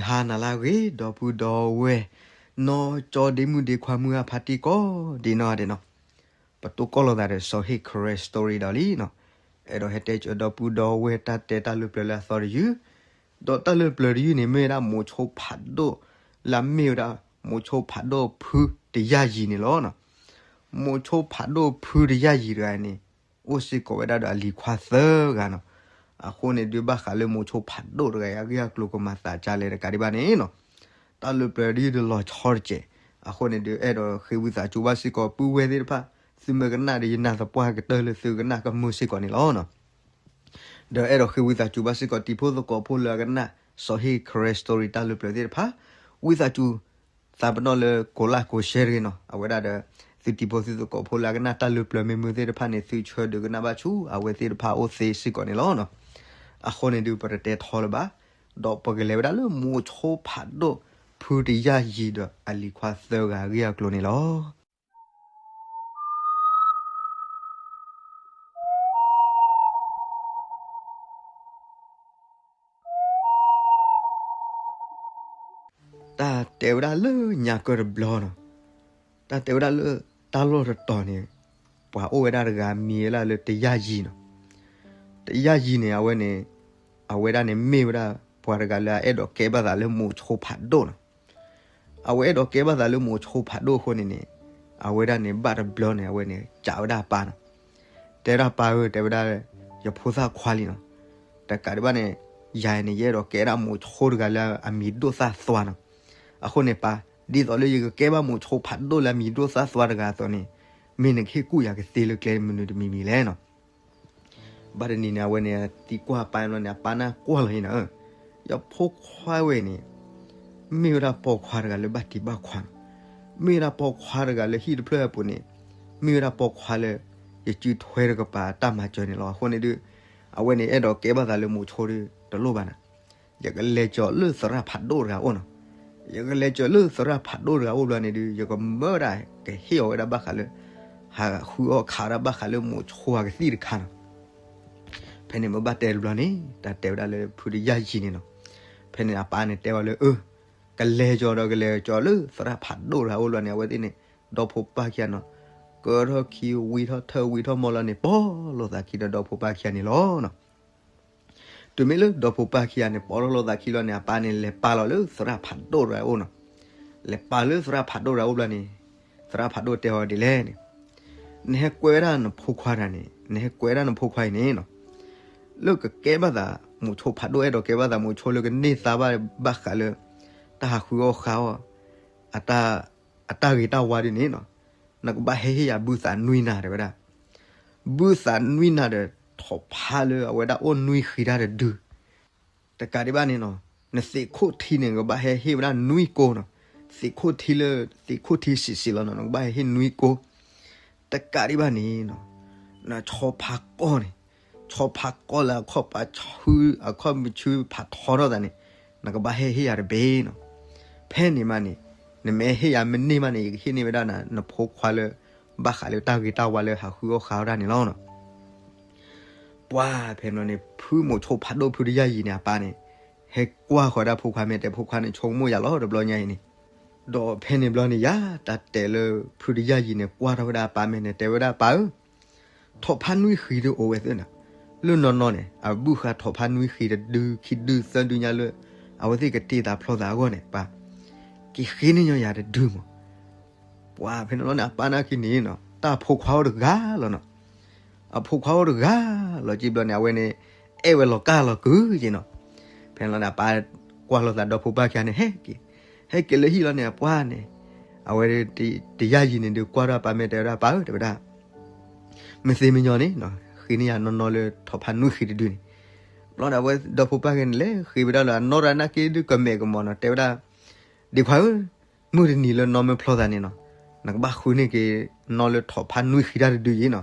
ဟါနၤလၢအဂ့ၤ ဒီပုၢ်ဒီဝဲၢ် နီၢ်ကၠီဒ့မုၣ်ဒ့ခွါမုၢ်အဖါတံၢ်ကိးဒ်နီၢ်ဂၤဒဲးနီၤ, ပတိၢ်ကီၢ်လိာ်သးဒီးစီၤဟ့ၣ် Karen Story ဒီးလံနီၤ, အဲၣ်ဒိးဟဲတဲကၢၤဒီပုၢ်ဒီဝဲၢ်တၢ်တဲတၢ်လၢပျၢၤလၢအသီတယုၢ်, ဒီးတၢ်လၢပျၢၤတယုၢ်န့ၣ် မ့ၢ်ဝဲဒၣ်မိၤဆိဖးဒိၣ် လၢအမ့ၢ်ဝဲဒၣ် မိၤဆိဖးဒိၣ်ဖုတယၢ်ယံၤန့ၣ်လီၤနီၤ. မိၤဆိဖးဒိၣ်ဖုတယၢ်ယံၤတဂၤန့ၣ် အိၣ်စ့ၢ်ကီးဝဲဒၣ်ဒီးအလံၤခွါသၢဂၤနီၤ. အဃိန့ၣ်ဒုးဘၣ်ဃးလၢမိၤဆိဖးဒိၣ်တဂၤအံၤ အဂ့ၢ်အကျိၤကမၤသးဒ်လဲၣ်တကးဒံးဘၣ်န့ၣ်နီၤ, တၢ်လၢပျၢၤဒ်ဒီးလီၤဆီတစဲး, အဃိန့ၣ်ဒုးအဲၣ်ဒိးဃ့ဝံသးစူၤဘၣ်စ့ၢ်ကီး ပုၢ်ဝဲၢ်သ့ၣ်တဖၣ်, သုမ့ၢ်ကနၣ်ဒီးယနာ်သပှၢ်ကတၢၢ်လၢသုကနၣ်ကမုာ်စ့ၢ်ကီးန့ၣ်လီၤ. ဒီးအဲၣ်ဒိးဃ့ဝံသးစူၤဘၣ်စ့ၢ်ကီး တံၤဖိသကိးဖိလၢအကနၣ် စီၤဟ့ၣ် Karen Story တၢ်လၢပျၢၤသ့ၣ်တဖၣ်, ဝံသးစူၤ သးပနီၣ်လၢကိးlikeကိးshareတဂ့ၤနီၤ, အဝဲဒၣ်ဒီး သုတံၤဖိသုသကိးဖိလၢအကနၣ်တၢ်လၢပျၢၤမ့ၢ်မုာ်သ့ၣ်တဖၣ်န့ၣ် သုဆၢဒုးကနၣ်ဘၣ်ဆူအဝဲသ့ၣ်တဖၣ်အိၣ်သ့စ့ၢ်ကီးန့ၣ်လီၤ. အဃိန့ၣ်ဒုးပတတဲထီလၢၤဘၣ်, ဒီးပကလဲၤဝဲဒၣ်လၢမိၤဆိဖးဒိၣ်ဖုတယၢ်ယံၤဒီးအလံၤခွါသၢဂၤအဂ့ၢ်အကျိၤန့ၣ်လီၤ. တၢ်တဲဝဲဒၣ်လၢညါကၢၢ်တဘျီနီၤ, တၢ်တဲဝဲဒၣ်လၢတၢ်လီၢ်တတီၤန့ၣ် ပှၤအိၣ်ဝဲဒၣ်တဂၤမံၤဝဲဒၣ်လၢတယၢ်ယံၤနီၤ. တယၢ်ယံၤန့ၣ် အဝဲန့ၣ် အဝဲဒၣ်န့ၣ်မ့ၢ်ဝဲဒၣ်ပှၤတဂၤလၢအအဲၣ်ဒိးကဲဘၣ်သးလၢမိၤဆိဖးဒိၣ်နီၤ. အဝဲအဲၣ်ဒိးကဲဘၣ်သးလၢမိၤဆိဖးဒိၣ်အဃိန့ၣ်န့ၣ် အဝဲဒၣ်န့ၣ်ဘၣ်တဘျီန့ၣ် အဝဲန့ၣ်စံးဝဲဒၣ်အပၢ်နီၤ, တဲဒၣ်ပၢ်ဧၢ တဲဝဲဒၣ် ယဖိသၣ်ခွါလံနီၤ, တကးဒံးဘၣ်န့ၣ် ယၤန့ၣ် ယအဲၣ်ဒိးကဲဒၣ်မိၤဆိတဂၤလၢအမံၤဒိၣ်သၣ်သွါနီၤ. အဃိန့ၣ်ပၢ်, ဒ်သိးလၢယကကဲဘၣ်မိၤဆိဖးဒိၣ်လၢအမံၤဒိၣ်သၣ်သွါတဂၤအသိးန့ၣ် မ့ၢ်နကဟ့ၣ်ကူၣ်ယၤကသ့လၢကျဲမနုၤတမံၤမံၤလဲၣ်နီၤ. ဘၣ်တနံၤန့ၣ် အဝဲန့ၣ်သံကွၢ်အပၢ်န့ၣ် အပၢ်န့ၣ်ကွၢ်လီၤအံၤနီၤ, ယဖိခွါဝဲန့ၣ် မ့ၢ်ဝဲဒၣ်ပိာ်ခွါတဂၤလၢဘၣ်တံၤဘၣ်ခွါနီၤ, မ့ၢ်ဝဲဒၣ်ပိာ်ခွါတဂၤလၢဟံၣ်တဖျၢၣ်အပူၤန့ၣ် မ့ၢ်ဝဲဒၣ်ပိာ်ခွါလၢ ယစုထွဲတကပၤတၢ်မၤစၢၤန့ၣ်လီၤ. အဃိန့ၣ်ဒုး အဝဲန့ၣ်အဲၣ်ဒိးကဲဘၣ်သးလၢမိၤဆိဒုးတလိၣ်ဘၣ်နီၤ, ယကလဲၤကၠီၤလၢသရၣ်ဖးဒိၣ်တဂၤအိၣ်နီၤ. ယကလဲၤကၠီၤလၢသရၣ်ဖးဒိၣ်တဂၤအိၣ်ဘျီန့ၣ်ဒုး ယကမၢဝဲဒၣ်ကဟ့ၣ်အီၤဝဲဒၣ်ဘၣ်ဃးလၢ ဟးဃုအီၣ်ခးဝဲဒၣ်ဘၣ်ဃးလၢမိၤဆိအကသံၣ်တခါနီၤ. ဖဲန့ၣ်မ့ၢ်ဘၣ်တဲတဘျီန့ၣ် တၢ်တဲဝဲဒၣ်လၢဖုတယၢ်ယံၤန့ၣ်နီၤ. ဖဲန့ၣ်အပၢ်န့ၣ်တဲဝဲလၢ အၢ ကလဲၤကၠီၤဒီးကလဲၤကၠီၤလၢသရၣ်ဖးဒိၣ်တဂၤအိၣ်ဘျီန့ၣ် အဝဲသ့ၣ်န့ၣ် ဒီဖိပၢ်ခံဂၤနီၤ ကၢထီၣ်ခံဝံထီၣ်ထၢၣ်ဝံထီၣ်မီၢ်လီၤန့ၣ် ပိာ်လိာ်သးခံဒီးဒီဖိပၢ်ခံဂၤန့ၣ်လီၤနီၤ. တုၤမ့ၢ်လၢဒီဖိပၢ်ခံဂၤန့ၣ် ပိာ်ထီၣ်လိာ်သးခံလီၤန့ၣ် အပၢ်န့ၣ်လဲၤပာ်လီၤလၢသရၣ်ဖးဒိၣ်တဂၤအိၣ်နီၤ. လဲၤပာ်လၢသရၣ်ဖးဒိၣ်တဂၤအိၣ်ဘျီန့ၣ် သရၣ်ဖးဒိၣ်တဲအီၤဒ်လဲၣ်န့ၣ်, နဟဲကွဲဝဲဒၣ်နဖိခွါတဂၤန့ၣ် နဟဲကွဲဝဲဒၣ်နဖိခွါအံၤန့ၣ်နီၤ လၢကကဲဘၣ်သးမိၤဆိဖးဒိၣ် အဲၣ်ဒိးကဲဘၣ်သးမိၤဆိလၢကန့ၢ်သါဘၣ်ဘၣ်ဃးလၢ တၢ်ဟးဃုအီၣ်ဃုအီအတၢ်ဂ့ၤတၢ်ဝါဒ်န့ၣ်နီၤ, နကဘၣ်ဟဲဟ့ၣ်ယၤဘုသးနွံနၤတဲဝဲဒၣ်. ဘုသးနွံနၤဒီးထိးဖးလၢအဝဲဒၣ်အိၣ်နွံဃံတၢ်တဒု တကးဒံးဘၣ်န့ၣ်နီၤ, နသံးခိၣ်ထံန့ၣ် နကဘၣ်ဟဲဟ့ၣ်ဝဲဒၣ်နွံကိနီၤ. သံးခိၣ်ထံလၢ သံးခိၣ်ထံဆံးဆံးလီၤနီၤ နကဘၣ်ဟဲဟ့ၣ်နွံကိ. တကးဒံးဘၣ်န့ၣ်နီၤ, နဆီဖါကီၢ်န့ၣ်, ဆီဖါကီၢ်လၢအခီၣ်ပဆူ အခီၣ်မုဆူဖးထီထီၣ်သးန့ၣ် နကဘၣ်ဟဲဟ့ၣ်ယၤတဘ့ၣ်နီၤ. ဖဲန့ၣ်မးန့ၣ် နမ့ၢ်ဟ့ၣ်ယၤမ့ၢ်န့ၢ်မးန့ၣ် ယကဟ့ၣ်န့ၢ်ဝဲဒၣ်နၤ နဖိခွါလၢ ဘၣ်ဃးလၢတၢ်ဂ့ၤတၢ်ဝါလၢဟးဃုအီၣ်ဃုအီတၢ်န့ၣ်လီၤနီၤ. ပှၤဖဲန့ၣ်န့ၣ် ဖုမိၤဆိဖးဒိၣ်ဖုတယၢ်ယံၤန့ၣ် အပၢ်န့ၣ် ဟဲကွၢ်ဃီၤဒၣ်ဖိခွါ မ့ၢ်တဲဖိခွါန့ၣ် ဆိကမိၣ်ယၤလီၤတဘျီညါအံၤန့ၣ်, ဒီးဖဲန့ၣ်ဘျီန့ၣ်ယၤ တၢ်တဲလၢဖုတယၢ်ယံၤန့ၣ် ကွၢ်ထီၣ်ဝဲဒၣ်အပၢ် မ့ၢ်န့ၣ် တဲဝဲဒၣ်ပၢ်ဧၢ, ထိးဖးနွံဃံဒုးအိၣ်ဝဲသ့ၣ်နီၤ, လၢနီၢ်နီၢ်န့ၣ် အဘုၣ်ဃာ်ထိးဖးနွံဃံတဒုခံဒုသၢဒုညါလၢ အဝဲသ့ၣ်ကတ့ၢ်သးဖျီသးအဂီၢ်န့ၣ် ပၢ် က့ၤဃ့န့ၢ်ညီယၤတဒုမး. ပှၤဖဲန့ၣ်လီၤန့ၣ် အပၢ်နာ်က့န့ၣ်နီၤ တၢ်ဖိခွါအိၣ်တဂၤလီၤနီၤ. အဖိခွါအိၣ်တဂၤလီၤက့ဘျီန့ၣ် အဝဲန့ၣ် အဲၣ်ဝဲလီၤကၢ်လီၤကုၤက့နီၤ. ဖဲန့ၣ်လီၤန့ၣ် အပၢ်ကွၢ်လိာ်သးဒီဖိပၢ်ခံဂၤန့ၣ် ဟဲက့ၤ, ဟဲက့ၤလၢဟံၣ်လီၤန့ၣ် အပှၤန့ၣ် အဝဲ တယၢ်ယံၤန့ၣ်ဒုးကွၢ်ထီၣ်အပၢ် မ့ၢ်တဲဝဲဒၣ်ပၢ်ဧၢ တဲဝဲဒၣ် မ့ၢ်သ့မ့ၢ်ညီန့ၣ်နီၤ ဃ့န့ၢ်ယၤနီၢ်နီၢ်လၢထိးဖးနွံဃံတဒုန့ၣ်. ဘျီန့ၣ် အဝဲဒီဖိပၢ်ခံဂၤန့ၣ် လဲၤဃ့ဝဲဒၣ်လၢအနီၢ်တဂၤနာ်က့ဒုးကမဲာ်ကမီၤနီၤ တဲဝဲဒၣ် ဒ့ခွါဧၢ, မုၢ်တနံၤလၢနီၢ်မ့ၢ်ဖျီသးန့ၣ်နီၤ နကဘၣ်ဃုန့ၢ်က့ၤနီၢ်လၢထိးဖးနွံဃံတၢ်တဒုအံၤနီၤ.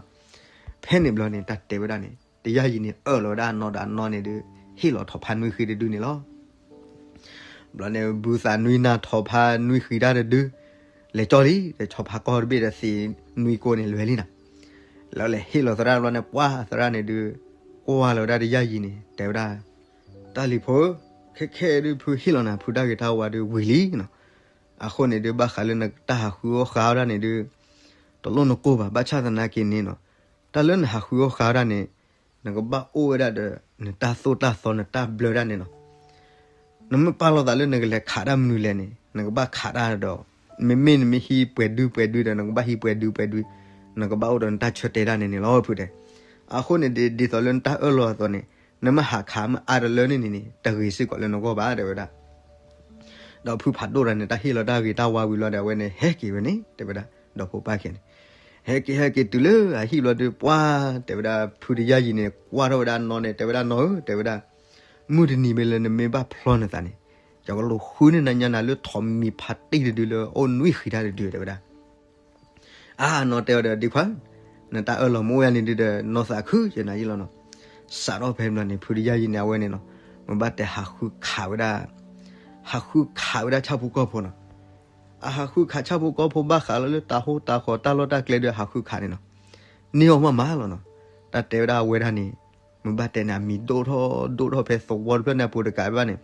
ဖဲန့ၣ်ဘျီန့ၣ် တၢ်တဲဝဲဒၣ်န့ၣ် တယၢ်ယံၤန့ၣ်အၢၣ်လီၤဝဲဒၣ်အနီၢ်ဒီးအနီၢ်န့ၣ်ဒုး ဟ့ၣ်လီၤထိးဖးနွံဃံတဒုန့ၣ်လီၤ. ဘျီန့ၣ် ဘုသးနွံနၤထိးဖးနွံဃံတၢ်တဒု လဲၤကၠီလံ ဒီးဆီဖါကီၢ်တဘ့ၣ်ဒီးသံးနွံကိန့ၣ်လွဲၤလံနီၤ. လၢလဲၤဟ့ၣ်လီၤသရၣ်ဘျီန့ၣ် ပှၤသရၣ်န့ၣ်ဒုး ကွၢ်လီၤဝဲဒၣ်တယၢ်ယံၤန့ၣ် တဲဝဲဒၣ် တၢ်လံၤဖိဧၢ, ခဲခဲဒုးဖုဟ့ၣ်လီၤနၤ ဖုတၢ်ဂ့ၤတၢ်ဝါဒုးဝံၤလံနီၤ. အဃိန့ၣ်ဒုး ဘၣ်ဃးလၢနတၢ်ဟးဃုအီၣ်ဃုအီဒၣ်န့ၣ်ဒုး တလိၣ်နကိၢ်ဘၣ်. ဘၣ်ဆၣ်သနာ်က့န့ၣ်နီၤ, တၢ်လၢနဟးဃုအီၣ်ဃုအီဒၣ်န့ၣ် နကဘၣ်အိၣ်ဝဲဒၣ်ဒီး နတၢ်သိၣ်တၢ်သီ နတၢ်ဘျၢဒၣ်န့ၣ်နီၤ. နမ့ၢ်ပာ်လီၤသးလၢနကလဲၤခးတၢ်မနုၤလဲၣ်န့ၣ် နကဘၣ်ခးတၢ်ဒီး မ့မ့ၢ်နမ့ၢ်ဟံးပှဲၤဒုပှဲၤဒုဒီး နကဘၣ်ဟံးပှဲၤဒုပှဲၤဒု, နကဘၣ်အိၣ်ဒီးနတၢ်ဆၢတဲာ်တၢ်န့ၣ်န့ၣ်လီၤ ဖုတဲ. အဃိန့ၣ်ဒ်သိးလၢနတၢ်အၢၣ်လီၤအသိးန့ၣ် နမ့ၢ်ဟးခးမ့ၢ်အါတလၢန့ၣ်န့ၣ်န့ၣ် တဂ့ၤစ့ၢ်ကီးလၢနဂီၢ်ဘၣ် တဲဝဲဒၣ်. ဒီးဖုဖးဒိၣ်တဂၤန့ၣ် တၢ်ဟ့ၣ်လီၤတၢ်ဂ့ၤတၢ်ဝါဝံၤလီၤဒီး အဝဲန့ၣ်ဟဲက့ၤဝဲန့ၣ် တဲဝဲဒၣ် ဒီဖိပၢ်ခဲန့ၣ်. ဟဲက့ၤဟဲက့ၤတုၤလၢအဟံၣ်ဘျီဒုး ပှၤ တဲဝဲဒၣ် ဖုတယၢ်ယံၤန့ၣ် ကွၢ်ထီၣ်ဝဲဒၣ်နီၢ်န့ၣ် တဲဝဲဒၣ် နီၢ်ဧၢ တဲဝဲဒၣ်, မုၢ်တနံၤမ့ၢ်လၢနမ့ၢ်ဘၣ်ဖျီနသးန့ၣ် ယကလူၤဃုန့ၢ်နညါနၤလၢထိးမံၤဖးတံၢ်တဒုလၢ အိၣ်နွံဃံးတၢ်တဒု တဲဝဲဒၣ်. အါ နီၢ်တဲဝဲဒီး ဒ့ခွါ, နတၢ်အၢၣ်လီၤမ့ၢ်အိၣ်ယၤန့ၣ်ဒုးဒီး နီၢ်သးခုယနၤယံလီၤနီၤ. စးထီၣ်ဖဲဘျီန့ၣ် ဖုတယၢ်ယံၤန့ၣ် အဝဲန့ၣ်နီၤ, မ့ၢ်ဘၣ်တဲဟးဃုခးဝဲဒၣ်, ဟးဃုခးဝဲဒၣ်ဆၣ်ဖိကီၢ်ဖိနီၤ. အဟးဃုခးဆၣ်ဖိကီၢ်ဖိ ဘၣ်ဃးလၢတၢ်ဟိတၢ်ဃီ တၢ်လီၢ်တၢ်ကျဲဒီး ဟးဃုခးန့ၣ်နီၤ, န့ၢ်အီၤမးမးလီၤနီၤ. တၢ်တဲဝဲဒၣ်အဝဲဒၣ်န့ၣ် မ့ၢ်ဘၣ်တဲန့ၣ် အမံၤဒိၣ်ထီၣ်ဒိၣ်ထီၣ်ဖဲသဝီတဖျၢၣ်န့ၣ် အပူၤတကးဘၣ်န့ၣ်,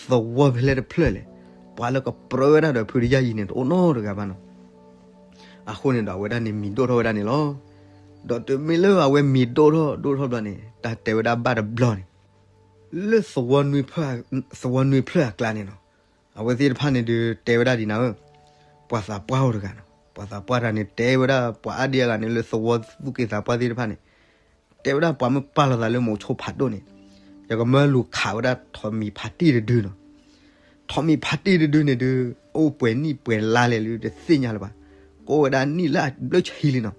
သဝီဖဲလဲၣ်တဖျၢၣ်လဲၣ်, ပှၤလၢကပြၢဝဲဒၣ်ဒီးဖုတယၢ်ယံၤန့ၣ် တအိၣ်နီတဂၤဘၣ်နီၤ. အဃိန့ၣ်ဒီး အဝဲဒၣ်န့ၣ် မံၤဒိၣ်ထီၣ်ဝဲဒၣ်န့ၣ်လီၤ. ဒီးတုၤမ့ၢ်လၢအဝဲမံၤဒိၣ်ထီၣ်ဒိၣ်ထီၣ်ဘျီန့ၣ် တၢ်တဲဝဲဒၣ်ဘၣ်တဘျီန့ၣ် လၢသဝီနွံ, သဝီနွံဖျၢၣ်အကျါန့ၣ်နီၤ, အဝဲသ့ၣ်တဖၣ်န့ၣ်ဒုး တဲဝဲဒၣ်ဒ်နၤဧၢ, ပှၤသးပှၢ်အိၣ်တဂၤနီၤ, ပှၤသးပှၢ်တဂၤန့ၣ် တဲဝဲဒၣ်ပှၤအါဒံအါဂၤန့ၣ် လၢသဝီသူၣ်က့သးပှၢ်သ့ၣ်တဖၣ်န့ၣ်, တဲဝဲဒၣ်ပှၤမ့ၢ်ပာ်လီၤသးလၢမိၤဆိဖးဒိၣ်န့ၣ်, ယကမၢလူၤခးဝဲဒၣ်ထိးမံၤဖးတံၢ်တဒုနီၤ. ထိးမံၤဖးတံၢ်တဒုန့ၣ်ဒုး အိၣ်ပှဲၤနံၣ်ပှဲၤလါလဲၣ်လၢတသ့ၣ်ညါလၢၤဘၣ်, ကအိၣ်ဝဲဒၣ်နံၣ်လၢအဘျၢဆံလံနီၤ.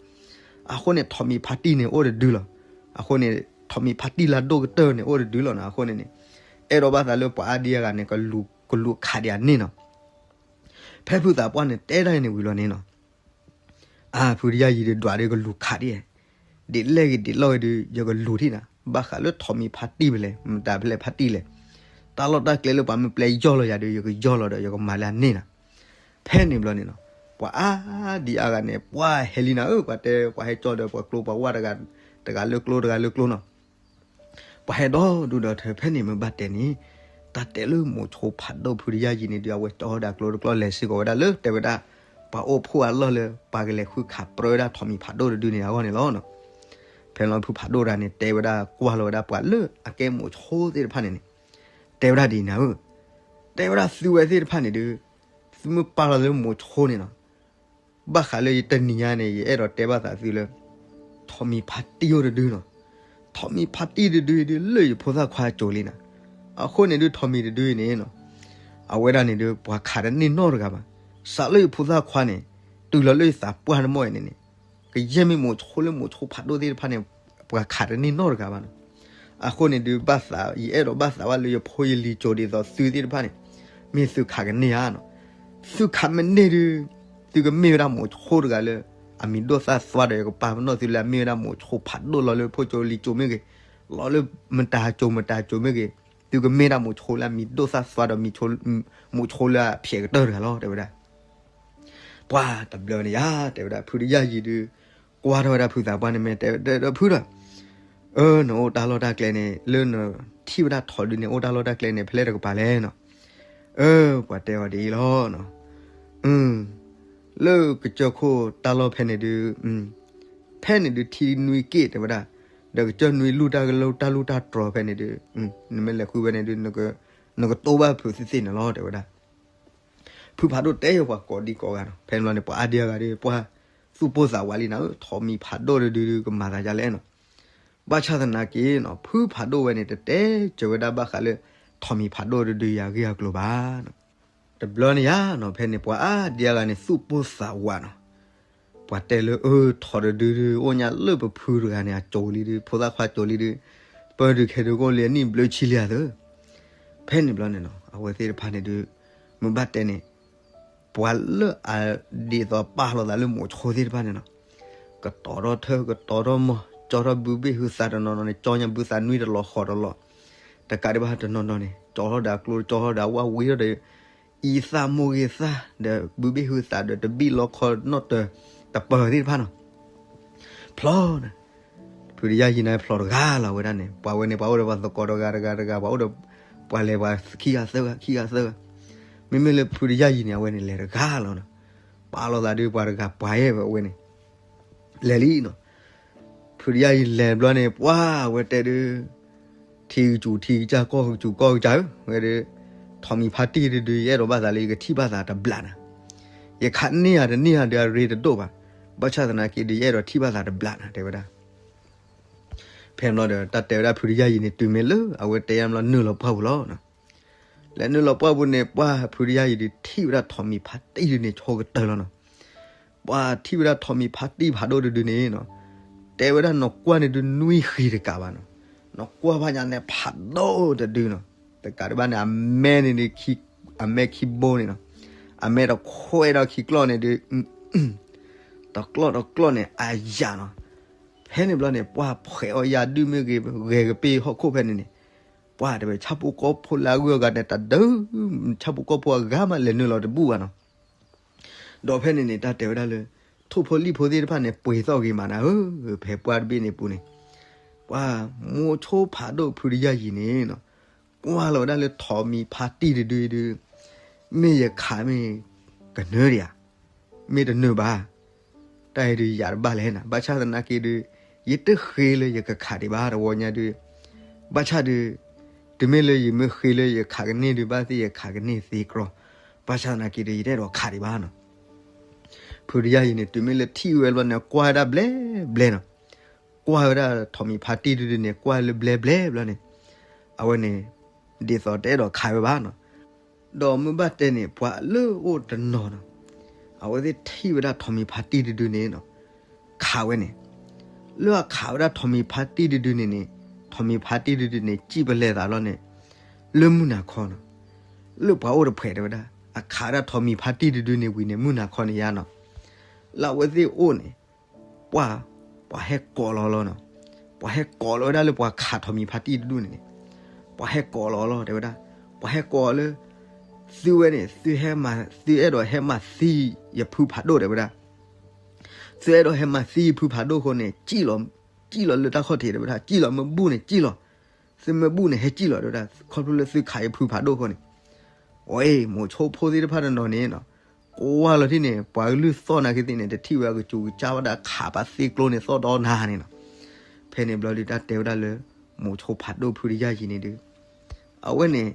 အဃိန့ၣ် ထိးမံၤဖးတံၢ်န့ၣ်အိၣ်တဒုလီၤ. အဃိန့ၣ် ထိးမံၤဖးတံၢ်လၢအဒိၣ်ကတၢၢ်န့ၣ် အိၣ်တဒုလီၤနီၤ. အဃိန့ၣ်န့ၣ် အဲၣ်ဒိးဘၣ်သးလၢပှၤအါဒံအါဂၤန့ၣ် ကလူၤခးဒံးအန့ၣ်နီၤ. ဖဲဖုသးပှၢ်န့ၣ် တဲဒၣ်အံၤန့ၣ်ဝံၤလီၤန့ၣ်နီၤ, အါ ဖုတယၢ်ယံၤဒုး ဒွးဒုးကလူၤခးဒံး, ဒ်လဲၣ်ဂ့ၤဒ်လဲၣ်ဂ့ၤဒုး ယကလူၤထံၣ်နၤ, ဘၣ်ဃးလၢထိးမံၤဖးတံၢ်ဖဲလဲၣ်, မတၤဖဲလဲၣ်ဖးတံၢ်လဲၣ်, တၢ်လီၢ်တၢ်ကျဲလၢပှၤမ့ၢ်ပျဲယီၢ်လီၤယၤဒုး ယကယီၢ်လီၤဒီး ယကမၤလၢအန့ၣ်နၤ. ဖဲန့ၣ်ဘျီန့ၣ်နီၤ, ပှၤအါဒံအါဂၤန့ၣ် ပှၤဟဲလံနၤဧၢ, ပှၤတဲ ပှၤဟဲကၠီဒီး ပှၤကျိပှၤဝၢ်တဂၤ, တဂၤလၢကျိ တဂၤလၢကျိနီၤ. ပှၤဟဲဒီဒူၣ်ဒီထၢ ဖဲန့ၣ်မ့ၢ်ဘၣ်တဲန့ၣ်, တၢ်တဲလၢမိၤဆိဖးဒိၣ်ဖုတယၢ်ယံၤန့ၣ်ဒုး အဝဲကၠီဒီးကျိတကျီလဲၤစ့ၢ်ကီးဝဲဒၣ်လၢ တဲဝဲဒၣ် ပှၤအိၣ်ဖှိၣ်အလီၢ်လၢ ပှၤကလဲၤဃုခးပြၢဝဲဒၣ်ထိးမံၤဖးဒိၣ်တဒုန့ၣ်အဂီၢ်န့ၣ်လီၤ. ဖဲန့ၣ်လီၤဖုဖးဒိၣ်တဂၤန့ၣ် တဲဝဲဒၣ်ကွၢ်လီၤဝဲဒၣ်ပှၤလၢအကဲမိၤဆိသ့ၣ်တဖၣ်န့ၣ်န့ၣ်, တဲဝဲဒၣ်ဒ်အံၤနၤဧၢ, တဲဝဲဒၣ်သုဝဲသ့ၣ်တဖၣ်န့ၣ်ဒုး, သုမ့ၢ်ပာ်လီၤလၢမိၤဆိန့ၣ်နီၤ, ဘၣ်ဃးလၢယတနံၤညါန့ၣ် ယအဲၣ်ဒိးတဲဘၣ်သးသုလၢ ထိးမံၤဖးတံၢ်အိၣ်တဒုနီၤ. ထိးမံၤဖးတံၢ်တဒုဒုး လၢယဖိသၣ်ခွါအစိၤလံနၤ. အဃိန့ၣ်ဒုး ထိးမံၤတဒုအံၤန့ၣ်နီၤ, အဝဲဒၣ်န့ၣ်ဒုး ပှၤခးတန့ၢ်နီတဂၤဘၣ်. စးလၢယဖိသၣ်ခွါန့ၣ် တုၤလီၤလၢယသးပှၢ်တမီၢ်အံၤန့ၣ်န့ၣ်, ကယဲၢ်မ့ၢ်မိၤဆိလၢမိၤဆိဖးဒိၣ်သ့ၣ်တဖၣ်န့ၣ် ပှၤခးတန့ၢ်နီတဂၤဘၣ်နီၤ. အဃိန့ၣ်ဒုး ဘၣ်သး ယအဲၣ်ဒိးဘၣ်သးဘၣ်လၢယဖိယလံၤစိၤဒ်သိးသုသ့ၣ်တဖၣ်န့ၣ်, မ့ၢ်သုခးကန့ၢ်ဧါနီၤ. သုခးမ့ၢ်န့ၢ်ဒုး သုကမ့ၢ်ဝဲဒၣ်မိၤဆိတဂၤလၢ အမံၤဒိၣ်သၣ်သွါဒီး ယကပာ်ပနီၣ်သုလၢအမ့ၢ်ဝဲဒၣ်မိၤဆိဖးဒိၣ်လီၤလၢဖိစိၤလံၤစိၤမ့ၢ်ဂ့ၤ, လီၤလၢမတၤစိၤမတၤစိၤမ့ၢ်ဂ့ၤ, သုကမ့ၢ်ဒၣ်မိၤဆိလၢအမံၤဒိၣ်သၣ်သွါဒီး မိၤဆိလၢအဖျဲးကတၢၢ်တဂၤလီၤ တဲဝဲဒၣ်. ပှၤတဘျီန့ၣ်ယါ တဲဝဲဒၣ် ဖုတယၢ်ယံၤဒုး ကွၢ်ထီၣ်ဝဲဒၣ်ဖုသးပှၢ်န့ၣ် မ့ၢ်တဲဒီးဖုဒီး, အၢ နအိၣ်တၢ်လီၢ်တၢ်ကျဲန့ၣ် လၢနထံၣ်ဝဲဒၣ်ထိးဒုးန့ၣ် အိၣ်တၢ်လီၢ်တၢ်ကျဲန့ၣ် ဖဲလဲၣ်တကပၤလဲၣ်နီၤ. အၢ ပှၤတဲအီၤဒ်အံၤလီၤ. လၢကစၢၢ်ခိၣ်တၢ်လီၢ်ဖဲန့ၣ်ဒုး, ဖဲန့ၣ်ဒုးထံနွံက့ၣ်တဲဝဲဒၣ်, ဒီးကစၢၢ်နွံလူၢ်တၢ်ကလၢတၢ်လူၢ်တၢ်တြီၤဖဲန့ၣ်ဒုး, နမ့ၢ်လဲၤဃုဝဲန့ၣ်ဒုး နကတိၢ်ဘၣ်ဖုသ့ၣ်သ့ၣ်န့ၣ်လီၤ တဲဝဲဒၣ်. ဖုဖးဒိၣ်တဲယပှၤကိးဒံကိးဂၤနီၤ, ဖဲန့ၣ်ဘျီန့ၣ် ပှၤအါဒံအါဂၤဒုး ပှၤသူၣ်ပိၢ်သးဝးလံနၤဧၢ, ထိးမံၤဖးဒိၣ်တဒုဒုးကမၤသးဒ်လဲၣ်နီၤ. ဘၣ်ဆၣ်သနာ်က့နီၤ ဖုဖးဒိၣ်ဝဲန့ၣ် တတဲစၢၤဝဲဒၣ်ဘၣ်ဃးလၢ ထိးမံၤဖးဒိၣ်တဒုယၤဂ့ၢ်အကျိၤဘၣ်နီၤ. တဘျီန့ၣ်ယါနီၤ ဖဲန့ၣ် ပှၤအါဒံအါဂၤန့ၣ် သူၣ်ပိၢ်သးဝးနီၤ. ပှၤတဲလၢ အၢ ထိးတဒုဒုး အိၣ်ညါလၢပဖုတဂၤန့ၣ် အစိၤလံဒုး ဖိသၣ်ခွါစိၤလံဒုး, ပၢၢ်ဒုးခဲဒုးကအိၣ်လံအနံၣ်ဘျၢဆံလံဧါသၢ. ဖဲန့ၣ်ဘျီန့ၣ်နီၤ အဝဲသ့ၣ်တဖၣ်န့ၣ်ဒုး မ့ၢ်ဘၣ်တဲန့ၣ် ပှၤလၢအဒ်သိးပာ်လီၤသးလၢမိၤဆိသ့ၣ်တဖၣ်န့ၣ်နီၤ, ကတီၤထီၣ်ထၢ ကတီၤထီၣ်မီၢ် ကၠီထီၣ်ဘုဘ့ၣ်ဟုသးတနီၤနီၤန့ၣ် ကၠီညါဘုသးနွံတလီၤဃီတလီၤ, တကးဒံးဘၣ်တနီၤနီၤန့ၣ် ကၠီထီၣ်ဒီးအကျိ ကၠီထီၣ်ဒီးအဝၣ်ဝံထီၣ်ဒီး အံသၣ်မိၢ်ဂ့ၤသၣ် ဒီးဘုဘ့ၣ်ဟုသးဒီးတဘံၣ်လီခီနီၣ်တၢၤ တပၢၤသ့ၣ်တဖၣ်နီၤ. ဖျီန့ၣ် ဖုတယၢ်ယံၤန့ၣ်ဖျီတဂၤလီၤဝဲဒၣ်န့ၣ် ပှၤဝဲန့ၣ် ပှၤအိၣ်ဒီးပှၤသကိးတဂၤတဂၤတဂၤ ပှၤအိၣ်ဒီး ပှၤလဲၤပှၤခံဂၤသၢဂၤ ခံဂၤသၢဂၤ, မ့မ့ၢ်လၢဖုတယၢ်ယံၤန့ၣ် အဝဲန့ၣ်လဲၤတဂၤလီၤနီၤ. ပာ်လီၤသးဒီးပှၤတဂၤပှၤယဲၢ်ဝဲအဝဲန့ၣ် လဲၤလံနီၤ. ဖုတယၢ်ယံၤလဲၤဘျီန့ၣ် ပှၤဝဲတဲဒုး ထံကစူၤထံကစၢ် ကီၢ်ကစူၤကီၢ်ကစၢ်ဧၢ, ဝဲဒုး ထိးမံၤဖါတံၢ်တဒု ယအဲၣ်ဒိးဘၣ်သးလၢယကထံၣ်ဘၣ်သးတဘျးနၤ, ယခးန့ၢ်ဧါတန့ၢ်ဧါဒီးအရ့တဒိၣ်ဘၣ်, ဘၣ်ဆၣ်သနာ်က့ဒီး ယအဲၣ်ဒိးထံၣ်ဘၣ်သးတဘျးနၤ တဲဝဲဒၣ်. ဖဲဘျီဒီး တၢ်တဲဝဲဒၣ်ဖုတယၢ်ယံၤန့ၣ် တုၤမ့ၢ်လၢအဝဲတဲယါဘျီ နုာ်လီၤပှၢ်ပူၤလီၤ. လဲၤနုာ်လီၤပှၢ်ပူၤန့ၣ် ပှၤဖုတယၢ်ယံၤဒုး ထံၣ်ဝဲဒၣ်ထိးမံၤဖါတံၢ်ဒုန့ၣ် ဆိကတၢၢ်လီၤနီၤ. ပှၤထံၣ်ဝဲဒၣ်ထိးမံၤဖါတံၢ်ဖးဒိၣ်တဒုန့ၣ်နီၤ, တဲဝဲဒၣ်နီၢ်ကွၢ်န့ၣ်ဒုး နွံဃံတကးဘၣ်နီၤ. နီၢ်ကွၢ်ဘၣ်ညါန့ၣ် ဖးဒိၣ်တဒုနီၤ. တကးဒံးဘၣ်န့ၣ် အမဲန့ၣ်ဒုး အမဲခံဘိန့ၣ်နီၤ, အမဲတခွဲဒီးခံကျီၢ်န့ၣ်ဒုး တကျီၢ်တကျီၢ်န့ၣ် အယၢ်နီၤ. ဖဲန့ၣ်ဘျီန့ၣ် ပှၤဖှဲးအီၣ်ယၤဒုးမ့ၢ်ဂ့ၤ ဂဲၤကပ့ၤဟီၣ်ခိၣ်ဖဲန့ၣ်န့ၣ်, ပှၤတဲဝဲ ဆၣ်ဖိကီၢ်ဖိလၢအဂုၤအဂၤန့ၣ် တဒု ဆၣ်ဖိကီၢ်ဖိအဂၤမးလဲၤနုာ်လီၤတဘူၣ်ဘၣ်နီၤ. ဒီးဖဲန့ၣ်န့ၣ် တၢ်တဲဝဲဒၣ်လၢ ထိၣ်ဖိလံၣ်ဖိသ့ၣ်တဖၣ်န့ၣ် ပှ့ၤသီၣ်ဂ့ၤမးနၤဧၢ, ဖဲပှၢ်တဘ့ၣ်န့ၣ်ပူၤန့ၣ်, ပှၤမိၤဆိဖးဒိၣ်ဖုတယၢ်ယံၤန့ၣ်နီၤ, ကွၢ်လီၤဝဲဒၣ်လၢထိးမံၤဖါတံၢ်တဒုဒုး, မ့ၢ်ယခးမ့ၢ်ကနၢၤဒံးဧါ, မ့ၢ်တနၢၤဘၣ်, တၢ်အံၤဒုးယၤတဘၣ်လဲၣ်နၤ, ဘၣ်ဆၣ်သနာ်က့ဒုး ယတဃ့လၢယကခးဒံးဘၣ်တဝီညါဒုး, ဘၣ်ဆၣ်ဒုး တုၤမ့ၢ်လၢယမ့ၢ်ဃ့လၢယခးကန့ၢ်ဒုး ဘၣ်သ့ၣ်ယခးကန့ၢ်သ့ကြီ, ဘၣ်ဆၣ်သနာ်က့ဒုး ယတအဲၣ်ဒိးခးဒံးဘၣ်နီၤ. ဖုတယၢ်ယံၤန့ၣ် တုၤမ့ၢ်လၢထံၣ်ဝဲဘျီန့ၣ် ကွၢ်ဝဲဒၣ်ဘျဲဘျဲနီၤ, ကွၢ်ဝဲဒၣ်ထိးမံၤဖါတံၢ်တဒုန့ၣ် ကွၢ်လၢဘျဲဘျဲဘျီန့ၣ်, အဝဲန့ၣ် ဒ်သိးတအဲၣ်ဒိးခးဝဲဘၣ်နီၤ. ဒီးမ့ၢ်ဘၣ်တဲန့ၣ် ပှၤလၢအိၣ်တနီၤနီၤ, အဝဲသ့ၣ်ထံၣ်ဝဲဒၣ်ထိးမံၤဖါတံၢ်တဒုန့ၣ်နီၤ, ခးဝဲန့ၣ်, လၢအခးဝဲဒၣ်ထိးမံၤဖါတံၢ်တဒုန့ၣ်န့ၣ်, ထိးမံၤဖါတံၢ်တဒုန့ၣ် စံၣ်ပလဲၤသးဘျီန့ၣ် လၢမုၢ်နၤခီနီၤ, လၢပှၤအိၣ်တဖှဲးတဲဝဲဒၣ် အခးဝဲဒၣ်ထိးမံၤဖါတံၢ်တဒုန့ၣ်ဝံၤန့ၣ် မုၢ်နၤခီန့ၣ်ယါနီၤ, လၢအဝဲသ့ၣ်အိၣ်န့ၣ် ပှၤ ပှၤဟဲကိးလီၤလီၤနီၤ, ပှၤဟဲကိးလီၤဝဲဒၣ်လၢပှၤခးထိးမံၤဖါတံၢ်တဒုန့ၣ်န့ၣ်, ပှၤဟဲကိးလီၤလီၤတဲဝဲဒၣ်, ပှၤဟဲကိးလၢ သုဝဲန့ၣ် သုဟဲမၤ သုအဲၣ်ဒိးဟဲမၤသံယဖုဖးဒိၣ်တဲဝဲဒၣ်, သုအဲၣ်ဒိးဟဲမၤသံယဖုဖးဒိၣ်အဃိန့ၣ် စံၣ်လီၤ, စံၣ်လီၤလၢတၢ်ခီၣ်ထံးတဲဝဲဒၣ်, စံၣ်လီၤမ့ၢ်ဘူၣ်န့ၣ်စံၣ်လီၤ, သုမ့ၢ်ဘူၣ်န့ၣ်ဟဲစံၣ်လီၤတဲဝဲဒၣ်, ခီဖျိလၢသုခးယဖုဖးဒိၣ်အဃိန့ၣ် အီ မိၤဆိဖိသ့ၣ်တဖၣ်တနီၤန့ၣ်နီၤ, ကွၢ်လီၤထံၣ်န့ၣ် ပှၤကလုၢ်သီၣ်နာ်က့သ့ၣ်န့ၣ် တထံၣ်ဝဲအကစူၤကစၢ်ဝဲဒၣ်ခးပာ်သ့ကျိန့ၣ် သီၣ်ဒီနၤန့ၣ်နီၤ. ဖဲန့ၣ်ဘျီဒုး တၢ်တဲဝဲဒၣ်လၢ မိၤဆိဖးဒိၣ်ဖုတယၢ်ယံၤန့ၣ်ဒုး အဝဲန့ၣ်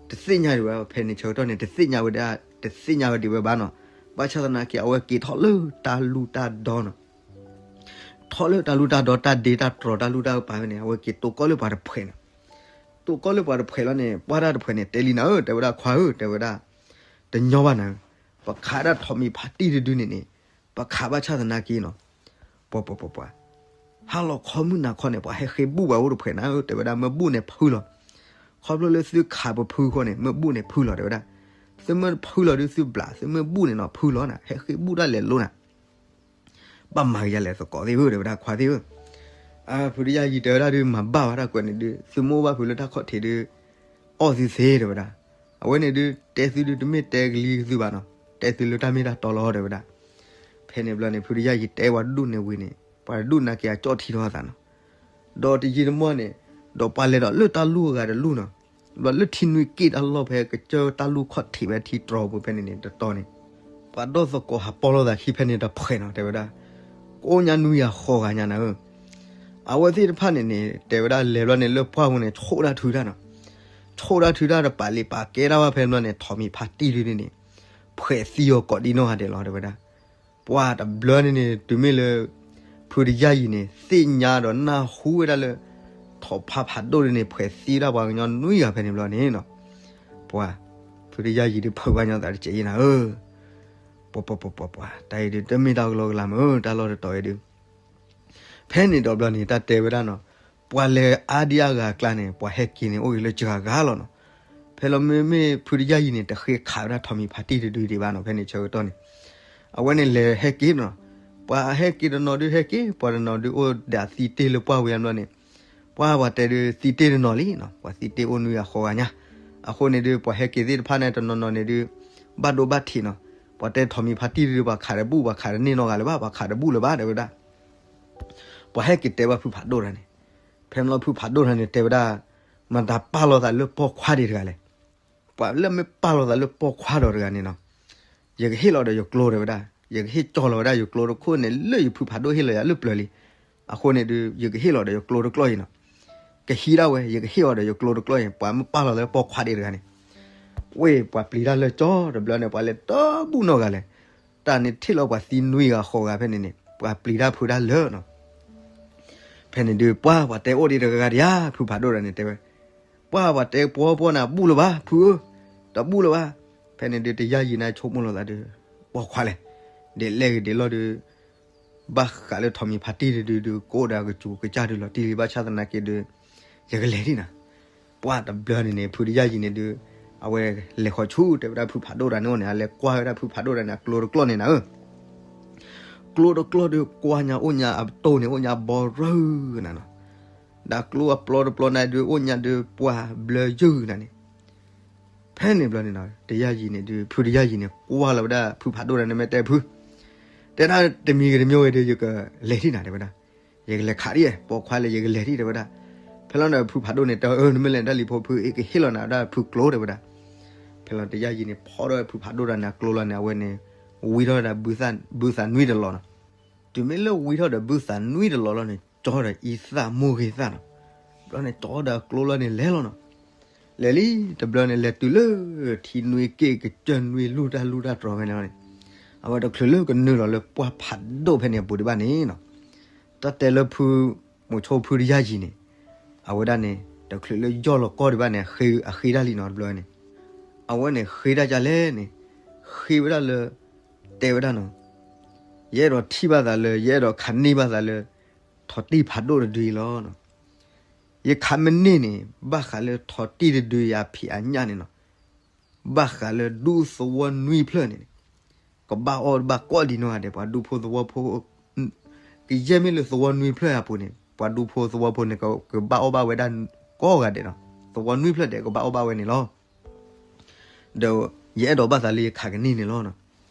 တသ့ၣ်ညါဒံးဝဲ ဖဲန့ၣ်ဆၢကတီၢ်န့ၣ် တသ့ၣ်ညါဝဲဒၣ် တသ့ၣ်ညါဝဲဒံးဝဲဘၣ်နီၤ. ဘၣ်ဆၣ်သနာ်က့ အဝဲက့ၤထီၣ်လၢတၢ်လူၢ်တၢ်ဒီနီၤ. ထီၣ်လၢတၢ်လူၢ်တၢ်ဒီ တၢ်ဒ့တၢ်တြီၤ တၢ်လူၢ်တၢ်ကပၤဖဲန့ၣ် အဝဲက့ၤတိၢ်ကီၢ်လၢပှၤတဖှဲးနီၤ. တိၢ်ကီၢ်လၢပှၤတဖှဲးလီၤန့ၣ် ပှၤတၢ်တဖှဲးန့ၣ် တဲလံနၤဧၢ တဲဝဲဒၣ် ခွါဧၢ တဲဝဲဒၣ် တညီဘၣ်နၤဧၢ, ပခးဒၣ်ထိးမံၤဖါတံၢ်တဒုန့ၣ်န့ၣ် ပခးဘၣ်ဆၣ်သနာ်က့နီၤ ပှၤပှၤပှၤပှၤ ဟါလီၤခီမုၢ်နၤခီန့ၣ် ပှၤဟဲဃ့ဘူၣ်ပှၤအိၣ်တဖှဲးနၤဧၢ တဲဝဲဒၣ် မ့ၢ်ဘူၣ်န့ၣ်ဖုလီၤ. ခီဖျိလၢသုခးပဖုအဃိန့ၣ် မ့ၢ်ဘူၣ်န့ၣ်ဖုလီၤ တဲဝဲဒၣ်. သုမ့ၢ်ဖုလီၤဒုးသုဘျး သုမ့ၢ်ဘူၣ်န့ၣ်နီၤ ဖုလီၤနၤ ဟဲဃ့ဘူၣ်တၢ်လဲၤလိၤနၤ ဘၣ်မၤကယၤလဲၣ်သကိးသ့ၣ်ဧၢ တဲဝဲဒၣ် ခွါသ့ၣ်ဧၢ. အါ ဖုတယၢ်ယံၤတဲဝဲဒၣ်ဒုး မၤဘၣ်ဝဲတၢ်ကွဲးန့ၣ်ဒုး သုမ့ၢ်အိၣ်ဘၣ်ဖုလၢတၢ်ခီၣ်ထံးဒုး အီၣ်သုသ့ တဲဝဲဒၣ်. အဝဲန့ၣ်ဒုး တဲသုဒုး တမ့ၢ်တဲကလံၤသုဘၣ်နီၤ တဲသုလၢတၢ်မ့ၢ်တၢ်တီလီၤ တဲဝဲဒၣ်. ဖဲန့ၣ်ဘျီန့ၣ် ဖုတယၢ်ယံၤတဲပှၤဒူၣ်န့ၣ်ဝံၤန့ၣ် ပှၤဒူၣ်နာ်က့ၤအကၠီၣ်ထံထီၣ်အသးနီၤ ဒီးတယံာ်တမီၢ်န့ၣ် ဒီးပှၤလဲၤဒီးလၢတၢ်လူၢ်အဂၤတလူၢ်နီၤ ဘျီလၢထံနွံက့ၣ်တၢ်လီၢ်ဖဲကစၢၢ်တၢ်လူၢ်ခီၣ်ထံးဖဲထံတြီၤပူၤဖဲန့ၣ်န့ၣ် တတီၤန့ၣ် ပှၤဒီသကိးဟးပီလိာ်သးခံဖဲန့ၣ်တဖှဲးနီၤ တဲဝဲဒၣ် ကိးညါနွံဂၤဃိးဂၤညါနၤဧၢ. အဝဲသ့ၣ်တဖၣ်န့ၣ်န့ၣ် တဲဝဲဒၣ်လဲၤဘျီန့ၣ်လၢပှၢ်ပူၤန့ၣ် ဆိၣ်တၢ်ထုတၢ်နီၤ ဆိၣ်တၢ်ထုတၢ်တပာ်လံာ်ပာ်ကဲတၢ်ဘၣ်ဖဲဘျီန့ၣ် ထိးမံၤဖါတံၢ်ဒုန့ၣ်န့ၣ် ဖှဲးသံအီၤကိးဒံနီၢ်ဂၤဒဲးလီၤ တဲဝဲဒၣ်. ပှၤတဘျီန့ၣ်န့ၣ် တုၤမ့ၢ်လၢ ဖုတယၢ်ယံၤန့ၣ် သ့ၣ်ညါဒီးနၢ်ဟူဝဲဒၣ်လၢ ထိးဖါဖးဒိၣ်ဒုန့ၣ် ဖှဲးသံဒၣ်ပှၤကညီနွံဂၤဖဲန့ၣ်ဘျီန့ၣ်နီၤ ပှၤ ဖုတယၢ်ယံၤဒုးဖုးဘၣ်ညီသးတစဲးအံၤနၤဧၢ ပှၤပှၤပှၤပှၤပှၤ တၢ်အံၤဒုး တမ့ၢ်တၢ်ကလီကလီမ့ၢ် တၢ်လီၢ်တတီၤအံၤဒုး ဖဲန့ၣ်ဒီးဘျီန့ၣ် တၢ်တဲဝဲဒၣ်နီၤ ပှၤလဲၤအါဒံအါဂၤအကျါန့ၣ် ပှၤဟဲက့ၤန့ၣ် အိၣ်ဂ့ၤလၢစှၤဂၤလီၤနီၤ. ဖဲလီၤမ့မ့ၢ်ဖုတယၢ်ယံၤန့ၣ် တဃ့ခးဝဲဒၣ်ထိးမံၤဖါတံၢ်တဒုဒံးဘၣ်နီၤ ဖဲန့ၣ်ဆၢကတီၢ်န့ၣ် အဝဲန့ၣ်လဲၤဟဲက့ၤနီၤ ပှၤဟဲက့ၤတနီၤဒုးဟဲက့ၤ ပှၤတနီၤဒုးအိၣ်ဒၣ်သံတ့ၢ်လၢပှၢ်ဝံၤအဘျီန့ၣ် ပှၤပှၤတဲဒုးသံတ့ၢ်တနီၤလံနီၤ ပှၤသံတ့ၢ်အိၣ်နွံဂၤဃိးဂၤညါ အဃိန့ၣ်ဒုး ပှၤဟဲက့ၤသ့ၣ်တဖၣ်န့ၣ် တနီၤနီၤန့ၣ်ဒုး ဘၣ်ဒိဘၣ်ထံးနီၤ ပှၤတဲထိးမံၤဖါတံၢ်တဒုး ပှၤခးတဘူၣ် ပှၤခးတန့ၢ်နီတဂၤလၢၤဘၣ် ပှၤခးတဘူၣ်လၢၤဘၣ် တဲဝဲဒၣ် ပှၤဟဲက့ၤတဲဘၣ်ဖုဖးဒိၣ်တၢ်န့ၣ် ဖဲမ့ၢ်လီၤဖုဖးဒိၣ်တၢ်န့ၣ် တဲဝဲဒၣ် မတၤပာ်လီၤသးလၢပိာ်ခွါဒံးတဂၤလဲၣ်. ပှၤလၢမ့ၢ်ပာ်လီၤသးလၢပိာ်ခွါဒီးတဂၤန့ၣ်နီၤ, ယကဟ့ၣ်လီၤဒီးယကျိတဲဝဲဒၣ်, ယကဟ့ၣ်ကၠီလီၤဝဲဒၣ်ယကျိတခိၣ်န့ၣ် လၢယဖုဖးဒိၣ်ဟ့ၣ်လီၤယၤလၢပျၢၤလံ. အဃိန့ၣ်ဒီး ယကဟ့ၣ်လီၤဒီးယကျိတကျီၢ်အံၤနီၤ, ကဟံးဒၣ်ဝဲ ယကဟ့ၣ်အီၤဒီးယကျိတကျီၢ်အံၤ ပှၤမ့ၢ်ပာ်လီၤသးလၢပိာ်ခွါဒံးတဂၤန့ၣ်. ဝ့ၢ် ပှၤပျံၤတၢ်လၢကၠီတဘျီန့ၣ် ပှၤလဲၤတဘူၣ်နီတဂၤလဲၣ်. တၢ်န့ၣ်ထံၣ်လီၤပှၤသံနွံဂၤဃိးဂၤဖဲန့ၣ်န့ၣ် ပှၤပျံၤတၢ်ဖုးတၢ်လၢာ်နီၤ. ဖဲန့ၣ်ဒုး ပှၤ ပှၤတဲအိၣ်ဒံးတဂၤဂၤဒံးဧါ, ဖုဖးဒိၣ်တဂၤန့ၣ်တဲဝဲ, ပှၤ ပှၤတဲပှီပှီနၤ ဘူၣ်လၢၤဘၣ် ဖုဧၢ, တဘူၣ်လၢၤဘၣ်. ဖဲန့ၣ်ဒုး တယၢ်ယံၤန့ၣ်ဆိကမိၣ်လီၤသးဒီး ပိာ်ခွါလဲၣ်, ဒ်လဲၣ်ဂ့ၤဒ်လဲၣ်ဂ့ၤဒီး ဘၣ်ဃးလၢထိးမံၤဖါတံၢ်တဒုဒုး ကအိၣ်ဒီးအကစူၤကစၢ်ဒုးလီၤတံၢ်လံ ဘၣ်ဆၣ်သနာ်က့ဒုး ယကလဲၤဒံးနၤ. ပှၤတဘျီန့ၣ်န့ၣ် ဖုတယၢ်ယံၤန့ၣ်ဒုး အဝဲလဲၤဃီၤဆူ တဲဝဲဒၣ်ဖုဖးဒိၣ်တဂၤန့ၣ်အိၣ်န့ၣ် အလဲၤကွၢ်ဝဲဒၣ်ဖုဖးဒိၣ်တဂၤန့ၣ် အကျိတကျီၢ်န့ၣ်နၤဧၢ. ကျိတကျီၢ်ဒုးကွၢ်ညါအိၣ်ညါအတိၢ်န့ၣ် အိၣ်ညါဘီရၢနၤနီၤ. ဒီးကျိအပျီတပျီန့ၣ်ဒုးအိၣ်ညါဒုးပှၤဘျၢယုၢ်နၤန့ၣ်. ဖဲန့ၣ်ဘျီန့ၣ်နီၤ တယၢ်ယံၤန့ၣ်ဒုး ဖုတယၢ်ယံၤန့ၣ် ကွၢ်လီၤဝဲဒၣ်ဖုဖးဒိၣ်တဂၤန့ၣ် မ့ၢ်တဲဖု တဲဒၣ်တမံၤဂ့ၤတမံၤဂ့ၤဒီး ယကလဲၤဒံးနၤ တဲဝဲဒၣ်. ယကလဲၤခးဒံး ပိာ်ခွါလဲၣ် ယကလဲၤဒံး တဲဝဲဒၣ်. ဖဲလီၤန့ၣ် ဖုဖးဒိၣ်န့ၣ် တဲအၢ နမ့ၢ်လဲၤတၢ်လံၤဖိဖု အကဟ့ၣ်လီၤနၤဒၣ်ဖုကျိ တဲဝဲဒၣ်. ဖဲလီၤတယၢ်ယံၤန့ၣ် ဖီၣ်ထီၣ်ဖုဖးဒိၣ်တဂၤန့ၣ် အကျိလီၤန့ၣ် အဝဲန့ၣ် ဝံထီၣ်ဒီး ဘုသးနွံတလီၤနီၤ. တုၤမ့ၢ်လၢဝံထီၣ်ဒီးဘုသးနွံတလီၤလီၤန့ၣ် ကၠီဒီးအံသၣ်မိၢ်ဂ့ၤသၣ်နီၤ. ဘျီန့ၣ် ကၠီဒီးအကျိလီၤန့ၣ် လဲၤလီၤနီၤ. လဲၤလံ တဘျီန့ၣ် လဲၤတုၤလၢ ထံနွံက့ၣ်ကစၢၢ်နွံလူၢ်တၢ်လူၢ်တၢ်တြီၤဖဲန့ၣ်လီၤန့ၣ် အဝဲတချုးလၢကနုာ်လီၤလၢပှၢ်ဖးဒိၣ်ဖဲန့ၣ်အပူၤဒံးဘၣ်န့ၣ်နီၤ. တၢ်တဲလၢဖု မိၤဆိဖုတယၢ်ယံၤန့ၣ် အဝဲဒၣ်န့ၣ် တချုးလၢယီၢ်လီၤကီၢ်ဒံးဘၣ်န့ၣ် အဃ့တၢ်လံနီၤ တဘျီန့ၣ်. အဝဲန့ၣ်ဃ့တၢ်ဒ်လဲၣ်န့ၣ် ဃ့ဝဲဒၣ်လၢ တဲဝဲဒၣ်နီၤ, ယအဲၣ်ဒိးထံၣ်ဘၣ်သးလၢ ယအဲၣ်ဒိးခးန့ၢ်ဘၣ်သးလၢ ထိးတံၢ်ဖးဒိၣ်တဒုအံၤလီၤ. ယခးမ့ၢ်န့ၢ်န့ၣ် ဘၣ်ဃးလၢထိးတံၢ်တဒုအံၤအဖံးအညၣ်န့ၣ်နီၤ, ဘၣ်ဃးလၢဒူသဝီနွံဖျၢၣ်န့ၣ် ကဘၣ်အီၣ်ဘၣ်ကိးဒံးနီၢ်ဂၤဒဲး ပှၤဒူဖိသဝီဖိ ကယဲၢ်မ့ၢ်လၢသဝီနွံဖျၢၣ်အပူၤန့ၣ် ပှၤဒူဖိသဝီဖိန့ၣ် ကဘၣ်အီၣ်ဘၣ်ဝဲဒၣ်ကိးဂၤဒဲးနီၤ, သဝီနွံဖျၢၣ်ဒဲးကဘၣ်အီၣ်ဘၣ်ဝဲန့ၣ်လီၤ. ဒီးယအဲၣ်ဒိးဘၣ်သးလၢယခးကန့ၢ်န့ၣ်လီၤနီၤ.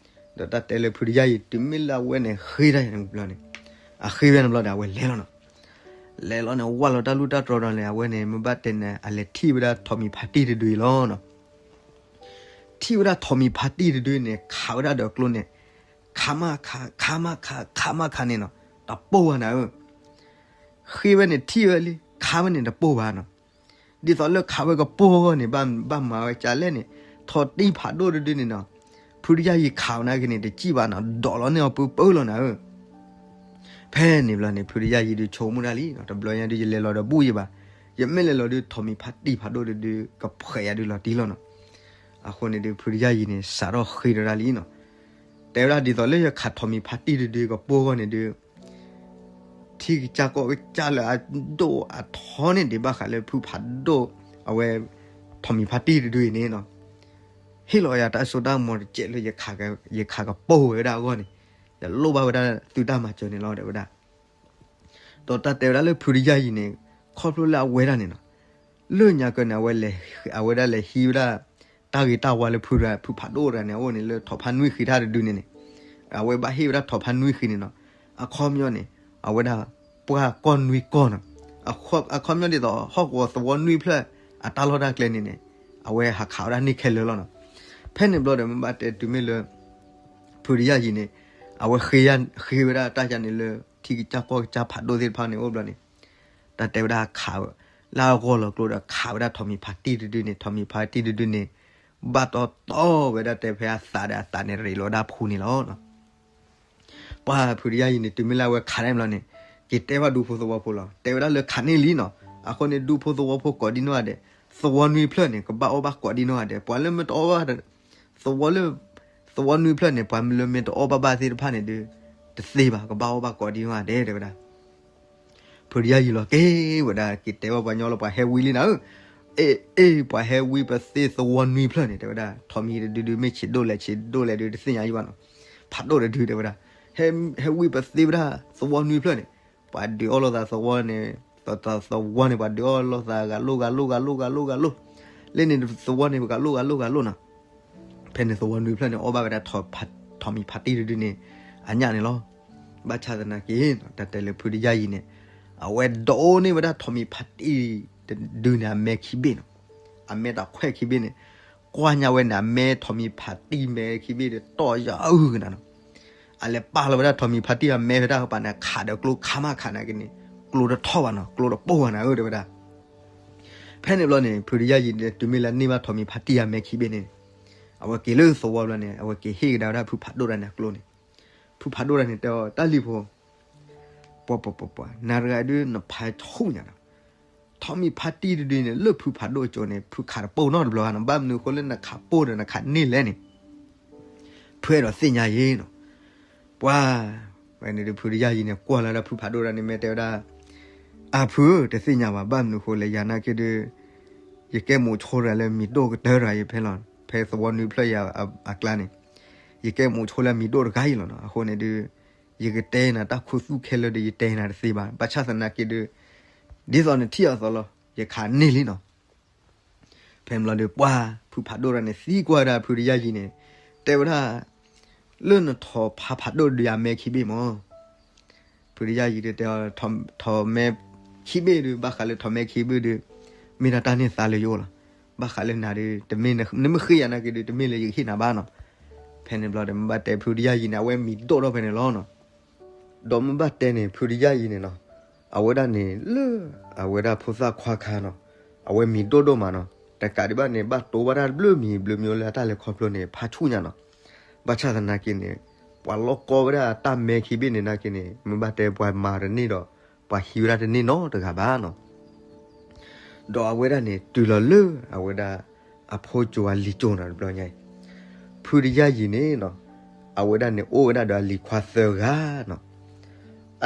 ဒီးတၢ်တဲလၢဖုတယၢ်ယံၤ တုၤမ့ၢ်လၢအဝဲန့ၣ်ဃ့တၢ်န့ၣ်ဘျီန့ၣ် အဃ့ဝဲန့ၣ်ဘျီဒီး အဝဲလဲၤလီၤနီၤ. လဲၤလီၤန့ၣ် ဝၢ်လီၤတၢ်လူၢ်တၢ်တြီၤဒီးန့ၣ် အဝဲန့ၣ် မ့ၢ်ဘၣ်တဲန့ၣ် အလဲၤထံၣ်ဝဲဒၣ်ထိးမံၤဖါတံၢ်တဒုအံၤလီၤနီၤ. ထံၣ်ဝဲဒၣ်ထိးမံၤဖါတံၢ်တဒုန့ၣ် ခးဝဲဒၣ်ဒီးကျိန့ၣ် ခးမးခး ခးမးခး ခးမးခးန့ၣ်နီၤ တပိၢ်ဘၣ်နၤဧၢ. ဃ့ဝဲန့ၣ်ထံၣ်ဝဲလံ ခးဝဲန့ၣ်တပိၢ်ဘၣ်နီၤ. ဒ်သိးလၢခးဝဲကပိၢ်အဂီၢ်န့ၣ် ဘၣ်မၤဝဲကလဲၣ်န့ၣ် ထိးတံၢ်ဖးဒိၣ်တဒုန့ၣ်နီၤ ဖုတယၢ်ယံၤခးအီၤနာ်က့န့ၣ် တစံၣ်ဘၣ်နီၤ ဒိးလီၤန့ၢ်အီၤပၢပၢလီၤနၤဧၢ. ဖဲန့ၣ်ဘျီန့ၣ် ဖုတယၢ်ယံၤဒုးဆိကမိၣ်ဒၣ်လံနီၤ တဘျီညါဒုးယလဲၤလီၤဒီးဘူၣ်ယဘၣ်, ယမ့ၢ်လဲၤလီၤဒုး ထိးမံၤဖါတံၢ်ဖးဒိၣ်တဒု ကဖှဲးယၤဒုးလီၤတံၢ်လီၤနီၤ. အဃိန့ၣ်ဒုး ဖုတယၢ်ယံၤန့ၣ် စးထီၣ်ဃ့ဒီးဒၣ်လံနီၤ. တဲဝဲဒၣ်ဒ်သိးလၢယခးထိးမံၤဖါတံၢ်တဒုကပိၢ်အဂီၢ်န့ၣ်ဒုး ထံကစၢ်ကီၢ်ကစၢ်လၢအဒိၣ်အထီန့ၣ် ဒံးဘၣ်ဃးလၢဖုဖးဒိၣ် အဝဲ ထိးမံၤဖါတံၢ်တဒုအံၤန့ၣ်နီၤ, ဟ့ၣ်လီၤယၤတၢ်စိတၢ်ကမီၤတစဲးလၢ ယခးကပိၢ်ဝဲဒၣ်အဂီၢ်န့ၣ် ယလိၣ်ဘၣ်ဝဲဒၣ်သုတၢ်မၤစၢၤန့ၣ်လီၤ တဲဝဲဒၣ်. ဒီးတၢ်တဲဝဲဒၣ်လၢဖုတယၢ်ယံၤန့ၣ် ခီဖျိလၢအဝဲဒၣ်န့ၣ်နီၤ လၢညါကၢန့ၣ် အဝဲဒၣ်လဲၤဟံးဝဲဒၣ် တၢ်ဂ့ၤတၢ်ဝါလၢဖု ဖုဖးဒိၣ်တဂၤန့ၣ် အအိၣ်န့ၣ်လၢထိးဖါနွံဃံးထၣ်တဒုန့ၣ်န့ၣ်, အဝဲဘၣ်ဟ့ၣ်ဝဲဒၣ်ထိးဖါနွံဃံးန့ၣ်နီၤ, အခီပညီန့ၣ် အဝဲဒၣ်ပှၢ်ကီၢ်နွံကီၢ်နီၤ, အခီပညီဒ်သိး ဟီၣ်ကဝီၤသဝီနွံဖျၢၣ်အတၢ်လီၢ်တၢ်ကျဲန့ၣ်န့ၣ် အဝဲဟးခးဝဲဒၣ်န့ၢ်ခဲလၢာ်လီၤနီၤ. ဖဲန့ၣ်ဘျီဒီး မ့ၢ်ဘၣ်တဲတုၤမ့ၢ်လၢ ဖုတယၢ်ယံၤန့ၣ် အဝဲဃ့ဝဲဒၣ်တၢ်ယၤန့ၣ်လၢ ထံကစၢ်ကီၢ်ကစၢ်ဖးဒိၣ်သ့ၣ်တဖၣ်န့ၣ်အိၣ်ဘျီန့ၣ် တၢ်တဲဝဲဒၣ်ခး လၢအဂီၢ်လီၤကျိဒီးခးဝဲဒၣ်ထိးမံၤဖါတံၢ်တဒုန့ၣ် ထိးမံၤဖါတံၢ်တဒုန့ၣ် ဘၣ်တီတီဝဲဒၣ်တဲဖဲအသးဒီးအသးန့ၣ်ရ့းလီၤဒၣ်ဖူန့ၣ်လီၤ. ပှၤဖုတယၢ်ယံၤန့ၣ် တုၤမ့ၢ်လၢအဝဲခးန့ၣ်ဘျီန့ၣ် က့ၤတဲဘၣ်ဒူဖိသဝီဖိလီၤ. တဲဝဲဒၣ်လၢခးန့ၢ်လံနီၤ. အဃိန့ၣ် ဒူဖိသဝီဖိကိးဒံနီၢ်ဂၤဒဲး သဝီနွံဖျၢၣ်န့ၣ် ကဘၣ်အီၣ်ဘၣ်ကိးဒံနီၢ်ဂၤဒဲး ပှၤလၢမ့ၢ်တအီၣ်ဘၣ် သဝီလၢ သဝီနွံဖျၢၣ်န့ၣ် ပှၤလၢမ့ၢ်တအီၣ်ဘၣ်ဘၣ်သ့ၣ်တဖၣ်န့ၣ်ဒီး တသ့ဘၣ် ကဘၣ်အီၣ်ဘၣ်ကိးဒံနီၢ်ဂၤဒဲး တဲဝဲဒၣ်. ဖုတယၢ်ယံၤလီၤက့ၤဝဲဒၣ် က့ၤတဲဘၣ်ပှၤညီလီၤ ပှၤဟဲဝံလံနၤဧၢ, အ့ အ့ ပှၤဟဲဝံပသ့သဝီနွံဖျၢၣ်န့ၣ် တဲဝဲဒၣ် ထိးမံၤတဒုဒုး မ့ၢ်ဆံးဒိၣ်လဲၣ်ဆံးဒိၣ်လဲၣ်ဒုး တသ့ၣ်ညါယဘၣ်နီၤ, ဖးဒိၣ်တဒုတဲဝဲဒၣ် ဟဲဝံပသ့ဝဲဒၣ်သဝီနွံဖျၢၣ်န့ၣ် ပှၤဒုးအီၣ်လိာ်သးသဝီန့ၣ် သဝီန့ၣ် ပှၤဒုးအီၣ်လိာ်သးဂၤလိာ်ဂၤလိာ်ဂၤလိာ်ဂၤလိာ်, လၢန့ၣ်သဝီန့ၣ် ပှၤဂၤလိာ်ဂၤလိာ်ဂၤလိာ်နီၤ. ဖဲန့ၣ်သဝီနွံဖျၢၣ်န့ၣ် အီၣ်ဘၣ်ဝဲဒၣ် ထိးမံၤဖးတံၢ်တဒုန့ၣ် အညၣ်န့ၣ်လီၤ. ဘၣ်ဆၣ်သနာ်က့ တၢ်တဲလၢဖုတယၢ်ယံၤန့ၣ် အဝဲဒိးန့ၢ်ဝဲဒၣ်ထိးမံၤဖးတံၢ် တဒုန့ၣ်အမဲခံဘ့ၣ်နီၤ, အမဲတၢ်ခွဲးခံဘ့ၣ်န့ၣ်, ကွၢ်ညါဝဲန့ၣ် အမဲထိးမံၤဖးတံၢ်မဲခံဘ့ၣ်ဒီး တီၢ်ယၤအုၣ်ကနၤနီၤ, အလဲၤပာ်လီၤဝဲဒၣ်ထိးမံၤဖးတံၢ်အမဲဖဲတၢ်ပာ်န့ၣ် ခးဒီးကျိခးမးခးနာ်က့န့ၣ်, ကျိတထီၣ်ဘၣ်နီၤ, ကျိတပိၢ်ဘၣ်နၤဧၢ တဲဝဲဒၣ်. ဖဲန့ၣ်ဘျီန့ၣ် ဖုတယၢ်ယံၤန့ၣ် တုၤမ့ၢ်လၢအန့ၢ်ဘၣ်ထိးမံၤဖးတံၢ်အမဲခံဘ့ၣ်န့ၣ်, အဝဲက့ၤလၢသဝီဘျီန့ၣ် အဝဲက့ၤဟ့ၣ်ကဒါဝဲဒၣ်ဖုဖးဒိၣ်တဂၤန့ၣ်အကျိန့ၣ်, ဖုဖးဒိၣ်တဂၤန့ၣ် တဲအီၤ တၢ်လံၤဖိ ပှၤပှၤပှၤပှၤ နၤတဂၤဒုးနဖးဆူၣ်ညါနီၤ, ထိးမံၤဖးတံၢ်တဒုန့ၣ် လၢဖုဖးဒိၣ်အစိၤန့ၣ် ဖုခးတပိၢ်နီတဘျီဘၣ်နီၤ, ဘၣ်မနုၤအဃိလၢနခးပိၢ်ဒီးနခးန့ၢ်လဲၣ်န့ၣ် ဖုအဲၣ်ဒိးသ့ၣ်ညါအံၤနီၤ. ပှၤ ဝဲန့ၣ်ဒုး ဖုတယၢ်ယံၤန့ၣ် ကွၢ်လီၤဒၣ်ဖုဖးဒိၣ်တဂၤန့ၣ် မ့ၢ်တဲဝဲဒၣ်, အၢ ဖုဧၢ တသ့ၣ်ညါဘၣ်, ဘၣ်မနုၤအဃိလဲၣ် ယၤနာ်က့ဒုး ယကဲမိာ်ဆိတဂၤလၢမံၤဒိၣ်ကတၢၢ်တဂၤအံၤဖဲလီၤ, ဖဲသဝီနွံဖျၢၣ်ယၤအကျါန့ၣ်, ယကဲမိာ်ဆိလၢအမံၤဒိၣ်တဂၤအံၤလီၤနီၤ. အဃိန့ၣ်ဒုး ယကတဲနၤတၢ်ခူသူၣ်ခဲလၢာ်ဒီး ယတဲနၤတသ့ဘၣ်, ဘၣ်ဆၣ်သနာ်က့ဒုး ဒ်သိးနထံၣ်အသိးလီၤ ယခးန့ၢ်လံနီၤ. ဖဲန့ၣ်ဘျီဒီး ပှၤ ဖုဖးဒိၣ်တဂၤန့ၣ် သံကွၢ်ဝဲဒၣ်ဖုတယၢ်ယံၤန့ၣ်, တဲဝဲဒၣ်, လၢနထိးဖးဖးဒိၣ်ဒုးအမဲခံဘ့ၣ်မး, ဖုတယၢ်ယံၤဒုးတဲအီၤ, ထိးမဲခံဘ့ၣ်ဒုး ဘၣ်ဃးလၢထိးမဲခံဘ့ၣ်ဒုး မ့ၢ်ဒၣ်တၢ်န့ၢ်သါလၢယအိၣ်လီၤ. ဘၣ်ဃးလၢနၤဒုး တမ့ၢ်နမ့ၢ်ဃ့ယၤနာ်က့ဒုး တမ့ၢ်လၢယကဟ့ၣ်နၤဘၣ်နီၤ. ဖဲန့ၣ်ဘျီဒီး မ့ၢ်ဘၣ်တဲဖုတယၢ်ယံၤန့ၣ် အဝဲမံၤဒိၣ်ထီၣ်ဖဲန့ၣ်လီၤနီၤ. ဒီးမ့ၢ်ဘၣ်တဲန့ၣ် ဖုတယၢ်ယံၤန့ၣ်နီၤ, အဝဲဒၣ်န့ၣ်လၢ အဝဲဒၣ်ဖိသၣ်ခွါခါနီၤ, အဝဲမံၤဒိၣ်ဒိၣ်မးနီၤ, တကးဒံးဘၣ်န့ၣ် ဘၣ်တိဝဲဒၣ်တဘျုးမံၤဘျုးမံၤလၢအတၢ်လဲၤခီဖျိန့ၣ် ဖးဆူၣ်ညါနီၤ. ဘၣ်ဆၣ်သနာ်က့န့ၣ် ပှၤလီၢ်ကီဝဲဒၣ်တၢ်မဲခံဘ့ၣ်န့ၣ်နာ်က့န့ၣ် မ့ၢ်ဘၣ်တဲပှၤမၤတန့ၢ်ဒီး ပှၤဟံးဝဲဒၣ်တန့ၢ်နီတဂၤဘၣ်နီၤ. ဒီးအဝဲဒၣ်န့ၣ် တုၤလီၤလၢ အဝဲဒၣ် အဖိကၠိအလံၤကၠိနီၤ တဘျီညါအံၤ, ဖုတယၢ်ယံၤန့ၣ်နီၤ, အဝဲဒၣ်န့ၣ် အိၣ်ဝဲဒၣ်ဒီးအလံၤခွါသၢဂၤနီၤ.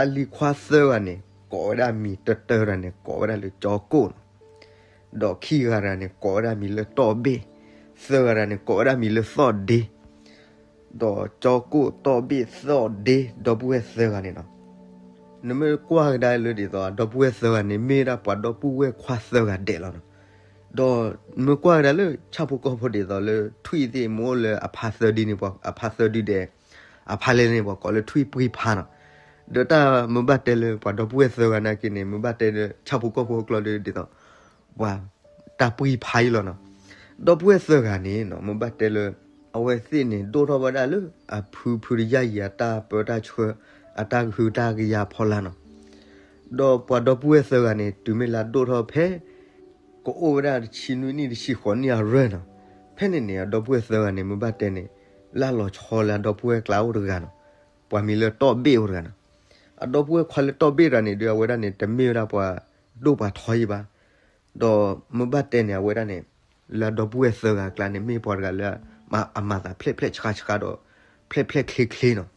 အလံၤခွါသၢဂၤန့ၣ် ကိးဝဲဒၣ်မံၤတတၢတဂၤန့ၣ် ကိးဝဲဒၣ်လၢကၠီကိၣ်နီၤ. ဒီးခံဂၤတဂၤန့ၣ် ကိးဝဲဒၣ်မံၤလၢတီၢ်ဘ့ၣ်, သၢဂၤတဂၤန့ၣ် ကိးဝဲဒၣ်မံၤလၢသီၣ်ဒ့, ဒီးကၠီကိၣ် တီၢ်ဘ့ၣ် သီၣ်ဒ့ ဒီပုၢ်ဝဲၢ်သၢဂၤန့ၣ်နီၤ. နမ့ၢ်ကွၢ်ကဒါလၢဒ်သိး ဒီပုၢ်ဝဲၢ်သၢဂၤန့ၣ် မ့ၢ်ဒၣ်ပှၤဒီပုၢ်ဝဲၢ်ခွါသၢဂၤဒဲးလီၤနီၤ. ဒီးနမ့ၢ်ကွၢ်ကဒါလၢဆၣ်ဖိကီၢ်ဖိဒ်သိးလၢ ထွံၣ်သ့ၣ်မ့ၢ်အိၣ်လၢအဖါသၢဒုန့ၣ် ပှၤအဖါသၢဒုဒဲး, အဖါလဲၢ်လဲၢ်န့ၣ် ပှၤကိးလၢထွံၣ်ပှံၢ်ဖါနီၤ. ဒီးတၢ်မ့ၢ်ဘၣ်တဲလၢပှၤဒီပုၢ်ဝဲၢ်သၢဂၤနာ်က့န့ၣ် မ့ၢ်ဘၣ်တဲလၢဆၣ်ဖိကီၢ်ဖိအကျိာ်ဒ်သိး ပှၤတၢ်ပှံၢ်ဖါအံၤလီၤနီၤ. ဒီပုၢ်ဝဲၢ်သၢဂၤန့ၣ်နီၤ မ့ၢ်ဘၣ်တဲလၢ အဝဲသ့ၣ်န့ၣ် ဒိၣ်ထီၣ်ဝဲဒၣ်လၢ အဖုဖုတယၢ်ယံၤအတၢ်ပၢတၢ်ဆှၢ အတၢ်ကဟုတၢ်ကယာ်ဖီလာ်နီၤ. ဒီးပှၤဒီပုၢ်ဝဲၢ်သၢဂၤန့ၣ် တုၤမ့ၢ်လၢအဒိၣ်ထီၣ်ဖဲ ကအိၣ်ဝဲဒၣ်တဆံနွံနံၣ်တဆံဃိးနံၣ်အရၢနီၤ. ဖဲန့ၣ်န့ၣ် အဒီပုၢ်ဝဲၢ်သၢဂၤန့ၣ် မ့ၢ်ဘၣ်တဲန့ၣ် လၢအလီၤဆီလၢအဒီပုၢ်ဝဲၢ်ကျါအိၣ်တဂၤနီၤ. ပှၤမံၤလၢတီၢ်ဘ့ၣ်အိၣ်တဂၤနီၤ. အဒီပုၢ်ဝဲၢ်ခွါလၢတီၢ်ဘ့ၣ်တဂၤန့ၣ်ဒုး အဝဲဒၣ်န့ၣ် တမ့ၢ်ဝဲဒၣ်ပှၤဒိၣ်ပှၤထီအံၤဘၣ်. ဒီးမ့ၢ်ဘၣ်တဲန့ၣ် အဝဲဒၣ်န့ၣ် လၢအဒီပုၢ်ဝဲၢ်သၢဂၤအကျါန့ၣ် မ့ၢ်ပှၤတဂၤလၢ အမၤသးဖျဲၣ်ဖျဲၣ်ဆှါဆှါဒီး ဖျဲၣ်ဖျဲၣ်ချ့ချ့နီၤ.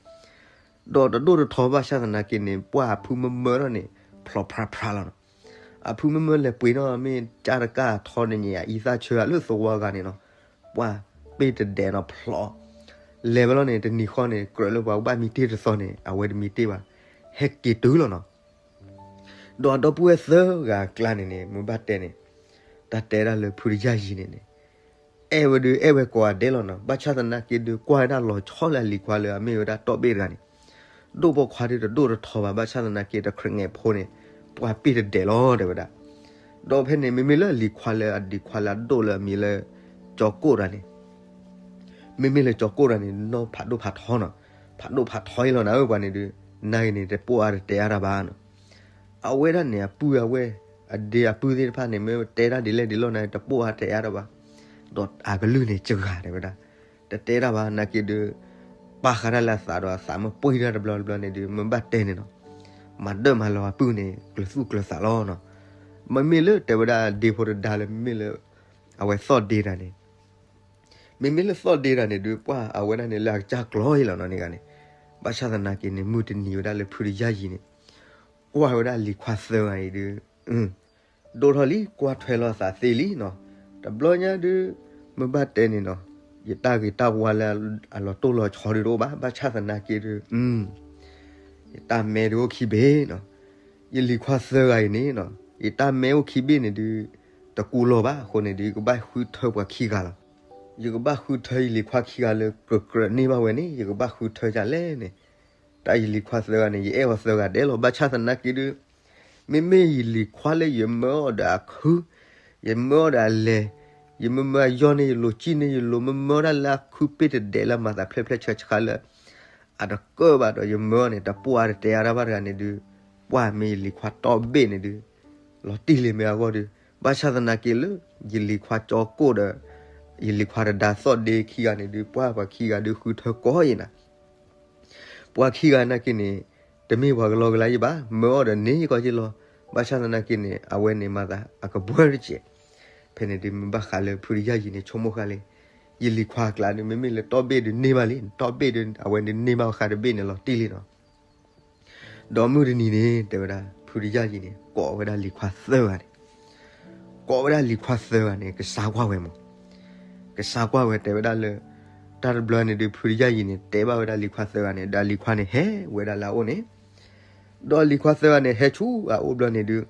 ဒီးတဒိၣ်တထီဘၣ်ဆၣ်သနာ်က့န့ၣ် ပှၤအဖုမၢမၢထီၣ်န့ၣ် ဖျိးဖြါဖြါလီၤနီၤ. အဖုမၢမၢလဲၤပှ့ၤနီၣ် မ့ၢ်ကၢ်တကၢ်ထီန့ၣ် အံသၣ်ဆၢလၢသဝီဂၤန့ၣ်နီၤ. ပှၤပ့ၢ်တဒဲးနီၤ ဖျိး လဲၤဝဲလီၤန့ၣ် တနံၤဃီန့ၣ် ကြၢးလၢပှၤကဘၣ်မံတ့ၢ်တသီန့ၣ် အဝဲတမံတ့ၢ်ဘၣ်. ဟဲက့ၤတုၤလီၤနီၤ. ဒီးအဒီပုၢ်ဝဲၢ်သၢဂၤအကျါန့ၣ်န့ၣ် မ့ၢ်ဘၣ်တဲန့ၣ် တၢ်တဲဒၣ်လၢဖုတယၢ်ယံၤန့ၣ်န့ၣ် အဲၣ်ဝဲဒုး အဲၣ်ဝဲကိးဂၤဒဲးလီၤနီၤ. ဘၣ်ဆၣ်သနာ်က့ဒုး ကွၢ်ဝဲဒၣ်လီၤဆီလၢအလံၤခွါလၢအမ့ၢ်ဝဲဒၣ်တီၢ်ဘ့ၣ်တဂၤန့ၣ် ဒိၣ်ပိာ်ခွါဒုးတဒိၣ်တထီဘၣ်. ဘၣ်ဆၣ်သနာ်က့ တခရံာ်ငဲၤဖိန့ၣ် ပှၤပ့ၢ်တဒဲးလီၤ တဲဝဲဒၣ်. ဒီးဖဲန့ၣ် မ့မ့ၢ်လၢအလံၤခွါလၢအဒံးခွါလၢအဒိၣ်လၢအမံၤလၢ ကၠီကိၣ်တဂၤန့ၣ် မ့မ့ၢ်လၢကၠီကိၣ်တဂၤန့ၣ် နီၢ်ဖးဒိၣ်ဖးထီနီၤ. ဖးဒိၣ်ဖးထီအံၤလီၤနၤဧၢ ပှၤန့ၣ်ဒုး နာ်က့န့ၣ် တပိာ်အါတတဲအါတၢ်ဘၣ်နီၤ. အဝဲဒၣ်န့ၣ် အပုၢ်အဝဲၢ် အဒ့အပုၢ်သ့ၣ်တဖၣ်န့ၣ် မ့ၢ်တဲတၢ်ဒ်လဲၣ်ဒ်လဲၣ်န့ၣ် တပိာ်အါတဲအါတၢ်ဘၣ်. ဒီးအကလုၢ်န့ၣ် စှၤတဲဝဲဒၣ် တတဲတၢ်ဘၣ် နာ်က့ဒုး ပာ်ဃာ်တၢ်လၢအသးဒီးအသးမ့ၢ်ပှံၢ်တၢ်တဘျီတဘျီန့ၣ်ဒုး မ့ၢ်ဘၣ်တဲန့ၣ်နီၤ မၤဒၢၣ်မၤလီၤအပုၢ်န့ၣ် ကျၢၤသူၣ်ကျၢၤသးလီၤနီၤ. မ့မ့ၢ်လၢတဲဝဲဒၣ်ဒ့ဖိတဒါလၢမ့မ့ၢ်လၢ အဝဲသီၣ်ဒ့တဂၤန့ၣ် မ့မ့ၢ်လၢသီၣ်ဒ့တဂၤန့ၣ်ဒုး ပှၤအဝဲဒၣ်န့ၣ် လၢအကစၢ်ကျီအံၤလီၤနီၤန့ၣ်ဂၤန့ၣ် ဘၣ်ဆၣ်သနာ်က့န့ၣ် မုၢ်တနံၤဝဲဒၣ်လၢဖုတယၢ်ယံၤန့ၣ် ကွၢ်ဝဲဒၣ်လံၤခွါသၢဂၤအံၤဒုး ဒိၣ်ထီၣ်လံ ကွၢ်ထွဲလီၤအသးသ့လံနီၤ. တဘျီညါဒုး မ့ၢ်ဘၣ်တဲန့ၣ်နီၤ ယတၢ်ဂ့ၤတၢ်ဝါလၢအလီၤတိၢ်လီၤဆီဒုးတအိၣ်ဘၣ် ဘၣ်ဆၣ်သနာ်က့ဒုး ယတၢ်မဲဒုးအိၣ်ခံဘ့ၣ်နီၤ. ယလံၤခွါသၢဂၤအံၤန့ၣ်နီၤ ယတၢ်မဲအိၣ်ခံဘ့ၣ်န့ၣ်ဒုး တကူလီၤဘၣ်အဃိန့ၣ်ဒုး ယကဘၣ်ဃုထၢပှၤခံဂၤလီၤ. ယကဘၣ်ဃုထၢယလံၤခွါခံဂၤလၢကြၢးကြၢးန့ၢ်ဘၣ်ဝဲန့ၣ် ယကဘၣ်ဃုထၢဒ်လဲၣ်န့ၣ် တၢ်ယလံၤခွါသၢဂၤန့ၣ် ယအဲၣ်အီၤသၢဂၤဒဲးလီၤ. ဘၣ်ဆၣ်သနာ်က့ဒုး မ့မ့ၢ်ယလံၤခွါလၢယမၢအီၤဒီးအခု, ယမၢအီၤဒီးအလဲၤ, ယမၢမၢအယီၢ်န့ၢ်ယလိၤ စံၣ်န့ၢ်ယလိၤ မၢမၢဒၣ်လၢအခုပ့ၢ်တဒဲးလၢမၤသးဖျဲၣ်ဖျဲၣ်ဆှးဆှးလၢ အတကၢၣ်ဘၣ်ဒီးယမၢအီၤန့ၣ် တပှၢ်တတဲအါတၢ်ဘၣ်တဂၤန့ၣ်ဒုး, ပှၢ်မ့ၢ်ယလံၤခွါတီၢ်ဘ့ၣ်န့ၣ်ဒုး, လီၤတံၢ်လံမ့ၢ်အဂီၢ်ဒုး, ဘၣ်ဆၣ်သနာ်က့လၢ ယလံၤခွါကၠီကိၣ်ဒီး ယလံၤခွါတဒါသီၣ်ဒ့ခံဂၤန့ၣ်ဒုး ပှၢ်ပှၤခံဂၤဒုးဃုထၢကီယဲနၤ ပှၤခံဂၤနာ်က့န့ၣ် တမ့ၢ်ပှၤကလီကလီယဲဘၣ်, မၢအီၤဒီးန့ၢ်ကီက့လီၤ. ဘၣ်ဆၣ်သနာ်က့န့ၣ် အဝဲန့ၣ်မၤသးအကဘှၢတစဲး. ဖဲန့ၣ်ဒုးမ့ၢ်ဘၣ်ဃးလၢဖုတယၢ်ယံၤန့ၣ် ဆိကမိၣ်ဃာ်လံ, ယလံၤခွါအကျါဒုး မ့မ့ၢ်လၢတီၢ်ဘ့ၣ်ဒုးန့ၢ်ဘၣ်လံ, တီၢ်ဘ့ၣ်ဒုးအဝဲဒုးန့ၢ်ဘၣ်ဃးတဘ့ၣ်န့ၣ်လီၤတံၢ်လံနီၤ. ဒီးမုၢ်တနံၤန့ၣ် တဲဝဲဒၣ် ဖုတယၢ်ယံၤန့ၣ် ကိးဝဲဒၣ်လံၤခွါသၢဂၤန့ၣ် ကိးဝဲဒၣ်လံၤခွါသၢဂၤန့ၣ် ကစါကွၢ်ဝဲမး, ကစါကွၢ်ဝဲတဲဝဲဒၣ်လၢ တၢ်တဘျီန့ၣ်ဒုး ဖုတယၢ်ယံၤန့ၣ် တဲဘၣ်ဝဲဒၣ်လံၤခွါသၢဂၤန့ၣ် ဒီးလံၤခွါန့ၣ်ဟဲဝဲဒၣ်လၢအအိၣ်န့ၣ်, ဒီးလံၤခွါသၢဂၤန့ၣ် ဟဲဆူအအိၣ်ဘျီန့ၣ်ဒုး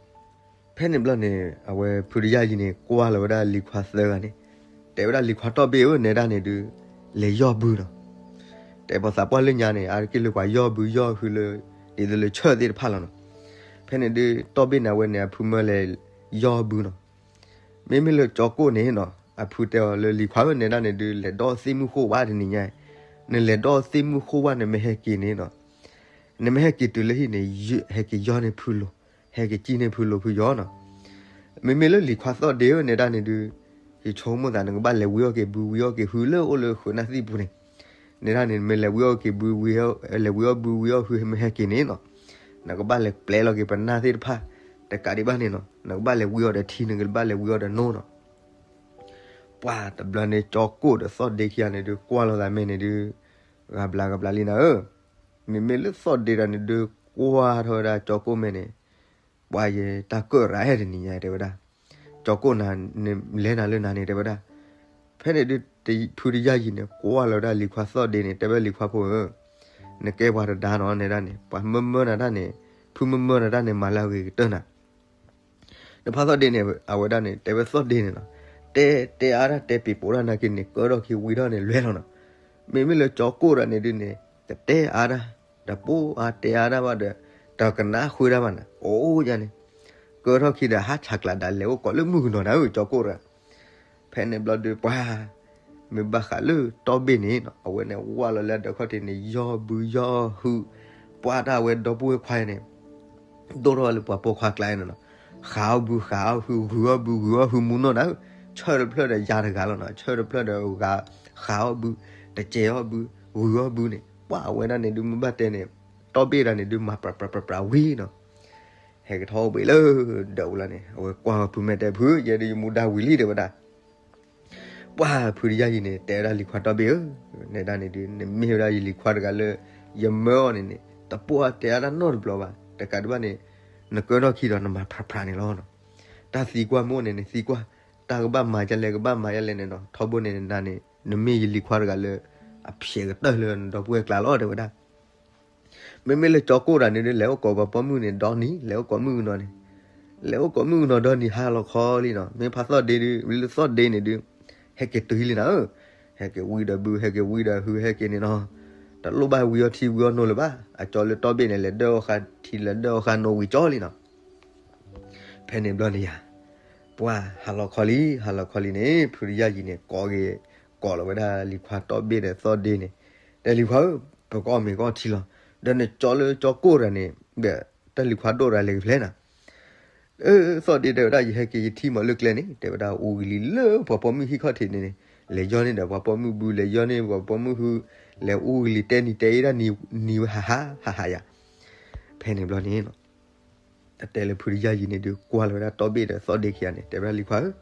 ဖဲန့ၣ်ဘျီန့ၣ် အဝဲဖုတယၢ်ယံၤန့ၣ် ကွၢ်လီၤဝဲဒၣ်လံၤခွါသၢဂၤန့ၣ်, တဲဝဲဒၣ်လံၤခွါတီၢ်ဘ့ၣ်ဧၢ နဲဒၣ်န့ၣ်ဒုး လဲၤယီၢ်ဘုနီၤ. တဲပှၤသးပှၢ်လၢညါန့ၣ် အါတက့ၢ်လၢပှၤယီၢ်ဘုယီၢ်ဟုလၢ ဒ်သိးလၢဆၢၣ်သ့ၣ်တဖၣ်လီၤနီၤ. ဖဲန့ၣ်ဒုး တီၢ်ဘ့ၣ်န့ၣ် အဝဲန့ၣ် အဖုမၢလဲၤယီၢ်ဘုနီၤ. မ့မ့ၢ်လၢကၠီကိၣ်န့ၣ်နီၤ အဖုတဲအီၤလၢလံၤခွါဧၢ နဲဒၣ်န့ၣ်ဒုး လဲၤဒီးသ့ၣ်မုၢ်ဃိၣ်ဝါတနံၤညါ, နလဲၤဒီးသ့ၣ်မုၢ်ဃိၣ်ဝါ နမ့ၢ်ဟဲက့ၤန့ၣ်နီၤ နမ့ၢ်ဟဲက့ၤတုၤလၢဟံၣ်န့ၣ် ဟဲက့ၤယီၢ်န့ၢ်ဖုလိၤ, ဟဲက့ၤစံၣ်န့ၢ်ဖုလိၤဖုယီၤနီၤ. မ့မ့ၢ်လၢလံၤခွါသီၣ်ဒ့ဧၢ နဲဒၣ်န့ၣ်ဒုး ယဆိကမိၣ်သး နကဘၣ်လဲၤဝံအီၣ်က့ၤဘု ဝံအီၣ်က့ၤဟုလၢအိၣ်လၢဃုာ်နၢ်သံၣ်ပူၤန့ၣ်, နဲဒၣ်န့ၣ် နမ့ၢ်လဲၤဝံအီၣ်က့ၤဘု ဝံအီၣ်, လဲၤဝံအီၣ်ဘု ဝံအီၣ်ဟု မ့ၢ်ဟဲက့ၤန့ၣ်နီၤ, နကဘၣ်လဲၤပျဲလီၤက့ၤပနၢ်သ့ၣ်တဖၣ်, တကးဒံးဘၣ်န့ၣ်နီၤ နကဘၣ်လဲၤဝံအီၣ်ဒီးထံ နကဘၣ်လဲၤဝံအီၣ်ဒီးနိနီၤ. ပှၢ်တဘျီန့ၣ် ကၠီကိၣ်ဒီးသီၣ်ဒ့ခံဂၤန့ၣ်ဒုး ကွၢ်လိာ်သးမဲာ်န့ၣ်ဒုး ဂၤဘျါဂၤဘျါလံနၤဧၢ, မ့မ့ၢ်လၢသီၣ်ဒ့တဂၤန့ၣ်ဒုး ကွၢ်ထီၣ်ဝဲဒၣ်ကၠီကိၣ်မဲာ်န့ၣ်, ပှၢ်ယဲ တၢ်ကၢၣ်ရၤဟဲတနံၤညါ တဲဝဲဒၣ်, ကၠီကိၣ်နၤ နလဲၤနၤလၢနၤန့ၣ် တဲဝဲဒၣ်. ဖဲန့ၣ်ဒုး ဖုတယၢ်ယံၤန့ၣ် ကွၢ်လီၤဝဲဒၣ်လံၤခွါသီၣ်ဒ့န့ၣ် တဲဝဲလံၤခွါဖိဧၢ, နကဲပှၤတဒါနီၤ နဲဒၣ်န့ၣ် ပှၤမၢမၢနၤတၢ်န့ၣ်, ဖုမၢမၢနၤတၢ်န့ၣ် မၤလၢအဂ့ၤကတၢၢ်နၤ ဒီးဖါသီၣ်ဒ့န့ၣ် အဝဲဒၣ်န့ၣ် တဲဝဲသီၣ်ဒ့န့ၣ်နီၤ, တဲ တဲအါတၢ် တဲပံၤပိာ်တၢ်နာ်က့န့ၣ် ကၢထီၣ်ခံဝံထီၣ်န့ၣ် လွဲၢ်လီၤနီၤ. မ့မ့ၢ်လၢကၠီကိၣ်တဂၤန့ၣ်ဒုးန့ၣ် တတဲအါတၢ်, တပိာ်အါတဲအါတၢ်ဘၣ်ဒီး တကနၣ်ဃုာ်တၢ်ဘၣ်နၤ, အိၣ်ယါန့ၣ် ကၢထီၣ်ခံဒီး ဟးဆးကျးဒၣ်လဲာ်အိၣ်ကိးလၢမုၢ်ကနီၤနၤဧၢ ကၠီကိၣ်တဂၤ. ဖဲန့ၣ်ဘျီဒုးပှၢ် မ့ၢ်ဘၣ်ဃးလၢတီၢ်ဘ့ၣ်န့ၣ်နီၤ အဝဲန့ၣ်ဝၢ်လီၤလၢအဒၢးခီၣ်ထံးန့ၣ် ယီၢ်ဘုယီၢ်ဟု, ပှၢ်တၢ်အဝဲဒီပုၢ်ဝဲၢ်ခွါန့ၣ် ဒိၣ်ထီၣ်လၢပှၤပိာ်ခွါကျါန့ၣ်နီၤ, ဃးအီၣ်ဘုဃးအီၣ်ဟု ဂုာ်အီၣ်ဘုဂုာ်အီၣ်ဟုမူနီၢ်နၤဧၢ, ဆၢတဖျၢၣ်ဒီးယၤတဂၤလီၤနီၤ, ဆၢတဖျၢၣ်ဒီးဂၤ ဃးအီၣ်ဘု, တစဲးအီၣ်ဘု, ဂုာ်အီၣ်ဘုန့ၣ် ပှၢ်အဝဲဒၣ်န့ၣ်ဒုးမ့ၢ်ဘၣ်တဲန့ၣ် တီၢ်ဘ့ၣ်တဂၤန့ၣ်ဒုးမၤပြးပြးပြးပြးဝံၤနီၤ, ဟဲကထီၣ်အိၣ်ဘှံးလၢဒၢးပူၤလီၤန့ၣ် အဝဲကွၢ်ဖုမဲာ်တဲဖု ယဲဒုးယမူဒါဝံၤလံတဲဝဲဒၣ် ပှၢ်ဖုတယၢ်ယံၤန့ၣ် တဲဝဲဒၣ်လံၤခွါတီၢ်ဘ့ၣ်ဧၢ, နဲဒၣ်န့ၣ်ဒုး နမ့ၢ်ဝဲဒၣ်ယလံၤခွါတဂၤလၢ ယမၢအီၤန့ၣ်န့ၣ် တပိာ်အါတဲအါတၢ်နီတဘျီဘၣ်, တကးဒံးဘၣ်န့ၣ် နကၢထီၣ်ခံဒီးနမၤဖြးဖြးန့ၣ်လီၤ. တၢ်သံကွၢ်မ့ၢ်အိၣ်န့ၣ်န့ၣ်သံကွၢ်, တၢ်ကဘၣ်မၤဒ်လဲၣ် ကဘၣ်မၤဒ်လဲၣ်န့ၣ်နီၤ, ထီဘိန့ၣ်နၤန့ၣ် နမ့ၢ်ယလံၤခွါတဂၤလၢ အဖျဲးကတၢၢ်လၢနဒီပုၢ်ဝဲၢ်ကျါလီၤ တဲဝဲဒၣ် မ့မ့ၢ်လၢကၠီကိၣ်တဂၤန့ၣ်ဒုး လဲၤအိၣ်ကိးပှၤပိာ်မုၣ်န့ၣ် ဒီနံၤ လဲၤအိၣ်ကိးမုၣ်ကနီၤန့ၣ်, လဲၤအိၣ်ကိးမုၣ်ကနီၤဒီနံၤဟါလီၤခီလံနီၤ, မ့ၢ်ဖါသီၣ်ဒ့ဒုး လၢသီၣ်ဒ့န့ၣ်ဒုး ဟဲက့ၤတုၤလံနၤဧၢ, ဟဲက့ၤဝံဒီးဘု ဟဲက့ၤဝံဒီးဟု ဟဲက့ၤန့ၣ်နီၤ, တလိၣ်ဘၣ်ဝံအီၣ်ထံဝံအီၣ်နိလၢၤဘၣ်, အကၠီလၢတီၢ်ဘ့ၣ်န့ၣ် လဲၤဒၢအီၣ်ဃာ်ထံ လဲၤဒၢအီၣ်ဃာ်နိဝံၤကၠီလံနီၤ. ဖဲန့ၣ်ဘျီန့ၣ်ယၤ ပှၢ်ဟါလီၤခီလံ ဟါလီၤခီလံန့ၣ် ဖုတယၢ်ယံၤန့ၣ် ကိးက့ၤ ကိးလီၤဝဲဒၣ်လံၤခွါတီၢ်ဘ့ၣ်ဒီးသီၣ်ဒ့န့ၣ်, တဲလံၤခွါဧၢ, ပကအီၣ်မ့ၤကအီၣ်ထံလီၤ, ဒီးနကၠီလၢကၠီကိၣ်တဂၤန့ၣ် ဒီးတၢ်လံၤခွါဒိၣ်တဂၤလဲၤကဖျဲနၤ အၢ သီၣ်ဒ့တဲဝဲဒၣ် ယဟဲက့ၤယထံၣ်မးလၢကျဲန့ၣ် တဲဝဲဒၣ်အူဂလံၤလၢပှၤပိာ်မုၣ်ဟံၣ်ခီၣ်ထံးန့ၣ်န့ၣ်, လဲၤယီၢ်န့ၢ်ဒီးပှၤပိာ်မုၣ်ဘု လဲၤယီၢ်န့ၢ်ပှၤပိာ်မုၣ်ဟု, လဲၤအူဂလံၤတဲနံၤတဲအ့ဒၣ်နံၤဝဲဟးဟးဟးဟးယၤ. ဖဲန့ၣ်ဘျီန့ၣ် တၢ်တဲလၢဖုတယၢ်ယံၤန့ၣ်ဒုး ကွၢ်လီၤဝဲဒၣ်တီၢ်ဘ့ၣ်ဒီးသီၣ်ဒ့ခံဂၤန့ၣ် တဲဝဲဒၣ်လံၤခွါဧၢ,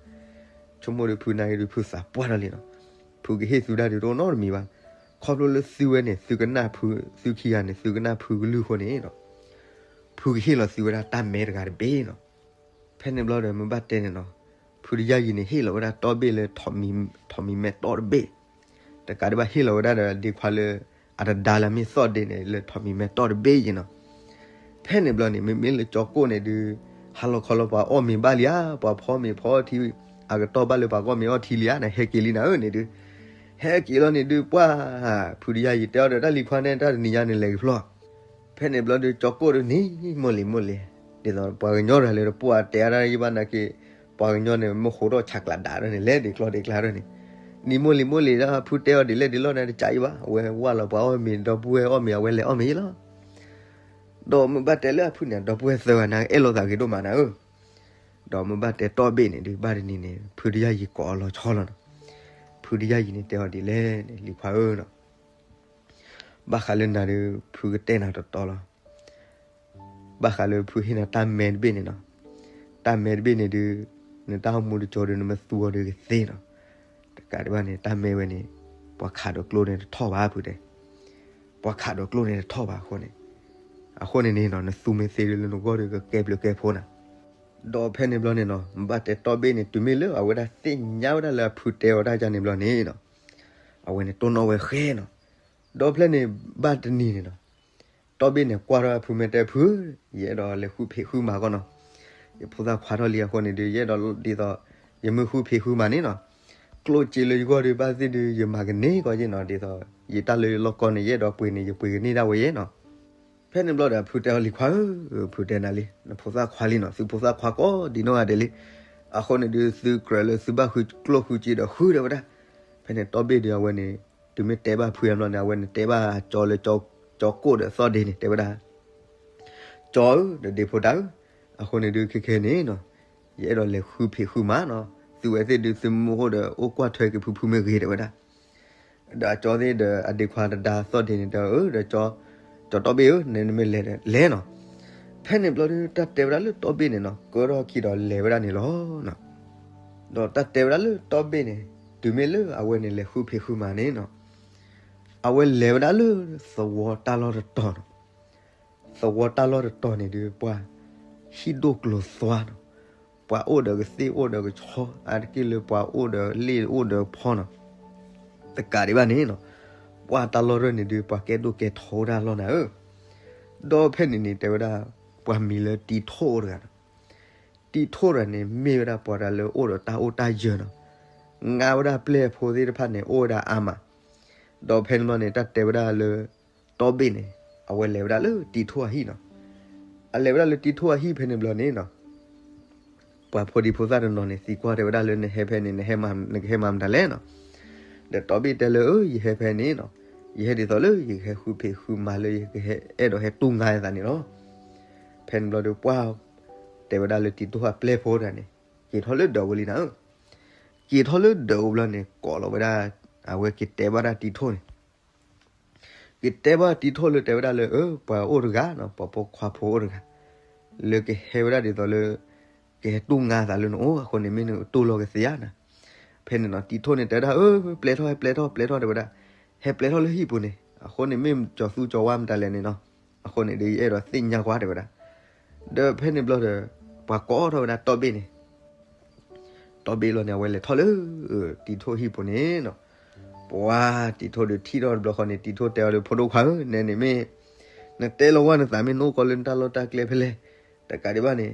ဆိကမိၣ်ဒီးဖုနာ်က့ဒုး ဖုသးပှၢ်ထီၣ်လံနီၤ, ဖုကဟ့ၣ်သုဒၣ်ဒုးတအိၣ်နီတမံၤဘၣ်, ခီဖျိလၢသုဝဲန့ၣ် သုကနၣ်ဖု သုခံဂၤန့ၣ် သုကနၣ်ဖုကလုၢ်အဃိန့ၣ် ဖုကဟ့ၣ်လီၤသုဝဲဒၣ်တၢ်မဲတဂၤတဘ့ၣ်နီၤ. ဖဲန့ၣ်ဘျီဒီးမ့ၢ်ဘၣ်တဲန့ၣ်နီၤ, ဖုတယၢ်ယံၤန့ၣ် ဟ့ၣ်လီၤဝဲဒၣ်တီၢ်ဘ့ၣ်လၢ ထိးမံၤမဲတီၢ်တဘ့ၣ်, တကးဒံးဘၣ်ဟ့ၣ်လီၤဝဲဒၣ်ဒီးဒ့ခွါလၢ အတဒါလၢမ့ၢ်သီၣ်ဒ့န့ၣ် လၢထိးမံၤမဲတီၢ်တဘ့ၣ်ယံၤနီၤ. ဖဲန့ၣ်ဘျီန့ၣ် မ့မ့ၢ်လၢကၠီကိၣ်န့ၣ်ဒုး ဟါလီၤခီလီၤပှၤအီၣ်မ့ၤဘၣ်လံဧါ, ပှၤဖီမ့ၤဖီထံ အကတီၢ်ဘၣ်လၢပှၤအီၣ်မ့ၤအီထံလံဧါန့ၣ် ဟဲက့ၤလံနၤဧၢန့ၣ်ဒုး, ဟဲက့ၤလီၤန့ၣ်ဒုး ပှၢ် ဖုတယၢ်ယံၤတဲအီၤဒီးတၢ်လံၤခွါန့ၣ် တၢ်တနံၤညါန့ၣ် လဲၤကဖျီၣ်. ဖဲန့ၣ်ဘျီဒုး ကၠီကိၣ်ဒုးန့ၣ် မိၢ်လံၤမိၢ်လံၤ ဒ်သိးပှၤကညီတဂၤလၢတပှၢ်တဲအါတၢ်ယံၣ်ဘၣ်နာ်က့, ပှၤကညီန့ၣ် မ့ၢ်ဃိးထီၣ်ဆးကျးဒၣ်ဒၣ်န့ၣ် လဲၤဒံးကျီဒံးကျါဒၣ်န့ၣ်, နံၤမိၢ်လံၤမိၢ်လံၤဒၣ် ဖုတဲအီၤဒ်လဲၣ်ဒ်လဲၣ်န့ၣ် တကးအံၤဘၣ်, အဝဲဝၢ်လီၤပှၤအီၣ်မ့ၤ ဒီပုၢ်ဝဲၢ်အီၣ်မ့ၤ အဝဲလဲၤအီၣ်မ့ၤလီၤ. ဒီးမ့ၢ်ဘၣ်တဲလၢအဖုန့ၣ် ဒီပုၢ်ဝဲၢ်သၢဂၤန့ၣ် အဲၣ်လိာ်သးဂ့ၤဒိၣ်မးနၤဧၢ. ဒီးမ့ၢ်ဘၣ်တဲတီဘ့ၣ်န့ၣ်ဒုး ဘၣ်တနံၤန့ၣ် ဖုတယၢ်ယံၤကိးအီၤလီၤဆီလီၤနီၤ. ဖုတယၢ်ယံၤန့ၣ် တဲအီၤဒ်လဲၣ်န့ၣ် လံၤခွါဧၢနီၤ, ဘၣ်ဃးလၢနၤဒီး ဖုကတဲနၤတတီလီၤ. ဘၣ်ဃးလၢဖုဟ့ၣ်နၤတၢ်မဲတဘ့ၣ်န့ၣ်နီၤ, တၢ်မဲတဘ့ၣ်န့ၣ်ဒုး နတၢ်အိၣ်မူတကီဒီး နမ့ၢ်သူအီၤဒီးကသ့နီၤ. တကးဒံးဘၣ်န့ၣ် တၢ်မဲဝဲန့ၣ် ပှၤခးဒီးကျိန့ၣ်တထီၣ်ဘၣ်ဖုတဲ, ပှၤခးဒီးကျိန့ၣ်တထီၣ်ဘၣ်အဃိန့ၣ်, အဃိန့ၣ်န့ၣ်နီၤ နသူမ့ၢ်သ့ဒုးလၢနဂီၢ်ဒီးကကဲဘျုးကဲဖှိၣ်နၤ. ဒီးဖဲန့ၣ်ဘျီန့ၣ်နီၤ မ့ၢ်ဘၣ်တဲတီဘ့ၣ်န့ၣ် တုၤမ့ၢ်လၢအဝဲဒၣ်သ့ၣ်ညါဝဲဒၣ်လၢအဖုတဲအီၤတၢ်ယါန့ၣ်ဘျီန့ၣ်နီၤ, အဝဲန့ၣ်တိၢ်နီၣ်ဝဲဃဲနီၤ. ဒီးဖဲန့ၣ်ဘၣ်တနံၤန့ၣ်နီၤ တီဘ့ၣ်န့ၣ်ကွၢ်ထီၣ်ဖုမ့ၢ်တဲဖု, ယအဲၣ်ဒိးလဲၤဃုဖံးဃုမၤကီနီၤ. ယဖိသၣ်ခွါထီၣ်လံအဃိန့ၣ်ဒုး ယအဲၣ်ဒိးဒ်သိး ယမ့ၢ်ဃုဖံးဃုမၤန့ၣ်နီၤ, ကျိၣ်စ့လၢယဂီၢ်ဒုးဘၣ်သ့ၣ်ဒုး ယမၤကန့ၢ်ကီယ့ၢ်နီၤ, ဒ်သိး ယတၢ်လၢယလီၢ်ကီၢ်န့ၣ် ယအဲၣ်ဒိးပှ့ၤန့ၣ် ယပှ့ၤကန့ၢ်ဒၣ်ဝဲယ့ၢ်နီၤ. ဖဲန့ၣ်ဘျီဒီး ဖုတဲအီၤလံၤခွါဧၢ, ဖုတဲနၤလံ, နဖိသၣ်ခွါလံနီၤ, သုဖိသၣ်ခွါကိးဒံနီၢ်ဂၤဒဲးလံ. အဃိန့ၣ်ဒုး သုကြၢးလၢသုဘၣ်ဃုကျိၣ်ဃုစ့ဒီးဃုတဲဝဲဒၣ်. ဖဲန့ၣ်တီဘ့ၣ်ဒုးအဝဲန့ၣ် တုၤမ့ၢ်တဲဘၣ်ဖုအဘျီန့ၣ် အဝဲန့ၣ်တဲဘၣ်ကၠီလၢ ကၠီကိၣ်ဒီးသီၣ်ဒ့န့ၣ် တဲဝဲဒၣ်, ကၠီဧၢ, ဒီးဒ့ဖိတၢ်ဧၢ, အဃိန့ၣ်ဒုးခဲခဲန့ၣ်နီၤ, ယအဲၣ်ဒိးလဲၤဃုဖံးဃုမၤနီၤ, သုဝဲသ့ၣ်ဒုး သုမ့ၢ်အိၣ်ဒီးအိၣ်ကွၢ်ထွဲက့ၤဖုဖုမ့ၢ်ဂ့ၤတဲဝဲဒၣ်. ဒီးအကၠီသ့ၣ်ဒီးအဒ့ခွါတဒါသီၣ်ဒ့န့ၣ်တဲအီၤ, အၢ ဒီးကၠီ, ကၠီတီဘ့ၣ်ဧၢ, နမ့ၢ်လဲၤလဲၤနီၤ. ဖဲန့ၣ်ဘျီဒုး တၢ်တဲဝဲဒၣ်လၢတီဘ့ၣ်န့ၣ်နီၤ ကၢထီၣ်ခံဒီးလဲၤဝဲဒၣ်န့ၣ်လီၤ. ဒီးတၢ်တဲဝဲဒၣ်လၢတီဘ့ၣ်န့ၣ် တုၤမ့ၢ်လၢအဝဲန့ၣ်လဲၤဃုဖံးဃုမၤန့ၣ်နီၤ, အဝဲလဲၤဝဲဒၣ်လၢသဝီတၢ်လီၢ်တတီၤနီၤ. သဝီတၢ်လီၢ်တတီၤန့ၣ်ဒုး ပှၤဟံၣ်ဒိၣ်ကျိၤသွါနီၤ, ပှၤအိၣ်ဒီးကသ့ၣ်အိၣ်ဒီးကဆီ အါတက့ၢ်လၢပှၤအိၣ်ဒီးလ့ၣ်အိၣ်ဒီးဖီနီၤ. တကးဒံးဘၣ်န့ၣ်နီၤ, ပှၤတၢ်လီၢ်တတီၤန့ၣ်ဒုး ပှၤကဲဒိၣ်ကဲထီအိၣ်တၢ်လီၢ်နၤဧၢ. ဒီးဖဲန့ၣ်န့ၣ် တဲဝဲဒၣ် ပှၤမံၤလၢတံၤထိၣ်တဂၤနီၤ. တံၤထိၣ်တဂၤန့ၣ် မ့ၢ်ဝဲဒၣ်ပှၤတဂၤလၢအိၣ်ဒီးတၢ်အိၣ်တၢ်ယၢၤနီၤ, ငါဝဲဒၣ်ပျဲၢ်ဖိသ့ၣ်တဖၣ်န့ၣ် အိၣ်ဝဲဒၣ်အါမး. ဒီးဖဲန့ၣ်ဘျီန့ၣ် တၢ်တဲဝဲဒၣ်လၢ တီဘ့ၣ်န့ၣ် အဝဲလဲၤဝဲဒၣ်လၢတံၤထိၣ်အဟံၣ်နီၤ. အလဲၤဝဲဒၣ်လၢတံၤထိၣ်အဟံၣ်ဖဲန့ၣ်ဘျီန့ၣ်နီၤ, ပှၤဖိဒံဖိသၣ်တနီၤန့ၣ် သံကွၢ်တဲဝဲဒၣ်လၢ နဟဲဖဲန့ၣ် နဟဲမၤ နကဟဲမၤမတၤလဲၣ်နီၤ. ဒီးတီဘ့ၣ်တဲလၢ အၢ ယဟဲဖဲန့ၣ်နီၤ, ယဟဲဒ်သိးလၢယကဟဲဃုဖံးဃုမၤလၢယကဟဲအဲၣ်ဒိးဟဲတူၢ်ငါယသးန့ၣ်လီၤ. ဖဲန့ၣ်ဘျီဒီးပှၢ် တဲဝဲဒၣ်လၢတံၤထိၣ်အပျဲၢ်ဖိတဂၤန့ၣ် က့ၤထီၣ်လၢဒၢးဝဲလံနၤဧၢ. က့ၤထီၣ်လၢဒၢးဝဲဘျီန့ၣ် ကိးလီၤဝဲဒၣ် အဝဲက့ၤတဲဘၣ်ဒၣ်တံၤထိၣ်န့ၣ် က့ၤတဲဘၣ်တံၤထိၣ်လၢတဲဝဲဒၣ်လၢ အၢ ပှၤအိၣ်တဂၤနီၤ, ပှၤဖိခွါဖိအိၣ်တဂၤ လၢကဟဲဝဲဒၣ်ဒ်သိးလၢ ကဟဲတူၢ်ငါသးလၢနအိၣ်အဃိန့ၣ် မ့ၢ်နတူၢ်လိာ်ကသ့ဧါနၤ. ဖဲန့ၣ်နီၤ တံၤထိၣ်န့ၣ်တဲဝဲဒၣ် အၢ ပျဲထီၣ် ဟဲပျဲထီၣ် ပျဲထီၣ်တဲဝဲဒၣ်, ဟဲပျဲထီၣ်လၢဟံၣ်ပူၤန့ၣ် အဃိန့ၣ်မ့ၢ်ကၠီၤသူကၠီၤဝါမတၤလဲၣ်န့ၣ်နီၤ, အဃိန့ၣ်ဒီးယအဲၣ်ဒိးသ့ၣ်ညါကွၢ်တဲဝဲဒၣ်. ဒီးဖဲန့ၣ်ဘျီဒီး ပှၤကိးထီၣ်ဝဲဒၣ်တီဘ့ၣ်န့ၣ် တီဘ့ၣ်လီၤန့ၣ် အဝဲလဲၤထီၣ်လၢ တံၤထိၣ်ဟံၣ်ပူၤန့ၣ်နီၤ, ပှၤတံၤထိၣ်ဒီးထံၣ်ထီၣ်တဘျီဃီန့ၣ် တံၤထိၣ်တဲအီၤလၢ ဖိဒိၣ်ခွါဧၢ, နဲန့ၣ်မ့ၢ် နတဲလီၤဝဲနသးမ့ၢ်နအိၣ်ကီးလၢနတၢ်လီၢ်တၢ်ကျဲဖဲလဲၣ်, တကးဒံးဘၣ်န့ၣ်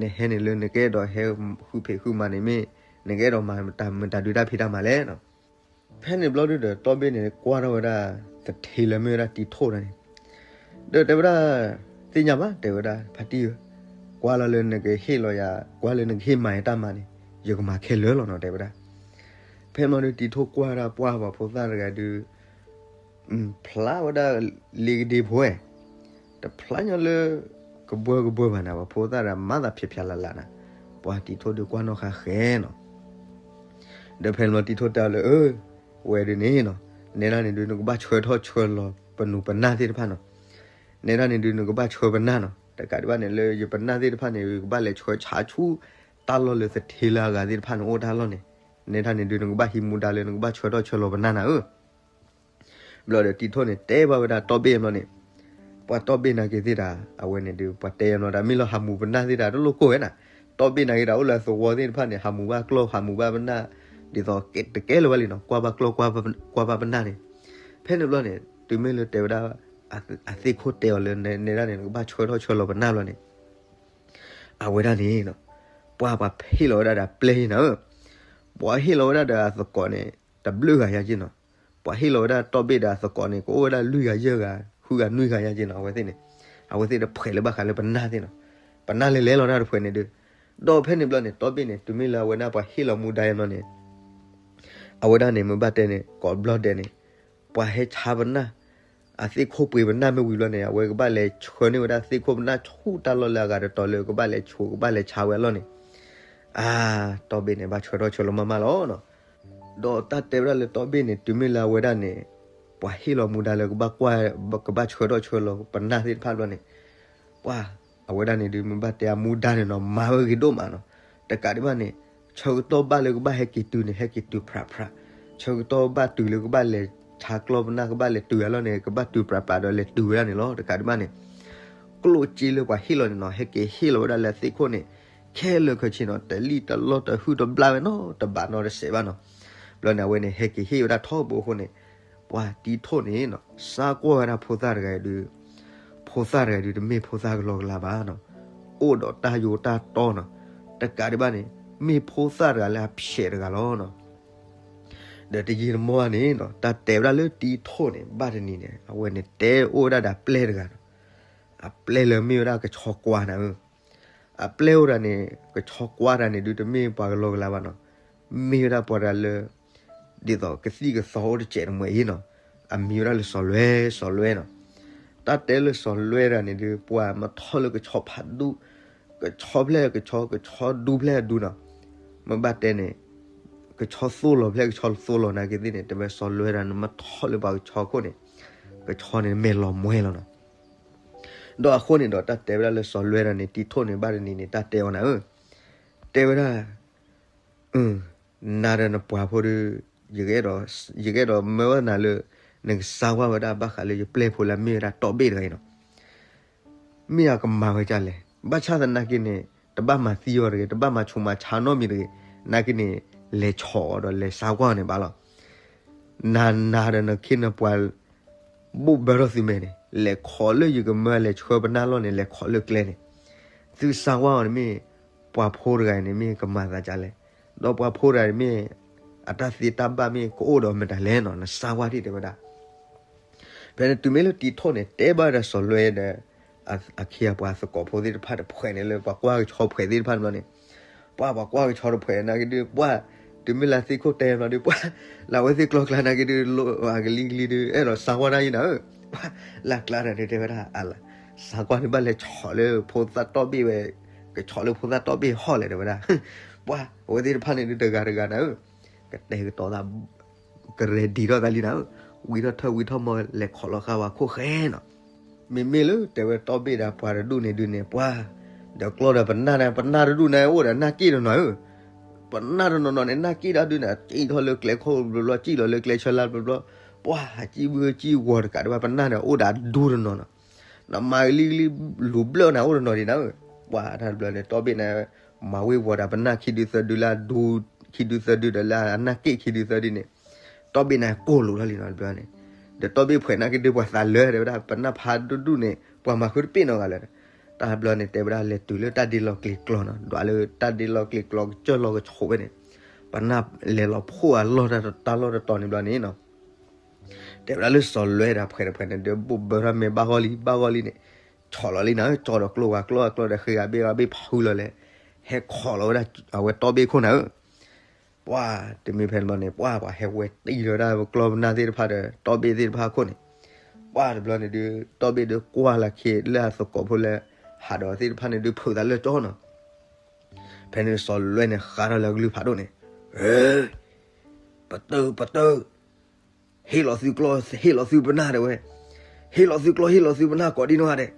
နဟဲန့ၣ်လၢနကအဲၣ်ဒိးဟဲဃုဖံးဃုမၤန့ၣ်မ့ၢ် နကအဲၣ်ဒိးမၤမတၤဒုးတၢ်ဖံးတၢ်မၤလဲၣ်နီၤ. ဖဲန့ၣ်ဘျီဒုဒီး တီဘ့ၣ်န့ၣ် ကွၢ်ထီၣ်ဝဲဒၣ် သထ့လၢမ့ၢ်ဝဲဒၣ်တံၤထိၣ်တဂၤန့ၣ်, ဒီးတဲဝဲဒၣ် သ့ၣ်ညါဘၣ် တဲဝဲဒၣ် ဖါတံၢ်ဧၢ, ကွၢ်လီၤလၢနကဟ့ၣ်လီၤယၤ ကွၢ်လၢနကဟ့ၣ်မၤယၤတၢ်မၤန့ၣ် ယကမၤခဲလၢာ်လီၤနီၤ တဲဝဲဒၣ်. ဖဲမီၤဒုး တံၤထိၣ်ကွၢ်ဝဲဒၣ်ပှၢ်ပှၤဖိသၣ်တဂၤဒုး ဖျါဝဲဒၣ်လ့ကဒ့ဖိဝဲ, တဖျါညီလၢ ကဘှၢကဘှၢဘၣ်နၤ ပှၤဖိသၣ်တဂၤမၤသးဖျဲးဖျါလၢ်လၢ်နၤ, ပှၤတံၤထိၣ်ဒုးကွၢ်နီၣ်ဃာ်ဃဲနီၤ. ဒီးဖဲန့ၣ်ဘျီတံၤထိၣ်တဲအီၤလၢ အၢ ဝဲဒုးန့ၣ်နီၤ, နဲဒၣ်န့ၣ်ဒုး နကဘၣ်ဆှၢထီၣ်ဆှၢလီၤပနူၤပနၢ်သ့ၣ်တဖၣ်နီၤ. နဲဒၣ်န့ၣ်ဒုး နကဘၣ်ဆှၢပနၢ်နီၤ, တကးဒံးဘၣ်န့ၣ် လၢယပနၢ်သ့ၣ်တဖၣ်န့ၣ် ယကဘၣ်လဲၤဆှၢဆါဆူ တၢ်လီၢ်လၢသထ့လၢအဂၤသ့ၣ်တဖၣ်န့ၣ် အိၣ်တၢ်လီၢ်န့ၣ်, နဲဒၣ်န့ၣ်ဒုး နကဘၣ်ဟံးမူဒါလၢ နကဘၣ်ဆှၢထီၣ်ဆှၢလီၤပနၢ်နၤဧၢ. ဘျီဒီးတံၤထိၣ်န့ၣ် တဲဘၣ်ဝဲဒၣ်တီဘ့ၣ်ဘျီန့ၣ်, ပှၤတီဘ့ၣ်နာ်က့ၤသ့ၣ်တၢ် အဝဲန့ၣ်ဒုး ပှၤတဲယၤဘျီဒၣ် မ့ၢ်လီၤဟးမူပနၢ်သ့ၣ်တၢ် တလိၣ်ကိၢ်ဝဲနၤ, တီဘ့ၣ်နာ်က့ၤတၢ်အိၣ်လၢအသဝီသ့ၣ်တဖၣ်န့ၣ် ဟးမူဘၣ်ကျီၢ် ဟးမူဘၣ်ပနၢ်, ဒ်သိးတကဲလၢၤဘၣ်လံနီၤ, ကွၢ်ဘၣ်ကျီၢ် ကွၢ်ဘၣ်ပနၢ်န့ၣ်. ဖဲန့ၣ်ဘျီန့ၣ် တုၤမ့ၢ်လၢတဲဝဲဒၣ် အသ့ၣ်ခိၣ်တဲအီၤလၢ နဲဒၣ်န့ၣ် နကဘၣ်ဆှၢထီၣ်ဆှၢလီၤပနၢ်ဘျီန့ၣ် အဝဲဒၣ်န့ၣ် ပှၤပှၤဟ့ၣ်လီၤဝဲဒၣ်ဒီးပျဲၢ်ဟ့ၣ်နၤဧၢ, ပှၤဟ့ၣ်လီၤဝဲဒၣ်ဒီးအသကိးန့ၣ် တဘျုးဂၤယါက့နီၤ, ပှၤဟ့ၣ်လီၤဝဲဒၣ်တီဘ့ၣ်ဒီးအသကိးန့ၣ် ကအိၣ်ဝဲဒၣ်လွံၢ်ဂၤယဲၢ်ဂၤ ဃုဂၤနွံဂၤယါက့နီၤ, အဝဲသ့ၣ်န့ၣ် အဝဲသ့ၣ်တဖှဲးလၢဘၣ်ဃးလၢပနၢ်သ့ၣ်နီၤ. ပနၢ်လဲၤလဲၤလီၤတၢ်တဖှဲးန့ၣ်ဒုး, ဒီးဖဲန့ၣ်ဘျီန့ၣ် တီဘ့ၣ်န့ၣ် တုၤမ့ၢ်လၢအဝဲဒၣ်ပှၤဟ့ၣ်လီၤမူဒါယါဘျီန့ၣ် အဝဲဒၣ်န့ၣ် မ့ၢ်ဘၣ်တဲန့ၣ် ကိးဘျီဒဲးန့ၣ် ပှၤဟဲဆါပနၢ် အသ့ၣ်ခိၣ်ပှ့ၤပနၢ်မ့ၢ်ဝံၤဘျီန့ၣ် အဝဲကဘၣ်လဲၤဆှၢန့ၢ်ဝဲဒၣ်သ့ၣ်ခိၣ်ပနၢ်ဆူတၢ်လီၢ်လၢအဂၤတတီၤလၢကဘၣ်လဲၤဆိး ကဘၣ်လဲၤဆါဝဲအလီၢ်န့ၣ်, အါ, တီဘ့ၣ်န့ၣ် ဘၣ်ဆၢထီၣ်ဆၢလီၤမးမးလီၤနီၤ. ဒီးတၢ်တဲဝဲဒၣ်လၢတီဘ့ၣ်န့ၣ် တုၤမ့ၢ်လၢအဝဲဒၣ်န့ၣ် ပှၤဟ့ၣ်လီၤမူဒါလၢကဘၣ်ကွၢ် ကဘၣ်ဆှၢထီၣ်ဆှၢလီၤပနၢ်သ့ၣ်တဖၣ်ဘျီန့ၣ်, ပှၤ အဝဲဒၣ်န့ၣ်ဒုး မ့ၢ်ဘၣ်တဲအမူဒါန့ၣ်နီၤ မၤဝဲဂ့ၤဒိၣ်မးနီၤ. တကးဒံးဘၣ်န့ၣ် ဆၢကတီၢ်ဘၣ်လၢကဘၣ်ဟဲက့ၤတုၤန့ၣ် ဟဲက့ၤတုၤဖြးဖြး, ဆၢကတီၢ်ဘၣ်တုၤလၢကဘၣ်လဲၤဆါကျီပနၢ် ကဘၣ်လဲၤတုၤအလီၢ်န့ၣ် ကဘၣ်တုၤဖြးဖြးဒီးလဲၤတုၤဝဲဒၣ်န့ၣ်လီၤ. တကးဒံးဘၣ်န့ၣ် ကျိၣ်စ့လၢပှၤဟ့ၣ်လီၤန့ၣ်နီၤ ဟဲက့ၤဟ့ၣ်လီၤဝဲဒၣ်လၢအသ့ၣ်ခိၣ်န့ၣ် ခဲလၢာ်ခဲဆ့နီၤ တလံၣ်တလီၢ်တဟုၣ်တဘျၣ်ဝဲနီၤ တဘးနီတစဲးဘၣ်နီၤ. ဘျီန့ၣ် အဝဲန့ၣ် ဟဲက့ၤဟ့ၣ်ဝဲဒၣ်ထီဘိအဃိန့ၣ် ပှၤတံၤထိၣ်န့ၣ်နီၤ စါကွၢ်ဝဲဒၣ်ဖိသၣ်တဂၤအံၤဒုး ဖိသၣ်တဂၤအံၤဒုး တမ့ၢ်ဖိသၣ်ကလီကလီဘၣ်နီၤ, အိၣ်ဒီးတၢ်ယိာ်တၢ်တီနီၤ. တကးဒံးဘၣ်န့ၣ် မ့ၢ်ဖိသၣ်တဂၤလၢအဖျဲးတဂၤလီၤနီၤ. ဒီးတယံာ်တမီၢ်န့ၣ်နီၤ တၢ်တဲဝဲဒၣ်လၢတံၤထိၣ်န့ၣ် ဘၣ်တနံၤန့ၣ် အဝဲန့ၣ်တဲအိၣ်ဝဲဒၣ်ဒီးအပျဲၢ်တဂၤနီၤ. အပျဲၢ်လၢမ့ၢ်ဝဲဒၣ်ကဆီကွၢ်နၤဧၢ, အပျဲၢ်အိၣ်ဒၣ်န့ၣ် ကဆီကွၢ်တၢ်န့ၣ်ဒုး တမ့ၢ်ပှၤကလီကလီဘၣ်နီၤ, မ့ၢ်ဝဲဒၣ်ပှၤတဂၤလၢ ဒ်သိးကသံၣ်ကသီအိၣ်တစဲးတမှဲၤအံၤနီၤ, အမံၤဝဲဒၣ်လၢစီၤလွဲ စီၤလွဲနီၤ. တၢ်တဲလၢစီၤလွဲတဂၤန့ၣ်ဒုး ပှၤမ့ၢ်ထီၣ်လၢကဆီဖးဒူၣ်, ကဆီဖျဲၣ်ကဆီ ကဆီဒူဖျဲၣ်ဒူနီၤ, မ့ၢ်ဘၣ်တဲန့ၣ် ကဆီသိၣ်လီၤဖျဲၣ် ကဆီသိၣ်လီၤနာ်က့သ့ၣ်န့ၣ် တဲဝဲစီၤလွဲတဂၤန့ၣ် မ့ၢ်ထီၣ်လၢပှၤကဆီခိၣ်န့ၣ် ကဆီန့ၣ်မဲာ်လီၤမှဲလီၤနီၤ. ဒီးအဃိန့ၣ်ဒီး တၢ်တဲဝဲဒၣ်လၢစီၤလွဲတဂၤန့ၣ် တံၤထိၣ်န့ၣ် ဘၣ်တနံၤန့ၣ် တၢ်တဲအီၤနၤဧၢ, တဲဝဲဒၣ် နၤဒီးနပှၤဖိဒီး ယကအဲၣ်ဒိးမၢဝဲနၤလၢ နကစါဝါဝဲဒၣ်ဘၣ်ဃးလၢယပျဲၢ်ဖိလၢအမ့ၢ်ဝဲဒၣ်တီဘ့ၣ်တဂၤအံၤနီၤ, မ့ၢ်အကမၤဝဲဒ်လဲၣ်. ဘၣ်ဆၣ်သနာ်က့န့ၣ် တဘၣ်မၤသံအီၤတဂ့ၤ, တဘၣ်မၤဆူးမၤဆါနီတမံၤတဂ့ၤ, နာ်က့န့ၣ် လဲၤဆီၣ်အီၤဒီးလဲၤစါကွၢ်အီၤန့ၣ်ဘၣ်လီၤ. နၤနၤဒီးနခ့နပှၤ ဘိၣ်ဘၢထီၣ်သုမဲာ်န့ၣ် လဲၤခိးလၢယကမၢလဲၤဆှၢပနၢ်လီၢ်န့ၣ် လဲၤခိးလၢကျဲန့ၣ်, သုစါကွၢ်အီၤန့ၣ်မ့ၢ် ပှၤဖိတဂၤအံၤန့ၣ်မ့ၢ်ကမၤသးဒ်လဲၣ်, ဒီးပှၤဖိတဂၤအံၤန့ၣ်မ့ၢ် အတၢ်သ့တၢ်ဘၣ်မ့ၢ်ကအိၣ်ဒီးမတၤလဲၣ်နီၤ, နစါကွၢ်ထံၣ်တဲဝဲဒၣ်. ဖဲန့ၣ်တုၤမ့ၢ်လၢတံၤထိၣ်န့ၣ် တဲဘၣ်ဒီးစီၤလွဲဒီး အခ့အပှၤသကိးဖိသ့ၣ်တဖၣ်တဖှဲးန့ၣ်လၢပှၤကွၢ်ကဆီဖှဲးသ့ၣ်တဖၣ်န့ၣ်ဘျီန့ၣ်, ပှၤပှၤကွၢ်ကဆီတဖှဲးနာ်က့ဒုး ပှၤ တုၤမ့ၢ်လၢသ့ၣ်ခိၣ်တဲဘျီဒုး ပှၤ လၢအဝဲသ့ၣ်ကျီကျါနာ်က့ဒုး အကလံၤကလံၤဒုး အဲၣ်ဒိးစါကွၢ်တၢ်ယံၤနၤဧၢ, ပှၤ လၢအကျါတဂၤန့ၣ်တဲဝဲဒၣ် အလၢ စါကွၢ်န့ၣ်ဘၣ်လဲၤဆီၣ်လၢဖိသၣ်တီဘ့ၣ်ဝဲ, ကဆီၣ်လၢဖိသၣ်တီဘ့ၣ်ဟီၣ်လဲၣ်တဲဝဲဒၣ်, ပှၤ အဝဲသ့ၣ်တဖၣ်န့ၣ်ဒုးတဂၤတဂၤနၤဧၢ, ကတဲာ်ကတီၤသး ကရဲၣ်ဒံးထီၣ်သးလံနၤဧၢ, ဝံထီၣ်ထၢၣ်ဝံထီၣ်မီၢ်လဲၤခိးလီၤဃာ်ပှၤခိၣ်ဃဲနီၤ. မ့မ့ၢ်လၢတဲဝဲတီဘ့ၣ်ဒီးပှၤတဒူၣ်န့ၣ်ဒုးန့ၣ် ပှၤ ဒီးကျီဒီးပနၢ်န့ၣ် ပနၢ်တဒူၣ်န့ၣ် အိၣ်ဒီးနၢ်က့ၣ်တနီၤဧၢ, ပနၢ်တနီၤနီၤန့ၣ် နၢ်က့ၣ်တဒုန့ၣ် က့ၣ်ထီၣ်လၢကျဲခိၣ်ဘျီဘျီ က့ၣ်လီၤလၢကျဲဆၢလါဘျီဘျီ, ပှၤ ကံၣ်ဘုကံၣ်ဂီၤတကးဒံးဘၣ် ပနၢ်န့ၣ် အိၣ်ဒီးအဒူတနီၤနီၤ, နမၤကလံၤကလံၤ လူၤဘျၢၣ်န့ၣ် အိၣ်တနီၤဒံးနၤဧၢ, ပှၤတၢ်တဘျီန့ၣ် တီဘ့ၣ်န့ၣ် မၤဝ့ၤဝီၤဒီးပနၢ်ခံဒုသၢဒုလၢအဒူ ခံဒုသၢဒုဒီးလၢအနၢ်က့ၣ်ခံဒုသၢဒုန့ၣ်, တီဘ့ၣ်န့ၣ်ကိၢ်လိာ်ထီၣ်လံနီၤတဘျီန့ၣ်, ဒီးတီဘ့ၣ်ဖှဲးနာ်က့ဒုးပှၤသးလၢတဲဝဲဒၣ် ပနၢ်ဖးဒူဒူန့ၣ် ပှၤမၤဃုတပ့ၢ်နီတဂၤလၢၤ, တၢ်တဘျီန့ၣ်တဲဝဲဒၣ်လဲၤတုၤလၢတၢ်ဒ့လီၤကျဲၤကျီနီၤ, ဒွးလၢတၢ်ဒ့လီၤကျဲၤကျီကစၢၢ်လီၤကဆိးဝဲန့ၣ်, ပနၢ်လဲၤလီၤဖှိၣ်အလီၢ်တၢ်လီၢ်တတီၤန့ၣ်ဘျီန့ၣ်နီၤ တဲဝဲဒၣ်လၢစီၤလွဲဒီးဖှဲးတဖှဲးန့ၣ် ဒီးဘိၣ်ဘၢထီၣ်မ့ၢ်ဘၣ်ဂီၢ်လံ ဘၣ်ဂီၢ်လံန့ၣ်, ဆီၣ်လီၤလံနၤဧၢ, ကၠီဒီးကျိဝၤကျိအကျိဒီးဃ့ဂၤဘ့ၣ်ဂၤဘ့ၣ်ဖုလီၤလဲၣ်, ဟဲခိးလီၤဝဲဒၣ်အဝဲတီဘ့ၣ်ခိၣ်နၤဧၢ, ပှၤတမ့ၢ်ဖဲန့ၣ်ဘျီန့ၣ် ပှၤပှၤဟဲဝဲတံၢ်လီၤဝဲဒၣ်ကျီပနၢ်သ့ၣ်တဖၣ်ဒီး တီဘ့ၣ်သ့ၣ်တဖၣ်ခိၣ်န့ၣ်, ပှၤတဘျီန့ၣ်ဒုး တီဘ့ၣ်ဒုးကွၢ်လၢခံလၢအသကိးဖိလၢ ဟးဒီးသ့ၣ်တဖၣ်န့ၣ်ဒုးဖုးသးလၢကၠီနီၤ ဖဲန့ၣ်စီၤလွဲန့ၣ်ဃါထီၣ်လၢအကလုၢ်ဖးဒိၣ်န့ၣ်, ပတုာ် ပတုာ်, ဟ့ၣ်လီၤသုကျီ ဟ့ၣ်လီၤသုပနၢ်တဲဝဲ, ဟ့ၣ်လီၤသုကျီ ဟ့ၣ်လီၤသုပနၢ်ကိးဒံနီၢ်ဂၤဒဲး,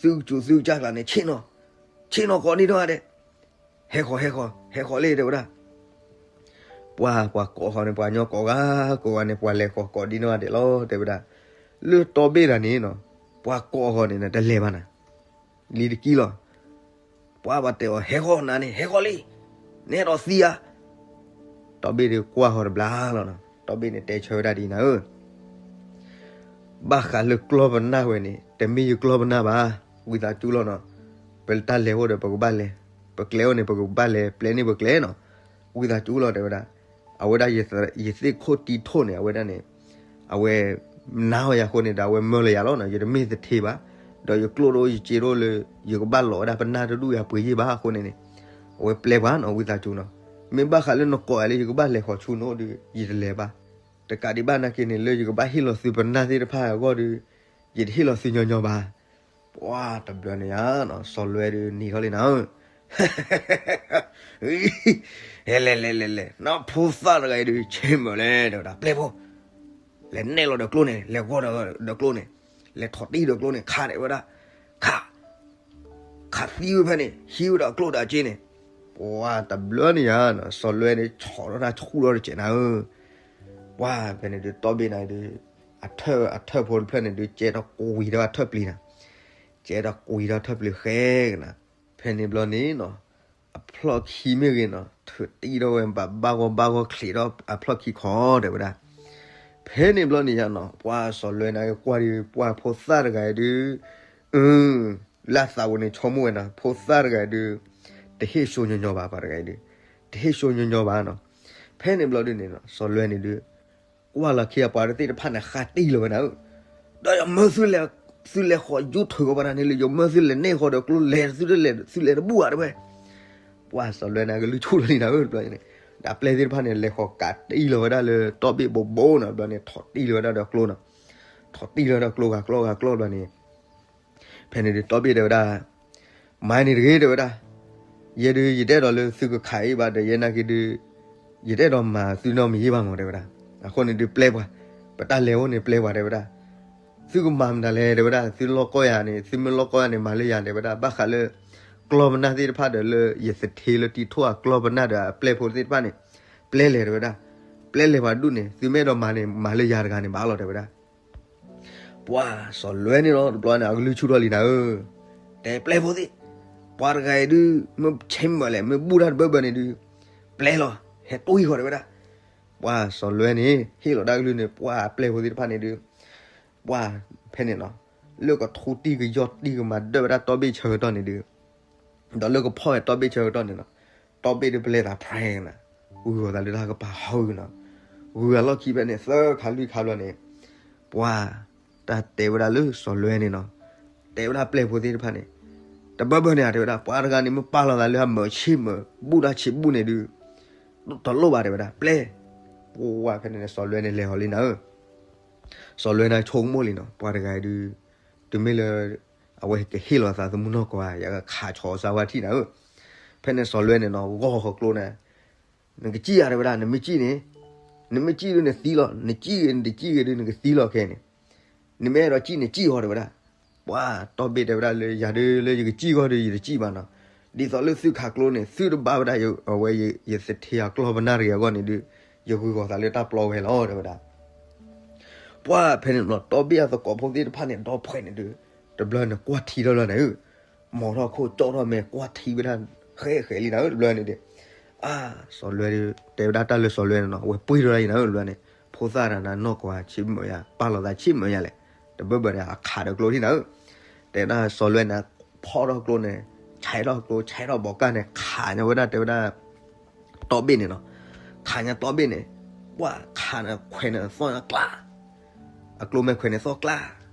သုကစူၤသုကစၢ်ကျါန့ၣ် ဆ့ၣ်နီၤ, ဆ့ၣ်နီၤကိးဒံနီၢ်ဂၤဒဲး, ဟဲဃီၤ ဟဲဃီၤ ဟဲဃီၤလံတဲဝဲဒၣ် ပှၤ ပှၤကိးဃီၤန့ၣ် ပှၤညီကိးဂၤ ကိးဂၤန့ၣ် ပှၤလဲၤဃီၤကိးဒံနီၢ်ဂၤဒဲးလီၤ တဲဝဲဒၣ်, လၢတီဘ့ၣ်တဂၤန့ၣ်နီၤ, ပှၤကိးဃီၤန့ၣ် တလဲၤဘၣ်နၤ, လံတကံၢ်လီၤ, ပှၤဘၣ်တဲအီၤ ဟဲဃီၤနၤန့ၣ် ဟဲဃီၤလံ, နအဲၣ်ဒိးသံဧါ, တီဘ့ၣ်ဒုးကွၢ်ဃီၤတဘျါလီၤနီၤ, တီဘ့ၣ်န့ၣ်တဲဆၢဝဲဒၣ်ဒ်နၤဧၢ ဘၣ်ဃးလၢကျီပနၢ်ဝဲန့ၣ် တမ့ၢ်ယကျီပနၢ်ဘၣ်, ဝံသးစူၤလီၤနီၤ, ပတၢ်လဲၤအိၣ်ဒီးပကဘၣ်လဲၤ, ပကျဲအိၣ်န့ၣ် ပကဘၣ်လဲၤ ပျဲန့ၢ်ပကျဲနီၤ, ဝံသးစူၤလီၤတဲဝဲဒၣ်, အဝဲဒၣ်ယသ့ၣ်ခိၣ်တံၤထိၣ်န့ၣ် အဝဲဒၣ်န့ၣ်, အဝဲ နာ်အီၤယၤအဃိန့ၣ်ဒီး အဝဲမၢလီၤယၤလီၤနီၤ, ယတမ့ၢ်သထ့ဘၣ်, ဒီးယကျိၣ်တအိၣ်ယစ့တအိၣ်လၢ ယကဘၣ်လီၤဝဲဒၣ်ပနၢ်တဒူၣ်ယၤပှ့ၤယ့ၢ်ဘၣ်အဃိန့ၣ်န့ၣ်, အဝဲပျဲပှၤနီၤ ဝံသးစူၤနီၤ, မ့ၢ်ဘၣ်ဃးလၢနကိးယၤလၢယကဘၣ်လဲၤဃီၤဆူနအိၣ်ဒီး ယတလဲၤဘၣ်, တကးဒံးဘၣ်နာ်က့န့ၣ် လၢယကဘၣ်ဟ့ၣ်လီၤသုပနၢ်သ့ၣ်တဖၣ်အဂီၢ်ဒီး ယတဟ့ၣ်လီၤသုညီညီဘၣ်. ပှၤတဘျီန့ၣ်ဧါနီၤ စီၤလွဲဒီးနံၤထီၣ်လံနၤဧၢ လဲၤလဲၤလဲၤလဲၤလဲၤ နီၢ်ဖိသၣ်တဂၤအံၤဒုး ဆ့မုာ်လဲၣ် တဲဝဲဒၣ် ပျဲဖိ, လဲၤနဲၣ်လီၤဒီးကျိန့ၣ် လဲၤဂီၤဒီးကျိန့ၣ်, လဲၤထီၣ်တံၢ်ဒီးကျိန့ၣ် ခးတဲဝဲဒၣ်, ခး, ခးသံဝဲဖဲန့ၣ် ဟံးဝဲဒီးကျိဒီးအစ့န့ၣ်, ပှၤတဘျီန့ၣ်ဧါနီၤ စီၤလွဲန့ၣ် ဆီၣ်ထီၣ်တၢ်ဆူၣ်ထီၣ်တစဲးနၤဧၢ, ပှၤဖဲန့ၣ်ဒုး တီဘ့ၣ်နၤဒုး အထၢၣ်အထၢၣ်ဖိတဖျၢၣ်န့ၣ်ဒုး ကဲထီၣ်ကွံာ်ထီၣ်အထၢၣ်ပျံၤနၤ, ကဲထီၣ်ကွံာ်ထီၣ်ထၢၣ်ပျံၤဃဲကနၤ, ဖဲန့ၣ်ဘျီန့ၣ်နီၤ အဖျီၣ်ခံမ့ၢ်ဂ့ၤနီၤ ထုးတံၢ်ထီၣ်ဝဲ ဘၣ်ဘၣ်ဂီၢ်ဘၣ်ဂီၢ်ချံးထီၣ်အဖျီၣ်ခံခီတဲဝဲဒၣ်, ဖဲန့ၣ်ဘျီန့ၣ်ယါနီၤ ပှၤစီၤလွဲန့ၣ်ကွၢ်ဒုး ပှၤဖိသၣ်တဂၤအံၤဒုး အ လၢအသးဝဲန့ၣ် ဆိကမိၣ်ဝဲနီၤ ဖိသၣ်တဂၤအံၤဒုး တဟ့ၣ်စိညီညီဘၣ် ပှၤတဂၤအံၤဒုး တဟ့ၣ်စိညီညီဘၣ်နီၤ, ဖဲန့ၣ်ဘျီဒုးန့ၣ်နီၤ စီၤလွဲန့ၣ်ဒုး ကွၢ်လီၤခံအပှၤသ့ၣ်တဖၣ်န့ၣ် ဃးတံၢ်လီၤဝဲဒၣ်ဧၢ, ဒီးယမၢသုလဲၤ, သုလဲၤဃီၤယူၢ်ထုးကီးပှၤတၢ်န့ၣ်လၢ ယမၢသုလဲၤနဲၣ်ဃီၤဒီးကျိလဲၤသုတလဲၤ သုလဲၤတဘူၣ်ဧါတဲဝဲ, ပှၤစီၤလွဲန့ၣ်ကလုၢ်ဆူၣ်လီၤလံနၤဧၢ တဘျီန့ၣ်, ဒီးအပျဲၢ်သ့ၣ်တဖၣ်န့ၣ် လဲၤဃီၤကးတံၢ်လီၤဝဲဒၣ်လၢတီဘ့ၣ်ဘိဘိနီၤ တဘျီန့ၣ် ထီၣ်တံၢ်လီၤဝဲဒၣ်ဒီးကျိနီၤ, ထီၣ်တံၢ်လီၤဝဲဒၣ်ကျိဂၤကျိဂၤကျိတဘျီန့ၣ် ဖဲန့ၣ်ဒုးတီဘ့ၣ်တဲဝဲဒၣ်, မၤန့ၣ်တဂ့ၤတဲဝဲဒၣ်, ယဲဒုးယတအဲၣ်ဒိးလၢသုကခးအံၤဘၣ်ဒီး ယဲနာ်က့ဒုး ယတအဲၣ်ဒိးမၤသုနီတမံၤယ့ၢ်ဘၣ်မးတဲဝဲဒၣ်, အဃိန့ၣ်ဒုးပျဲပှၤ, ပတၢ်လဲၤအိၣ်န့ၣ်ပျဲပှၤတဲဝဲဒၣ်, သုကမၤမနုၤလဲၣ်တဲဝဲဒၣ် သုလီၢ်ကီၢ်ယၤန့ၣ် သုမ့ၢ်လီၢ်ကီၢ်ယၤန့ၣ် မၤလၢယၤတဲဝဲဒၣ် ဘၣ်ဃးလၢ ကျီၢ်ပနၢ်သ့ၣ်တဖၣ်ဒီးလၢယသထ့လၢတံၤထိၣ်အကျီၢ်ပနၢ်ဒီးအပျဲၢ်ဖိသ့ၣ်တဖၣ်န့ၣ် ပျဲလဲၤတဲဝဲဒၣ်, ပျဲလဲၤပှၤဒူၣ်န့ၣ် သုမ့ၢ်အဲၣ်ဒိးမၤန့ၣ် မၤလၢယၤတဂၤန့ၣ်ဘၣ်လီၤတဲဝဲဒၣ် ပှၤစီၤလွဲန့ၣ်လီၤ တဘျီန့ၣ် အကလုၢ်ဆူၣ်ထီၣ်လံနၤဧၢ, တဲပျဲဖိသ့ၣ်, ပှၤတဂၤအံၤဒုး မ့ၢ်ဆ့မုာ်လဲၣ် မ့ၢ်ဘူၣ်တၢ်တဘၢဘၢန့ၣ်ဒုး ပျဲလီၤ ဟဲတွံၢ်ဃီၤတဲဝဲဒၣ်, ပှၤစီၤလွဲန့ၣ် ဟ့ၣ်လီၤတၢ်ကလုၢ်န့ၣ် ပှၤအပျဲၢ်ဖိသ့ၣ်တဖၣ်န့ၣ်ဒုး ပှၤဖဲန့ၣ်နီၤ လၢကထူတံၢ်ကယီၢ်တံၢ်ကမၤဒၢၣ်ဝဲဒၣ်တီဘ့ၣ်ဆၢကတီၢ်န့ၣ်ဒုး ဒီးလၢကဖီၣ်ဝဲတီဘ့ၣ်ဆၢကတီၢ်န့ၣ်နီၤ, တီဘ့ၣ်ဒုးပလဲၤသးဖြဲနၤ, ဂုၤဂီၤသးလၢတၢ်ကပၤဟီဂုၤနီၤ, ဂုၤဂၤလီၢ်ခံဖဲန့ၣ် သၢခါလွံၢ်ခါဘျီန့ၣ်, ပှၤတၢ်တဲဝဲဒၣ်လၢစီၤလွဲန့ၣ်နီၤ, တဲဝဲဒၣ်ပျဲၢ်ဖိသ့ၣ်တဖၣ်န့ၣ်, တဘၢဘၢန့ၣ်တဲဝဲဒၣ် ပှၤတဂၤန့ၣ် မ့ၢ်ပာ်လီၤသးလၢအမုာ်ဆ့မုာ် ဘူၣ်တၢ်ဆံးဘူၣ်န့ၣ်ဒုး တလိၣ်ဘၣ်တဲဝဲဒၣ် ပျဲ, ပှၤဖဲန့ၣ် စီၤလွဲန့ၣ်လဲၤဟီၤလံနၤဧၢ စီၤလွဲန့ၣ်ဆိကမိၣ်လံနီၤ ပှၤတဂၤအံၤဒုး, တုၤမ့ၢ်လၢ အဝဲကဟ့ၣ်လီၤသးသမူနီၢ်ကီၢ်ဧါ ယကခးဆီအစၢဝါထံၣ်နၤဧၢ, ဖဲန့ၣ်စီၤလွဲန့ၣ်နီၤ ဂီၢ်ဃီၤကျိန့ၣ်, နကစံၣ်ဧါတဲဝဲဒၣ် နမ့ၢ်စံၣ်န့ၣ်, နမ့ၢ်စံၣ်ဒုးနသံလီၤ နစံၣ်ဂ့ၤနတစံၣ်ဂ့ၤဒုးနကသံလီၤခဲန့ၣ်, နမ့ၢ်အဲၣ်ဒိးစံၣ်န့ၣ်စံၣ်ဃီတဲဝဲဒၣ်, ပှၤတီဘ့ၣ်တဲဝဲဒၣ်လၢယၤဒုးလၢယကစံၣ်ဃီဒုးယတစံၣ်ဘၣ်နီၤ, ဒ်သိးလၢသုခးကျိန့ၣ် သုတဘၣ်ဝဲဒၣ်အဝဲယသထ့အကျီၢ်ပနၢ်တဂ့ၤအဂီၢ်န့ၣ်ဒုး, ယဂုၤဂီၤသးလၢတၢ်ပျီဝဲလီၤတဲဝဲဒၣ် ပှၤဖဲန့ၣ်ဘျီ တီဘ့ၣ်အသကိးဖိသ့ၣ်တဖၣ်န့ၣ် ဒီဖှဲးန့ၣ်ဒုး, တဘျီန့ၣ်ကွၢ်ထံထီၣ်ဘျီန့ၣ်ဧၢ, မီၤထီၣ်ခိၣ်ကၠီၣ်ထီၣ်မဲာ်ကွၢ်ထံဝဲဒၣ်, ဃဲဃဲလံနၤဧၢ တဘျီန့ၣ်ဒီး, အါ, စီၤလွဲဒုး တဲဝဲဒၣ်တၢ်လၢစီၤလွဲန့ၣ်နီၤ အဝဲပှ့ၤထီၣ်ဒၣ်အံၤနၤဧၢ တဘျီန့ၣ်, ဖိသၣ်တဂၤန့ၣ်နီၢ်ကီၢ်ဆံးမုာ်ယၤ ပာ်လီၤသးဆံးမုာ်ယၤလဲၣ်, တဘၢဘၢန့ၣ် အခးဒီးကျိထံၣ်နၤဧၢ, တဲဒၣ်စီၤလွဲန့ၣ်, ဖီၣ်ထီၣ်ကျိန့ၣ်, ဆဲးထီၣ်ကျိ ဆဲးထီၣ်ဘီးကၢ်န့ၣ် ခးညါဝဲဒၣ်တဲဝဲဒၣ် တီဘ့ၣ်န့ၣ်နီၤ, ခးညါတီဘ့ၣ်န့ၣ်, ပှၤခးန့ၣ်ခွဲးန့ၣ်သီၣ်ညါကျါ, အကျိမဲာ်ခွဲးန့ၣ်သီၣ်ကျါ,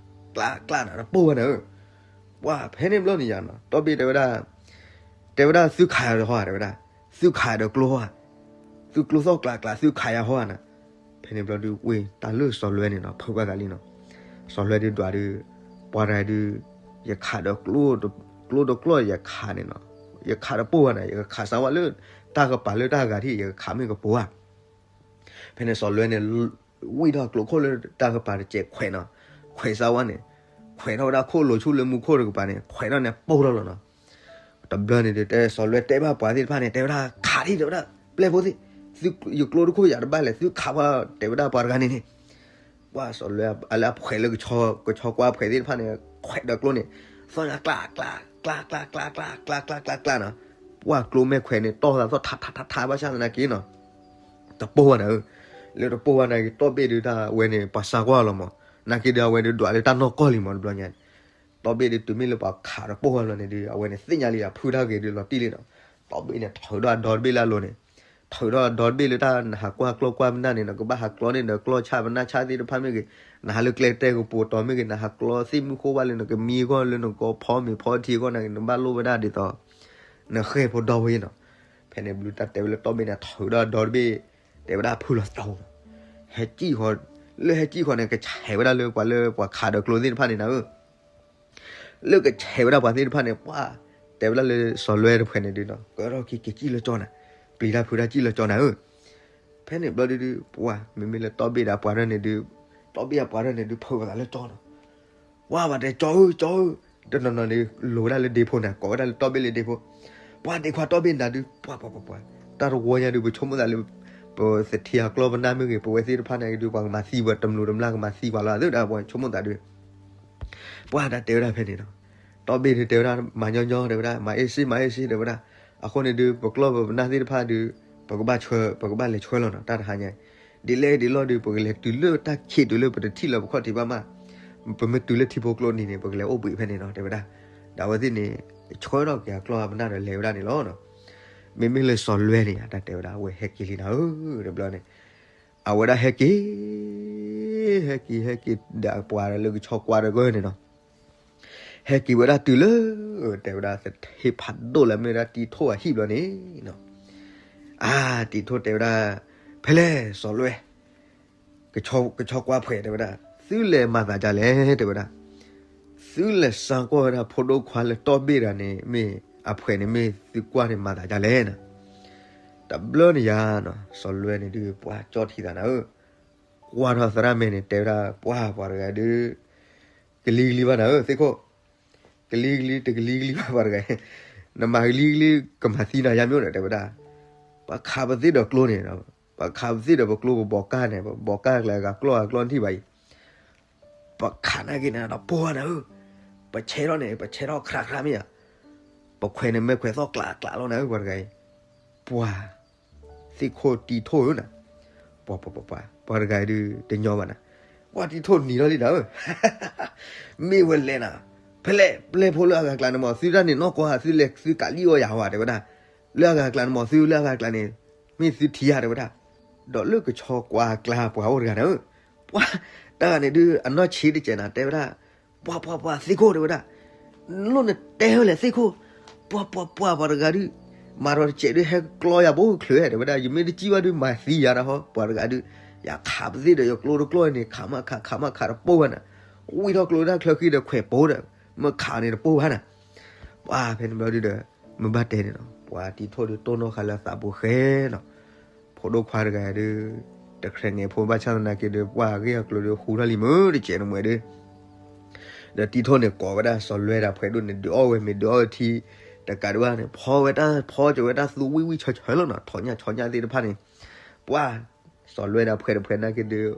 ကျါကျါန့ၣ် တပိၢ်ဘၣ်နၤဧၢ, ပှၤဖဲန့ၣ်ဘျီန့ၣ်ယၤနီၤ တီဘ့ၣ်တဲဝဲဒၣ်, တဲဝဲဒၣ်သုခးယၤဟီဧါတဲဝဲဒၣ်, သုခးဒီးကျိဟီဧါ, သုကျိသီၣ်ကျါကျါ သုခးယၤဟီဧါနၤ, ဖဲန့ၣ်ဘျီဒုးဝ့ၢ်တၢ်လၢစီၤလွဲန့ၣ်နီၤ ဖုးဘၣ်သးလံနီၤ, စီၤလွဲဒုးဒွးဒုး, ပှၤတဂၤဒုး, ယခးဒီးကျိ, ကျိဒီးကျိယခးန့ၣ်နီၤ, ယခးတပိၢ်ဘၣ်နၤ ယကခးစၢဝဲလၢ, တၢ်ကပၤလၢတၢ်ဂၤထံၣ် ယကခးမ့ၢ်ကပိၤဧါ ဖဲန့ၣ်စီၤလွဲန့ၣ်, ဝံၣ်ထီၣ်ကျိခိၣ်လၢတၢ်ကပၤတစဲးခွဲးနီၤ, ခွဲးစၢဝဲန့ၣ်, ခွဲးထီၣ်ဝဲဒၣ်ခိၣ်လိၤဆူလၢမူခိၣ်တကပၤန့ၣ် ခွဲးထီၣ်န့ၣ်ပိၢ်ထီၣ်လီၤနီၤ, တဘျီန့ၣ်တဲစီၤလွဲတဲဘၣ်ပှၤသ့ၣ်တဖၣ်န့ၣ် တဲဝဲဒၣ်ခးဒံးတဲဝဲဒၣ်, ပျဲၢ်ဖိသ့ၣ်, ယကျိတခိၣ်ယၤတဘၣ်လဲၣ် သုခးပှၤတဲဝဲဒၣ်ပှၤတဂၤန့ၣ်န့ၣ် ပှၤစီၤလွဲအလၢအဖှဲးလၢကဆီကွၢ်ဖှဲးသ့ၣ်တဖၣ်န့ၣ် ခွဲးဒီးကျိန့ၣ်, သီၣ်ညါကျါကျါ, ကျါကျါကျါကျါကျါကျါကျါကျါနီၤ, ပှၤကျိမဲာ်ခွဲးန့ၣ် တီၢ်သးသီၣ်ထးထးထးထးဘၣ်ဆၣ်သနာ်က့နီၤ, တပိၢ်ဘၣ်နၤဧၢ, လၢတပိၢ်ဘၣ်နၤက့ၤ တီဘ့ၣ်ဒုးတၢ်ဝဲန့ၣ် ပှၤစၢကွၢ်လီၤမး, နာ်က့ဒုးအဝဲဒုးဒွးလၢတၢ်နီၢ်ကီၢ်လံမးတဘျီညါန့ၣ်, တီဘ့ၣ်ဒုးတုၤမ့ၢ်လၢပှၤခးတပိၢ်ဘၣ်ဘျီန့ၣ်ဒုး အဝဲန့ၣ်သ့ၣ်ညါလံအဖုတၢ်ဂ့ၤဒုးလီၤတံၢ်လံနီၤ, တီဘ့ၣ်န့ၣ် ထုးဒီးအဒီတဘ့ၣ်လၢအလိၤန့ၣ်, ထုးထီၣ်ဒီတဘ့ၣ်လၢတၢ်နဟးကွၢ်ကျီၢ်ကွၢ်ပနၢ်န့ၣ် နကဘၣ်ဟးကျီန့ၢ်ဒီးကျီၢ်ဆၣ်ပနၢ်ဆၣ်သ့ၣ်တဖၣ်မ့ၢ်ဂ့ၤ, နဟးလၢကျဲတဲကပိာ်တီၤမ့ၢ်ဂ့ၤ, နဟးကျီသ့ၣ်မုၢ်ဃိဘၣ်လၢနကမံအဂီၢ် လၢနကဖီမ့ၤဖီထံအဂီၢ်န့ၣ် နဘၣ်လိၣ်ဝဲဒၣ်ဒ်သိး နဃဲၢ်ဖိဒီဖိအံၤနီၤ. ဖဲန့ၣ်ဘျုးတၢ်တဲဝဲလၢတီဘ့ၣ်န့ၣ် ထုးထီၣ်ဒီတဘ့ၣ် တဲဝဲဒၣ်ဖုလီၤသီနီၤ. ဟဲကံၣ်ဃီ, လၢဟဲကံၣ်ဃီန့ၣ် ကဆဲးဝဲဒၣ်လၢပှၤလၢပှၤခးဒီးကျိသ့ၣ်တဖၣ်န့ၣ်နၤဧၢ လၢကဆဲးဝဲဒၣ်ပှၤသ့ၣ်တဖၣ်န့ၣ် ပှၤတဲဝဲဒၣ်လၢစီၤလွဲတဖုန့ၣ်ဒုးနီၤ, ကၢထီၣ်ခံက့ၤကံၣ်လၢကၠီနၤ, ပျံၤတၢ်ဖုးတၢ်ကံၣ်လၢကၠီနၤဧၢ. ဖဲန့ၣ်ဘျီဒုးဒုး ပှၤမ့မ့ၢ်လၢတီဘ့ၣ်ဒီးပှၤဒၢန့ၣ်ဒုး, တီဘ့ၣ်အပှၤဒၢန့ၣ်ဒုး ဖုးဝဲသးလၢကၠီနီၤ. ပှၤဘၣ်တဲကၠီဧၢ ကၠီဧၢ, တနီၤနီၤန့ၣ် လိၤဝဲဒၣ်လၢဒ့ဖိန့ၣ် ကိးဝဲဒၣ်လၢတီဘ့ၣ်လၢဒ့ဖိ, ပှၤဒ့ခွါတီဘ့ၣ်နၤဒုး ပှၤပှၤပှၤပှၤ, တၢ်တဝီညါဒုး ပဆိကမိၣ်သးလၢ ပသထံအကျီၢ်ပနၢ်မ့ၢ်ဂ့ၤ ပဝဲသ့ၣ်တဖၣ်န့ၣ်ဒုး ပှၤကမၤသံဝဲ တမျိးတမျာ်ကမၤသံပှၤလီၤ သ့ၣ်ဒၣ်ပှၤဆိကမိၣ်သးဒုး ပှၤတၢ်တဲဝဲဒၣ်ဖဲန့ၣ်နီၤ, တီဘ့ၣ်ဒုးတဲဝဲဒၣ် မၤညီညီတဲဝဲဒၣ် မၤအ့ၣ်စ့ မၤအ့ၣ်စ့တဲဝဲဒၣ်, အဃိန့ၣ်ဒုး ပကျီၢ်ပပနၢ်သ့ၣ်တဖၣ်ဒုး ပကဘၣ်ဆှၢ ပကဘၣ်လဲၤဆှၢလီၤနီၤ တၢ်တဟါညါ, ဒ်လဲၣ်ဒ်လဲၣ်ဒုး ပကလဲၤတုၤလၢတၢ်ခံးတုၤလၢပတထံၣ်လၢၤပခီၣ်ထံးဘၣ်မး, ပမ့ၢ်တုၤလၢထံဖိကျိနံၤန့ၣ် ပကလဲၤအိၣ်ဘှံးဖဲန့ၣ်နီၤ တဲဝဲဒၣ်, ဒီးအဝဲသ့ၣ်န့ၣ် ဆှၢထီၣ်က့ၤအကျီၢ်အပနၢ်ဒီးလဲၤဝဲဒၣ်န့ၣ်လီၤနီၤ, မ့မ့ၢ်လၢစီၤလွဲန့ၣ် တၢ်တဲဝဲဒၣ် အဝဲဟဲက့ၤလံနၤဧၢ, တဘျီန့ၣ် အဝဲဒၣ်ဟဲက့ၤ ဟဲက့ၤ ဟဲက့ၤဒီးပှၤလၢကဆီကွၢ်တဂၤန့ၣ်နီၤ, ဟဲက့ၤဝဲဒၣ်တုၤလၢ တဲဝဲဒၣ်သထ့ဖးဒိၣ်လၢမ့ၢ်ဝဲဒၣ်တံၤထိၣ်အဟံၣ်ဘျီန့ၣ်နီၤ, အါ တံၤထိၣ်တဲဝဲဒၣ် ဖဲလဲၣ်စီၤလွဲ ကဆီကွၢ်ဖှဲးတဲဝဲဒၣ် သုလဲၤမၤသးဒ်လဲၣ်တဲဝဲဒၣ်, သုလဲၤစၢ်ကွၢ်ဝဲဒၣ်ဖိဒိၣ်ခွါလၢတီဘ့ၣ်တဂၤန့ၣ် မ့ၢ်အဖှဲးန့ၣ်မ့ၢ်သုကွၢ်န့ၣ်မၤသးဒ်လဲၣ်နီၤ, တဘျီန့ၣ်ယါနီၤ စီၤလွဲန့ၣ်ဒုး ပှၤကၠီထံသးနၤဧၢ, ကွၢ်ထီၣ်သရၣ်မဲန့ၣ် တဲဝဲဒၣ် ပှၤပှၤတဂၤဒုး ကလံၤကလံၤဘၣ်နၤဧၢ သ့ၣ်ခိၣ်, ကလံၤကလံၤ တကလံၤကလံၤဘၣ်ပှၤတဂၤ, နမၤကလံၤကလံၤ ကမၤသံနၤယါမ့ၢ်န့ၣ် တဲဝဲဒၣ်, ပှၤခးပသ့ၣ်ဒီးကျိန့ၣ်, ပှၤခးပသ့ၣ်ဒီးပကျိပဘီးကၢ်န့ၣ် ပဘီးကၢ်ကျဲဂၤကျီၢ်ဂၤကျီၢ်နထံၣ်ဘၣ်အံၤ ပှၤခးနာ်က့န့ၣ်ဒီးပိၢ်ဘၣ်နၤဧၢ, ပဆဲးထီၣ်န့ၣ် ပဆဲးထီၣ်ခရးခရးမ့ၢ်ဧါ, ပခွဲးန့ၣ်မဲာ်ခွဲးသီၣ်ကျးကျးလီၤနၤဧၢ ပှၤတဂၤအံၤ, ပှၤ သ့ၣ်ခိၣ်တံၤထိၣ်ဧၢနၤ, ပှၤ ပှၤ ပှၤ ပှၤတဂၤအံၤဒုးတညီဘၣ်နၤ, ပှၤတံၤထိၣ်နံၤထီၣ်လံနၤဧၢ, မ့ၢ်ဝဲလဲၣ်နၤ, ဖဲလဲၣ် ပျဲၢ်ဖိလၢအဂၤကျါန့ၣ်မး သုတၢ်န့ၣ်နီၢ်ကီၢ်ဧါ သုလဲၤသုကးလံၣ်အီၣ်ယၤဧါ တဲဝဲဒၣ်, လၢအဂၤကျါန့ၣ်မး သုလၢအဂၤကျါန့ၣ် မ့ၢ်သုထံၣ်ဧါ တဲဝဲဒၣ်, ဒီးလၢကဆီကွၢ်အကျါပှၤအိၣ်တဂၤန့ၣ်ဧၢ, ပှၤ တၢ်ဂၤန့ၣ်ဒုး အနီၢ်ဆံးတစဲးနၤ တဲဝဲဒၣ်, ပှၤ ပှၤ ပှၤ သ့ၣ်ခိၣ် တဲဝဲဒၣ်, နလိၣ်နတဲဝဲလဲၣ်သ့ၣ်ခိၣ်, ပှၤ ပှၤ ပှၤ ပှၤတဂၤဒုး, မၤဒီးတစဲးဒုး ဟဲကျီယၤဘိချုး တဲဝဲဒၣ်, ယမ့ၢ်တစံၣ်ဘၣ်ဒုး မၤသံယၤဒၣ်ဟီ ပှၤတဂၤဒုး, ယခးပသ့ၣ်ဒီးယကျိတကျီၢ်န့ၣ် ခးမးခး ခးမးခးတပိၢ်ဘၣ်နၤ, ဝံၣ်ထီၣ်ကျိတၢ်ချၢဃံဒီးခွဲးပိၤဒီး, မ့ၢ်ခးန့ၣ်တပိၢ်ဘၣ်နၤ ပှၤဖဲန့ၣ်ဘျီဒုးဒီး, မ့ၢ်ဘၣ်တဲန့ၣ်နီၤ ပှၤတံၤထိၣ်ဒုးတိၢ်နီၣ်ဃာ်လၢအသးပူၤဃဲနီၤ, ဖိဒိၣ်ခွါတဂၤဒုး, တခြဲးငဲးဖိဘၣ်ဆၣ်သနာ်က့ဒုး ပှၤဂ့ၢ်အကျိၤဒုး ဟူထီၣ်လံမုၢ်တစဲးန့ၣ်မွဲဒုး, ဒီးတံၤထိၣ်န့ၣ်ကိးဝဲဒၣ်စီၤလွဲဒီးဖှဲးဒိၣ်န့ၣ် ဒုးအီၣ်ဝဲမ့ၤဒုးအီၣ်ဝဲထံ, တကးဒံးဘၣ်န့ၣ် ဖီဝဲတၢ်ဖီကၠီၤဝဲတၢ်သူဝံၣ်ဝံၣ်ဆၢဆၢလီၤနီၤ, ထိးညၣ်ဆီညၣ်သ့ၣ်တဖၣ်န့ၣ်, ပှၤ စီၤလွဲဒီးဖှဲးတဖှဲးနာ်က့ဒုး,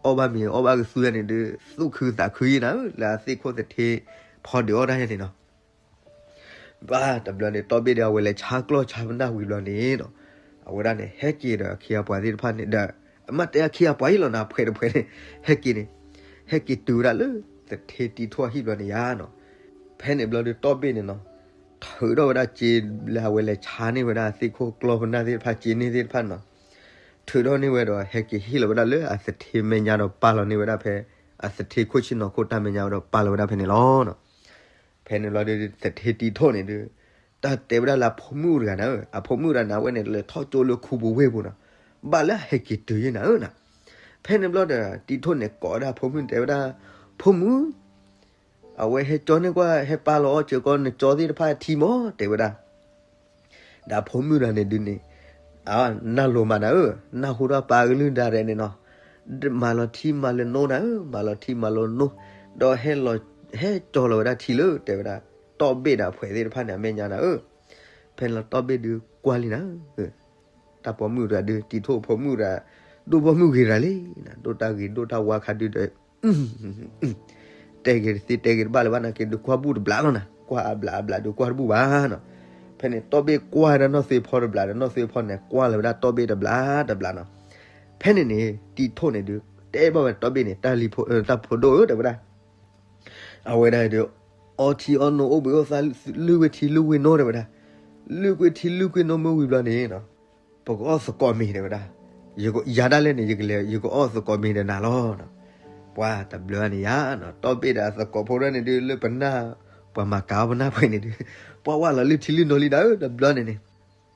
အီၣ်ဘၣ်မ့ၤအီၣ်ဘၣ်ကသူန့ၣ်ဒုး သူၣ်ခုသးခုယံၤနၤဧၢ လၢအသ့ၣ်ခိၣ်သထ့ ဖီဒုးအီၣ်တၢ်ယဲန့ၣ်နီၤ ဘၣ်တဘျီန့ၣ် တီဘ့ၣ်ဒီးအဝဲလဲၤဆါကျီၢ်ဆါပနၢ်ဝံၤဘျီန့ၣ်နီၤ, အဝဲဒၣ်န့ၣ် ဟဲက့ၤဒီးအခ့အပှၤသ့ၣ်တဖၣ်န့ၣ်ဒီး, အမ့ၢ်တဲအခ့အပှၤအံၤလီၤနၤ ဖှဲးတဖှဲးန့ၣ်, ဟဲက့ၤန့ၣ်, ဟဲက့ၤတုၤဝဲဒၣ်လၢ သထ့တံၤထိၣ်အဟံၣ်ဘျီန့ၣ်ယါနီၤ, ဖဲန့ၣ်ဘျီဒီးတီဘ့ၣ်န့ၣ်နီၤ, ထုးထီၣ်ဝဲဒၣ်စ့လၢအဝဲလဲၤဆါန့ၢ်ဝဲဒၣ်သ့ၣ်ခိၣ်ကျီၢ်ပနၢ်သ့ၣ်တဖၣ် စ့န့ၢ်သ့ၣ်တဖၣ်နီၤ, ထုးထီၣ်န့ၢ်ဝဲဒီး ဟဲက့ၤဟ့ၣ်လီၤဝဲဒၣ်လၢအသထ့မဲာ်ညါဒီးပာ်လီၤန့ၢ်ဝဲဒၣ်ဖဲအသထ့ခိၣ်ဆ့ၣ်နီၤခိၣ်တၢ်မဲာ်ညါဒီးပာ်လီၤဝဲဒၣ်ဖဲန့ၣ်လီၤ. ဖဲန့ၣ်လီၤဒီး သထ့တံၤထိၣ်န့ၣ်ဒုး, တၢ်တဲဝဲဒၣ်လၢအဖိမုၣ်တဂၤန့ၣ်, အဖိမုၣ်တဂၤန့ၣ် အဝဲန့ၣ် လဲၤထီၣ်ကၠိလၢခူပူၤဝ့ၢ်ပူၤနီၤ, ဘၣ်လၢအဟဲက့ၤတုၤယဲနၤဧၢနၤ. ဖဲန့ၣ်ဘျီဒီး တံၤထိၣ်န့ၣ်ကိးဝဲဒၣ်အဖိမုၣ်န့ၣ် တဲဝဲဒၣ်, ဖိမုၣ် အဝဲဟဲကၠီန့ၢ်ကွၢ် ဟဲပာ်လီၤအီၣ်စၢၤကီးနကၠီသ့ၣ်တဖၣ်ထံမး တဲဝဲဒၣ် ဒီးအဖိမုၣ်တဂၤန့ၣ်ဒုးန့ၣ်, နၢ်လိၤမးနၤဧၢ, နၢ်ဟူထီၣ်ပၢ်ကလုၢ်ဒၣ်ရဲၣ်န့ၣ်နီၤ, မၤလီၤထံမၤလီၤနိနၤဧၢ, မၤလီၤထံမၤလီၤနိ, ဒီးဟဲလီၤ, ဟဲကၠီလီၤဝဲဒၣ်ထံလၢ တဲဝဲဒၣ်, တီဘ့ၣ်ဒီးအဖှဲးသ့ၣ်တဖၣ်န့ၣ် အမဲာ်ညါနၤဧၢ. ဖဲန့ၣ်လီၤတီဘ့ၣ်ဒုးကွၢ်လံနၤ တၢ်ပိာ်မုၣ်တဂၤဒုး တံၤထိၣ်အဖိမုၣ်တဂၤ, ဒိၣ်ပိာ်မုၣ်ဂ့ၤတဂၤလံနၤ, ဒိၣ်တၢ်ဂ့ၤဒိၣ်တၢ်ဝါခါဒုးဒီး တဲက့ၤတသ့တဲက့ၤတဘၣ်လၢၤဘၣ်နာ်က့ဒုး ကွၢ်ဘူၣ်တဘျးလီၤနၤ, ကွၢ်အဘျးအဘျးဒုးကွၢ်တဘူၣ်ဘၣ်နီၤ. ဖဲန့ၣ်တီဘ့ၣ်ကွၢ်ဝဲဒၣ်နီၢ်သွ့ဖီတဘျးဒီး နီၢ်သွ့ဖီန့ၣ် ကွၢ်လီၤဝဲဒၣ်တီဘ့ၣ်တဘျးတဘျးနီၤ. ဖဲန့ၣ်န့ၣ် တံၤထိၣ်န့ၣ်ဒုး တဲဘၣ်ဝဲတီဘ့ၣ်န့ၣ် တၢ်လံၤဖိ, တၢ်ဖိဒိၣ်ဧၢ တဲဝဲဒၣ် အဝဲဒၣ်ဒုး အီထံအီနိအိၣ်ဘှံးအိၣ်သါ လုၢ်ကွ့ၢ်ထံလုၢ်ကွ့ၢ်နိ တဲဝဲဒၣ်, လုၢ်ကွ့ၢ်ထံလုၢ်ကွ့ၢ်နိမ့ၢ်ဝံၤဘျီန့ၣ်နီၤ, ပ ပကအီၣ်သကိးမ့ၤ တဲဝဲဒၣ်. ယၤဒၣ်လဲာ်န့ၣ် ယကလဲၤ ယကအီၣ်သကိးမ့ၤဒီးနၤလီၤ. ပှၢ်တဘျီန့ၣ်ယါနီၤ တီဘ့ၣ်ဒီးအသကိးဖိဒၣ်န့ၣ်ဒုး လၢပနၢ် ပှၤမၤကၤအီၣ်ပနၢ်ပှဲၤန့ၣ်ဒုး ပှၢ်ဝဲလီၤလုၢ်ထံလုၢ်နိလံနၤဧၢ တဘျီန့ၣ်န့ၣ်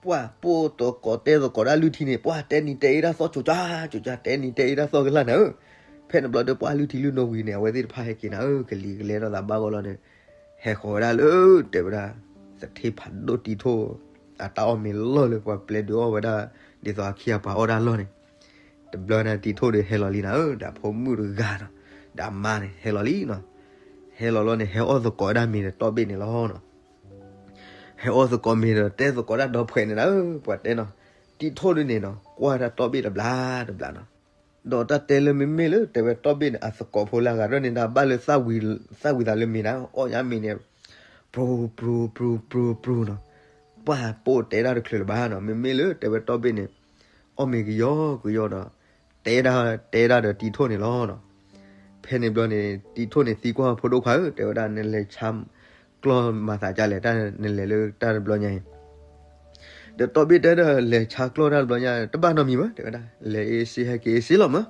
ပှၢ်ပိာ်သကိးတဲသကိးဒၣ်လုၢ်ထံန့ၣ် ပှၢ်တဲနံၤတဲအ့ဒၣ်သီၣ် ကၠိၤကၠၢ် ကၠိၤကၠၢ် တဲနံၤတဲအ့ဒၣ်သီၣ်ကလၢ်နၤဧၢ. ဖဲန့ၣ်ဘျီဒီး ပှၢ်လုၢ်ထံလုၢ်နိဝံၤန့ၣ် အဝဲသ့ၣ်တဖၣ်ဟဲက့ၤနၤဧၢ ကလံၤကလဲထီၣ်သးဘၣ်ဂီၢ်လီၤန့ၣ် ဟဲဃီၤဝဲဒၣ်လၢ တဲဝဲဒၣ် သထ့ဖးဒိၣ်တံၤထိၣ် အတၢ်အီၣ်မ့ၤလီၢ်လၢပှၤပျဲဒုးအီၣ်ဝဲဒၣ် ဒ်သိးအခံဂၤပှၤအီၣ်ဒၣ်လီၢ်န့ၣ် တဘျီန့ၣ်တံၤထိၣ်ဒီးဟဲလီၤလံနၤဧၢ ဒီးအဖိမုၣ်တဂၤနီၤ ဒီးအမါန့ၣ် ဟဲလီၤလံနီၤ. ဟဲလီၤလီၤန့ၣ် ဟဲအီၣ်သကိးဝဲဒၣ်မ့ၤဒီးတီဘ့ၣ်န့ၣ်လီၤနီၤ. ဟဲအီၣ်သကိးမ့ၤဒီးတဲသကိးဒၣ်ဒီဖှဲးန့ၣ်နၤဧၢ ပှၤတဲနီၤ. တံၤထိၣ်ဒုးန့ၣ်နီၤ ကွၢ်တၢ်တီဘ့ၣ်တဘျီတဘျီနီၤ ဒီးတၢ်တဲလၢမ့မ့ၢ်လၢ တဲဝဲတီဘ့ၣ်န့ၣ် အသကိးဖိလၢအဂၤဒၣ်န့ၣ် တၢ်ဘၣ်လၢ သၣ်ဝံၤသးလၢမ့ၤနၤ အီၣ်ညါမ့ၤန့ၣ် ပြူၤ ပြူၤ ပြူၤ ပြူၤ ပြူၤနီၤ. ပှၢ်ပိာ်တဲဒၣ်တချုးလၢၤဘၣ်နီၤ မ့မ့ၢ်လၢ တဲဝဲတီဘ့ၣ်န့ၣ် အီၣ်မ့ၤကယီကယီဒီး တဲဒၣ် တဲဒၣ်ဒီးတံၤထိၣ်န့ၣ်လီၤနီၤ. ဖဲန့ၣ်ဘျီန့ၣ် တံၤထိၣ်န့ၣ်သံကွၢ်ဖိဒိၣ်ခွါဧၢ တဲဝဲဒၣ် နလဲၤဆါကျီၢ်မၤသးဒ်လဲၣ် တၢ်နလဲၤလၢတၢ်တဘျီညါအံၤ ဒီးတီဘ့ၣ်တဲဒီး လဲၤဆါကျီၢ်တၢ်တဘျီညါ တဘၣ်နီတမံၤဘၣ် တဲဝဲဒၣ် လဲၤအ့စ့ဟဲက့ၤအ့စ့လီၤမး,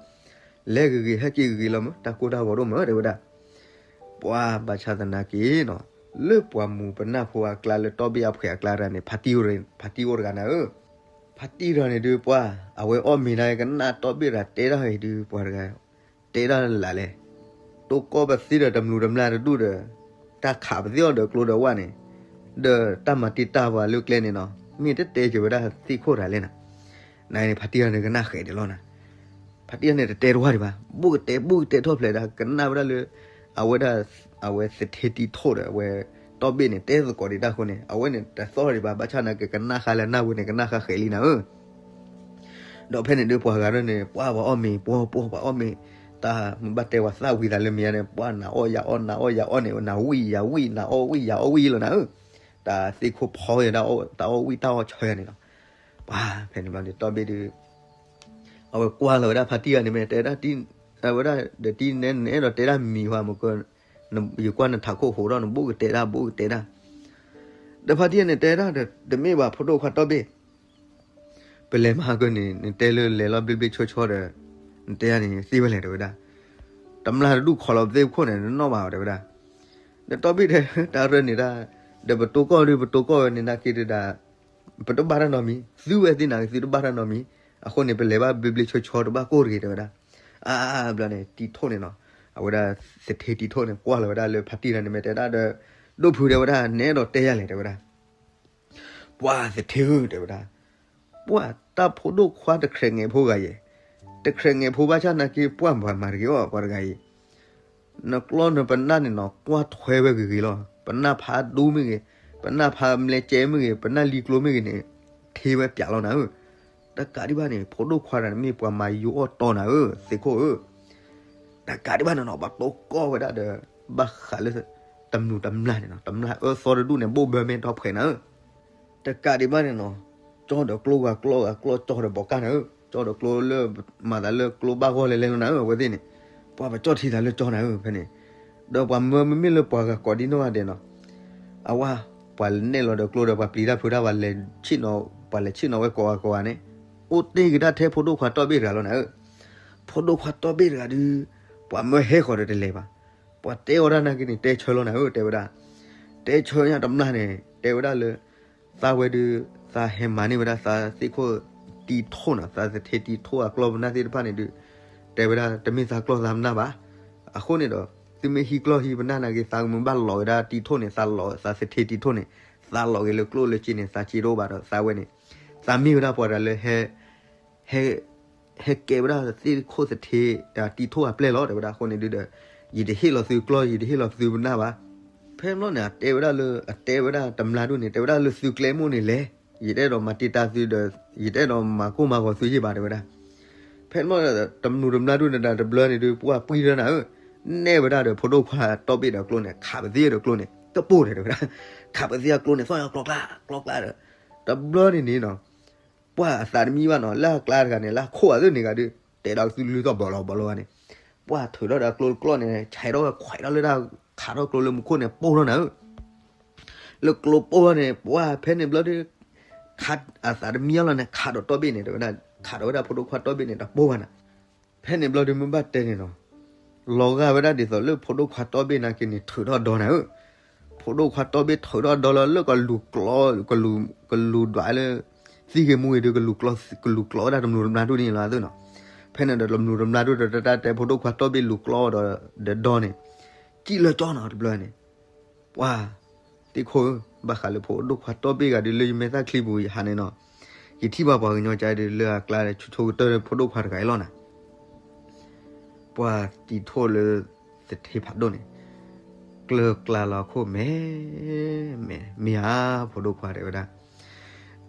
လဲၤဂ့ၤဂ့ၤဟဲက့ၤဂ့ၤဂ့ၤလီၤမး တၢ်ကိၢ်တၢ်ဂီၤဒိၣ်မး တဲဝဲဒၣ်. ပှၢ်ဘၣ်ဆၣ်သနာ်က့နီၤ လၢပှၤမူၤပနၢ်ဖိအကျါ လၢတီဘ့ၣ်အဖှဲးအကျါတဂၤန့ၣ် ဖါတံၢ်အိၣ်တဂၤနၤဧၢ. ဖါတံၢ်တဂၤန့ၣ်ဒုး ပှၢ်အဝဲအီၣ်မ့ၤဒၣ် ကနၣ်တီဘ့ၣ်တဂၤတဲဒၣ်အံၤဒုး ပှၤတဂၤ တဲဒၣ်လၢ်လဲၣ်, တိၢ်ကီၢ်ပသ့ဒီးတမျိးတမျာ်တဒူၣ်ဒီး တၢ်ခးပသ့အီၤဒီးကျိဒီးဝၣ်န့ၣ်, ဒီးတၢ်မၤတံာ်တာ်ပှၤလၢကျဲန့ၣ်နီၤ မ့ၢ်တတဲက့ၤဝဲဒၣ်သ့ၣ်ခိၣ်တဂၤလဲၣ်နၤ. နန့ၣ် ဖါတံၢ်တဂၤန့ၣ်ကနၣ်ဃဲးဒံးလီၤနၤ. ဖါတံၢ်တဂၤန့ၣ်တတဲတဝၢ်ဒံးဘၣ်, ဘူးကတဲဘူးကတဲထီၣ်ဖျဲးဒၣ် ကနၣ်ဝဲဒၣ်လၢ အဝဲဒၣ် အဝဲသထ့တံၤထိၣ်ဒီး အဝဲတီဘ့ၣ်န့ၣ် တဲသကိးဒံးတၢ်အဃိန့ၣ် အဝဲန့ၣ်တသီၣ်ဒံးဘၣ်, ဘၣ်ဆၣ်နာ်က့ ကနၣ်ဃါလၢနၢ်ဝဲန့ၣ် ကနၣ်ဃါဃဲးလံနၤဧၢ. ဒီးဖဲန့ၣ်ဒုး ပှၤဂၤဒၣ်န့ၣ် ပှၢ်ပှၤအီၣ်မ့ၤ ပှီၢ်ပှီၢ်ပှၤအီၣ်မ့ၤ, တၢ်မ့ၢ်ဘၣ်တဲပှၤသၣ်ဝံၤသးလၢမ့ၤညါန့ၣ် ပှၢ်နၤအီၣ်ယၤအီၣ် နၤအီၣ်ယၤအီၣ်န့ၣ် နၤဝံၣ်ယၤဝံၣ် နၤအီၣ်ဝံၣ်ယၤအီၣ်ဝံၣ်လီၤနၤဧၢ. တၢ်သ့ၣ်ခိၣ်ဖီယၤဒၣ် တၢ်အီၣ်ဝံၣ်တၢ်အီၣ်ဆၢယၤန့ၣ်လီၤ. ပှၢ်ဖဲန့ၣ်ဘျီန့ၣ် တီဘ့ၣ်ဒုး အဝဲကွၢ်လီၤဝဲဒၣ်ဖါတံၢ်တဂၤန့ၣ် မ့ၢ်တဲဒၣ် အဝဲဒၣ်ဒီးတံၤနဲ နအဲၣ်ဒိးတဲဒၣ်မံၤဟါမ့ၢ်က ယကွၢ်နထးခိၣ်ဟိးထီၣ် နဘူးကတဲဒၣ် ဘူးကတဲဒၣ်. ဒီးဖါတံၢ်တဂၤန့ၣ် တဲဒၣ်ဒီး တမ့ၢ်ဘၣ်ဖိဒိၣ်ခွါတီဘ့ၣ်, ပလဲၤမၤဟါကၢန့ၣ် နတဲလၢလဲၤလီၤဘျ့ဘျ့ဆှီဆှီဒီး နတဲယၤန့ၣ် သ့ဝဲလဲၣ် တဲဝဲဒၣ်. တမျာ်တဒူၣ်ခိးလီၤပသ့ၣ်ခိၣ်န့ၣ် နနီၣ်ဘၣ်အီၤ တဲဝဲဒၣ်. ဒီးတီဘ့ၣ်တဲ တၢ်ရၢန့ၣ်ဒၣ် ဒီးပတိၢ်ကီၢ်ဒုး ပတိၢ်ကီၢ်ဝဲန့ၣ် နာ်က့ဒုးဒၣ် ပတဘၣ်တၢ်နီတမံၤ, သုဝဲသ့ၣ်နာ်က့ သုတဘၣ်တၢ်နီတမံၤ, အဃိန့ၣ် ပလဲၤဘၣ်ဘျ့ဘျ့ဆှီဆှီ တဘၣ်ကိၢ်တဂ့ၤ တဲဝဲဒၣ်. အါ ဘျီန့ၣ် တံၤထိၣ်န့ၣ်နီၤ, အဝဲဒၣ်သထ့တံၤထိၣ်န့ၣ် ကွၢ်လီၤဝဲဒၣ်လၢဖါတံၢ်တဂၤန့ၣ် မ့ၢ်တဲဒၣ်ဒီး ဒိၣ်ဖု တဲဝဲဒၣ် နအဲၣ်ဒိးတဲယၤလဲၣ် တဲဝဲဒၣ်. ပှၢ်သထ့ဧၢ တဲဝဲဒၣ်, ပှၢ်တၢ်ဖိဒိၣ်ခွါတခြဲးငဲးဖိဂၤယဲၢ်, တခြဲးငဲးဖိဘၣ်ဆၣ်နာ်က့ ပှၢ်မၤမၤတဂ့ၤအီၤ ပှၤတဂၤအံၤ နကျီနပနၢ်န့ၣ်နီၤ ကွၢ်ထွဲဝဲဂ့ၤဂ့ၤလီၤ. ပနၢ်ဖးဒူမ့ၢ်ဂ့ၤ, ပနၢ်ဖးမျဲကဲမ့ၢ်ဂ့ၤ, ပနၢ်လံၤကျိမ့ၢ်ဂ့ၤန့ၣ် ထ့ဝဲပၠးလီၤနၤဧၢ. တကးဒံးဘၣ်န့ၣ် ဖိဒိၣ်ခွါတဂၤန့ၣ် မ့ၢ်ပှၤမၤယိအီၣ်တီနၤဧၢ သ့ၣ်ခိၣ်ဧၢ. တကးဒံးဘၣ်န့ၣ်နီၤ ဘၣ်တိၢ်ကီၢ်ဝဲဒၣ်ဒီး ဘၣ်ဃးလၢ တမျိးတမျာ်န့ၣ်နီၤ တမျာ်အၢသီတဒူၣ်န့ၣ် ဘိၣ်ဘၢမဲာ်တီၢ်ဖှဲးနၤဧၢ. တကးဒံးဘၣ်န့ၣ်နီၤ ကၠီဒီးကျိဂၤကျီဂၤကျီ ကၠီဒီးဘီးကၢ်နၤဧၢ, ကၠီဒီးကျိလၢ မၤသးလၢကျိဘၣ်ဂီၢ်လဲၤလဲၤလီၤနၤဧၢ အဝဲသ့ၣ်န့ၣ်, ပှၢ်ပကၠီၣ်ထံသးလၢကၠီနၤဧၢ ဖဲန့ၣ်, ဒီးပှၤမၢမ့မ့ၢ်လၢပှၤဂၤကိးဒံနီၢ်ဂၤဒဲးနီၤ, အဝဲ ပှၤနဲၣ်လီၤဒီးကျိဒီးပှၤပျံၤတၢ်ဖုးတၢ် ပှၤလဲၤဆ့ၣ်နီၤ ပှၤလဲၤဆ့ၣ်နီၤဝဲကိးဂၤကိးဂၤန့ၣ်, အိၣ်တ့ၢ်က့ၤဒၣ်ထဲဖိဒိၣ်ခွါတီဘ့ၣ်တဂၤလီၤနၤဧၢ, ဖိဒိၣ်ခွါတီဘ့ၣ်တဂၤဒုး, ပှၤမၢဟဲဃီၤဒီးတလဲၤဘၣ် ပှၤတဲအီၤဒၣ်နာ်က့န့ၣ် တဲဆၢလီၤနၤဧၢ တဲဝဲဒၣ်, တဲဆၢညါတမျာ်န့ၣ် တဲဝဲဒၣ်လၢ သးဝဲဒုး သးဟဲမၤန့ၢ်ဝဲဒၣ်သးသ့ၣ်ခိၣ်တံၤထိၣ်နီၤ သးသထ့တံၤထိၣ်အကျီၢ်ပနၢ်သ့ၣ်တဖၣ်န့ၣ်ဒုး, တဲဝဲဒၣ်တမ့ၢ်သးကျီၢ်သးပနၢ်ဘၣ်, အဃိန့ၣ်ဒီး သုမ့ၢ်ဟံးကျီၢ်ဟံးပနၢ်နာ်က့ သးမုၢ်ဘၣ်လီၤဝဲဒၣ်တံၤထိၣ်န့ၣ် သးလီၤသးသထ့တံၤထိၣ်န့ၣ်, သးလီၤက့ၤလၢကျိၣ်လၢစ့န့ၣ် သးစ့တအိၣ်ဘၣ်ဒီး သးဝဲန့ၣ်, သးမ့ၢ်ဝဲဒၣ်ပှၤတဂၤလၢ ဟဲ ဟဲ ဟဲကဲဝဲဒၣ်သ့ၣ်ခိၣ်သထ့ တံၤထိၣ်အပျဲၢ်လီၤ တဲဝဲဒၣ်အဃိန့ၣ်ဒုးဒီး, ယတဟ့ၣ်လီၤသုကျီၢ် ယတဟ့ၣ်လီၤသုပနၢ်ဘၣ်. ဖဲန့ၣ်ဘျီန့ၣ် အတဲဝဲဒၣ်လၢ အတဲဝဲဒၣ်တမျာ်ဒုန့ၣ် တဲဝဲဒၣ်လၢသုကျဲမိၢ်န့ၣ်လဲၣ်, ယတအဲၣ်ဒိးမၤတံာ်တာ်သုဒီး ယတအဲၣ်ဒိးမၤကိၢ်မၤဂီၤသုယ့ၢ်ဘၣ် တဲဝဲဒၣ်. ဖဲန့ၣ်ဘျီန့ၣ် တမျာ်တမျာ်ဒုန့ၣ်ဒီးတဘျီန့ၣ်ဒုး ပှၢ်ပှံၢ်ထီၣ်နၤဧၢ, နဲၣ်ဝဲဒၣ်ဒီးဖိဒိၣ်ခွါတီဘ့ၣ်ဒီးကျိန့ၣ် ခးပသ့ဒီးကျိန့ၣ် တပိၢ်န့ၣ်တဲဝဲဒၣ်, ခးပသ့အကျိန့ၣ် သီၣ်ညီကျီကျါ ကျီကျါဒီး, တဘျီန့ၣ်န့ၣ်နီၤ ပှၢ်အသးတမံဘၣ်နီၤ လၢအကျါတဂၤန့ၣ် လၢအခိၣ်အသးန့ၣ်ဂၤဒုး တဲဒၣ်ကသူလုၢ်သီၣ်ဘီလီၤဘီလီၤဂၤန့ၣ်, ပှၢ်ထုးထီၣ်ဒီးကျိတကျီၢ်န့ၣ် ဆဲးထီၣ်ဝဲခွဲးထီၣ်လၢတၢ်ခးထီၣ်ကျိလၢမူခိၣ်န့ၣ် ပိၢ်ထီၣ်နၤဧၢ, လၢကျိပိၢ်ထီၣ်န့ၣ် ပှၢ်ဖဲန့ၣ်ဘျီဒုး, ခးအသးတမံအလီၢ်န့ၣ် ခးဒီးတီဘ့ၣ်န့ၣ် တဲဝဲဒၣ်, ခးဒီးဝဲဒၣ်ဖိဒိၣ်ခွါတီဘ့ၣ်န့ၣ် တပိၢ်ဘၣ်နၤ. ဖဲန့ၣ်ဘျီဒုးမ့ၢ်ဘၣ်တဲန့ၣ်နီၤ, လီၤဂာ်ဝဲဒၣ်ဒ်သိးလၢဖိဒိၣ်ခွါတီဘ့ၣ်နာ်က့န့ၣ် ထုးထီၣ်ဒီနၤဧၢ. ဖိဒိၣ်ခွါတီဘ့ၣ်ထုးထီၣ်ဒီလၢ ကလူၤကျိး, ကလူၤဒွးလၢ သံဂ့ၤမူဂ့ၤဒီး ကလူၤကျိးဝဲဒၣ်တမျိးတမျာဒိၣ်န့ၣ်လီၤသ့နီၤ. ဖဲန့ၣ်ဒီးတမျိးတမျာဒိၣ်ဒီး တၢ်တဲဖိဒိၣ်ခွါတီဘ့ၣ်လူၤကျိးဒီး ဒီဒီန့ၣ် စံၣ်လၢကၠီနီၤတဘျီန့ၣ် ပှၤ တံၤခိၣ်ဧၢ, ဘၣ်ဃးလၢဖိဒိၣ်ခွါတီဘ့ၣ်ဂၤဒုးလၢယမဲာ်သၣ်ချံပူၤယဟးန့ၣ်နီၤ, ယထံၣ်ဘၣ်ပှၤကညီကါဒုးလၢအကျါဒီး ဆူၣ်ဆိကတၢၢ်လၢဖိဒိၣ်ခွါတဂၤအံၤလီၤနၤ. ပှၤတံၤထိၣ်လၢသထ့ဖးဒိၣ်န့ၣ် ကျၢၤကျါလီၤခိၣ်မဲာ်, မဲာ်ဧါ, ဖိဒိၣ်ခွါတဲဝဲဒၣ်,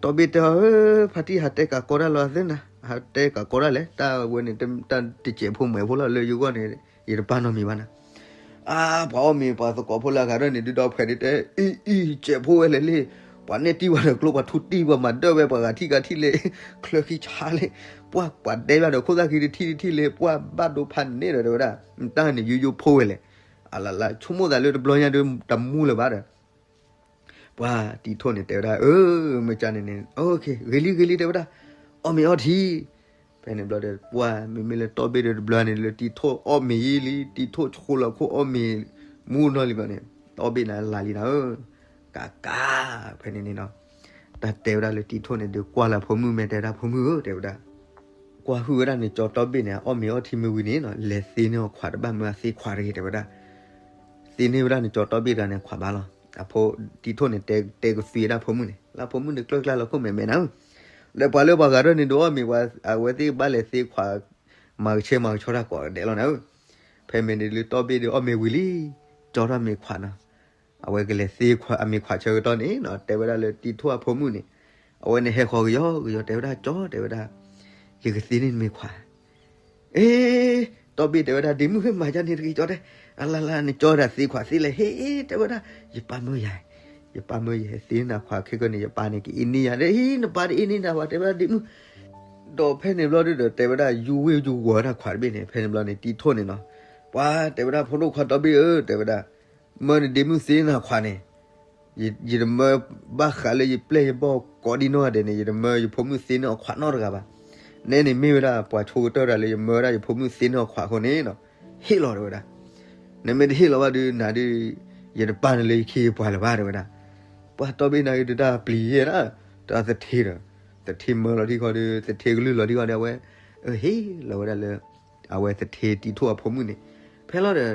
တီဘ့ၣ်တဲအီၤဧၢ, ဖါတံၢ်ဟးတဲကးကီတၢ်လီၤသ့နၤ, ဟးတဲကးကီတၢ်လဲၣ်, တၢ်ဝဲန့ၣ် တၢ်တစဲးဖိမုၢ်ဖိလီၤလၢယဂီၢ်န့ၣ်, ယတပာ်နီတမံၤဘၣ်နၤ. အါ, ပှၤအီၣ်မ့ၤပှၤသကိးဖိလၢအဂၤဒီးန့ၣ် ဒုဒီးဖှဲးဒ်တဲ, အံၤအံၤ စဲးဖိဝဲလဲၣ်လံ, ပှၤနဲၣ်တံၢ်ဝဲဒီးကျိ ပှၤထူတံၢ် ပှၤမၤဒၢၣ်ဝဲ ပှၤဂၤထံၣ်ဂၤထံၣ်လံ, ချၢခံဆါလံ, ပှၤပှၤဒဲဘၣ်ဒီးခိၣ်သၣ်ခံတထံၣ်တထံၣ်လံ, ပှၤဘၣ်ဒိဖးန့ၣ်ဒီးတဲဝဲဒၣ်, တၢ်န့ၣ်ယိယိဖိဝဲလဲၣ်, အလၢ်လၢ် ဆိကမိၣ်သးလၢတဘျီညါဒီး တမူလၢၤဘၣ်ဒီး ပှၤတံၤထိၣ်န့ၣ်တဲဝဲဒၣ်, အၢ မ့ၢ်ကန့ၣ်န့ၣ် ဂ့ၤလံဂ့ၤလံ တဲဝဲဒၣ်, အီၣ်မ့ၤအီထံ. ဖဲန့ၣ်ဘျီဒီး ပှၤမ့မ့ၢ်လၢတီဘ့ၣ်ဒီးတဘျီန့ၣ် လၢတံၤထိၣ်အီၣ်မ့ၤယံာ်လံ, တံၤထိၣ်ဆိလီၤခိၣ်အီၣ်မ့ၤမူနီၢ်လံဘျီန့ၣ်, တီဘ့ၣ်န့ၣ်လၢ်လံနၤဧၢ, ကးကး, ဖဲန့ၣ်န့ၣ်နီၤ, တၢ်တဲဝဲဒၣ်လၢတံၤထိၣ်န့ၣ်ဒီး ကွၢ်လၢဖိမုၣ်မဲာ်တဲဒၣ်, ဖိမုၣ်ဧၢ တဲဝဲဒၣ်, ကွၢ်ဟုၣ်ဝဲဒၣ်န့ၣ် ကၠီတီဘ့ၣ်န့ၣ် အီၣ်မ့ၤအီထံမ့ၢ်ဝံၤန့ၣ်နီၤ လဲၤသ့န့ၢ်အီၤခွးတဘၣ်မၢအသ့ခွးတဂ့ၤ တဲဝဲဒၣ်, သ့န့ၢ်ဝဲဒၣ်န့ၣ် ကၠီတီဘ့ၣ်တဂၤန့ၣ် ခွးဘၣ်လီၤ. အဖိတံၤထိၣ်န့ၣ် တဲကသွံဝဲဒၣ်ဖိမုၣ်န့ၣ် လၢဖိမုၣ်န့ၣ် ကျၢၢ်ကျါလီၤခိၣ်မဲာ်မဲာ်နၤဧၢ, ဒီးပှၤလၢပှၤဂၤဒီးန့ၣ် ဒုးအီၣ်မ့ၤ အဝဲသ့ၣ်ဘၣ်လဲၤသ့ခွး မၤကဆှဲမၤကဆှီတၢ်ကိးဂၤဒဲးလီၤနၤဧၢ. ဖဲမ့ၢ်န့ၣ်လၢတီဘ့ၣ်ဒီးအီၣ်မ့ၤဝံၤလံ, ကၠီထီၣ်မ့ၤခွးနီၤ, အဝဲကလဲၤသ့အမ့ၤခွးဆၢကတီၢ်န့ၣ်နီၤ တဲဝဲဒၣ်လၢတံၤထိၣ်အဖိမုၣ်န့ၣ်, အဝဲန့ၣ်ဟဲဃီၤကယီကယီ တဲဝဲဒၣ်, ကၠီ တဲဝဲဒၣ်, ယကသ့န့ၢ်နမ့ၤခွး အ့, တီဘ့ၣ်တဲဝဲဒၣ် ဒ့မုၣ်ဟ့ၣ်မၤဒ်န့ၣ်တဂ့ၤ ကၠီတဲ, အလၢ်လၢ်နကၠီဒၣ်သ့ခွးသ့လဲၣ်, ဟ့ၣ် တဲဝဲဒၣ်, ယပၢ်မၢယၤ, ယပၢ်မၢယၤသ့နၤခွးခဲကနံၣ် ယပၢ်န့ၣ်ကအ့န့ၢ်ယၤဒီး ဟ့ၣ် နပၢ်တအ့န့ၢ်နၤဘၣ် တဲဝဲဒၣ်ဒ့မုၣ်, ဒီးဖဲန့ၣ်ဘျီဒုဒီး တဲဝဲဒၣ် ယူၤဝ့ယူၤဝီၤဝဲဒၣ်ခွးတဘ့ၣ်န့ၣ် ဖဲန့ၣ်ဘျီန့ၣ် တံၤထိၣ်န့ၣ်နီၤ, ပှၤတဲဝဲဒၣ် ဖိဒိၣ်ခွါတီဘ့ၣ်ဧၢ တဲဝဲဒၣ်, မၢနဒ့မုၣ်သ့နၤခွးန့ၣ် ယတမၢဘၣ်ဃးလၢယပျဲၢ်ယဘီၣ်ကိးဒံနီၢ်ဂၤဒဲးန့ၣ် ယတမၢယဖိမုၣ်သ့န့ၢ်အီၤခွးနီတဂၤဘၣ်. နဲန့ၣ်မ့ၢ်ဝဲဒၣ်ပှၤဆိကတၢၢ်တဂၤလၢယမၢဝဲဒၣ်ယဖိမုၣ်သ့န့ၢ်အီၤခွးအဃိန့ၣ်နီၤ, ဟ့ၣ်လီၤတဲဝဲဒၣ်. နမ့ၢ်တဟ့ၣ်လီၤဘၣ်ဒုး နၤဒုး ယတပာ်နၤလၢယခ့ယပှၤလၢၤဘၣ် တဲဝဲဒၣ်. ပှၤတီဘ့ၣ်နာ်က့ဒုးတၢ်ပျံၤယဲဒၣ်, တၢ်သထ့ဒီး, သထ့မၢလီၤထံခီဒီး သထ့ကလုၢ်လီၤထံခီဒီး အဝဲ ဟ့ၣ်လီၤဝဲဒၣ်လၢ အဝဲသထ့တံၤထိၣ်အဖိမုၣ်န့ၣ်. ဖဲလီၤဒီး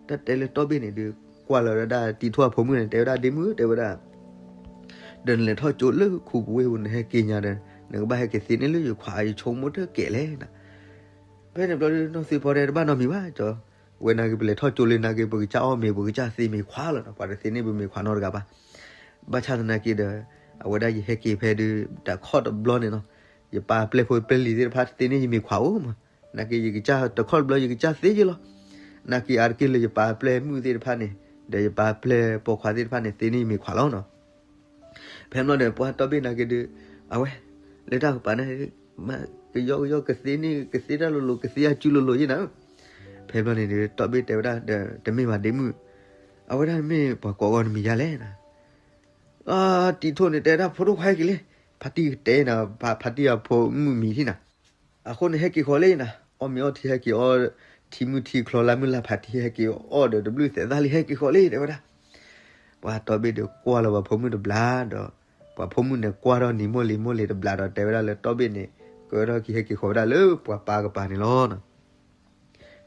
တၢ်တဲလၢတီဘ့ၣ်န့ၣ်ဒုး ကွၢ်လီၤဝဲဒၣ်တံၤထိၣ်အဖိမုၣ်န့ၣ် တဲဝဲဒၣ် ဒ့မုၣ် တဲဝဲဒၣ်, ဒီးနလဲၤထီၣ်ကၠိလၢခူပူၤဝ့ၢ်ပူၤ နဟဲက့ၤညါဒီး နကဘၣ်ဟဲက့ၤသ့န့ၢ်လၢယခွး ယဆိကမိၣ်တကဲးလဲၣ်နၤ. ဖဲန့ၣ်ဘျီဒုး နီၢ်သ့ဖီတဲတဘၣ်နီတမံၤဘၣ် ကၠီ, ဝဲနာ်က့ပလဲၤထီၣ်ကၠိလၢနာ်က့ ပကစၢ်အီၣ်မ့ၤ ပကစၢ်သ့မ့ၤခွးလီၤနီၤ, ပှၤတသ့န့ၢ်ပမ့ၤခွးနီတဂၤဘၣ်. ဘၣ်ဆၣ်သနာ်က့ဒီး အဝဲဒၣ်ယဟဲက့ၤဖဲဒုး တၢ်ခီၣ်တဘျီန့ၣ်နီၤ, ယပၢ်ပျဲၢ်ဖိပျဲၢ်လံၤသ့ၣ်တဖၣ်တသ့န့ၢ်ယမ့ၤခွးအိၣ်မး. နာ်က့ယကစၢ်တခီၣ်တဘျီ ယကစၢ်သ့ယဲလီၤ. နာ်က့အါတက့ၢ်လၢယပၢ်ပျဲၢ်မုၣ်သ့ၣ်တဖၣ်န့ၣ် ဒီးယပၢ်ပျဲၢ်ပိာ်ခွါသ့ၣ်တဖၣ်န့ၣ် သ့န့ၢ်ယမ့ၤခွးလီၤနီၤ. ဖဲဘျီဒီးပှၤတီဘ့ၣ်နာ်က့ဒုး အဝဲ လၢတၢ်ကပၤန့ၣ် ကယီကယီကသ့န့ၢ် ကသ့တၢ်လိၤလိၤ ကသ့အစုလိၤလိၤယဲနၤ. ဖဲဘျီန့ၣ်ဒုး တီဘ့ၣ်တဲဝဲဒၣ်ဒီး တမ့ၢ်ဘၣ်ဒ့မုၣ်, အဝဲဒၣ်မ့ၢ်ပှၤကိးဂီၤနမံၤယါလဲၣ်နၤ. တံၤထိၣ်န့ၣ်တဲဒၣ် ဖိဒိၣ်ခွါဟဲက့ၤလံ, ဖါတံၢ်ကတဲနၤ, ဖါတံၢ်အဖိမုၣ်မံၤထံၣ်နၤ. အဃိန့ၣ်ဟဲက့ၤဃီၤလံနၤ, အီၣ်မ့ၤအီထံဟဲက့ၤအီၣ်, ထံမုၢ်ထံချီလါမုၢ်လါဖးထံဟဲက့ၤအီၣ်ဒီး တဘျုးသဲးသၣ်လံ ဟဲက့ၤဃီၤလံ တဲဝဲဒၣ်. ပှၤတီဘ့ၣ်ဒီးကွၢ်လီၤပှၤဖိမုၣ်တဘျီဒီး ပှၤဖိမုၣ်န့ၣ်ကွၢ်ထီၣ်နံၤမိၢ်လံၤမိၢ်လံၤတဘျီဒီး တဲဝဲဒၣ်လၢတီဘ့ၣ်န့ၣ် ကဲထီၣ်က့ၤဟဲက့ၤဃီၤဝဲဒၣ်လၢပှၤပၢ်ကပၤန့ၣ်လီၤ.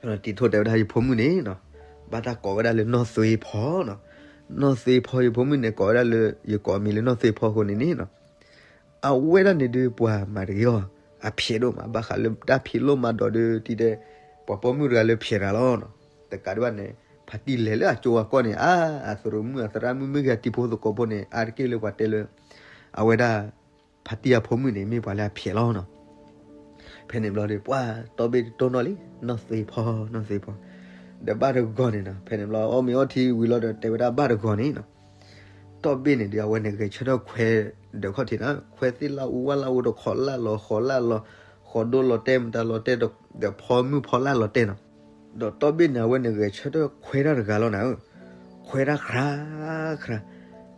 တံၤထိၣ်တဲဝဲဒၣ် ယဖိမုၣ်န့ၣ်နီၤ, ဘၣ်တၢ်ကိးဝဲဒၣ်လၢနီၢ်သွ့ဖီနီၤ. နီၢ်သွ့ဖီ ယဖိမုၣ်န့ၣ် ကိးဝဲဒၣ်လၢ ယကိးမံၤလၢနီၢ်သွ့ဖီအဃိန့ၣ်န့ၣ်နီၤ, အဝဲဒၣ်န့ၣ်ဒုးပှၤမၤတဂ့ၤအီၤ, အဖျဲးဒိၣ်မး ဘၣ်ဃးလၢတၢ်ဖံးလိၣ်မၤဒိးဒုး တံၤဒဲး ပှၤပိာ်မုၣ်တဂၤလၢဖျဲးတၢ်လီၤနီၤ. တကးဒံးဘၣ်န့ၣ် ဖါတံၢ်လဲၤလၢအကၠိအကီၢ်န့ၣ် အါ အသရူးမုၣ်အသရၣ်မုၣ်မ့ၢ်ဂ့ၤ အတံၤဖိသကိးဖိန့ၣ် အါတက့ၢ်လၢပှၤတဲလၢ အဝဲဒၣ် ဖါတံၢ်အဖိမုၣ်န့ၣ် မ့ၢ်ပှၤလၢအဖျဲးလီၤနီၤ. ဖဲန့ၣ်ဘျီဒီး ပှၤတီဘ့ၣ်တတိၢ်နီၣ်လံ နီၢ်သွ့ဖီ နီၢ်သွ့ဖီ ဒီးဘၣ်တဂီၤန့ၣ်နီၤ. ဖဲန့ၣ်ဘျီ အီၣ်မ့ၤအီထံဝံၤလီၤဒီး တဲဝဲဒၣ်ဘၣ်တဂီၤန့ၣ်နီၤ. တီဘ့ၣ်န့ၣ်ဒီး အဝဲန့ၣ်ဂဲၤဆၢထၢၣ်ခွဲးဒီးခီၣ်ထံးနီၤ, ခွဲးသ့ၣ်လၢအူဝဲလၢအူဒီး ခိးလၢလီၤ ဃီၤလၢလီၤ, ဃီၤဒိလီၤတဲာ် မတၤလီၤတဲာ် ဒီးဖီမုၢ်ဖီလၢလီၤတဲာ်နီၤ. ဒီးတီဘ့ၣ်န့ၣ် အဝဲန့ၣ်ဂဲၤဆၢထၢၣ်ခွဲးတၢ်တဂၤလီၤနၤဧၢ, ခွဲးတၢ်ခြးခြး.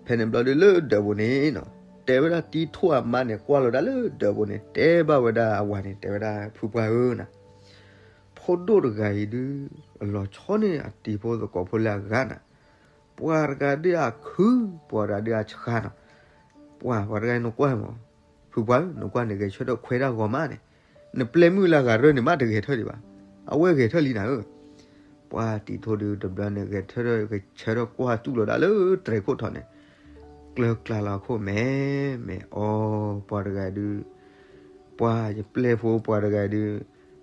ဖဲန့ၣ်ဘျီဒီးလၢဒၢးပူၤန့ၣ်နီၤ တဲဝဲဒၣ်တံၤထိၣ်အမါန့ၣ် ကွၢ်လီၤဒၣ်လၢဒၢးပူၤန့ၣ် တဲဘၣ်ဝဲဒၣ်အဝၤန့ၣ် တဲဝဲဒၣ် ဖုပှၢ်ဧၢနၤ, ဖိဒိၣ်တဂၤအံၤဒုး အလီၤဆီန့ၢ်အတံၤဖိသကိးဖိလၢအဂၤနၤ, ပှၤတဂၤဒုးအခု, ပှၤတဂၤဒုးအဆှါနီၤ, ပှၤ ပှၤတဂၤနကွၢ်မး, ဖုပှၢ်ဧၢ နကွၢ်န့ၣ် ဂဲၤဆၢထၢၣ်ခွဲးတၢ်ဂီၤမးန့ၣ်, နပျဲမုၣ်လၢအဂၤရၢၢ်န့ၣ်မးတဂဲၤထၢၣ်ဒံးဘၣ်, အဝဲဂဲၤထၢၣ်လံနၤဧၢ ပှၤတံၤထိၣ်ဒုးတဘျီန့ၣ် ဂဲၤဆၢထၢၣ် ဂဲၤဆၢထၢၣ်ကွၢ်တူၢ်လိာ်ဒၣ်လၢတြဲၤခိၣ်ထီၣ်န့ၣ်, ကျၢၤကျါလီၤအခိၣ်မဲာ်မဲာ်အီၤ, ပှၤတဂၤဒုး, ပှၤယပျဲၢ်ဖိပှၤတဂၤဒုး,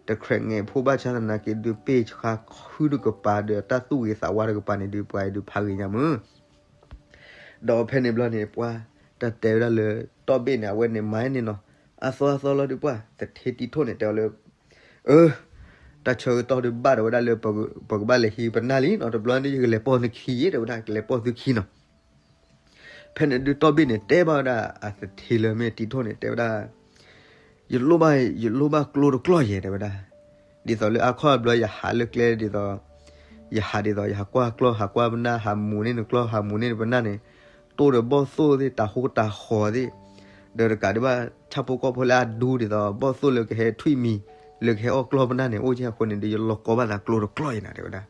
တခြဲးငဲးဖိဘၣ်ဆၣ်သနာ်က့ဒုး ပ့ၢ်ဆှါခုတကပၤဒီးတၢ်သူၣ်ဂ့ၤသးဝါတကပၤန့ၣ်ဒုး ပှၤအံၤဒုးဖးဂ့ၤညါမုၢ် ဒီးဖဲန့ၣ်ဘျီန့ၣ် ပှၤတၢ်တဲဝဲဒၣ်လၢ တီဘ့ၣ်န့ၣ် အဝဲန့ၣ်မၤန့ၣ်နီၤ, အသီအသီလီၤဒုး ပှၤသထ့တံၤထိၣ်န့ၣ် တဲအီၤလၢ အၢ, တၢ်ဆၢကတီၢ်ဒုးဘၣ်ဒီးဝဲဒၣ်လၢ ပကဘၣ်လဲၤဟံးပနၢ်လံနီၤ, တဘျီန့ၣ် ယကလဲၤပိာ်နခံယဲ တဲဝဲဒၣ် ကလဲၤပိာ်သုခံနီၤ. ဖဲန့ၣ်ဒုးတီဘ့ၣ်န့ၣ် တဲဘၣ်ဝဲဒၣ်အသထ့လၢမ့ၢ်တံၤထိၣ်န့ၣ် တဲဝဲဒၣ် ယလိၣ်ဘၣ်, ယလိၣ်ဘၣ်ကျိတကျီၢ်ယဲ တဲဝဲဒၣ်, ဒ်သိးလၢအခီၣ်ဘျီယဟးလၢကျဲဒ်သိး, ယဟးဒ်သိး ယဟးကွၢ်ကျီၢ် ဟးကွၢ်ပနၢ် ဟးမူၤန့ၢ်နကျီၢ် ဟးမူၤန့ၢ်နပနၢ်န့ၣ်, တိၢ်ဒီးဘီၣ်သိၣ်သ့ၣ် တၤဟိတၤဃီၤသ့ၣ်, ဒီးတကးဒံးဘၣ် ဆၣ်ဖိကီၢ်ဖိလၢအဒူဒ်သိး ဘီၣ်သိၣ်လၢကဟဲထွံၣ်မံၤ, လၢကဟဲအီၣ်ကျီၢ်ပနၢ်န့ၣ် အိၣ်ကဲအဃိန့ၣ်ဒီး ယလီၤကီဘၣ်သးကျိတကျီၢ်ယဲနၤ တဲဝဲဒၣ်.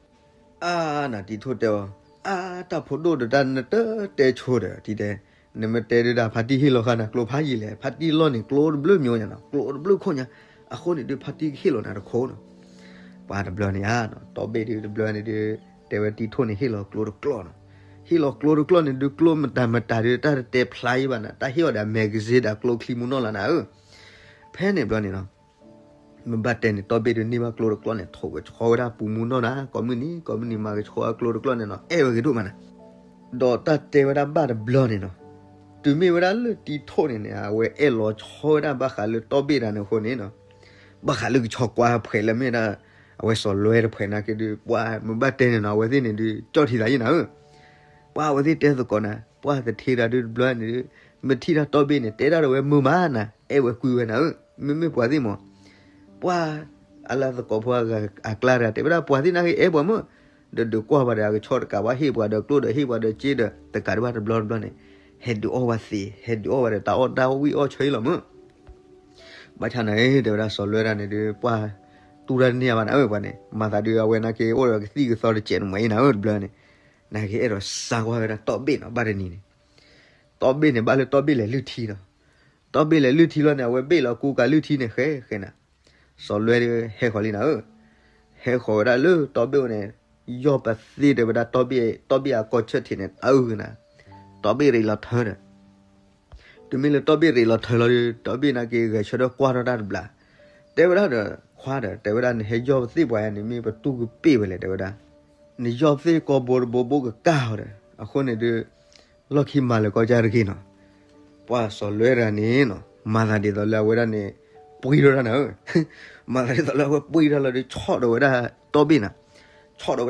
အါနၤတံၤထိၣ်တဲအီၤ, အါတၢ်ဖိဒိၣ်ဒီးတၢ်နတတဲဆိဒီး တံၤတဲ, နမ့ၢ်တဲဒုးဒၣ် ဖါတံၢ်ဟ့ၣ်လီၤဃာ်နၤကျိဖးယံာ်လဲၣ်, ဖါတံၢ်လီၢ်န့ၣ် ကျိတဘျုးမံၤညါနီၤ, ကျိတဘျုးခိၣ်ညါ, အဃိန့ၣ်ဒုး ဖါတံၢ်ကဟ့ၣ်လီၤနၤတခိၣ်နီၤ. ပှၤတဘျီန့ၣ်ဧါ, တီဘ့ၣ်ဒုးတဘျီန့ၣ်ဒုး, တဲဝဲတံၤထိၣ်န့ၣ် ဟ့ၣ်လီၤကျိတကျီၢ်နီၤ. ဟ့ၣ်လီၤကျိတကျီၢ်န့ၣ်ဒုး ကျိမတၤမတၤဒုး တၢ်တတဲဖျါယံၤဘၣ်နၤ, တၢ်ဟ့ၣ်အီၤဒီး magazine ဒီးကျိချံမူနီၢ်လီၤနၤဧၢ. ဖဲန့ၣ်ဘျီန့ၣ်နီၤ မ့ၢ်ဘၣ်တဲန့ၣ် တီဘ့ၣ်ဒုးန့ၢ်ဘၣ်ကျိတကျီၢ်န့ၣ် ထိးကဆီဝဲဒၣ်ပူၤမူနီၢ်နၤ, ကိးမုၢ်နံၤ ကိးမုၢ်နံၤမၤကဆီအကျိတကျီၢ်န့ၣ်နီၤ အဲၣ်ဝဲဂ့ၤဒိၣ်မးနၤ. ဒီးတၢ်တဲဝဲဒၣ်ဘၣ်တဘျီန့ၣ်နီၤ, တုၤမ့ၢ်ဝဲဒၣ်လၢတံၤထိၣ်န့ၣ်န့ၣ် အဝဲအဲၣ်လီၤဆီဝဲဒၣ်ဘၣ်ဃးလၢတီဘ့ၣ်တၢ်န့ၣ်အဃိန့ၣ်နီၤ, ဘၣ်ဃးလၢကဆီကွၢ်ဖှဲးလၢမ့ၢ်ဒၣ် အဝဲစီၤလွဲတဖှဲးနာ်က့ဒုး ပှၤမ့ၢ်ဘၣ်တဲန့ၣ်နီၤ အဝဲသ့ၣ်န့ၣ်ဒုး ကၠီၣ်ထံသးယံၤနၤဧၢ. ပှၤအဝဲသ့ၣ်တဲသကိးနၤ, ပှၤသထ့တၢ်ဒုးတဘျီန့ၣ်ဒုး, မ့ၢ်ထံၣ်တၢ်တီဘ့ၣ်န့ၣ် တဲဒၣ်ဒီးဝဲမုာ်မးနၤ, အဲၣ်ဝဲကွံဝဲနၤဧၢ, မ့မ့ၢ်ပှၤသ့ၣ်မး, ပှၤအလၢသကိးဖိအကျါတဂၤ တဲဝဲဒၣ်ပှၤသ့ၣ်နာ်က့အဲၣ်ပှၤမုာ်, ဒီးဒုးကွၢ်ပှၤဒီးအကဆီတကးဘၣ် ဟ့ၣ်ပှၤဒီးကျိဒီးဟ့ၣ်ပှၤဒီးစ့ဒီး တကးဒံးဘၣ်တဘျီတဘျီန့ၣ် ဟဲဒုးအီၣ်ဝဲသ့, ဟဲဒုးအီၣ်ဝဲဒီးတၢ်အီၣ်တၢ်ဝံၣ်အီၣ်ဆၢအံၤလီၤမုာ်. ဘၣ်ဆၣ်န့ၣ် တဲဝဲဒၣ်စီၤလွဲတၢ်န့ၣ်ဒုး ပှၤတူၢ်တၢ်တန့ၢ်ဘၣ်နၤဧၢ ပှၤန့ၣ် မၤသးဒုးအဝဲနာ်က့ အိၣ်ဒီးကသံၣ်ကသီတစဲးန့ၣ်မးအံၤနၤဧၢ တဘျီန့ၣ်, နာ်က့အဲၣ်ဒိးစါကွၢ်ဝဲဒၣ်တီဘ့ၣ်နီၤ ဘၣ်တနံၤန့ၣ်, တီဘ့ၣ်န့ၣ် ဘၣ်လၢတီဘ့ၣ်လဲၤလုၢ်ထံနီၤ, တီဘ့ၣ်လဲၤလုၢ်ထံလီၤန့ၣ် အဝဲဘ့ၣ်လီၤကူကၤလုၢ်ထံန့ၣ် ဃဲဃဲနၤ, စီၤလွဲဒုးဟဲဃီၤလံနၤဧၢ, ဟဲဃီၤဝဲဒၣ်လၢတီဘ့ၣ်အိၣ်န့ၣ်, ယီၢ်ပသ့တဲဝဲဒၣ်တီဘ့ၣ်, တီဘ့ၣ်အကီၢ်ဆၢထံးန့ၣ် တအုၢ်နၤ, တီဘ့ၣ်ရ့းလီၤထၢဒီး တုၤမ့ၢ်လၢတီဘ့ၣ်ရ့းလီၤထၢလီၤဒီး တီဘ့ၣ်နာ်က့ ဂဲၤဆၢထၢၣ်ကွၢ်ထီၣ်တၢ်တဘျီ, တဲဝဲဒၣ်ဒီး ခွါဒီး တဲဝဲဒၣ် နဟဲယီၢ်ပသ့ၣ်ပှၤယၤန့ၣ် မ့ၢ်ပတူၢ်ကပ့ၢ်ဝဲလဲၣ် တဲဝဲဒၣ်, နယီၢ်ပသ့ၣ်ကိးဘိတဘိဘိကကၢ်အီၤဒီး အဃိန့ၣ်ဒုး လီၢ်ခံမၤလၢာ်ကီၢ်ကၢ်တဂ့ၤနီၤ. ပှၤစီၤလွဲတဂၤန့ၣ်နီၤ မၤသးဒ်သိးလၢအဝဲဒၣ်န့ၣ် ပှံထီၣ်တၢ်နၤဧၢ, မၤသးဒ်သိးလၢအဝဲပှံထီၣ်လီၤဒီး ဆီၣ်ဒီးဝဲဒၣ်တီဘ့ၣ်နၤ, ဆီၣ်ဒီးဝဲဒၣ်တီ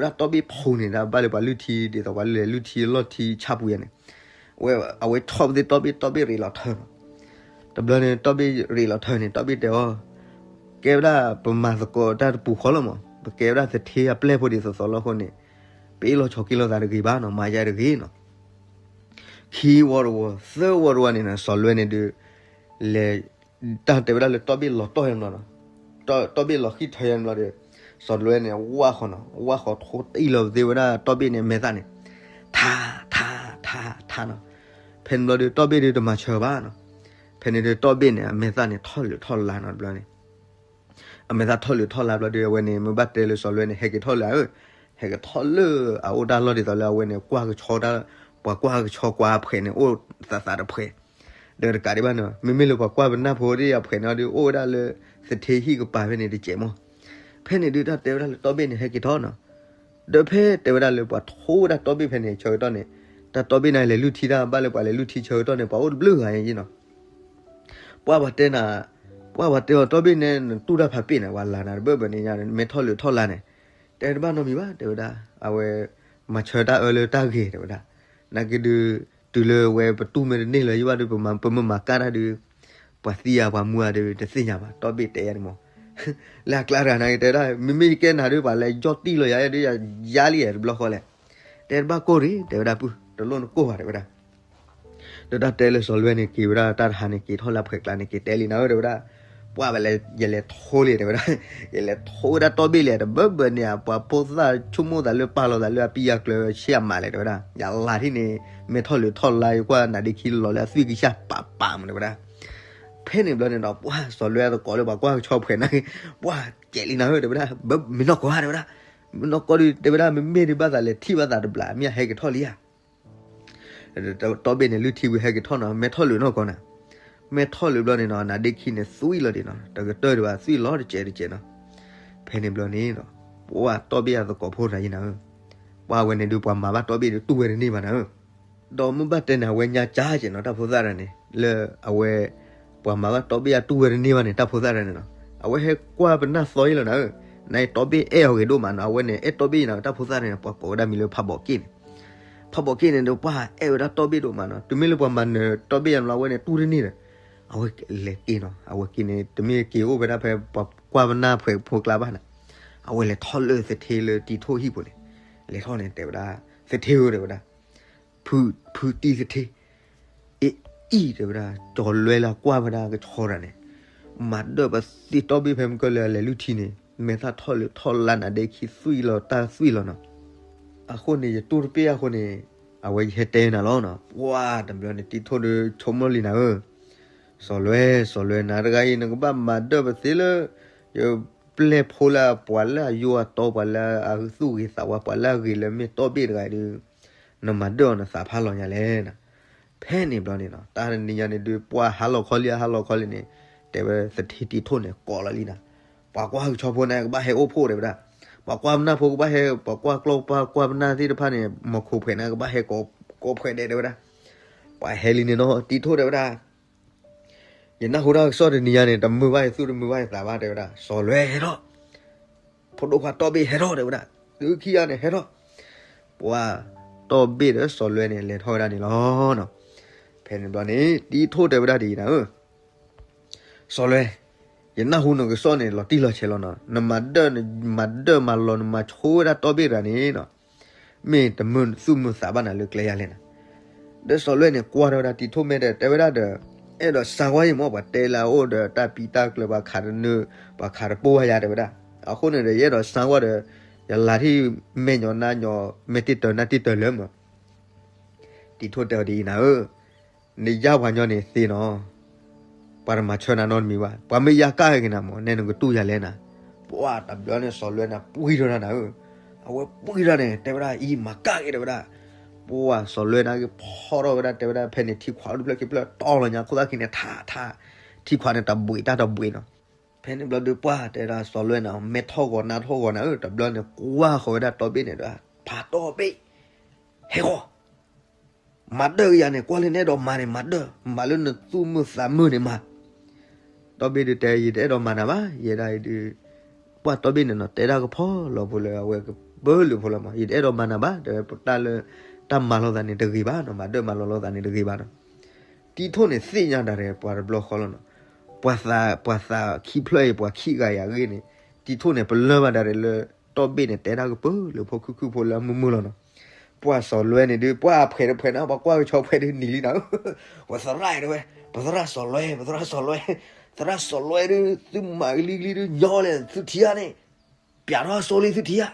ဘ့ၣ်ဖိန့ၣ် ဒ်ဘၣ်လၢပှၤလုၢ်ထံ ဒ်သိးပှၤလဲၤလုၢ်ထံလီၢ်ထံဆၣ်ပူၤယၤန့ၣ်, အဝဲ အဝဲဆီၣ်ပသ့ၣ်တီဘ့ၣ် တီဘ့ၣ်ရ့းလီၤထၢနီၤ. တဘျီန့ၣ် တီဘ့ၣ်ရ့းလီၤထၢန့ၣ် တီဘ့ၣ်တဲအီၤ, ကဲဝဲဒၣ်ပမၤသကိးတၢ်တပူၤဃီလီၤမး, ပကဲဝဲဒၣ်သထ့အပျဲၢ်ဖိဒ်သိးသိးလီၤအဃိန့ၣ်, ပအ့ၣ်လိာ်ဆိးက့လိာ်သးတဂ့ၤဘၣ်နီၤ, မၤယၤတဂ့ၤနီၤ. ခံဝီတဝီ သၢဝီတဝီန့ၣ်နီၤ စီၤလွဲန့ၣ်ဒုး လဲၤ တၢ်တဲဝဲဒၣ်လၢတီဘ့ၣ်လီၤတီၢ်ယၤဘျီနီၤ, တီဘ့ၣ်လီၤဃံၢ်ထၢယၤဘျီဒီး စီၤလွဲန့ၣ် ဝၢ်ဃီၤနီၤ, ဝၢ်ဃီၤထိတံၢ်လီၤပသ့ၣ်ဝဲဒၣ်တီဘ့ၣ်န့ၣ် အမဲာ်သၣ်န့ၣ် ထါ ထါ ထါ ထါနီၤ. ဖဲန့ၣ်ဘျီဒီး တီဘ့ၣ်ဒုးတမၤဆၢဘၣ်နီၤ. ဖဲန့ၣ်ဒုး တီဘ့ၣ်န့ၣ် အမဲာ်သၣ်န့ၣ် ထီၣ်လုးထီၣ်လါနီၤ တဘျီန့ၣ် အမဲာ်သၣ်ထီၣ်လုးထီၣ်လါဘျီဒီး အဝဲန့ၣ် မ့ၢ်ဘၣ်တဲလၢစီၤလွဲန့ၣ် ဟဲက့ၤထီၣ်လၢဧၢ, ဟဲက့ၤထီၣ်လၢအအိၣ်တၢ်လီၢ်ဒ်သိးလၢအဝဲန့ၣ် ကွၢ်ကဆီတၢ်, ပှၤကွၢ်ကဆီကွၢ်အဖှဲးန့ၣ် အိၣ်သးသးတဖှဲး, ဒီးတကးဒံးဘၣ်န့ၣ် မ့မ့ၢ်လၢပှၤကွၢ်ပနၢ်ဖိဒ်အဖှဲးန့ၣ်ဒီး အိၣ်ဝဲဒၣ်လၢ သထ့ဟံၣ်ကပၤဖဲန့ၣ်တစဲးမး. ဖဲန့ၣ်ဒုး တၢ်တဲဝဲဒၣ်လၢတီဘ့ၣ်န့ၣ် ဟဲက့ၤထီၣ်နီၤ. ဒီးဖဲတဲဝဲဒၣ်လၢပှၤထိဝဲဒၣ်တီဘ့ၣ်ဖဲန့ၣ် ဆၢကတီၢ်န့ၣ်, တၢ်တီဘ့ၣ်န့ၣ် လဲၤလုၢ်ထံတၢ် ဘၣ်လၢပှၤလဲၤလုၢ်ထံဆၢကတီၢ်န့ၣ် ပှၤအိၣ်တဘျုးဂၤယဲနီၤ. ပှၤပှၤတဲနၤ, ပှၤပှၤတဲအီၤ တီဘ့ၣ်န့ၣ် နတူၢ်တၢ်ဖးပ့ၣ်န့ၣ် ပှၤလၤနၤတဘၢၣ်ဘၢၣ်န့ၣ်ညါ မ့ၢ်ထီၣ်လုးထီၣ်လါန့ၣ်, တဲတဘၣ်နီတမံၤဘၣ် တဲဝဲဒၣ်, အဝဲ မၤဆၢတၢ်အၢလၢတၢ်ဂ့ၤ တဲဝဲဒၣ်. နာ်က့ဒုး တုၤလၢဝဲပတူၢ်မ့ၢ်တန့ၢ်လၢၤယဘၣ်ဒီး ပမၤ ပမ့ၢ်မၤကၢ်တၢ်ဒုး ပှၤသံဧါပှၤမူဧါဒီး တသ့ၣ်ညါဘၣ် တီဘ့ၣ်တဲယၤန့ၣ်မး. လၢအကျါတဂၤနာ်က့တဲဝဲဒၣ် မ့မ့ၢ်ယကဲနၤဒုး ပှၤလဲၤယီၢ်တံၢ်လီၤယၤဒီး ယၤလံယဲတဘျီဃီလဲၣ်. တဲတဘၣ်ကိၢ်ရ့ၣ် တဲဝဲဒၣ် ပုၢ် တလိၣ်နကိၢ်ဘၣ် တဲဝဲဒၣ်. ဒီးတၢ်တဲလၢစီၤလွဲန့ၣ်က့ၤဝဲဒၣ်တၢ်တဟါန့ၣ် က့ၤထီၣ်လၢအဖှဲးကျါန့ၣ် က့ၤတဲလံနၤဧၢ တဲဝဲဒၣ်, ပှၢ်ဝဲလဲၣ် ယလဲၤထိလံ တဲဝဲဒၣ်, ယလဲၤထိဝဲဒၣ်တီဘ့ၣ်လဲၣ် တဘၢဘၢန့ၣ် ပှၤဖိသၣ်ဆိကမိၣ်သးလၢပာ်လီၤသးလၢအပံအကျၢၤဆံးအမးလဲၣ် တဲဝဲဒၣ်, ယလၤထံၣ်န့ၣ် မဲထီၣ်လၢထီၣ်လါ ယကွၢ်နါဒ့ခံလီၤလၢအသွံၣ်ကစၢ်ပးပးမး တဲဝဲဒၣ်. ဖဲန့ၣ်ဘျီန့ၣ်ဒီး ပှၢ်စီၤလွဲအသကိးလၢပှၤကွၢ်ကဆီဖှဲးန့ၣ်, ပှၢ်ကဲးလံနၤဧၢ တဲဝဲဒၣ်, မ့ၢ်နီၢ်ကီၢ်ဧါ တဲဝဲဒၣ်, မ့ၢ်နီၢ်ကီၢ်ဒီး တဲဝဲဒၣ် မ့မ့ၢ်ဒုးဘၣ်သးလဲၤထံၣ်ဘၣ်သးတဘျီ မ့ၢ်အဟဲကထီၣ်လံဧါ တီဘ့ၣ်န့ၣ်လုၢ်ထံဝံၤဟဲက့ၤထီၣ်နီၤ မဲထီၣ်လၢနီၢ်ကီၢ်နၤ, မဲထီၣ်လၢဘျီန့ၣ်နီၤ နါဒ့ခံန့ၣ်သွံၣ်လီၤဒံးနီၤ တကတၢၢ်ဒံးဘၣ်သွံၣ်လီၤတကဲးတကဲးနီၤ. ဖဲန့ၣ်ဘျီန့ၣ်ဒီး ပှၢ်တီဘ့ၣ်အသကိးဖိတဂၤအံၤနၤဧၢ, ပှၢ်ဝဲန့ၣ်ဒုးပှၤမၤဘၣ်တီဘ့ၣ်ဒုးတူၢ်ဝဲတန့ၢ်ဘၣ်နၤဧၢ ဒီးမ့ၢ်ဘၣ်တဲန့ၣ် အဝဲညါကၠါက့နီၤ တၢ်ဖိသၣ်တဂၤန့ၣ် လၢအဝဲ ပှၤမၤဘၣ်တီဘ့ၣ်အတူၢ်ဝဲတန့ၢ်ဘၣ်န့ၣ် တၢ်ဖိသၣ်တဂၤန့ၣ်နီၤ အဝဲဟဲကွၢ်ပနၢ်သီအံၤလီၤနၤဧၢ, နအံၤတီဘ့ၣ်အဲၣ်အီၤဂ့ၤဒိၣ်မးနီၤ အဝဲန့ၣ် အဲၣ်တီဘ့ၣ်အံၤနၤ တၢ်ဖိသၣ်တဂၤန့ၣ် ပှၤကိးဝဲဒၣ်မံၤလၢဖးဘီးက့ၣ်န့ၣ်, ဖးဘီးက့ၣ်န့ၣ်ဒီး ပှၢ်အဲၣ်ဝဲဒၣ်တီဘ့ၣ်ဒိၣ်မးနီၤ တမ့ၢ်လၢပှၤမၤနၢၤတီဘ့ၣ်ယၤနီၤ အဝဲန့ၣ်တူၢ်တန့ၢ်ဒီး အဝဲလဲၤက့ၤနီၤ အဝဲက့ၤန့ၣ် တမ့ၢ်က့ၤအိၣ်ဝဲဒၣ်ဖဲပှၤကွၢ်ပနၢ်ဖှဲးဖိကျါဘၣ်နၤ, အဝဲလဲၤထီၣ်လၢသထ့လၢတံၤထိၣ်ဟံၣ်ပူၤန့ၣ်, လဲၤထီၣ်န့ၣ် တဲဝဲဒၣ်, သထ့ဧၢ တဲဝဲဒၣ် ဖုတံၤသထ့, အအံၤ တဲဝဲဒၣ် ကၠီၤလွဲလၢကွၢ်ဝဲဒၣ်ကဆီတဂၤန့ၣ်, မၤဒၢၣ်ပသ့ၣ်တီဘ့ၣ်ဖဲမုၢ်ကၢၢ်လၢအလဲၤလုၢ်ထံန့ၣ် မဲာ်သၣ်ထီၣ်လၢထီၣ်လါနါဒ့ခံသွံၣ်လီၤတၢ်သွံၣ်လီၤနီၤ, အဃိန့ၣ် ယတူၢ်တဘ့ၣ်အဃိန့ၣ် အဝဲယဟဲတဲနၤလီၤနီၤ ပှၢ်တဘျီန့ၣ် တံၤထိၣ်ဒီးဆိကမိၣ်လံနၤဧၢ စီၤလွဲ စီၤလွဲ နၤတဂၤအံၤ နကဘၣ်မၤဒၢၣ်ပသ့လၢ ယပျဲၢ်ဖိလၢပှၤလၢအယိအတီ ပှၤလၢအသူၣ်ဂ့ၤသးဝါ ပှၤလၢအဂ့ၤလၢမ့ၢ်တီဘ့ၣ်တဂၤအံၤဒုး နမၤဒၢၣ်အီၤနသးဖးလီၤညါလဲၣ်. ဖဲန့ၣ်ဘျီန့ၣ်နီၤ တၢ်တနံၤညါန့ၣ်ဒုး ပှၢ်ဟါလီၤခီလံ ဟါလီၤခီလံန့ၣ် တဲဝဲသထ့တံၤထိၣ်န့ၣ် ကိးလီၤလံနၤ, ပှၤကွၢ်ကဆီဖိန့ၣ် ကဘၣ်ဟဲအိၣ်ဖှိၣ်တဲဝဲဒၣ်, ပှၤကွၢ်ပနၢ်ဖိကဘၣ်ဟဲ ပှၤကွၢ်ကျီၢ်ပှၤကွၢ်ပနၢ်သ့ၣ်တဖၣ်န့ၣ် မီၤခိၣ်ဖှဲးန့ၣ် ကဘၣ်ဟဲကိးဖှဲးဒဲးတဲဝဲဒၣ် ပှၤဟဲလံန့ၣ်နီၤ တံၤထိၣ်တဲဝဲဒၣ်, ယနၢ်ဟူတၢ်ကစီၣ်တနံၤညါန့ၣ် တမုာ်ဘၣ်ယသူၣ်တမုာ်ဘၣ်ယသးဘၣ်တဲဝဲဒၣ် စီၤလွဲဟဲထီၣ်, ဖိဒိၣ်ခွါတီဘ့ၣ်ဟဲထီၣ်တဲဝဲဒၣ် သုခံဂၤန့ၣ်ဟဲထီၣ်, ပှၢ်တီဘ့ၣ်ဒီးစီၤလွဲန့ၣ် လဲၤထီၣ်ဝဲဒၣ်န့ၣ်လီၤ. ဖဲန့ၣ်ဘျီန့ၣ် တံၤထိၣ်တဲဝဲဒၣ်ဒ်အံၤနၤဧၢ စီၤလွဲ, ယနၢ်ဟူနကစီၣ်န့ၣ် လီၤတံၢ်လီၤဆဲးလီၤနီၤ, နမၤဒၢၣ် မၤဒၢၣ်မၤလီၤ နမၤဆိဝဲဒၣ်တီဘ့ၣ်တဂၤန့ၣ်နီၤ, မ့ၢ်တမုာ်သူၣ်မုာ်သးဘၣ်နၤလၢကျဲယၤလဲၣ်နၤ. ဒီးစီၤလွဲန့ၣ် ကွၢ်ထီၣ်ဝဲဒၣ်တံၤထိၣ်မဲာ်ဒီး တဲဝဲဒၣ်ဒီး, အဲၣ်ဒိးစါကွၢ်ယံၤမ့ၢ် ပှၤတဲလၢအအိၣ်ဒီးတၢ်ပံတၢ်ကျၢၤ ပှၤခးတနုာ် ပှၤခးတပိၢ်ဝဲယၤတဲဝဲဒၣ်, အဃိန့ၣ်ဒီး ယအဲၣ်ဒိးစါကွၢ်ဒီး ယလၤထံၣ်မဲာ်ညီနါညီ မဲာ်တံၢ်တၢၤနါတံၢ်တၢၤလၢမး တံၤထိၣ်တဲအီၤဒ်အံၤနၤဧၢ, နယါပှၤညီန့ၣ်သ့နီၤ, ပှၤတမၤဆၢနၤနီတမံၤဘၣ်, ပှၤမ့ၢ်ယါကၣ်ဂ့ၤနၤမး နဲနကတူၢ်ယၤလဲၣ်နၤ. ပှၢ်တဘျီန့ၣ် စီၤလွဲန့ၣ် ပှံၢ်ထီၣ်ဒၣ်နၤဧၢ, အဝဲပှံၢ်ထီၣ်န့ၣ် တဲဝဲဒၣ်အံၤ မၤကၣ်ဂ့ၤတဲဝဲဒၣ်, ပှၢ်စီၤလွဲန့ၣ်က့ၤဖီထီၣ်ဝဲဒၣ် တဲဝဲဒၣ်ဖဲန့ၣ် ထံခွးအိၣ်တဖျၢၣ်ခံဖျၢၣ်တီလီၤညါ ခိၣ်သၣ်ခံန့ၣ် ထးထး, ထံခွးန့ၣ်တဘှံးတၢ်တဘှံးနီၤ. ဖဲန့ၣ်ဘျီဒုးပှၢ်တဲဒၣ်စီၤလွဲန့ၣ် မဲထီၣ်ဂီၤနါထီၣ်ဂီၤနၤဧၢ, တဘျီန့ၣ်ကွၢ်ဃီၤဝဲဒၣ်တီဘ့ၣ်န့ၣ်ဒီး ဖးတီဘ့ၣ် ဟဲဃီၤ မၤဒၢၣ်ကယၤန့ၣ် ကွၢ်လၢနအဲၣ်ဒိးမၤန့ၣ် မၤဒၢၣ်, မၤလၢနသူၣ်မုာ်သးမုာ်န့ၣ်မၤ. တီဘ့ၣ်ဒုးတဲ ယတအဲၣ်ဒိးမၤနၤဘၣ်, ယဲဒၣ်အံၤဒုး, ပှၢ်တီဘ့ၣ်န့ၣ်နီၤ တဲဒၣ်ကဖီလီၤဖိလၢအဝဲကပၢလၢဖိလီၤမး, ယတအဲၣ်ဒိးမၤနၤဘၣ်, တဲဝဲတၢ်လၢ တၢ်မၤလီၤသးန့ၣ်တဂ့ၤဘၣ်နီၤ, မၤဒၢၣ်မၤလီၤလိာ်သးန့ၣ်တဂ့ၤဘၣ်နီၤ. တံၤထိၣ်န့ၣ်သ့ၣ်ညါဒၣ်ရဲၣ် ပှၤတဘျီဃီလီၤနီၤ, ပှၤသး ပှၤသးခံဖျၢၣ်အံၤ ပှၤခံဂၤအံၤအဂ့ၢ်န့ၣ်, တံၤထိၣ်န့ၣ် ပလၢၢ်ဘၣ်ဒၣ်ရဲၣ်လၢ တီဘ့ၣ်န့ၣ်တဲဒၣ်ကပၢလၢဖိခုၣ်ခုၣ်ဖိလၢအမုာ်မုာ်လီၤနီၤ. ပှၢ်စီၤလွဲန့ၣ်ဒုး ပှၢ်အဖှဲးတဖှဲးန့ၣ် ပှၤကွၢ်ကဆီဖှဲးဒုးနံၤလံနၤ, ပသရၣ်တဲဝဲ, ပသရၣ်စီၤလွဲ ပသရၣ်စီၤလွဲ, သရၣ်စီၤလွဲဒုး သုမၤကလံၤကလံၤဒုး ညီလဲၣ်သုထံဧါန့ၣ်, ပျးထီၣ်အစိလံသုထံဧါ.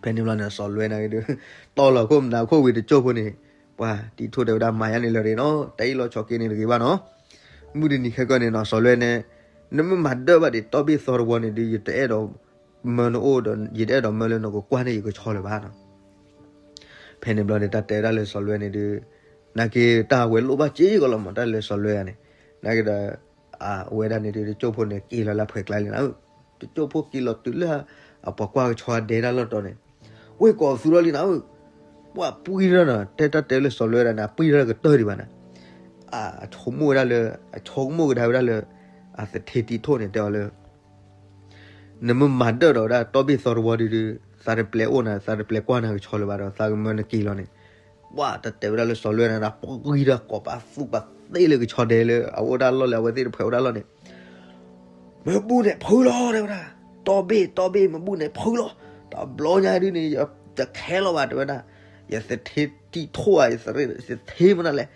ဖဲန့ၣ်ဘျီန့ၣ် စီၤလွဲန့ၣ်ဒုး တီလီၤခိၣ်မနၤခိၣ်ဝံၤတကၠိၢ်ဖိန့ၣ်, ပှၢ်တံၤထိၣ်တဲဝဲဒၣ် မၤယါန့ၣ်လၢာ်ရ့နီၤ, တၢ်အ့ၣ်လိာ်ဆိးက့န့ၣ်တဂ့ၤဘၣ်နီၤ. မုၢ်တနံၤခဲကနံၣ်န့ၣ်နီၤ စီၤလွဲန့ၣ်, နမ့ၢ်မၤဒၢၣ်ဘၣ်ဒံးတီဘ့ၣ်သီတဝီန့ၣ်ဒုး ယတအဲၣ်ဒိး မၢနအိၣ်ဒီး ယတအဲၣ်ဒိးမၢလၢနကကွၢ်န့ၢ်ယကဆီလၢၤဘၣ်နီၤ. ဖဲန့ၣ်ဘျီန့ၣ် တၢ်တဲဝဲဒၣ်လၢစီၤလွဲန့ၣ်ဒုး, နာ်က့တၢ်ဝဲလိၣ်ဘၣ်စ့ၢ်ကီးလီၤမး တၢ်လၢစီၤလွဲဧါန့ၣ်, နာ်က့ဒီး, အဝဲဒၣ်န့ၣ်ဒုး တကၠိၢ်ဖိန့ၣ်က့ၤလီၤလၢအဖှဲးကျါလံနၤဧၢ, တကၠိၢ်ဖိက့ၤလီၤတုၤလၢ အပှၤကွၢ်ကဆီဒဲဒၣ်လီၤတီၤန့ၣ်, ဝ့ၢ်ကိးသူထီၣ်လံနၤဧၢ, ပှၢ်ပှံထီၣ်နီၤ တဲတၢ်တဲလၢစီၤလွဲဒၣ်န့ၣ် အပှံထီၣ်ကတၢၢ်ဒံးဘၣ်နၤ, အဆိကမိၣ်ဝဲဒၣ်လၢ အဆိကမိၣ်ကဒါဝဲဒၣ်လၢ, အသထ့တံၤထိၣ်န့ၣ်တဲအီၤလၢ နမ့ၢ်မၤဒၢၣ်ဒီးဝဲဒၣ်တီဘ့ၣ်သီတဝီဒုးဒုး, သးတပျဲအိၣ်နၤ သးတပျဲကွၢ်နၤကဆီလၢၤဘၣ်ဒီး သးကမၢနက့ၤလီၤန့ၣ်, ပှၢ်တၢ်တဲဝဲဒၣ်လၢစီၤလွဲန့ၣ်ဒီး ပှံထီၣ်ကိးပသူပသ့လၢကဆီဒဲလၢအအိၣ်ဒၣ်လီၢ်လၢအဝဲသ့ၣ်တဖှဲးအိၣ်ဒၣ်လီၢ်န့ၣ်, မ့ၢ်ဘူၣ်န့ၣ်ဖုလီၤတဲဝဲဒၣ်, တီဘ့ၣ် တီဘ့ၣ် မ့ၢ်ဘူၣ်န့ၣ်ဖုလီၤ, တဘျီညါဒုးန့ၣ် ယတခဲလီၤဘၣ်တဲဝဲဒၣ်, ယသထ့တံၤထိၣ်ဧါ ယသထ့မနုၤလဲၣ်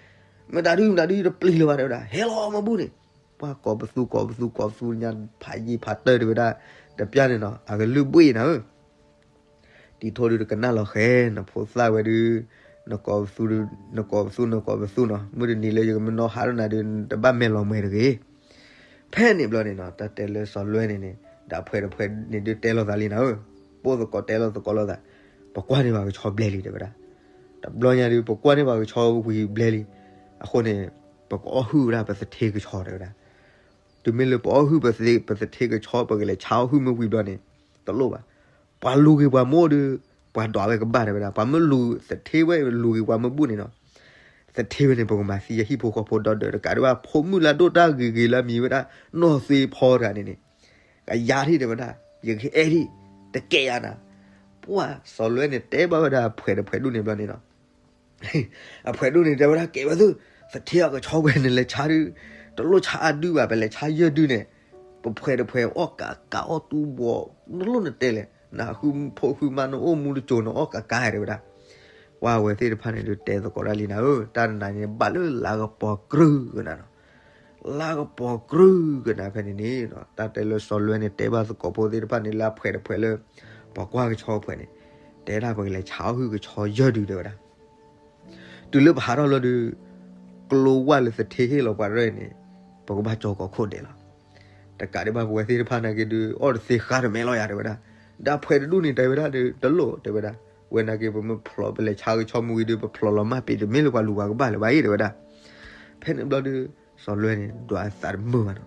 မတၤဒု မတၤဒု တပျံၤလၢၤဘၣ် တဲဝဲဒၣ်, ဟဲလီၤမ့ၢ်ဘူၣ်န့ၣ်, ပှၤကိးပသူ ကိးပသူ ကိးပသူညါ ဖးယံာ်ဖးတၢၢ် တဲဝဲဒၣ်, တပျၢ်န့ၣ်နီၤ အကလုၢ်ဘှ့ၣ်နၤဧၢ တံၤထိဒုတကနၣ်လီၤဃဲၤ, နဖိသၣ်ဝဲဒု, နကိးပသူ, နကိးပသူ နကိးပသူနီၤ, မုၢ်တနံၤလၢယကမ့ၢ်နီၣ်ဟးထီၣ်နၤဒု တဘၣ်မဲာ်လီၤမှဲၤတဂ့ၤ. ဖဲန့ၣ်ဘျီန့ၣ်နီၤ တၢ်တဲလၢစီၤလွဲန့ၣ်န့ၣ် ဒီးဖှဲးတဖှဲးန့ၣ်ဒုတဲလိာ်သးလံနၤဧၢ, ပိၢ်သကိးတဲလိာ်သကိးလိာ်သး, ပကွၢ်န့ၢ်ပှၤကဆီဘျဲလံ တဲဝဲဒၣ်. တဘျီညါဒု ပကွၢ်န့ၢ်ပှၤကဆီဝံၤဘျဲလံ. အဃိန့ၣ် ပကအီၣ်ဟုၣ်ဝဲဒၣ်ပသထ့ကဆီ တဲဝဲဒၣ်. တုၤမ့ၢ်လၢပအီၣ်ဟုၣ်ပသထ့ကဆီ ပကလဲၤဆါအီၣ်ဟုၣ်မ့ၢ်ဝံၤဘျီန့ၣ် တလိၣ်ဘၣ်. ပှၤလူၤဂ့ၤပှၤမ့ၢ်အိၣ်ဒီး ပှၤဒွးဝဲကဘၣ် တဲဝဲဒၣ်. ပှၤမ့ၢ်လူၤသထ့ဝဲ လူၤဂ့ၤပှၤမ့ၢ်ဘူၣ်န့ၣ်နီၤ သထ့ဝဲန့ၣ် ပကမၤသံအဟံၣ်ဖိဃီဖိဒီဒၢးတကးဒံးဘၣ် ဖိမုၣ်လၢဒိၣ်တၢ်ဂ့ၤဂ့ၤလၢအမံၤဝဲဒၣ် နီၢ်သ့ဖီတဂၤန့ၣ်န့ၣ် ကယၤထံၣ် တဲဝဲဒၣ်, ယကအဲၣ်ထံၣ်, တကဲယၤနၤ. ပှၤစီၤလွဲန့ၣ် တဲဘၣ်ဝဲဒၣ်အဖှဲးတဖှဲးဒူၣ်န့ၣ်ဘျီန့ၣ်နီၤ အဖှဲးဒူၣ်န့ၣ် တဲဝဲဒၣ် ကဲဝဲသု, သထ့အကဆီဝဲန့ၣ် လဲၤဆါဒု, တလိၣ်ဆါအဒုဘၣ်, ပလဲၤဆါယဲၢ်ဒုန့ၣ် ပဖှဲးတဖှဲးအီၣ်ကးကးအီၣ်တူဘီ, နလိၣ်နတဲလဲၣ်, နဃုဖိဃုမါနအိၣ်မူတစိၤ နအီၣ်ကးကး တဲဝဲဒၣ်. ပှၤဝဲသ့ၣ်တဖၣ်န့ၣ်ဒုးတဲသကိးတၢ်လံနၤဧၢ, တၢ်တနၤန့ၣ် ဘၣ်လၢလါကပီၤကြၢးကနၤနီၤ လါကပီၤကြၢးကနၤ ဖဲန့ၣ်န့ၣ် တၢ်တဲလၢစီၤလွဲန့ၣ် တဲဘၣ်သကိးဖိသ့ၣ်တဖၣ်န့ၣ် လၢအဖှဲးတဖှဲးလၢ ပှၤကွၢ်ကဆီဖှဲးန့ၣ် တဲဒၣ် ပကလဲၤဆါအီၣ်ဟုၣ်ကဆီယဲၢ်ဒု တဲဝဲဒၣ်. တုၤလၢပဟးထီၣ်လီၤဒီး ကျိဝဲလၢသထ့ဟ့ၣ်လီၤပှၤရဲၣ်န့ၣ် ပကဘၣ်ကၠီကိးခိၣ်ဒဲးလီၤ. တကးဒံးဘၣ် ပဝဲသ့ၣ်တဖၣ်နာ်က့ဒုး အီၣ်တသ့ဃါတမဲလီၤယၤ တဲဝဲဒၣ်. ဒီးအဖှဲးတဒူၣ်န့ၣ် တဲဝဲဒၣ်ဒီး တလိၣ် တဲဝဲဒၣ်, ဝဲနာ်က့ ပမ့ၢ်ဖျိး ပလဲၤဆါကဆီမ့ၢ်ဝံၤဒီး ပဖျိးလီၤမၢ်ပ့ၤ တမ့ၢ်လၢပှၤလူၤပှၤကဘၣ်လၢၤဘၣ်အံၤ တဲဝဲဒၣ်. ဖဲန့ၣ်ဘျီဒီး စီၤလွဲန့ၣ် ဒွးသးတမုာ်ဘၣ်နီၤ.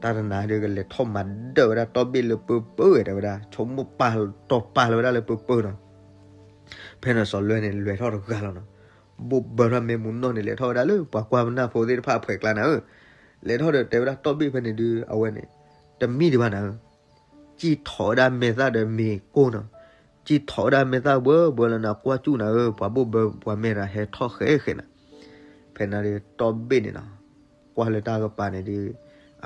တၢ်တနၤဒီး ကလဲၤထီၣ်မၤဒၢးဝဲဒၣ်တီၢ်ဘ့ၣ်လၢပၢပၢ တဲဝဲဒၣ်, ဆိကမိၣ်ပာ်တီၤပာ်လီၤဝဲဒၣ်လၢပၢပၢနီၤ. ဖဲန့ၣ်စီၤလွဲန့ၣ် လဲၤထီၣ်တဂၤလီၤနီၤ. ဘိၣ်ဘၢထီၣ်မ့ၢ်မူနီၢ်န့ၣ် လဲၤထီၣ်ဝဲဒၣ်လၢပှၤကွၢ်ပနၢ်ဖိသ့ၣ်တဖၣ်အဖှဲးကျါနၤဧၢ. လဲၤထီၣ်ဒီးတဲဝဲဒၣ် တီၢ်ဘ့ၣ်ဖဲန့ၣ်ဒုး အဝဲန့ၣ် တမံဒံးဘၣ်နၤဧၢ. စံၣ်ထီၣ်ဝဲဒၣ်မဲာ်သၣ်ဒီးမ့ၤကိၢ်နီၤ. စံၣ်ထီၣ်ဝဲဒၣ်မဲာ်သၣ်ဘၢဘၢလၢနကွၢ်စူၣ်နၤဧၢ, ပှၤဘိၣ်ဘၢပှၤမဲာ်တဂၤဟဲထီၣ်ဃဲဃဲနၤ. ဖဲန့ၣ်ဒီး တီၢ်ဘ့ၣ်န့ၣ်နီၤ ကွၢ်လၢတၢ်ကပၤန့ၣ်ဒုး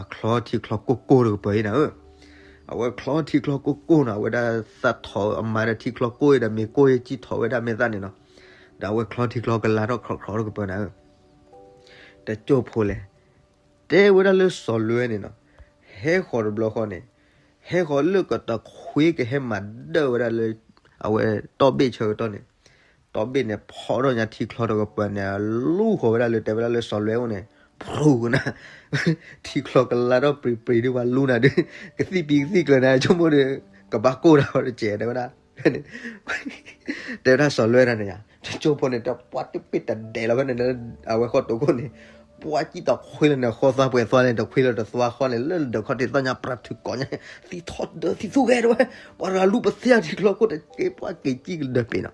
အချီထံချီကိၢ်ကိၢ်တကပၤအံၤနၤဧၢ. အဝဲချီထံချီကိၢ်ကိၢ်နီၤ, အဝဲဒၣ်သၣ်ထီၣ်အမၤဒီးထံချီကိၢ်အံၤဒီးမ့ၤကိၢ်အံၤ စံၣ်ထီၣ်ဝဲဒၣ်မဲာ်သၣ်န့ၣ်နီၤ. ဒီးအဝဲချီထံချီကလါထီၣ်ခြီးခြီးတကပၤနၤဧၢ. တစိၢ်ဖိလဲၣ်, တဲဝဲဒၣ်လၢစီၤလွဲန့ၣ်နီၤ, ဟဲဃီၤတဘျီဃီန့ၣ်, ဟဲဃီၤလၢကတခွ့ကဟဲမၤဒၢးဝဲဒၣ်လၢ အဝဲတီၢ်ဘ့ၣ်ဆၢကတီၢ်န့ၣ်, တီၢ်ဘ့ၣ်န့ၣ် ဖီထီၣ်ညါထံချီတကပၤန့ၣ် လူဃီၤဝဲဒၣ်လၢ တဲဝဲဒၣ်လၢစီၤလွဲအိၣ်န့ၣ်, ဖရူကနၤ, ထံချီကလါထီၣ်ပြံပြံဒုးပှၤလူနၤဒုး, ကသံၣ်ပံၤကသံၣ်ကျၢၤနၤ ဆိကမိၣ်ဒီး ကဘၣ်ကိၢ်တၢ်အီၤတစဲး တဲဝဲဒၣ်. ဖဲန့ၣ် တဲဝဲဒၣ်စီၤလွဲတၢ်န့ၣ်ယါ, တစိၢ်ဖိန့ၣ် တပှၢ်တပ့ၢ်တဒဲးလီၤဖဲန့ၣ်လၢ အဝဲဃီၣ်တိာ်ခိၣ်န့ၣ်, ပှၢ်စံၣ်တခွ့လၢန့ၣ် ဃီသွါပှဲၤသွါန့ၣ် တခွ့လၢတသွါဃီန့ၣ် လၢဒၢးခီၣ်ထံးသီၣ်ညါပြၤထုးကိးညါ, သံထီၣ်ဒၢးသံသူဂဲၤတဲဝဲ, ပှၤတဂၤလူပသ့ၣ်ထံချီခိၣ်တက့ၢ် ပှၢ်က့ၤစံၣ်ကဒၢးပ့ၤနီၤ.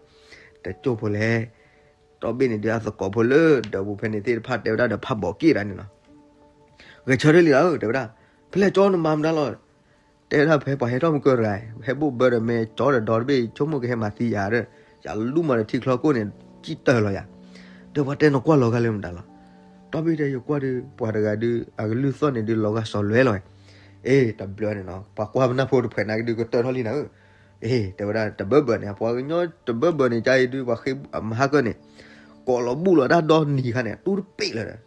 တစိၢ်ဖိလဲၣ်, တီၢ်ဘ့ၣ်န့ၣ်ဒုးအသကိးဖိလၢဒၢးပူၤဖဲန့ၣ်သ့ၣ်တဖၣ်တဲဝဲဒၣ်ဒီးဖးဘီးက့ၣ်တၢ်န့ၣ်လီၤ. ဂဲၤဆၢထၢၣ်လံလီၤဧၢ တဲဝဲဒၣ်, ဖဲလဲၣ်ကၠီနမၤမတၤလီၤ တဲဒၣ်ဖဲပှၤဟဲထီၣ်မုၢ်ကၢတဂၤ, ဟဲဘိၣ်ဘၢဒီးမ့ၢ်ကၠီဒီးဒီတဘ့ၣ် ဆိကမိၣ်ကဟဲမၤသံယၤဒီး, ယလူမၤဒီးထံချီခိၣ်န့ၣ် စံၣ်တၢၢ်လီၤယၤ. ဒီးပှၤတဲနကွၢ်လီၤဂာ်လၢမတၤလီၤ. တီၢ်ဘ့ၣ်တဲယကွၢ်ဒီး ပှၤတဂၤဒုး အကလုၢ်သီၣ်န့ၣ်ဒုးလီၤဂာ်စီၤလွဲလီၤ. အ့ တဘျီန့ၣ်နီၤ ပှၤကွၢ်ပနၢ်ဖိတဖှဲးနာ်က့ဒုးကတၢၢ်ထီၣ်လံနၤဧၢ. အ့ တဲဝဲဒၣ်တဘၢဘၢန့ၣ် ပှၤကညီတဘၢဘၢန့ၣ် ကါအံၤဒုး ပှၤဃ့အမၤဟါကၢၢ်န့ၣ် ကိးလီၤဘူၣ်လီၤတၢ်ဒီနံၤခါန့ၣ် တူၢ်တပ့ၢ်လၢၤဒီး,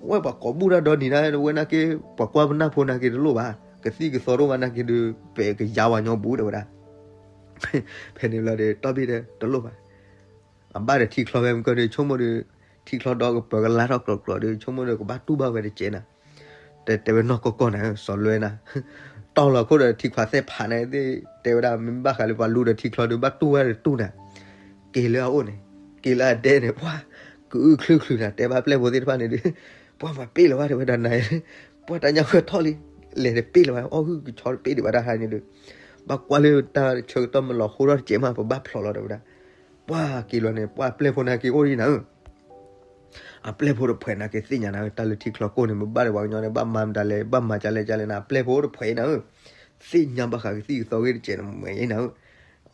အဝဲပှၤကိးဘူၣ်တၢ်ဒီနံၤဒၣ်ဝဲနာ်က့ ပှၤကွၢ်ပနၢ်ဖိနာ်က့တလိၣ်ဘၣ်, ကသံၣ်ကသီတအိၣ်ဘၣ်နာ်က့ဒုး ပကယါဝဲညီဘူး တဲဝဲဒၣ်. ဖဲန့ၣ်ဘျီဒီး တီၢ်ဘ့ၣ်ဒီးတလိၣ်ဘၣ်. အဘၣ်ဒီးထံချီဖဲမုၢ်ကၢၢ်ဒီး ဆိကမိၣ်ဒီး ထံချီဒီကပၢၤကလါထီၣ်ကျီးကျီးဒီး ဆိကမိၣ်ဒီးကဘၣ်တူၢ်ဘၣ်ဝဲတစဲးနၤ. တဲတဲဝဲနီၢ်ကီၢ်ကီၢ်နၤ စီၤလွဲနၤ, တီၢ်လီၤခိၣ်ဒီးထံခွးသဲၣ်ဖးနၤသ့ၣ်, တဲဝဲဒၣ်မ့ၢ်ဘၣ်ဃးလၢပှၤလူဒီးထံချီဒီး ဘၣ်တူၢ်ဝဲတတူၢ်နၤ. က့ၤလၢအအိၣ်န့ၣ်, က့ၤလၢအဒဲန့ၣ် ပှၤကအုၣ်ချုးချုးနၤ, တဲဘၣ်ပျဲၢ်ဖိသ့ၣ်တဖၣ်န့ၣ်ဒီး ပှၤမၤပ့ၢ်လၢၤဘၣ် တဲဝဲဒၣ်နၤ, ပှၤတၢ်ညါဃၢထီၣ်လံ, လဲၤတပ့ၢ်လၢၤဘၣ်, အီၣ်ဟုၣ်ကဆီတပ့ၢ်ဒံးဘၣ်တၢ်ဟါန့ၣ်ဒီး, ဘၣ်ကွၢ်လၢတၢ်ဆၢကတီၢ်မ့ၢ်လီၤဃိထီၣ်တစဲးမး ပဘၣ်ဖျိးလီၤ တဲဝဲဒၣ်. ပှၤက့ၤလီၤန့ၣ် ပှၤပျဲၢ်ဖိနာ်က့အိၣ်ဒံးနၤဧၢ အပျဲၢ်ဖိတဖှဲးနာ်က့သ့ၣ်ညါနၤဧၢ, တၢ်လၢထံချီကိၢ်န့ၣ် မ့ၢ်ဘၣ်ဒီးပှၤကညီန့ၣ် ဘၣ်မၤမတၤလဲၣ်, ဘၣ်မၤကလဲၣ်ကလဲၣ်နၤ, အပျဲၢ်ဖိတဖှဲးနၤဧၢ, သ့ၣ်ညါဘၣ်ဃးကသံၣ်ကသီဂ့ၢ်တစဲးန့ၣ်မ့ၢ်နၤဧ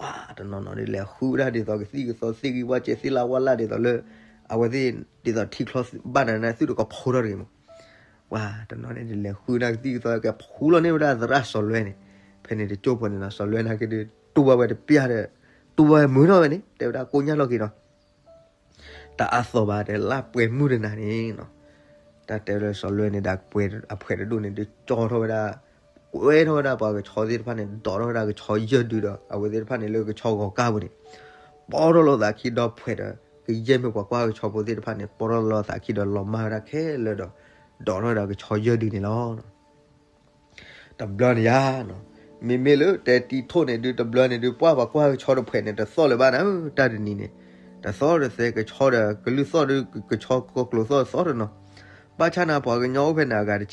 ၢ. တနီၤနီၤဒ်လဲၤဃုဒၣ်ဒ်သိးကသံၣ်ကသီသ့ၣ်ဂံၢ်ဝါစဲးသ့ၣ်လါဝါလၢ်ဒ်သိးလၢ အဝဲသ့ၣ်ဒ်သိးထံချီဘၣ်နၤန့ၣ် သုတကဖှိထီၣ်တဂ့ၤမး. ပှၤတနီၤန့ၣ်ဒ်လဲၤဃုဒၣ်ကသံၣ်ကသီ ကဖှူလီၤန့ၢ်ဝဲဒၣ်သရၣ်စီၤလွဲန့ၣ်, ဖဲန့ၣ်တကၠိၢ်ဖိန့ၣ်နီၤ စီၤလွဲနာ်က့ဒုး တူၢ်ဘၣ်ဝဲတပျၢ်ဒီး တူၢ်ဘၣ်ဝဲမုာ်ထီၣ်ဝဲန့ၣ် တဲဝဲဒၣ်ကိၣ်ညၣ်လီၢ်က့ၤနီၤ. တအါသီၣ်ဘၣ်ဒီး လၢပှဲၤမုၢ်တနၤန့ၣ်နီၤ, တၢ်တဲလၢစီၤလွဲန့ၣ်ဒီး အဖှဲးတဒိၣ်န့ၣ်ဒုး ကၠီထီၣ်ဝဲဒၣ်, ကွဲထီၣ်ဝဲဒၣ်ပှၤကဆီသ့ၣ်တဖၣ်န့ၣ်, ဒိးထီၣ်ဝဲဒၣ်ကဆီယဲၢ်ဒုဒီး အဝဲသ့ၣ်တဖၣ်န့ၣ်လၢကဆီဂီၤကၢ်ပူၤန့ၣ်, ပီၢ်ထီၣ်လိာ်သးခံဒီဖှဲးဒီး ကယဲၢ်မ့ၢ်ပှၤကွၢ်ကဆီဖိသ့ၣ်တဖၣ်န့ၣ် ပီၢ်ထီၣ်လိာ်သးခံဒီးလီၤမၢ်ဝဲဒၣ်ခဲလၢာ်ဒီး ဒိးထီၣ်ဝဲဒၣ်ကဆီယဲၢ်ဒုန့ၣ်လီၤ. တဘျီန့ၣ်ယါနီၤ, မ့မ့ၢ်လၢတဲတံၤထိၣ်န့ၣ်ဒုး တဘျီန့ၣ်ဒုး ပှၢ်ပှၤကွၢ်ကဆီတဖှဲးန့ၣ် တသီၣ်လၢၤဘၣ်နၤဧၢ, တၢ်တနံၤန့ၣ် တသီၣ်တသဲကဆီဒီး ကလုၢ်သီၣ်ဒုး ကဆီကီၢ်ကျိၤသီၣ်တသီၣ်တနီၤ, ဘၣ်ဆၣ်နၤ ပှၤကညီအိၣ်ဖဲန့ၣ်အဂၤ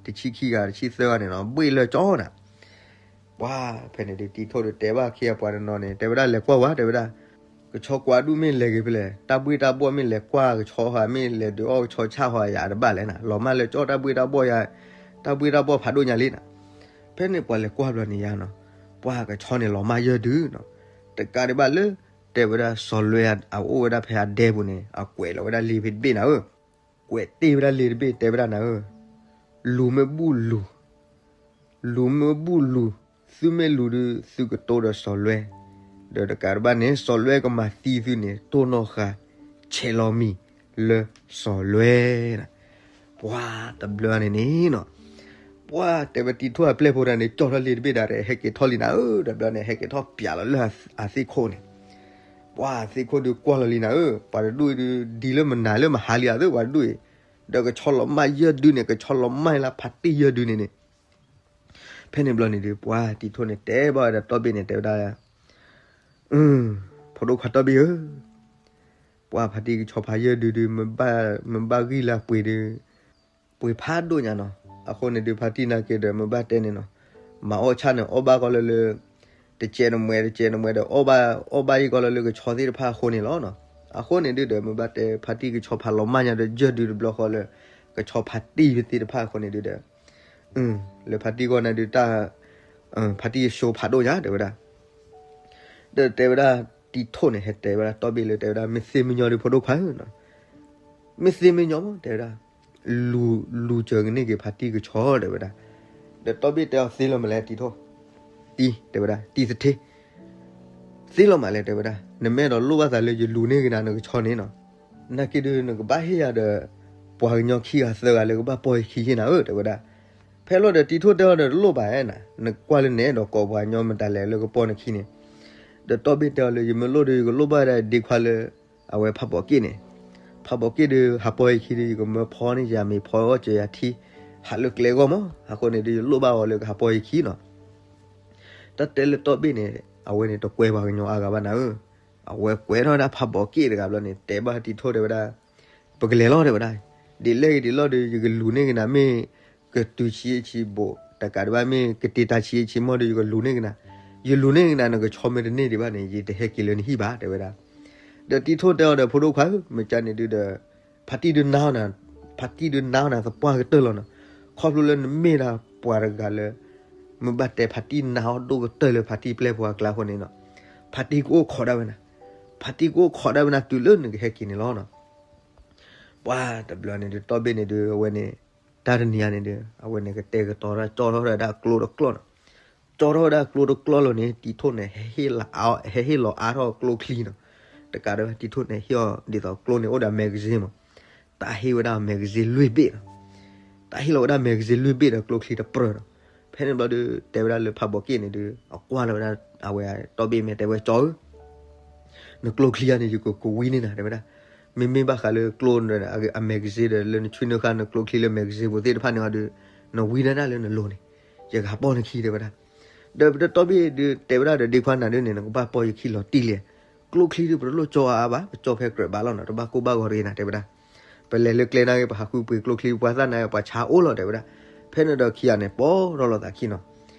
တဆံခံဂၤ တဆံသၢဂၤန့ၣ်နီၤ ဘှ့ၣ်လၢကၠီနၤ. ပှၢ်ဖဲန့ၣ်ဒုး တံၤထိၣ်ဒုးတဲဘၣ်ခံဂၤပှၤတနီၤန့ၣ် တဲဝဲဒၣ် လဲၤကွၢ်ဝဲ တဲဝဲဒၣ် ကဆီကွၢ်ဒူၣ်မ့ၢ်လဲၤဂ့ၤဖဲလဲၣ်, တၢ်ဘှ့ၣ်တၢ်ဘီၣ်မ့ၢ်လဲၤကွၢ်ကဆီဧါ, မ့ၢ်လဲၤဒုးအီၣ်ကဆီဆၣ်ဧါ, ယၤတဘၣ်လဲၣ်နၤ, လီၤမၢ်လၢကၠီတၢ်ဘှ့ၣ်တၢ်ဘီၣ်ယါ, တၢ်ဘှ့ၣ်တၢ်ဘီၣ်ဖးဒိၣ်ညါလံနၤ. ဖဲန့ၣ်ပှၤလဲၤကွၢ်ဘျီန့ၣ်ယါနီၤ, ပှၢ်ကဆီန့ၣ်လီၤမၢ်ယဲၢ်ဒုနီၤ, တကးဒံးဘၣ်လၢ တဲဝဲဒၣ်စီၤလွဲအအိၣ်ဝဲဒၣ်ဖဲအဒဲပူၤန့ၣ် အကွဲးလီၤဝဲဒၣ်လံာ်ဖဲတဘ့ၣ်နၤဧၢ, ကွဲးတ့ၢ်ဝဲဒၣ်လံာ်တဘ့ၣ် တဲဝဲဒၣ်နၤဧၢ, လူၤမ့ၢ်ဘူၣ်လူၤ လူၤမ့ၢ်ဘူၣ်လူၤ, သုမ့ၢ်လူၤဒုး သုကတိၤဒီးစီၤလွဲ, ဒီးတကးဒံးဘၣ်န့ၣ် စီၤလွဲကမၤသံသုန့ၣ် တိၢ်နီၣ်ဃာ် ဆဲးလီၤမံၤလၢစီၤလွဲနၤ. ပှၢ်တဘျီန့ၣ်န့ၣ်နီၤ, ပှၢ်တဲဝဲတံၤထိၣ်အပျဲၢ်ဖိတဂၤန့ၣ် ကၠီထီၣ်လံာ်တဘ့ၣ်ဒၣ်ဒီး ဟဲက့ၤထီၣ်လံနၤဧၢ, တဘျီန့ၣ် ဟဲက့ၤထီၣ်ပၠးလီၤလၢအသ့ၣ်ခိၣ်န့ၣ်, ပှၢ်သ့ၣ်ခိၣ်ဒုးကွၢ်လီၤလံနၤဧၢ, ပှၤတဒူၣ်အံၤဒုး ဒံလၢမနၤလၢမဟါလံဧါသ့ၣ် ပှၤတဒူၣ်အံၤ, ဒီးကဆီလီၤမၢ်ယဲၢ်ဒုန့ၣ် ကဆီလီၤမၢ်လၢဖးတံၢ်ယဲၢ်ဒုန့ၣ်န့ၣ် ဖဲန့ၣ်ဘျီန့ၣ်ဒုး ပှၢ်တံၤထိၣ်န့ၣ်တဲဘၣ်ဝဲဒၣ်တီဘ့ၣ်န့ၣ် တဲဝဲဒၣ်, ဖိဒိၣ်ခွါတီဘ့ၣ်ဧၢ, ပှၢ်ဖးတံၢ်ကဆီဖးယဲၢ်ဒုဒုး မ့ၢ်ဘၣ်ဂံၢ်လၢပှ့ၤဒုး, ပှ့ၤဖးဒိၣ်ညါနီၤ, အဃိန့ၣ်ဒုး ဖါတံၢ်နာ်က့ဒီး မ့ၢ်ဘၣ်တဲန့ၣ်နီၤ, မၤအီၣ်ဆၣ်န့ၣ် အီၣ်ဘၣ်ကီးလၢလၢ တစဲးနမှဲ တစဲးနမှဲဒီး အီၣ်ဘၣ် အီၣ်ဘၣ်ယံၤကီးလၢလၢကဆီသ့ၣ်တဖၣ်အဃိန့ၣ်လီၤနီၤ. အဃိန့ၣ်ဒုးဒီး မ့ၢ်ဘၣ်တဲဖါတံၢ်ကဆီဖးလီၤမၢ်ညါဒီး ယဲၢ်ဒုတဘျီဃီလၢ ကဆီဖးတံၢ်သ့ၣ်တဖၣ်အဃိန့ၣ်ဒုးဒီး လၢဖါတံၢ်ဂီၢ်န့ၣ်ဒုးတၢ် ဖါတံၢ်အၡိဖးဒိၣ်ညါ တဲဝဲဒၣ်. ဒီးတဲဝဲဒၣ် တံၤထိၣ်န့ၣ် ဟဲတဲဝဲဒၣ်တီဘ့ၣ်လၢ တဲဝဲဒၣ် မ့ၢ်သ့မ့ၢ်ညီဒုး ဖိဒိၣ်ခွါဧၢ, မ့ၢ်သ့မ့ၢ်ညီမး တဲဝဲဒၣ် လူၤ လူၤစၢၤကန့ၢ်က့ၤဖါတံၢ်ကဆီ တဲဝဲဒၣ်. ဒီးတီဘ့ၣ်တဲအီၤ သ့လီၤမးလဲၣ် တံၤထိၣ်, တံၤ တဲဝဲဒၣ် တံၤသထ့ သ့လီၤမးလဲၣ် တဲဝဲဒၣ်. နမ့ၢ်အဲၣ်ဒိးလိၣ်ဘၣ်သးလၢ ယလူၤန့ၢ်က့ၤနၤနကဆီန့ၣ်နီၤ, နာ်က့ဒုး နကဘၣ်ဟ့ၣ်ယၤဒီး ပှၤကညီခံဂၤသၢဂၤလၢကဘၣ်ပီၢ်ယခံယ့ၢ်နၤဧၢ တဲဝဲဒၣ်. ဖဲလီၤဒီး တံၤထိၣ်တဲအီၤဒီး တလိၣ်ဘၣ်နၤ, နကွၢ်လၢနအဲၣ်ဒိးကိးပှၤကညီမတၤလဲၣ်လၢကပီၢ်နခံန့ၣ်. ဒီးတီဘ့ၣ်တဲအီၤလၢ ယမ့ၢ်လိၣ်ဒီး ယကလိၣ်ဘၣ်ဝဲဒၣ်ဒ့ခွါလၢ အဝဲဖးဘီးက့ၣ်န့ၣ်, ဖးဘီးက့ၣ်ဒီး ဟးပီၢ်ယခံဒီး ယကမၢဖီန့ၢ်ယၤမ့ၤ ဖီအီၣ်စၢၤယၤထံ ဟးလၢကျဲအဂီၢ်မး, အဃိန့ၣ်ဒုး ယလိၣ်ဘၣ်အီၤလၢကဟးပီၢ်ယခံနီၤ. တၢ်တဲလၢတီဘ့ၣ်န့ၣ် အဝဲန့ၣ်တကွဲပှၤကညီအါဂၤဘၣ်နၤဧၢ. အဝဲကွဲထီၣ်ဝဲဒၣ်ဖးဘီးက့ၣ်တဂၤဘျီန့ၣ် တဲဘၣ်တံၤထိၣ်တဲဝဲဒၣ်, ပကလဲၤလီၤ တဲဝဲဒၣ်. ဒ်လဲၣ်ဂ့ၤဒ်လဲၣ်ဒီး ယကလူၤန့ၢ်က့ၤနၤ မ့ၢ်ကတုၤဆံးဆံးဘိး တကးဒံးဘၣ် မ့ၢ်ကတ့တၢ်ဆံးဆံးမီၢ်ဒီး ယကလူၤန့ၢ်က့ၤနၤ, ယလူၤန့ၢ်က့ၤနၤ နကဆီမ့ၢ်တန့ၢ်ဒံးဘၣ်န့ၣ် ယတဟဲက့ၤလၢနဟံၣ်ဘၣ် တဲဝဲဒၣ်. ဒီးတံၤထိၣ်တဲအီၤဒီး ဖိဒိၣ်ခွါဧၢ, မ့ၢ်ကန့ၣ်ဒုးဒီး ဖါတံၢ်ဒုးနါအီၤနၤ, ဖါတံၢ်ဒုးနါအီၤနၤသပှၢ်ကတၢၢ်လီၤနီၤ. ခီဖျိလၢနမ့ၢ်ဒၣ်ပှၤတဂၤလၢ မ့ၢ်ဘၣ်တဲဖါတံၢ်နါအီၤဒိၣ်ကတၢၢ်လၢဖါတံၢ်ပျဲၢ်ဖိအကျါအဃိန့ၣ်နီၤ, ဖါတံၢ်ကအိၣ်ခိးဒၣ်ဝဲနၤ, ဖါတံၢ်ကအိၣ်ခိးဒၣ်ဝဲနၤတုၤလၢနကဟဲက့ၤန့ၣ်လီၤနီၤ. ပှၢ်တဘျီန့ၣ်ဒုး တီဘ့ၣ်န့ၣ်ဒုး အဝဲန့ၣ် တၢ်တနံၤညါန့ၣ်ဒုး အဝဲန့ၣ်ကတဲာ်ကတီၤတၢ် ကၠီထီၣ်ဝဲဒၣ်ကျိတကျီနီၤ. ကၠီထီၣ်ဝဲဒၣ်ကျိတကျီလီၤန့ၣ် တံၤထိၣ်န့ၣ် ဟဲဟ့ၣ်လီၤအါ ဟဲဟ့ၣ်လီၤအါထီၣ်ကျိချံနီၤ. တကးဒံးဘၣ် တံၤထိၣ်န့ၣ် ဟ့ၣ်အီၤဒ်သိးကျိန့ၣ် အိၣ်ဒီး magazine မး, တၢ်ဟ့ၣ်ဝဲဒၣ် magazine လွံၢ်ဘ့ၣ်နီၤ. တၢ်ဟ့ၣ်လီၤဝဲဒၣ် magazine လွံၢ်ဘ့ၣ်ဒီးကျိချံတပြၢၢ်နီၤ. ဖဲန့ၣ်ဘျီဒုး တဲဝဲဒၣ်လၢဖးဘီးက့ၣ်န့ၣ်ဒုး အကွၢ်လီၤဝဲဒၣ် အဝဲတီဘ့ၣ်မ့ၢ်တဲဝဲ ကၠီဧၢ နကျိချံအံၤန့ၣ် ယကကဝံန့ၢ်နၤ တဲဝဲဒၣ်. မ့မ့ၢ်ဘၣ်ဃးလၢကျိ အ magazine ဒီး လၢနဆွံနုာ်ဃာ်နကျိချံလၢ magazine ပူၤသ့ၣ်တဖၣ်န့ၣ်အီၤဒီး နဝံဒၣ်တၢ်လၢနလိၤန့ၣ် ယကဟးပီၢ်နခံ တဲဝဲဒၣ်. ဒီးတီဘ့ၣ်ဒုးတဲဝဲဒၣ်ဒီး ဒ့ခွါနၤဒုးန့ၣ် နကဘၣ်ပီၢ်ယခံလီၤတံၢ်လံ. ကျိချံဒုး ပတလိၣ်ကၠီအါအါဘၣ်, ပကၠီဖဲကြၢးဘၣ်လီၤနီၤ, တဘၣ်ကိၢ်ဘၣ်ဂီၤတဂ့ၤနၤ တဲဝဲဒၣ်. ပလဲၤလၢကျဲနာ်က့ ပဟးဃုပှ့ၤကျိချံပှၤသၣ်နာ်က့ ပှၤဆါအိၣ်လီၤ တဲဝဲဒၣ်. ဖဲန့ၣ်ဒီးခံဂၤန့ၣ် ပီၢ်ထီၣ်လိာ်သးခံနီၤ.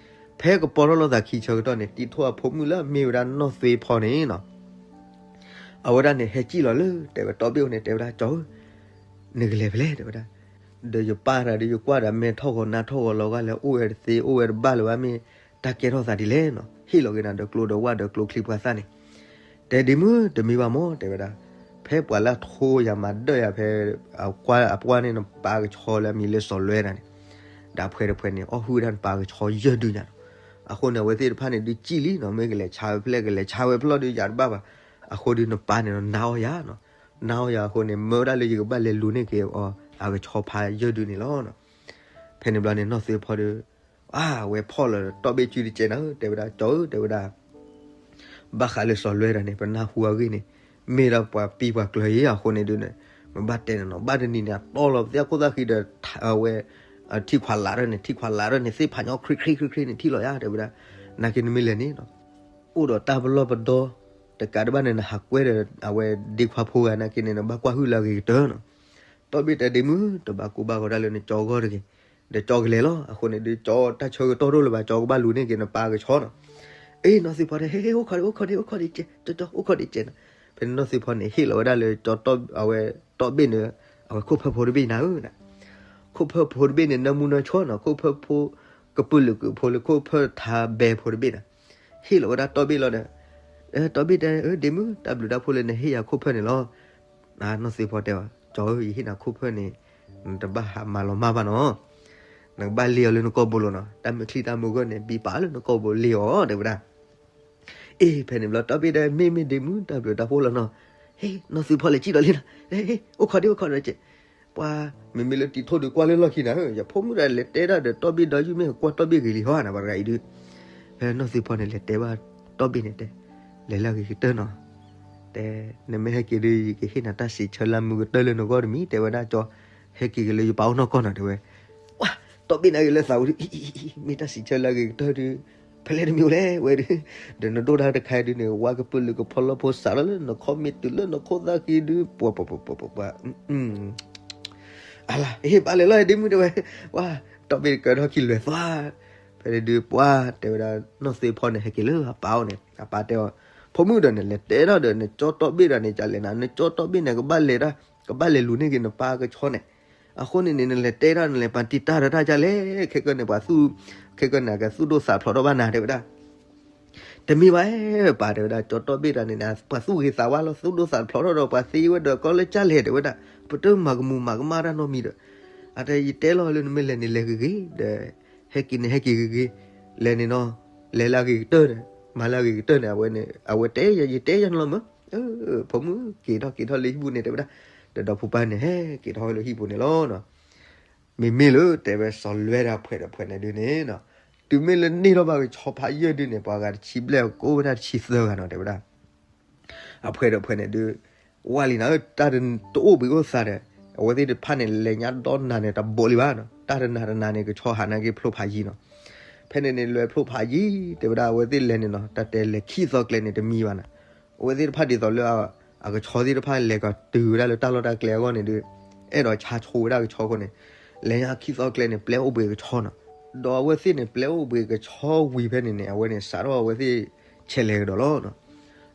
ဖဲကပီၢ်ထီၣ်လိာ်သးခံဆၢကတီၢ်န့ၣ် တံၤထိၣ်အဖိမုၣ်လၢအမ့ၢ်ဝဲဒၣ်နီၢ်သွ့ဖီန့ၣ်နီၤ အဝဲဒၣ်န့ၣ် ဟဲစံၣ်လီၤလၢ တဲဝဲတီဘ့ၣ်အအိၣ်န့ၣ် တဲဝဲဒၣ် ကၠီဧၢ နကလဲၤဖဲလဲၣ် တဲဝဲဒၣ်. ဒီးယပၢ်တဂၤဒီး ယကွၢ်ဒီး အမဲာ်ထီၣ်ဂီၤနါထီၣ်ဂီၤလီၤဂာ်လၢ အိၣ်ဝဲတသ့ အိၣ်ဝဲတဘၣ်လၢၤဘၣ် မ့ၢ်တၢ်ကဲထီၣ်သးဒ်လဲၣ်နီၤ. ဟ့ၣ်လီၤက့ၤနၤဒီးကျိဒီးဝၣ်ဒီးကျိချံပှၤသၣ်န့ၣ် တဲဒ့မုၣ် တမံၤဘၣ်မး တဲဝဲဒၣ်. ဖဲပှၤလၢအထိယၤမၤဒၢၣ်ယၤဖဲ အပှၢ်န့ၣ် နပၢ်ကဆီလၢအမံၤလၢစီၤလွဲဒၣ်န့ၣ် ဒီးဖှဲးတဖှဲးန့ၣ် အီၣ်ဟုၣ်ဝဲဒၣ်နပၢ်ကဆီယဲၢ်ဒုညါနီၤ. အဃိန့ၣ် အဝဲသ့ၣ်တဖၣ်န့ၣ်ဒုးစံၣ်လံနီၤ, မ့ၢ်ကလဲၤဆါဝဲဖဲလဲၣ် ကလဲၤဆါဝဲဖဲလဲၣ်ဒီးယၤတဘၣ်ဘၣ်. အဃိဒီးနပၢ်န့ၣ်နီၤ နါအီၣ်ယၤနီၤ. နါအီၣ်ယၤအဃိန့ၣ် မၢဝဲဒၣ်လၢယကဘၣ်လဲၤလူၤန့ၢ်က့ၤအီၤ အကဆီဖးယဲၢ်ဒုန့ၣ်လီၤ. ဖဲန့ၣ်ဘျီန့ၣ် နီၢ်သ့ၣ်ဖီဒီး အဝဲဖီၣ်လီၤဒီးတီၢ်ဘ့ၣ်ကုတကဲးနၤဧၢ, တဲဝဲဒၣ် ကၠီဧၢ တဲဝဲဒၣ် ဘၣ်ဃးလၢစီၤလွဲတၢ်န့ၣ် ပနၢ်ဟူအဂ့ၢ်န့ၣ် မ့ၢ်ဒၣ်ပှၤပံပှၤကျၢၤအံၤအဃိန့ၣ်ဒုန့ၣ် မ့ၢ်ဘၣ်တဲန့ၣ်နီၤ ဘၣ်တနံၤန့ၣ် အတီၢ်လီၤပသ့ၣ်ခိၣ်သၣ်ဃံဒီး အဝဲ ထံခွးလးထီၣ်န့ၣ် ထံခွးလးထီၣ်န့ၣ် သ့ၣ်ဖးညီခရံခရံခရံခရံန့ၣ် ထံၣ်လီၤယါ တဲဝဲဒၣ် နာ်က့နမ့ၢ်လဲၤန့ၣ်နီၤ အိၣ်ဒီးတၢ်ပလီၢ်ပဒီ တကးဒံးဘၣ်န့ၣ် နဟးကွဲဒီး အဝဲဒ့ခွါဖိဂၤနာ်က့န့ၣ် နဘၣ်ကွၢ်ဟုၣ်လၢအဂ့ၤကတၢၢ်နီၤ. တီၢ်ဘ့ၣ်တဲဒ့မုၣ် တဘၣ်ကိၢ်ဘၣ်ဂီၤဒၣ်လၢနကၠီအဂီၢ်တဂ့ၤ, ဒီးကၠီကလဲၤလီၤ. အဃိန့ၣ်ဒုး ကၠီတၢ်ဆၢကတီၢ်ဒိၣ်လၢၤဘၣ် ကၠီကဘၣ်လူၤန့ၢ်က့ၤနပၢ်ကဆီနီၤ. အ့ နီၢ်သ့ၣ်ဖီတဲ ဟ့ ဟ့ အိၣ်ခိးဒံး အိၣ်ခိးဒံး အိၣ်ခိးဒံးကဲး ကၠီ ကၠီ အိၣ်ခိးဒံးကဲးနီၤ. ဖဲန့ၣ်နီၢ်သ့ၣ်ဖီန့ၣ် ဟ့ၣ်လီၤဝဲဒၣ်လၢကၠီတီၢ် အဝဲတီၢ်ဘ့ၣ်န့ၣ် အဝဲခိၣ်ဖၢၣ်ဖိတဘ့ၣ်နၤဧၢ ခိၣ်ဖၢၣ်ဖိတဘ့ၣ်န့ၣ် နၢမူနၢဆှီနီၤ ခိၣ်ဖၢၣ်ဖိ ကပုာ်လုာ်ကုာ်ဖိလၢခိၣ်ဖၢၣ်ထါဘဲဖိတဘ့ၣ်နီၤ. ဟ့ၣ်လီၤဝဲဒၣ်တီၢ်ဘ့ၣ်လီၤဒီး တီၢ်ဘ့ၣ်တဲ အၢ ဒ့မုၣ် တၢ်ဘျုးတၢ်ဖှိၣ်လၢနဟ့ၣ်ယၤခိၣ်ဖၢၣ်န့ၣ်လီၤ. နီၢ်သ့ၣ်ဖီတဲအီၤ ကၠီဧၢ ယဟ့ၣ်နၤခိၣ်ဖၢၣ်န့ၣ် နတဘၣ်ဟးမၤလီၤမၢ်ဘၣ်နီၤ. နကဘၣ်လ့ၢ်အီၤလၢနကိာ်ဘိလိၤနီၤ. တၢ်မုာ်ချံတၢ်မုာ်ဂီၢ်န့ၣ် ဘံပာ်လၢနကိာ်ဘိလ့ၢ်အီၤ တဲဝဲဒၣ် အ့ ဖဲန့ၣ်ဘျီ တီၢ်ဘ့ၣ်တဲ မ့ၢ်မ့ၢ်ဒ့မုၣ် တၢ်ဘျုးတၢ်ဖှိၣ်လီၤနီၤ. ဟ့ၣ် နီၢ်သ့ၣ်ဖီလဲၤစံၣ်ဒီးလံနီၤ. ဟ့ၣ် အိၣ်ခိးဒံး အိၣ်ခိးဒီးကဲး ပှၤ မ့မ့ၢ်လၢတံၤထိၣ်ဒုးကွၢ်လၢလီၢ်ခံနၤဧၢ ယဖိမုၣ်ဒီးလဲၤတဲဒၣ်ဒီးတီၢ်ဘ့ၣ်ဒီးယုၢ်မ့ၢ်ကွၢ်တီၢ်ဘ့ၣ်ဂ့ၤလံဟီနၤ ပှၤတဂၤအံၤဒုး. ဖဲနီၢ်သ့ၣ်ဖီန့ၣ် လဲၤတဲဘၣ်တီၢ်ဘ့ၣ်န့ၣ်တဲ လဲၤလၢအဂ့ၤကတၢၢ်နီၤ. တဲ နမ့ၢ်ဟဲက့ၤဒုး ယကဟ့ၣ်နၤတၢ်စံးဆၢလၢမုာ်ကတၢၢ်လၢနဂီၢ်တမံၤ တဲဝဲဒၣ်ကၠီ ဟဲက့ၤက့ၤလၢယပၢ်အိၣ်နီၢ်ကီၢ်နီၤ တဲဝဲ. ပှၤ တီၢ်ဘ့ၣ်န့ၣ်ဂ့ၤလၢသးဝံၤဒုး အံၤ အံၤ အံၤ မ့ၢ်တၢ်စံးဆၢလၢအဂ့ၤကတၢၢ်ဒုး ဖဲလဲၣ်တမံၤအိၣ်လဲၣ် ဝဲဒုး ဒီးနဒိၣ်တၢ်တခါဒုးန့ၣ် ဝါကပုာ်လုာ်ကဖီလီဖိစးထီၣ်လၢနခီၣ်မ့ၢ်တုၤလၢနခိၣ်သၣ်ဃံဒုး ပှၤ ပှၤ ပှၤ ပှၤ ပှၤ အလၤ ဟ့ၣ်ဘၣ်လဲၤလီၤ ဒ့မုၣ်တဲဝဲ ပှၤ တီၢ်ဘ့ၣ်ကၢထီၣ်ခံလွဲၢ်သွါ ဖဲန့ၣ်ဒုး ပှၤ တဲဝဲဒၣ် နီၢ်သ့ၣ်ဖီန့ၣ် ဟဲက့ၤလၢအပၢ်အိၣ်န့ၣ် အပၢ်တဲအီၤ ဖိမုၣ်ဒီးန့ၣ် လဲၤတဲထီၣ်ဒီး နကၠီတီၢ်ဘ့ၣ်ဒီးန့ၣ် ကလဲၤနၤ နကၠီတီၢ်ဘ့ၣ်န့ၣ် ကဘၣ်လဲၤဒၣ် ကဘၣ်လဲၤလူၤန့ၢ်က့ၤနပၢ်ကဆီန့ၣ် အဃိန့ၣ်န့ၣ် နလဲၤတဲဒၣ် နလဲၤပာ်တံာ်တာ်ဒီးတၢ်ကလဲၣ် ခဲကနံၣ်န့ၣ် ပှၤသူၣ် ခဲကနံၣ်န့ၣ် ကသူၣ်ဒိၣ်သးဖျိးထီၣ်ဘၣ်နၤ တဲဝဲဒၣ် တမ့ၢ်ဘၣ် ပၢ်တဲဝဲဒၣ် ကၠီတီၢ်ဘ့ၣ်တၢ်န့ၣ် ပှၤသူၣ်ဂ့ၤသးဝါလီၤ သူၣ်ဒိၣ်သးဖျိးထီၣ်ဒီး ပှၤသ့ဝဲဒီးကီလၢကလဲၣ် တဲဝဲဒၣ် ပတမၤကမူၤမၤကမၣ်တၢ်နီတမံၤဒီး အတယတဲလီၤလၢနမ့ၢ်လဲၤန့ၣ်လဲၤဂ့ၤဂ့ၤဒီး ဟဲက့ၤန့ၣ်ဟဲက့ၤဂ့ၤဂ့ၤ လဲၤန့ၣ်နီၤ လဲၤလၢအဂ့ၤကတၢၢ်ဒီး မၤလၢအဂ့ၤကတၢၢ်န့ၣ် အဝဲန့ၣ် အဝဲတဲယၤ ယတဲယၤန့ၣ်လီၤမး ဖိမုၣ်က့ၤထီၣ်က့ၤထီၣ်လၢဟံၣ်ပူၤန့ၣ် တဲဝဲဒၣ် ဒီးဒီဖိပၢ်န့ၣ် ဟဲက့ၤထီၣ်ဝဲလၢဟံၣ်ပူၤန့ၣ်လီၤနီၤ မ့မ့ၢ်လၢတဲဝဲစီၤလွဲတၢ်ဖှဲးဒီးဖှဲးန့ၣ်ဒုးန့ၣ်နီၤ တုၤမ့ၢ်လၢန့ၢ်ထီၣ်ဘၣ်ကဆီဖးယဲၢ်ဒုးန့ၣ် ပှၤဂၤတဆံဘျဲၣ်ကိးဝဲဒၣ်တဆံသၢဂၤနီၤ တဲဝဲဒၣ် အဖှဲးဒီးဖှဲးန့ၣ်ဒုး ဝါလံနၤဧၢ တၢ်တအိၣ်ဘှံးအိၣ်သါဒီး အဝဲသ့ၣ်တဖၣ်န့ၣ် လဲၤညါဒီနၤန့ၣ် တဘိးလံဘၣ်နီၤ တၢ်တနၤတနၤန့ၣ် ကဆီဟးနာ်က့ဖျိဖးယံၤနီၤ ဖဲန့ၣ်န့ၣ် လဲၤဖျိဖးယံၤ တဲဝဲဒၣ် အဝဲသ့ၣ်လဲၤန့ၣ်နီၤ တၢ်တဲလဲၤခံသီကျဲန့ၣ် တမံၤဘၣ်နီၤ အဝဲသ့ၣ်တဖၣ်ဒ်သိးလၢ အကဆီသ့ၣ်တဖၣ်လဲၤကတုၤဝဲဒၣ်လၢတၢ်လီၢ်တၢ်ကျဲအဂီၢ်န့ၣ်ဒုး အဲၣ်ဒိးဆါဆိဝဲဒၣ်ကဆီအဃိန့ၣ် လဲၤညါခံသီကျဲန့ၣ် ပျဲအိၣ်ဘှံးကဆီနီၤ ဒီးအဝဲသ့ၣ်န့ၣ် ပျဲအိၣ်ဘှံးကဆီဝံၤဖဲန့ၣ်န့ၣ် အဝဲန့ၣ်စးထီၣ်အဝဲသ့ၣ်ဆဲးလဲၤကဒီးလီၤနီၤ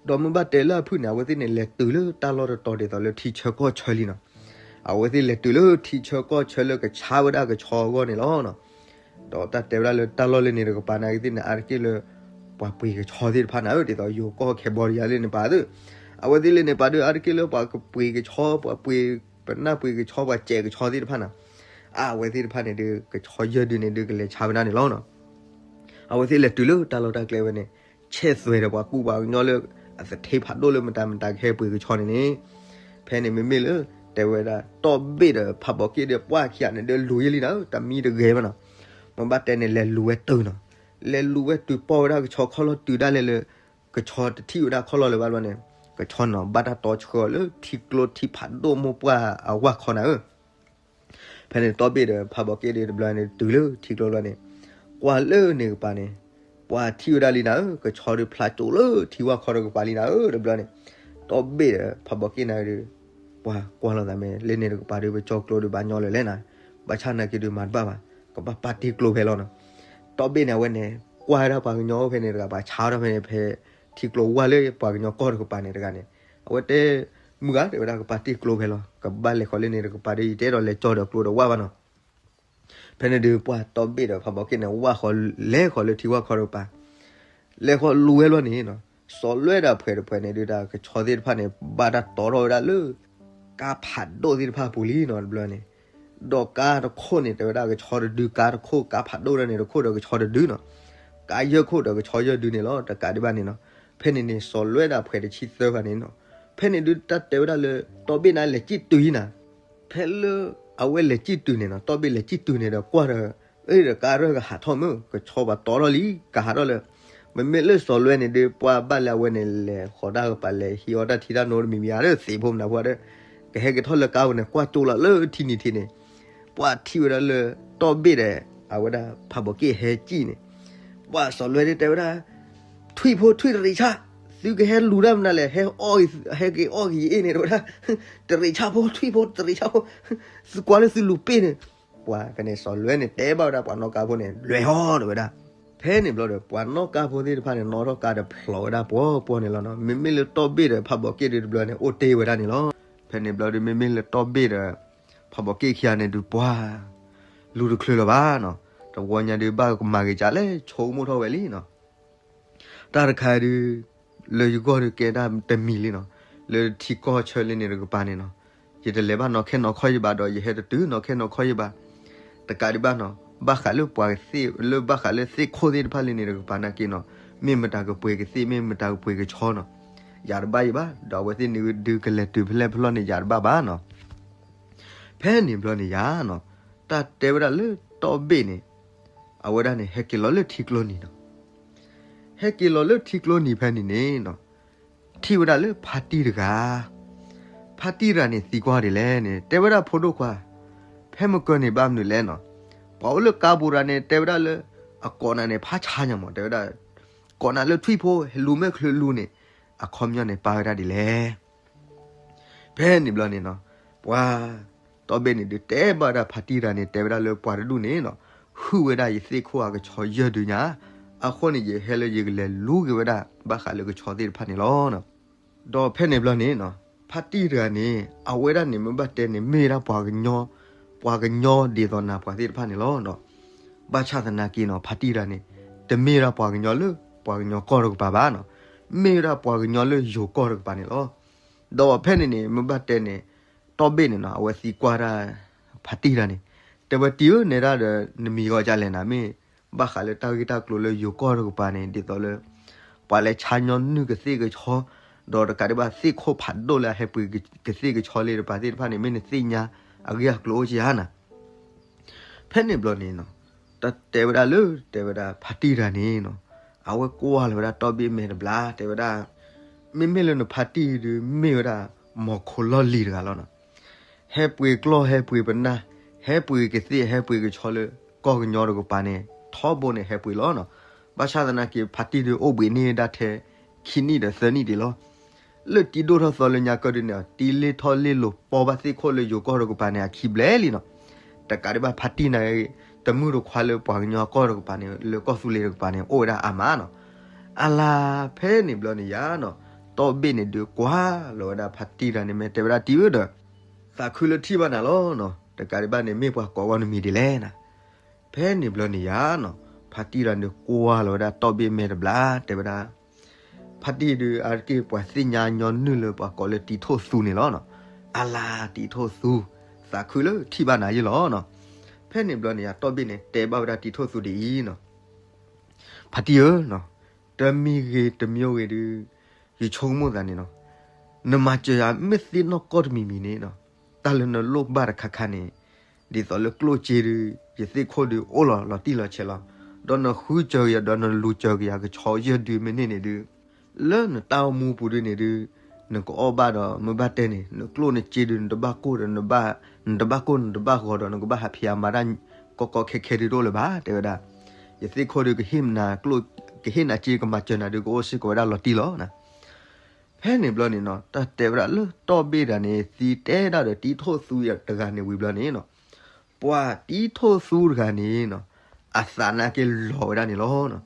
ဒီးမ့ၢ်ဘၣ်တဲလၢအဖုၣ်န့ၣ် အဝဲသ့ၣ်န့ၣ် လဲၤတုၤလၢတၢ်လီၢ်တတီၤဒ်သိးလၢထံဆၢကီၢ်ဆၢလံနီၤ အဝဲသ့ၣ်လဲၤတုၤလၢထံဆၢကီၢ်ဆၢလၢကဆါဝဲဒၣ်ကဆီအဂီၢ်န့ၣ်လီၤနီၤ ဒီးတၢ်တဲဝဲဒၣ်လၢတၢ်လီၢ်လၢန့ၣ်တကပၤနာ်က့သ့ၣ်န့ၣ် အါတက့ၢ်လၢ ပှၤပှ့ၤကဆီသ့ၣ်တဖၣ်နၤဧၢ ဒ်သိးယိၤကီၢ်ခဲဘီဒယါလၢန့ၣ်ပာ်သ့ၣ် အဝဲသ့ၣ်လၢန့ၣ်ပာ်ဒုး အါတက့ၢ်လၢပှၤကပှ့ၤကဆီ ပှၤပှ့ၤ ပနၢ်ပှ့ၤကဆီ ပှၤစဲးကဆီသ့ၣ်တဖၣ်နၤ အဝဲသ့ၣ်တဖၣ်န့ၣ်ဒုး ကဆီယဲၢ်ဒုးန့ၣ်ဒုး ကလဲၤဆါဝဲဒၣ်န့ၣ်လီၤနီၤ အဝဲသ့ၣ်လဲၤတုၤလၢတၢ်လီၢ်တၢ်ကျဲဝဲန့ၣ် ဆဲးသွဲၣ်ဒီးပှၤကူပှၤကညီလၢ အသထ့ဖးဒိၣ်လၢမတၤမတၤကဟဲပှ့ၤကဆီန့ၣ်န့ၣ် ဖဲန့ၣ်မ့မ့ၢ်လၢ တဲဝဲဒၣ် တီၢ်ဘ့ၣ်ဒီးဖးဘီးက့ၣ်ဒီးပှၢ်ခံဂၤန့ၣ်ဒုးလူၤယဲၢ်လံနၤဧၢ တမံတဂဲၤဘၣ်နီၤ မ့ၢ်ဘၣ်တဲန့ၣ် လဲၤလူၤဝဲတုၤနီၤ လဲၤလူၤဝဲတုၤပီၢ်ဝဲဒၣ်ကဆီခီၣ်လီၢ်တုၤဒၣ်လဲာ်လၢ ကဆီတထံၣ်ဝဲဒၣ်ခီၣ်လီၢ်လၢၤဘၣ်ဘျီန့ၣ် ကဆီနီၤဘၣ်တၢ်တီဆှၢအီၤလၢထံကျိထံဖးဒိၣ်မိၢ်ပှၢ်အဝၢ်ခီနၤဧၢ ဖဲန့ၣ်တီၢ်ဘ့ၣ်ဒီးဖးဘီးက့ၣ်ဒီးတဘျီန့ၣ် တုၤလၢထံကျိဘျီန့ၣ် ကွၢ်လၢန့ၣ်ကပၤန့ၣ် ပှၤထံၣ်ဝဲဒၣ်လံနၤဧၢ ကဆီဒီးဖျါကၠိလၢထံဝၢ်ခီတကပၤလံနၤဧၢ တဘျီန့ၣ် တီၢ်ဘ့ၣ်ဒီးဖးဘီးက့ၣ်နၤဒီး ပှၤကွၢ်လိာ်သးမ့ၢ် လၢန့ၣ်တကပၤဒီးပကၠီကျိဒီးဘၣ်ညီလၢၤလဲၣ်နၤ ဘၣ်ဆၣ်နာ်က့ဒုးမၤတဘၣ်ဘၣ် ကဘၣ်ပာ်တ့ၢ်ကျိဖဲလီၤနီၤ တီၢ်ဘ့ၣ်န့ၣ် အဝဲန့ၣ် ကွၢ်ဝဲဒၣ်ပှၤကညီအိၣ်ဖဲန့ၣ်တဂၤ ပှၤဆါထီၣ်ဖဲန့ၣ် ဖဲထံကျိဝၢ်လၢပှၤကညီကီၢ်တကပၤန့ၣ်တဂၤန့ၣ် အဝဲတဲ မုၢ်ဂၤ တဲဝဲဒၣ် ကပာ်တ့ၢ်ကျိဖဲလီၤ ကဘၣ်လဲၤဃီၤလၢန့ၣ်တကပၤဒီး ယတအဲၣ်ဒိးလဲၤကၠီဒီးကျိဒီးဝၢ်ဘၣ်နီၤ ဖဲန့ၣ်ဒုးပှၤတီၢ်ဘ့ၣ်ဒီးဖးဘီးက့ၣ်န့ၣ် ဝၢ်ဃီၤလဲၤဃီၤလၢထံဝၢ်ခီတကပၤ လဲၤဃီၤလူၤဝဲလီၤန့ၣ်နီၤ စီၤလွဲၢ်ဒီးဖှဲးတဖှဲးန့ၣ်ဒုး တၢ်ကဆီသ့ၣ်တဖၣ်န့ၣ် ဘၣ်တၢ်တီထီၣ်ဝဲဒၣ်လၢ ကါဖးဒိၣ်သ့ၣ်တဖၣ်အပူၤလံနီၤ တဘျီန့ၣ် ဒီးကါတခိၣ်န့ၣ် တဲဝဲဒၣ်ကဆီတဒု ကါတခိၣ် ကါဖးဒိၣ်ဒၣ်န့ၣ်တခိၣ်ဒီးကဆီတဒုနီၤ ကါယဲၢ်ခိၣ်ဒီးကဆီယဲၢ်ဒုန့ၣ်လီၤ တကးဒံးဘၣ်န့ၣ်နီၤ ဖဲန့ၣ်န့ၣ် စီၤလွဲၢ်ဒီးဖှဲးတဆံသၢဂၤန့ၣ်နီၤ ဖဲန့ၣ်ဒုးတၢ်တဲဝဲဒၣ်လၢ တီဘ့ၣ်န့ၣ်လဲၤစံၣ်တုၤအံၤနၤ, ဖဲလၢအဝဲလဲၤစံၣ်တုၤန့ၣ်နီၤ, တီဘ့ၣ်လဲၤစံၣ်တုၤန့ၣ်ဒီးကွၢ်ဒီး, အ့ၣ်ဒီးကါရၢၢ်ကဟးထီၣ်မုၢ် ကဆီဘၣ်တီထီၣ်လံ ကဟးထီၣ်လၢ, မ့မ့ၢ်လၢစီၤလွဲန့ၣ်ဒုး ပှၤဘၣ်လၢအဝဲန့ၣ် လဲၤဃီၤတၢ်ကပၤ လဲၤဟံးအီၣ်တၢ်ထံတၢ်နိတမံၤမံၤဧါဒီး သ့ၣ်ဖိမနၤဖိဧါဒီး, ကဟဲက့ၤထီၣ်လၢကါပူၤန့ၣ် ကွၢ်ကၠိလီၤလၢထံနံၤထံးန့ၣ်, ပှၤထံၣ်ဝဲဒၣ်လၢ တီဘ့ၣ်ဒီး အဝဲဒၣ်ဖးဘီးက့ၣ်ဟဲစံၣ်န့ၣ်, ပှၤစီၤလွဲဒုးတဲဝဲဒၣ်, ထွံၣ်ဖိထွံၣ်တရံးဆၣ်, သုကဟဲလူၤတၢ်မနုၤလဲၣ်, ဟဲအီၣ်, ဟဲက့ၤအီၣ်က့ၤယအ့ၣ်န့ၣ် တဲဝဲဒၣ်, တရံးဆၣ်ဖိ ထွံၣ်ဖိတရံးဆၣ်ဖိ, သုကွၢ်လၢသုလူၤပ့ၣ်န့ၣ်, ပှၤဖဲန့ၣ်စီၤလွဲန့ၣ် တဲဘၣ်ဝဲဒၣ်ပှၤနီၣ်ကါဖိန့ၣ် လွဲၢ်ဟီၣ် တဲဝဲဒၣ်, ဖဲန့ၣ်ဘျီဒီး ပှၤနီၣ်ကါဖိသ့ၣ်တဖၣ်န့ၣ် နီၣ်ထီၣ်ကါဒီးဖျိးဝဲဒၣ်ပှီၤပှီၤန့ၣ်လီၤနီၤ, မ့မ့ၢ်လၢတီဘ့ၣ်ဒီးဖးဘီးက့ၣ်ဒုးတဘျီန့ၣ် အိၣ်တ့ၢ်ဝဲဒၣ်န့ၣ်လီၤ, ဖဲန့ၣ်ဘျီဒီး မ့မ့ၢ်လၢတီဘ့ၣ်ဒီး ဖးဘီးက့ၣ်ခံဂၤန့ၣ်ဒုးပှၤ လူၤတချုးလၢၤဘၣ်နီၤ, တဝီညါဒုးဘၣ်ကမၤဂ့ၤကၢ်လဲၣ် ဆိကမိၣ်ထီၣ်ဝဲလံနီၤ တၢ်တခါဒုး လၢယဂီၢ်ဒုးကဲဒၣ်တမံၤလံနီၤ, လၢထံကီၢ်ဆၢလၢန့ၣ်တကပၤန့ၣ်နီၤ, ယတလဲၤဘၣ်နီၢ်ခဲနီၢ်ခီၣ်ယဘၣ်ဒီး ယဟဲတတုၤနီၢ်ခဲနီၢ်ခီၣ်ယဘၣ်, တကးဒံးဘၣ်နီၤ, ဘၣ်ဃးလၢပှၤသ့ၣ် လၢဘၣ်ဃးလၢသ့ၣ်ခိၣ်သ့ၣ်တဖၣ်လၢန့ၣ်တကပၤနာ်က့နီၤ, မ့ၢ်မတၤကပှ့ၤကသ့ၣ် မ့ၢ်မတၤကပှ့ၤကဆီနီၤ, ယၤတဘၣ်ယဘၣ်, ဒီးအဝဲသ့ၣ်န့ၣ်ဒုးကလဲၤတုၤဖဲလဲၣ်ဖဲလဲၣ်န့ၣ် ယၤတဘၣ်ဘၣ်နီၤ ဖဲန့ၣ်ဘျီန့ၣ်ယၤနီၤ, တၢ်တဲဝဲဒၣ်လၢတီဘ့ၣ်န့ၣ်, အဝဲဒၣ်န့ၣ် ဟဲက့ၤလီၤလၢထံကျိနံၤနီၤ, ဟဲက့ၤလီၤလၢထံကျိနံၤဖဲန့ၣ်န့ၣ်နီၤ, ထံၣ်ဝဲဒၣ်လၢဖါတံၢ်တဂၤ, ဖါတံၢ်တဂၤန့ၣ်သံကွၢ်ဒ်လဲၣ်န့ၣ် တဲဝဲဒၣ်ဖိဒိၣ်ခွါ, ဖဲမကၢန့ၣ်ဘၣ်မနုၤလဲၣ်နီၤ, ပှၤအိၣ်လၢကါပူၤတဂၤန့ၣ် တဲဝဲဒၣ်လၢ အကိးနၤန့ၣ် ဖါဆါညါမး တဲဝဲဒၣ်, ကိးနၤလၢထွံၣ်ဖိ ဟဲလူၤမဲာ်ချၢလူၤန့ၣ်, အခီပညီန့ၣ် ပာ်ဝဲဒၣ်ဒ်လဲၣ် ဖဲန့ၣ်ဘျီန့ၣ်နီၤ, ပှၤတီဘ့ၣ်န့ၣ်ဒုး တဲဘၣ်ဝဲဒၣ်ဖါတံၢ်တဂၤန့ၣ် တဲဝဲဒၣ်လၢပှၤတဒူၣ်န့ၣ်နီၤ, ဟုၣ်ဝဲဒၣ်ယသ့ၣ်ခိၣ်အကဆီယဲၢ်ဒုညါ, အဃိန့ၣ် ယဟဲလၢယကလဲၤလူၤက့ၤဝဲဒၣ် ဘၣ်ဃးလၢကဆီသ့ၣ်တဖၣ်န့ၣ်လီၤ. ဒီးဖဲန့ၣ်ဘျီန့ၣ်နီၤ, ဖါတံၢ်တဂၤန့ၣ် အဝဲဒၣ်န့ၣ် မ့ၢ်ဘၣ်တဲန့ၣ် မ့ၢ်ဝဲဒၣ်ပှၤကညီ, ပှၤကညီဒ်သိးနၤပှၤသ့ၣ်တဖၣ်န့ၣ်လီၤ. ဘၣ်ဆၣ်သနာ်က့နီၤ ဖါတံၢ်တဂၤန့ၣ် တမ့ၢ်ဝဲဒၣ်ပှၤကညီလၢ ပှၤကညီကီၢ်တကပၤဘၣ်နီၤ, မ့ၢ်ဝဲဒၣ်ပှၤကညီလၢယိၤကီၢ်တကပၤန့ၣ်လီၤ. ဒီးဖဲန့ၣ်န့ၣ် မ့ၢ်ဘၣ်တဲန့ၣ် တီဘ့ၣ်န့ၣ်နီၤ အဝဲသံကွၢ်ဒၣ် ဖါတံၢ်တဂၤန့ၣ်, တဲဝဲတံၢ်ဧၢ နဲဒၣ်ဒီး နမံၤဂီၤဒ်လဲၣ်နၤ မ့ၢ်ဘၣ်ဃးလၢတၢ်ဂ့ၢ်တၢ်ကျိၤလၢယိၤကီၢ်တကပၤန့ၣ် ဒ်သိးလၢ ပှၤလဲၤဆါညီနုၢ်ကသ့ၣ်ကဆီ, ဒီးတကးဒံးဘၣ်သ့ၣ်ခိၣ်ဖးဒိၣ်လၢအဟဲပှ့ၤကသ့ၣ်ကဆီလၢတကပၤသ့ၣ်တဖၣ်န့ၣ် မ့ၢ်နသ့ၣ်ညါအဂ့ၢ်အကျိၤအိၣ်ကယါနၤ ဖဲန့ၣ်ဘျီန့ၣ်နီၤ, တၢ်တဲဝဲဒၣ်လၢ တဲဝဲဒၣ်ဖါတံၢ်တဂၤန့ၣ်နီၤ, အဝဲကွၢ်လီၤဝဲဒၣ်တီဘ့ၣ်မဲာ်တဘျီ တဲဝဲဒၣ်, မ့မ့ၢ်လၢနဖါတံၢ်ဒုး မ့ၢ်ဝဲဒၣ် မီၤခိလီၢ်လံၤတဂၤလီၤနီၤ. ဟဲပှ့ၤကျီၢ်ဟဲပှ့ၤပနၢ်, ဟဲပှ့ၤကသ့ၣ် ဟဲပှ့ၤကဆီလၢ ကီၢ်ကညီတကပၤန့ၣ် ထီဘိန့ၣ်ဟဲပှ့ၤလီၤနီၤ. ဘၣ်ဆၣ်သနာ်က့ ဖါတံၢ်ဒုးအိၣ်ဘှံးန့ၢ်ဒၣ်ထဲ ခံနံၣ်ဒီးသၢနံၣ်ဒံးလီၤ. လၢတံၤဒိၣ်ထီၣ်သီလၢညါကၢၢ်ဒုးန့ၣ် တံၤလ့ၢ်ထီၣ်လ့ၢ်လီၤ ပီၢ်ဘၣ်သ့ၣ်ခိၣ်လၢယိၤကီၢ်တကပၤန့ၣ် အခံဘျဲၣ်လံနီၤ. တကးဒံးဘၣ်ဖါတံၢ်န့ၣ် တမုၢ်တခွါလၢပှၤကညီကီၢ်တကပၤန့ၣ် လၢကီၢ်သူလ့ၤတကပၤန့ၣ် အိၣ်ဝဲဒၣ်အါမးနီၤ. အလါဖဲန့ၣ်ဘျီန့ၣ်ယါနီၤ, တီဘ့ၣ်န့ၣ်ဒုးကွၢ်လီၤဝဲဒၣ်ဖါတံၢ်တဂၤန့ၣ် မ့ၢ်တဲဝဲဒၣ်တံၢ်ဧၢဒီး သးခုလၢထံၣ်ဘၣ်နၤလီၤနီၤ. တကးဒံးဘၣ်န့ၣ် မ့ၢ်ပှၤကိးဂီၢ်နမံၤဒ်လဲၣ်နၤ. ဖဲန့ၣ်ဘျီန့ၣ်ယါနီၤ, ဖါတံၢ်တဂၤန့ၣ်ကွၢ်လီၤဝဲဒၣ်တီဘ့ၣ်မဲာ်တဘျီ တဲဝဲဒၣ် ဖါတံၢ်ဒုး အါတက့ၢ်ပှၤသ့ၣ်ညါညီနုၢ်လၢပှၤကိးလၢတံၤထိၣ်သူန့ၣ်လီၤနီၤ. အလါတံၤထိၣ်သူ, သးခုလၢထံၣ်ဘၣ်နၤယ့ၣ်လီၤနီၤ. ဖဲန့ၣ်ဘျီန့ၣ်ယါ တီဘ့ၣ်န့ၣ် တဲဘၣ်ဝဲဒၣ်တံၤထိၣ်သူဒ်အံၤနီၤ, ဖါတံၢ်ဧၢ, တမံၤဂ့ၤတမံၤဂ့ၤဒုး ယဆိကမိၣ်သးန့ၣ်နီၤ, နမၤစၢၤယၤမ့ၢ်သ့နီၢ်ကီၢ်တမံၤမံၤန့ၣ်နီၤ, တၢ်လၢနလိၣ်ဘၣ်တခါခါန့ၣ် ဒ်သိးလၢကျိၣ်စ့ဒုး ယသ့ၣ်ခိၣ်ဒုးအိၣ်လီၤလီၤတံၢ်လီၤဆဲးလီၤ, ဒီးနဃုစၢၤက့ၤယၤ ဒီးနလူၤစၢၤက့ၤယၤကဆီယဲၢ်ဒုမ့ၢ်န့ၢ်န့ၣ်ဒုး လၢနတၢ်အိၣ်မူပူၤဒုန့ၣ်ဒုး နကအီၣ်ဘၣ်ဒီးမ့ၢ်ဘၣ်တဲန့ၣ် နကျိၣ်နစ့ဒုး နတဘၣ်ကိၢ်ဒီး နတဘၣ်ကိၢ်နတဘၣ်ဂီၤဒီး နကဘၣ်ဟးဖံးဟးမၤတၢ်ကီကီခဲခဲဒုးတအိၣ်လၢၤဘၣ် တဲဝဲဒၣ်. ယသ့ၣ်ခိၣ်ဒုး ကဟ့ၣ်နၤစ့ကမၤစၢၤနၤဒုး ကအိၣ်စ့ၢ်ကီးဝဲဒၣ်လီၤတံၢ်လီၤနီၤ. ဖဲန့ၣ်ဘျီန့ၣ်နီၤ တၢ်တဲဝဲဒၣ်လၢတီဘ့ၣ်တဂၤန့ၣ် သံတဲဒၣ်ဒီးတံၤထိၣ်သူတဂၤန့ၣ်ဝံၤဘျီန့ၣ်နီၤ, ပှၤတံၤထိၣ်သူတဂၤန့ၣ်နီၤ အသးနာ်က့လီၤဝဲဒၣ်န့ၣ်လီၤ.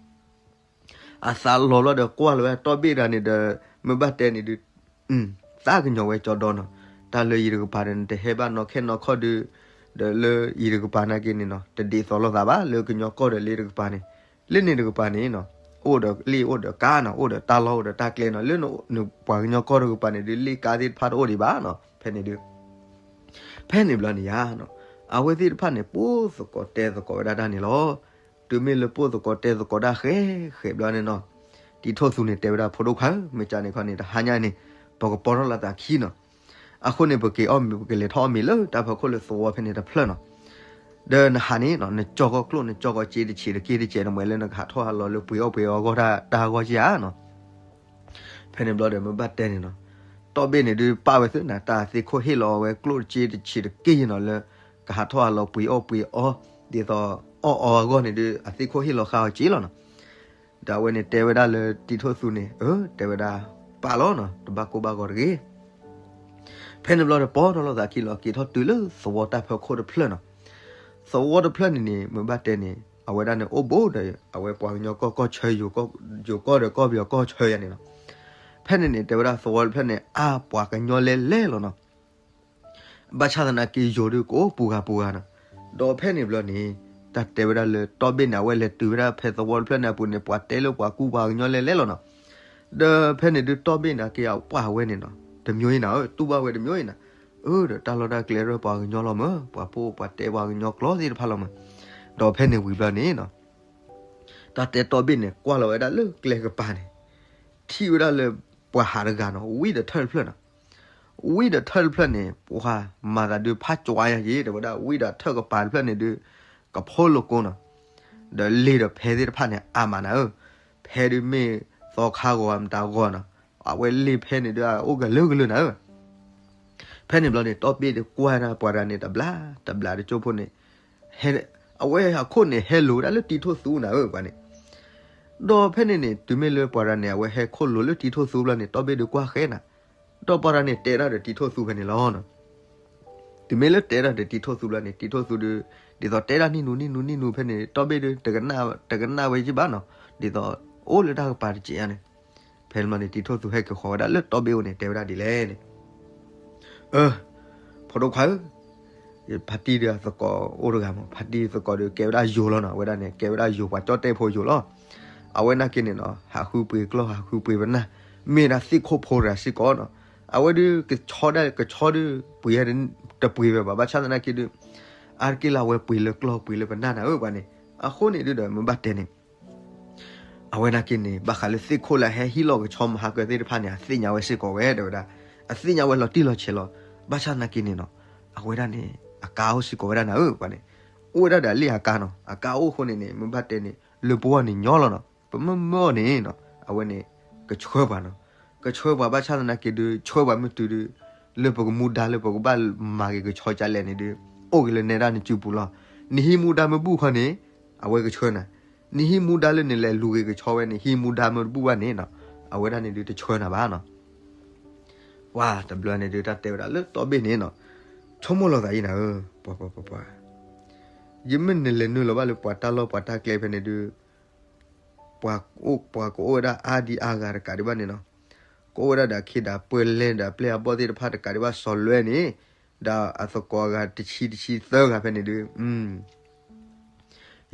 အသးလီၤလီၤဒီးကွၢ်လီၤဝဲတီဘ့ၣ်တဂၤန့ၣ်ဒီး မ့ၢ်ဘၣ်တဲန့ၣ်ဒုး သးကညီၤဝဲကၠီဒီနီၤ, တၢ်လၢယံၤတကပၤဒီး နတဟဲဘၣ်နီၢ်ခဲနီၢ်ခီၣ်ဒုး, ဒီးလၢယံၤတကပၤနာ်က့န့ၣ်နီၤ တဒ်သိးလိာ်သးဘၣ် လၢကညီကီၢ်ဒီးလ့တကပၤန့ၣ်, လၢန့ၣ်တကပၤန့ၣ်နီၤ အိၣ်ဒီးလ့ၣ်အိၣ်ဒီးကါနီၤ အိၣ်ဒီးတၢ်လီၢ်အိၣ်ဒီးတၢ်ကျဲနီၤ လၢနပှၤကညီကီၢ်တကပၤန့ၣ်ဒုး လ့ၣ်ကါသ့ၣ်တဖၣ်တအိၣ်ဒံးဘၣ်နီၤ ဖဲန့ၣ်ဒုး ဖဲန့ၣ်ဘျီန့ၣ်ယါနီၤ အဝဲသ့ၣ်တဖၣ်န့ၣ် ပိၢ်သကိးတဲသကိးဝဲဒၣ်တၢ်န့ၣ်လီၤ. တုၤမ့ၢ်လၢပိၢ်သကိးတဲသကိးတၢ်ဃဲးဃဲးဘျီန့ၣ်နီၤ တံၤထိၣ်သူန့ၣ်တဲဝဲဒၣ်ဖိဒိၣ်ခွါဧၢ မ့ၢ်ကန့ၣ်ခီန့ၣ် တဟါညါန့ၣ် ပကပီထီၣ်လိာ်သးခံနီၤ. အဃိန့ၣ် ပက့ၤအီၣ်မ့ၤ ပကလဲၤထီၣ်အီၣ်မ့ၤလၢတၢ်ဖီခိၣ်လၢသဝီဖဲန့ၣ်တဖျၢၣ်နီၤ. ဒီးနဟးန့ၣ်နီၤ နကၠီၣ်ကီၢ်ကျိၣ် နကၠီၣ်ကီၢ်စ့တဆံးတက့ၢ်တကဲး နမ့ၢ်လၢနကဟးထီၣ်ဟးလီၤလၢပှ့ၤအီၣ်ပှ့ၤအီအဂီၢ်တၢ်အဂီၢ်ဧါနီၤ. ဖဲန့ၣ်ဘျီဒီးမ့ၢ်ဘၣ်တဲန့ၣ်နီၤ, တီဘ့ၣ်န့ၣ်ဒုးပာ်ဝဲသ့ၣ်နၤ တၢ်သ့ၣ်ခိၣ်ဟ့ၣ်လီၤဝဲကျိၣ်တဆံးတဆံးတက့ၢ်နီၤ လၢကဟးထီၣ်ဟးလီၤပှ့ၤအီၣ်ပှ့ၤအီ ဒ်သိးအီၣ်အီအဂီၢ်န့ၣ်ဒုး အသ့ၣ်ခိၣ်ဟ့ၣ်လီၤဃာ်အီၤက့လီၤနီၤ. ဒီးအဝဲန့ၣ်တဲဝဲဒၣ်လၢတံၤထိၣ်သူန့ၣ် အၢ တဲဝဲဒၣ် ပာ်လီၤနီၤ တဘၣ်ကိၢ်ဘၣ်ဂီၤတဂ့ၤ. ဖဲန့ၣ်ဘျီဒီးပီထီၣ်လိာ်သးခံလီၤ က့ၤထီၣ်တုၤလၢသဝီတၢ်ဖီခိၣ်တဖျၢၣ်နီၤ. သဝီတဖျၢၣ်န့ၣ်န့ၣ် မ့ၢ်ဘၣ်တဲန့ၣ် အဝဲဒၣ်န့ၣ်အိၣ်ဘူးဒီး အဝဲပှၤကညီကီၢ်ကီၢ်ဆၢ ယိၤကီၢ်ဒီးကီၢ်ပယီၤကီၢ်ဆၢယၤန့ၣ်လီၤ. ဖဲန့ၣ်န့ၣ် တဲဝဲဒၣ်သဝီတဖျၢၣ်န့ၣ် အါပှၤကညီလဲၢ်လဲၢ်လီၤနီၤ. ဘၣ်ဆၣ်သနာ်က့ယိၤဒုးကအိၣ်ပူၤဂၤပူၤဂၤနီၤ. ဒီးဖဲန့ၣ်ဘျီန့ၣ် တၢ်တဲဝဲဒၣ်လၢတီဘ့ၣ်န့ၣ် အဝဲလဲၤတုၤဝဲဒၣ်ဖဲသဝီတဖျၢၣ်န့ၣ်အပူၤန့ၣ် ပှၤတဲလၢပှၤကူပှၤကညီလဲၢ်လဲၢ်လီၤနီၤ. ဒီးဖဲန့ၣ်ဒုးတီဘ့ၣ်န့ၣ်က့ၤအပှၢ်ဝဲန့ၣ်နီၤ တမျိုးအံၤနၤဧၢ တူၢ်ဘၣ်ဝဲတမျိုးအံၤနၤ. အၢ ဒီးတၢ်လီၢ်တၢ်ကျဲရၢပှၤကညီလီၤမၢ် ပှၤပိာ်ပှၤတဲပှၤကညီကျိာ်သ့ၣ်တဖၣ်လီၤမၢ်. ဒီးဖဲန့ၣ်ဝံၤဘျီန့ၣ်နီၤ တၢ်တဲတီဘ့ၣ်န့ၣ် ကွၢ်လီၤဝဲဒၣ်လၢကျဲကပၤန့ၣ် ထံၣ်ဝဲဒၣ်လၢပှၤဟးတဂၤနီၤ ဝံၣ်ဒီးထၢၣ်တဖျၢၣ်နီၤ. ဝံၣ်ဒီးထၢၣ်တဖျၢၣ်န့ၣ် ပှၤမၤသးဒုးဖးကၠွါယၤက့ၤ တဲဝဲဒၣ်ဝံၣ်ဒီးထၢၣ်ကပၤတဖျၢၣ်န့ၣ်ဒုး ကဖိလိာ်ကိနီၤ. ဒီးလ့ၢ်ဒီးဖဲသ့ၣ်တဖၣ်န့ၣ် အါမးနၤဧၢ. ဖဲဒုးမ့ၢ်သီခါဂီၤမတၤဂီၤနီၤ အဝဲလ့ၢ်ဖဲန့ၣ်ဒုး အိၣ်ကလုာ်ကလုာ်နၤဧၢ. ဖဲန့ၣ်ဘျီန့ၣ် တီဘ့ၣ်ဒုးကွၢ်ဒၣ်ပှၤတဂၤန့ၣ် တဘျးတဘျးတကၠိဖိန့ၣ် အဝဲအခိၣ်န့ၣ် ဟဲလိၤဝဲဒၣ်လၢတံၤထိၣ်သူနၤဧၢ ပှၤန့ၣ်. ဒီးဖဲန့ၣ်န့ၣ် တုၤမ့ၢ်လၢပှၤတဂၤန့ၣ် အဝဲဟဲခိၣ်လိၤလၢတံၤထိၣ်သူဘျီန့ၣ် တီဘ့ၣ်ဒုးကွၢ်ဃဲနၤ. ဒီးပှၤတဂၤန့ၣ် တဲဒၣ်ဒီးတံၤထိၣ်သူဖဲန့ၣ်လီၤ. တုၤမ့ၢ်လၢတဲဒၣ်ဒီးတံၤထိၣ်သူဘျီန့ၣ် တံၤထိၣ်သူဒုး ဒ်သိးတဲဒၣ်နံၣ်နူနံၣ်နူနံၣ်နူဖဲန့ၣ် တီဘ့ၣ်ဒုး တကနၣ်ဝဲယံၣ်ဘၣ်နီၤ ဒ်သိးအိၣ်လၢတၢ်ကပၤတစဲးဧါန့ၣ်. ဖဲန့ၣ်ဘျီန့ၣ် တံၤထိၣ်သူဟဲက့ၤဃီၤဝဲဒၣ်လၢတီဘ့ၣ်အအိၣ်န့ၣ် တဲဝဲဒၣ်ဒ်လဲၣ်န့ၣ် အၢ ဖိဒိၣ်ခွါဧၢ, ဖါတံၢ်ဒီးအသကိးအိၣ်တဂၤမး, ဖါတံၢ်သကိးဒီးကဲဝဲဒၣ်ယိၤလီၤနီၤ, အဝဲဒၣ်န့ၣ် ကဲဝဲဒၣ်ယိၤပှၤကၠီၣ်တဲၣ်ဖိယိၤလီၤ. အဝဲနာ်က့န့ၣ်နီၤ ဟးဃုပှ့ၤကျီၢ် ဟးဃုပှ့ၤပနၢ်, မ့ၢ်ဒၣ်သ့ၣ်ခိၣ်ဖိတဂၤစ့ၢ်ကီးနီၤ. အဝဲဒုးကဆီဒၣ်ကဆီဒုး ပှ့ၤတပှ့ၤဝဲဘၣ်, ဘၣ်ဆၣ်သနာ်က့ဒုး အါတက့ၢ်လၢအဝဲပှ့ၤလၢကျီၢ်ပှ့ၤလၢပနၢ်နၤဧၢပှၤန့ၣ်. အဃိန့ၣ်ဒုးဒီးမ့ၢ်ဘၣ်တဲန့ၣ် အဝဲနာ်က့န့ၣ် ဘၣ်ဃးလၢသ့ၣ်ခိၣ်လၢဟဲဟံးလီၤကဆီမဟါကၢသ့ၣ်တဖၣ်န့ၣ် အသ့ၣ်ညါဝဲစ့ၢ်ကီးဝဲတဲဝဲဒၣ်, အသ့ၣ်ညါဝဲလီၤတံၢ်လီၤဆဲးလီၤ. ဘၣ်ဆၣ်သနာ်က့န့ၣ်နီၤ အဝဲဒၣ်န့ၣ် အကါအိၣ်စ့ၢ်ကီးဝဲဒၣ်နၤဧၢပှၤန့ၣ်, အိၣ်ဝဲဒၣ်ဒီးအလ့ၣ်အကါနီၤ, အကါအိၣ်အဃိန့ၣ်န့ၣ် မ့ၢ်ဘၣ်တဲန့ၣ် လၢပဂီၢ်န့ၣ်ညီလီၤနီၤ. ပမ့ၢ်မၢအီၤန့ၣ်နီၤ အဝဲန့ၣ် ကဆှၢပှၤနီၤ, ကဆှၢပှၤဘၣ်ဆၣ်သနာ်က့ဒုး ဆှၢပှၤမ့ၢ်တုၤဒုး လၢပကမူဒါလၢပကဘၣ်မၤက့ၤကဆီကလဲၣ်န့ၣ်ဒုး အိၣ်က့ၤလၢနဲဒၣ်နစုပူၤလီၤ. နဟံးမူဒါမ့ၢ်ဘူၣ်ခီန့ၣ် အဝဲကဆှၢနၤ, နဟံးမူဒါလၢနလဲၤလူၤက့ၤကဆီဝဲန့ၣ် ဟံးမူဒါမ့ၢ်တဘူၣ်ဘၣ်န့ၣ်နီၤ အဝဲဒၣ်န့ၣ်ဒုးတဆှၢနၤဘၣ်နီၤ. ပှၤတဘျီန့ၣ်ဒုး တၢ်တဲဝဲဒၣ်လၢတီဘ့ၣ်န့ၣ်နီၤ ဆိကမိၣ်လီၤသးအံၤနၤဧၢ ပှၤပှၤပှၤပှၤ, ယမ့ၢ်နလဲၤနုာ်လီၤဘၣ်လၢပှၤတၢ်လီၢ်ပှၤတၢ်ကျဲဖဲန့ၣ်ဒုး ပှၤအိၣ်ပှၤကအိၣ်ဝဲဒၣ်အါဒံအါဂၤတကးဒံးဘၣ်န့ၣ်နီၤ, ကအိၣ်ဝဲဒၣ်ဒီးအခ့ဒီးပှဲၤလဲၤဒီးအပျဲၢ်အဘီၣ်သ့ၣ်တဖၣ်တကးဒံးဘၣ်စီၤလွဲန့ၣ်, ဒီးအသကိးအဂၤတဆံတဆံသၢဂၤဖဲန့ၣ်ဒုး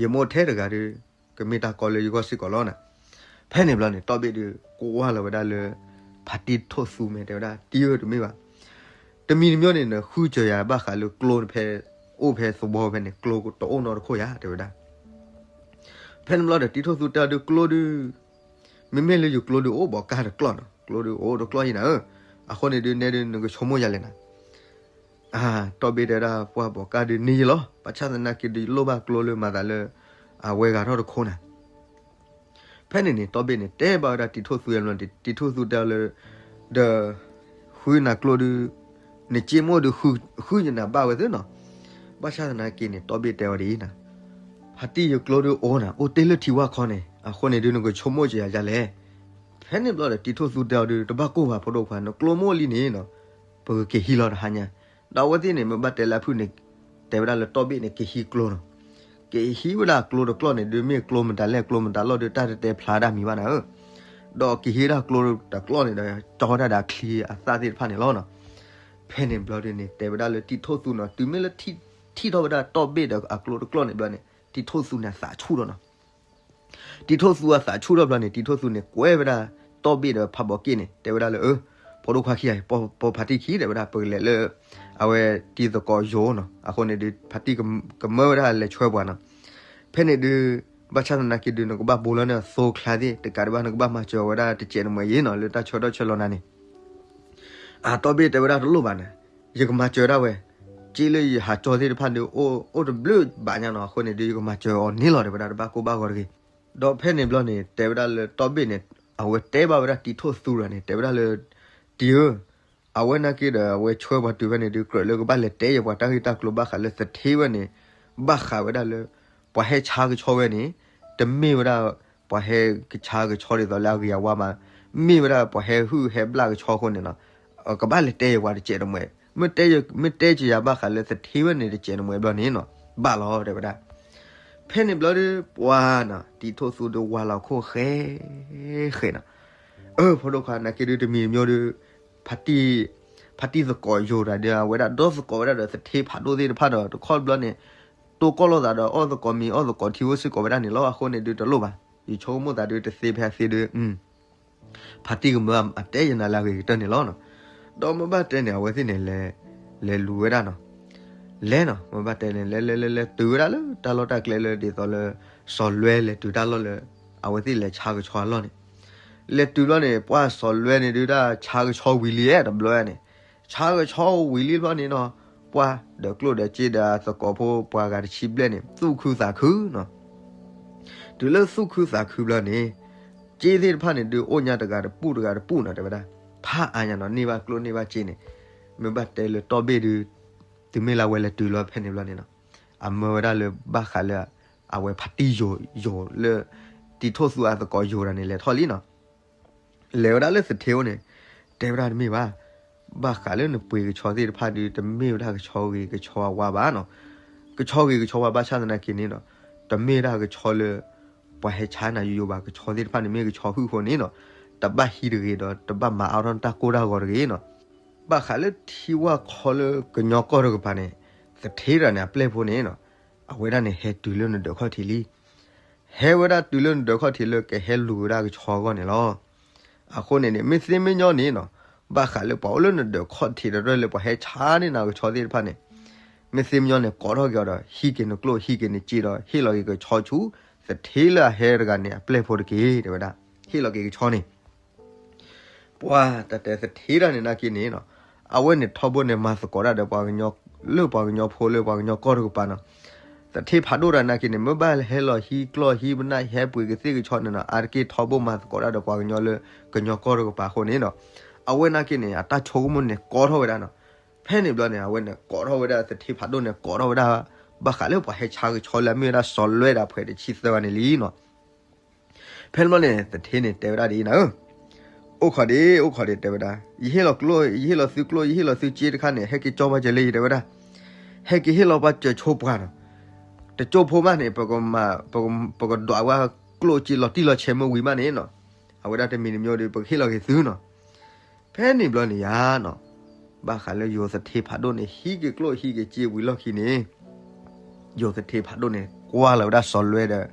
ယမိၢ်ထဲတဂၤဒီး ကမ့ၢ်တၢ်ကီလၢယဂီၢ်စ့ၢ်ကီးလီၤနၤ. ဖဲန့ၣ်ဘျီန့ၣ် တီဘ့ၣ်ဒီး ကွၢ်လီၤဝဲဒၣ်လၢ ဖါတံၢ်ထိၣ်သူမဲာ် တဲဝဲဒၣ် တံၢ်ဧၢတမ့ၢ်ဘၣ်, တမံၤတမံၤန့ၣ် နဃုစၢၤယၤဘၣ်ဃးလၢကျိဖဲ အိၣ်ဖဲသဝီဖဲန့ၣ် ကျိတအိၣ်နီတခိၣ်ယၤ တဲဝဲဒၣ်. ဖဲန့ၣ်ဘျီဒီး တံၤထိၣ်သူတဲအီၤဒုး ကျိဒုး မ့မ့ၢ်လၢယကျိဒုးအိၣ်ဘီးကၢ်တကျီၢ်နီၤ, ကျိဒုးအိၣ်တကျီၢ်ယံၤနၤဧၢ, အဃိန့ၣ်ဒုးနဲဒုးနကဆိကမိၣ်ယၤလဲၣ်နၤ. တီဘ့ၣ်တဲဒၣ် ပှၤဘီးကၢ်ဒုးန့ၢ်ယလီၤ, ဘၣ်ဆၣ်သနာ်က့ဒုးလိၣ်ဘၣ်ကျိလၢမၤသးလၢ အဝဲဂၤထီၣ်တခိၣ်နၤ. ဖဲန့ၣ်န့ၣ် တီဘ့ၣ်န့ၣ် တဲဘၣ်ဝဲဒၣ်တံၤထိၣ်သူယါဘျီန့ၣ် တံၤထိၣ်သူတဲအီၤလၢ ဒီး ဃုနၤကျိဒုး နစ့မိၣ်ဒုး ဃုယနၤဘၣ်ဝဲသ့နီၤ. ဘၣ်ဆၣ်သနာ်က့န့ၣ် တီဘ့ၣ်တဲအီၤဒ်အံၤနၤ, ဖါတံၢ်ယကျိဒုးအိၣ်နၤ အိၣ်တ့ၢ်လၢထံဝၢ်ခီန့ၣ် အဃိန့ၣ်ဒုး နကဆိကမိၣ်ကယၤယါလဲၣ်. ဖဲန့ၣ်ဘျီဒီး တံၤထိၣ်သူတဲအီၤဒုး တဘၣ်ကိၢ်ဘၣ်ဖိဒိၣ်ခွါ နကျိမိၣ်လံန့ၣ်နီၤ ပကက့ၤဟံးလီၤတဟါညါ, ဒီးအဝဲသ့ၣ်န့ၣ် မ့ၢ်ဘၣ်တဲလၢအဖုၣ်န့ၣ် တဲဝဲဒၣ်လၢတီဘ့ၣ်န့ၣ် က့ၤဟံးကျိနီၤ. က့ၤဟံးဝဲဒၣ်ကျိတကျီၢ်န့ၣ်ဒုး မ့ၢ်ကျိမတၤလဲၣ် ကျိမတၤလီၢ်ဒုး တၢ်တတဲဖျါဒၣ်မံၤဘၣ်နၤဧၢ, ဒီးက့ၤဟံးဝဲဒၣ်ကျိတကျီၢ်န့ၣ်ဒီး ကၠီတၢ်ဒီးအချံအသၣ်သ့ၣ်တဖၣ်န့ၣ်လီၤနီၤ. ဖဲန့ၣ်ဘျီဒုးန့ၣ် တဲဝဲဒၣ်လၢတံၤထိၣ်သူနီၤ တုၤမ့ၢ်လၢထံၣ်ထီၣ်ဝဲဒၣ်တီဘ့ၣ်ဒီးအကျိတကျီၢ်န့ၣ်ဘျီန့ၣ် တံၤထိၣ်သူန့ၣ်အသးဆူၣ်လီၤနီၤ. တံၤထိၣ်သူအသးဆူၣ်ထီၣ်ဘျီန့ၣ် တံၤထိၣ်သူန့ၣ် ကွဲဝဲဒၣ်တီဘ့ၣ်ဒီးဖးဘီးက့ၣ်န့ၣ် တဲဝဲဒၣ်လၢ အၢ ဖိဒိၣ်ခွါခံဂၤ ပိာ်ဖါတံၢ်ခံ တဲဝဲဒၣ် ပကလဲၤလၢ အဝဲတံၤသကိးယိၤနီၤ. အဃိန့ၣ်ဒုး ဖါတံၢ်ကမၢဝဲဒၣ်လဲၤဆှၢပှၤနီၤ. ဖဲန့ၣ်ဒုး ဘၣ်ဆၣ်သနာ်က့ဒုး နကဘၣ်ဘူးလီၤန့ၢ်သိချါသ့ၣ် တကးဒံးဘၣ် နကဘၣ်မၤစၢၤဝဲဒၣ်တစဲးနမဲာ်ယံၤနီၤ လၢတၢ်ဆၢထီၣ်ဆၢလီၤနၤန့ၣ်. အတီၢ်ဘ့ၣ်တဲဝဲဒၣ်တလိၣ်ဘၣ်န့ၣ်, ယကမၤစၢၤဒၣ်ဝဲ, စ့လၢယဟးကၠီသ့ၣ်တဖၣ်ဒုး အိၣ်တဘျုးဘၣ်ညါနီၤ, အဃိန့ၣ်ဒုး ယကမၤစၢၤအီၤန့ၣ်လီၤ တဲဝဲဒၣ် တဘၣ်ကိၢ်ဘၣ်ဂီၤတဂ့ၤ. ဒီးဖဲန့ၣ်ဘျီန့ၣ် တဲဝဲဒၣ်လၢတီၢ်ဘ့ၣ်န့ၣ် အဝဲတဲဘၣ်ဝဲဒၣ်တံၤထိၣ်သူဒီးန့ၣ် တဲဝဲဒၣ်လၢ တံၤဧၢ, အဝဲနာ်က့ဒီး အဝဲဆှၢပှၤတုၤဖဲန့ၣ်ဒုး ကြၢးလၢကဘၣ်လဲၤတဲယဲပှၤတၢ်ဂ့ၢ်တၢ်ကျိၤဘၣ်ဃးလၢသထ့ဝဲန့ၣ်, ဘၣ်ဃးဝဲဒၣ်လၢ ပှၤဟဲဆါကဆီဝဲန့ၣ်, တမ့ၢ်ဝဲဒၣ် ပှၤဟဲကဆါကဆီဒ်သိးလၢအဂ့ၤအဝါဘၣ်, မ့ၢ်ဝဲဒၣ်ပှၤဟဲဟုၣ်ဟဲဘျၣ်ကဆီအဃိန့ၣ်နီၤ, ကဘၣ်လဲၤတဲယဲပှၤတစဲးတမှဲး, မ့ၢ်တဲယၤဘၣ်ဃးလၢသထ့ဝဲန့ၣ်တစဲးတမှဲးဘျီန့ၣ်နီၤ, ဘၣ်လီၤ တဲဝဲဒၣ်. ဖဲန့ၣ်ဘျီဒုး ပှၤနီၤ တံၤထိၣ်သူဒုးဝါလီၤခိၣ်ဃဲ ဃဲနီၤ, အၢ ဖိဒိၣ်ခွါ နာ်က့ဒုးတမံၤတမံၤဒုး ဖါတံၢ်သကိးယိာ်တၢ်ဒီး အဝဲဒၣ်ဒီသကိးဝဲဒၣ်ဒီးသထ့ဖးဒိၣ်သ့ၣ်တဖၣ်ဒီး တခီတဘျီန့ၣ် တိၢ်ကီၢ်လိာ်သးဒီးအီၣ်သကိးမ့ၤအီၣ်သကိးထံအိၣ်စ့ၢ်ကီးဝဲဒၣ်န့ၣ်လီၤ. အဃိန့ၣ်ဒုးတလိၣ်ဘၣ်, ယဆိကမိၣ်သးဒုးတသ့ဖဲအသ့ဒုး ဖါတံၢ်ကမၢအတဲယနၤလၢအဂ့ၤကတၢၢ်န့ၣ်လီၤ. ဒီးမ့ၢ်ဘၣ်တဲန့ၣ် အဝဲသ့ၣ်န့ၣ် လဲၤလူၤဝဲဒၣ်နီၤ, လဲၤနီၤ မ့ၢ်ဘၣ်တဲန့ၣ် လဲၤလဲၤလဲၤလဲၤတုၤဝဲဒၣ်လၢတၢ်လီၢ်တၢ်ကျဲလၢဒ်သိးလၢ စီၤလွဲလဲၤတုၤတၢ်လီၢ်လၢ အဝဲသ့ၣ်လဲၤဆါကဆီအလီၢ်န့ၣ်, လဲၤတုၤဘျီန့ၣ် ပှၤစီၤလွဲန့ၣ်ဒုးတၢ်ဆါကဆီဝံၤလံတဘျီန့ၣ်, ဆါကဆီဝံၤလံဘျီန့ၣ်နီၤ, ပှၤဒီးကျိၣ်ဒီးစ့ဒီးအသကိးဖိပှၤဂၤတဆံဘျဲၣ်န့ၣ် သူၣ်ခုသးခုနီၤ. တုၤလၢသူၣ်ခုသးခုဘျီန့ၣ် စ့သ့ၣ်တဖၣ်န့ၣ်ဒုးအိၣ်ညါတဂၤတပူၤတဂၤတပူၤနီၤ တဲဝဲဒၣ်, ဖးအါညါနီၤ န့ၢ်ဘၣ်ကျိၣ်န့ၢ်ဘၣ်စ့န့ၣ်, မ့ၢ်ဘၣ်တဲလၢတီၢ်ဘ့ၣ်ဒုး တုၤမ့ၢ်လၢအဝဲလဲၤတုၤလီၤဖဲန့ၣ်ဘျီန့ၣ်နီၤ, အမၢဝဲဒၣ်လၢဘၣ်ဃးလၢ အဝဲဖါတံၢ်ယိာ်ယိာ်လၢ တံၤထိၣ်သူအသကိးယိာ်တၢ်န့ၣ် လဲၤထီၣ်လံနီၤ. လဲၤဝဲဒၣ်လၢသထ့အိၣ်န့ၣ် တဲဝဲဒၣ်တမ့ၢ်ဘၣ်, ဘၣ်ဃးလၢနပှ့ၤကဆီသ့ၣ်တဖၣ်ဒုး တမ့ၢ်ဝဲဒၣ်ကဆီဂ့ၤကဆီအဝါဘၣ်နီၤ. ကဆီဂ့ၤကဆီဝါဘၣ်ဆၣ်သနာ်က့န့ၣ်ဒီး တမ့ၢ်ဝဲဒၣ်ကဆီလၢ ပှၤဟဲဆါနၤယိယိဘၣ်, ကဆီသ့ၣ်တဖၣ်န့ၣ်မ့ၢ်ကဆီဟုၣ်အဃိန့ၣ်နီၤ, တဘၣ်ဟံးတဂ့ၤဒီး တဘၣ်မၤအါထီၣ်နတၢ်ကိၢ်တၢ်ဂီၤတဂ့ၤနီၤ. ဘၣ်ဃးလၢထံဝၣ်ခီလၢကညီကီၢ်တကပၤန့ၣ် သထ့တၢ်န့ၣ် အပျဲၢ်ဖိန့ၣ်နီၤ, အဝဲဒၣ်န့ၣ်ဟဲတုၤလၢနဒၢးခီၣ်ထံးလံ. ဟဲဝဲဒၣ်တုၤလၢနဒၢးခီၣ်ထံးလၢကဟဲလူၤဝဲဒၣ်ကဆီအဂီၢ်န့ၣ်လီၤ. အဃိန့ၣ်န့ၣ် မ့ၢ်သ့မ့ၢ်ညီန့ၣ်နီၤ, ဘၣ်ဃးလၢပှၤအိၣ်လၢနဒၢးခီၣ်ထံးတရၢၢ်လၢပှၤဟဲဆါန့ၢ်နၤကဆီသ့ၣ်တဖၣ်န့ၣ်, မ့ၢ်သ့မ့ၢ်ညီန့ၣ် ကိးထီၣ်က့ၤအီၤဒီး ဟံးက့ၤနကျိၣ်ဟံးက့ၤနစ့ဒီး ဟ့ၣ်လီၤက့ၤကဆီဆူ သထ့လၢအဟဲတဂၤန့ၣ် အပျဲၢ်ဖိတက့ၢ် တဲဝဲဒၣ်, ဟ့ၣ်လီၤက့ၤကဆီန့ၣ် ပှၤတၢ်တဲသထ့တၢ်န့ၣ်နာ်က့န့ၣ်နီၤ, အဝဲန့ၣ်ထီဘိန့ၣ်မၤသကိးတၢ်ဒီးပှၤကညီ, လၢပှၤကညီဖိလၢပှၤကညီကီၢ်တကပၤနီၤ. သထ့ဖးဒိၣ်တၢ်နာ်က့န့ၣ် မ့ၢ်ဘၣ်ဟဲလီၤဟံးကျိၣ်ဟံးပနၢ် ဟဲပှ့ၤကသ့ၣ်ကဆီန့ၣ်နီၤ, အါတက့ၢ်ထီဘိမၤသကိးတၢ်ဒီးပှၤကညီလၢကညီကီၢ်တကပၤအဃိန့ၣ်နီၤ, အဝဲနာ်က့န့ၣ် အတၢ်ဆိကမိၣ်န့ၣ်ကိးထီၣ်ဝဲဒၣ်နီၤ. ဖဲန့ၣ်ဘျီန့ၣ် အဝဲန့ၣ်ကိးထီၣ်ဝဲဒၣ်သထ့ဖးဒိၣ်န့ၣ် ကိးထီၣ်ဝဲဒၣ် ဘၣ်ဃးလၢပှၤဟဲဆါကဆီလၢအမ့ၢ်ဝဲဒၣ်စီၤလွဲဒီးအပှဲၤတဆံသၢဂၤန့ၣ်လံနီၤ. ဖဲန့ၣ်ဘျီန့ၣ် သထ့န့ၣ်တဲဝဲဒၣ်ဒ်အံၤနၤဧၢ, အိၣ်ခိးဒံး အိၣ်ခိးဒံး တဲဝဲဒၣ်, ယဟ့ၣ်လီၤကျိၣ် ယဟ့ၣ်လီၤသုကျိၣ် ယဟ့ၣ်လီၤသုစ့တခါန့ၣ် ဟဲက့ၤကၠီပှၤစၢၤလၢယၤ တဲဝဲဒၣ်, ဟဲက့ၤဟ့ၣ်လီၤပှၤစၢၤဆိပှၤနီၤ, တကၠိၢ်ဖိမးန့ၣ် ပကမၤ, ပကဒွးဝဲကျိၣ်စ့လီၤတံၢ်လီၤဆဲးမ့ၢ်ဝံၤမးန့ၣ်နီၤ, အဝဲဒၣ်တမံၤတမံၤဒီး ပကဟ့ၣ်လီၤက့ၤသုနီၤ. ဖဲန့ၣ်ဘျီန့ၣ်ယါနီၤ, ဘၣ်ဃးလၢယိၤသထ့ဖးဒိၣ်န့ၣ် ဟံးက့ၤကျိၣ်ဟံးက့ၤစ့ဝံၤလီၢ်ခံန့ၣ်, ယိၤသထ့ဖးဒိၣ်န့ၣ် ကွၢ်လီၤဝဲဒၣ်စီၤလွဲဒီး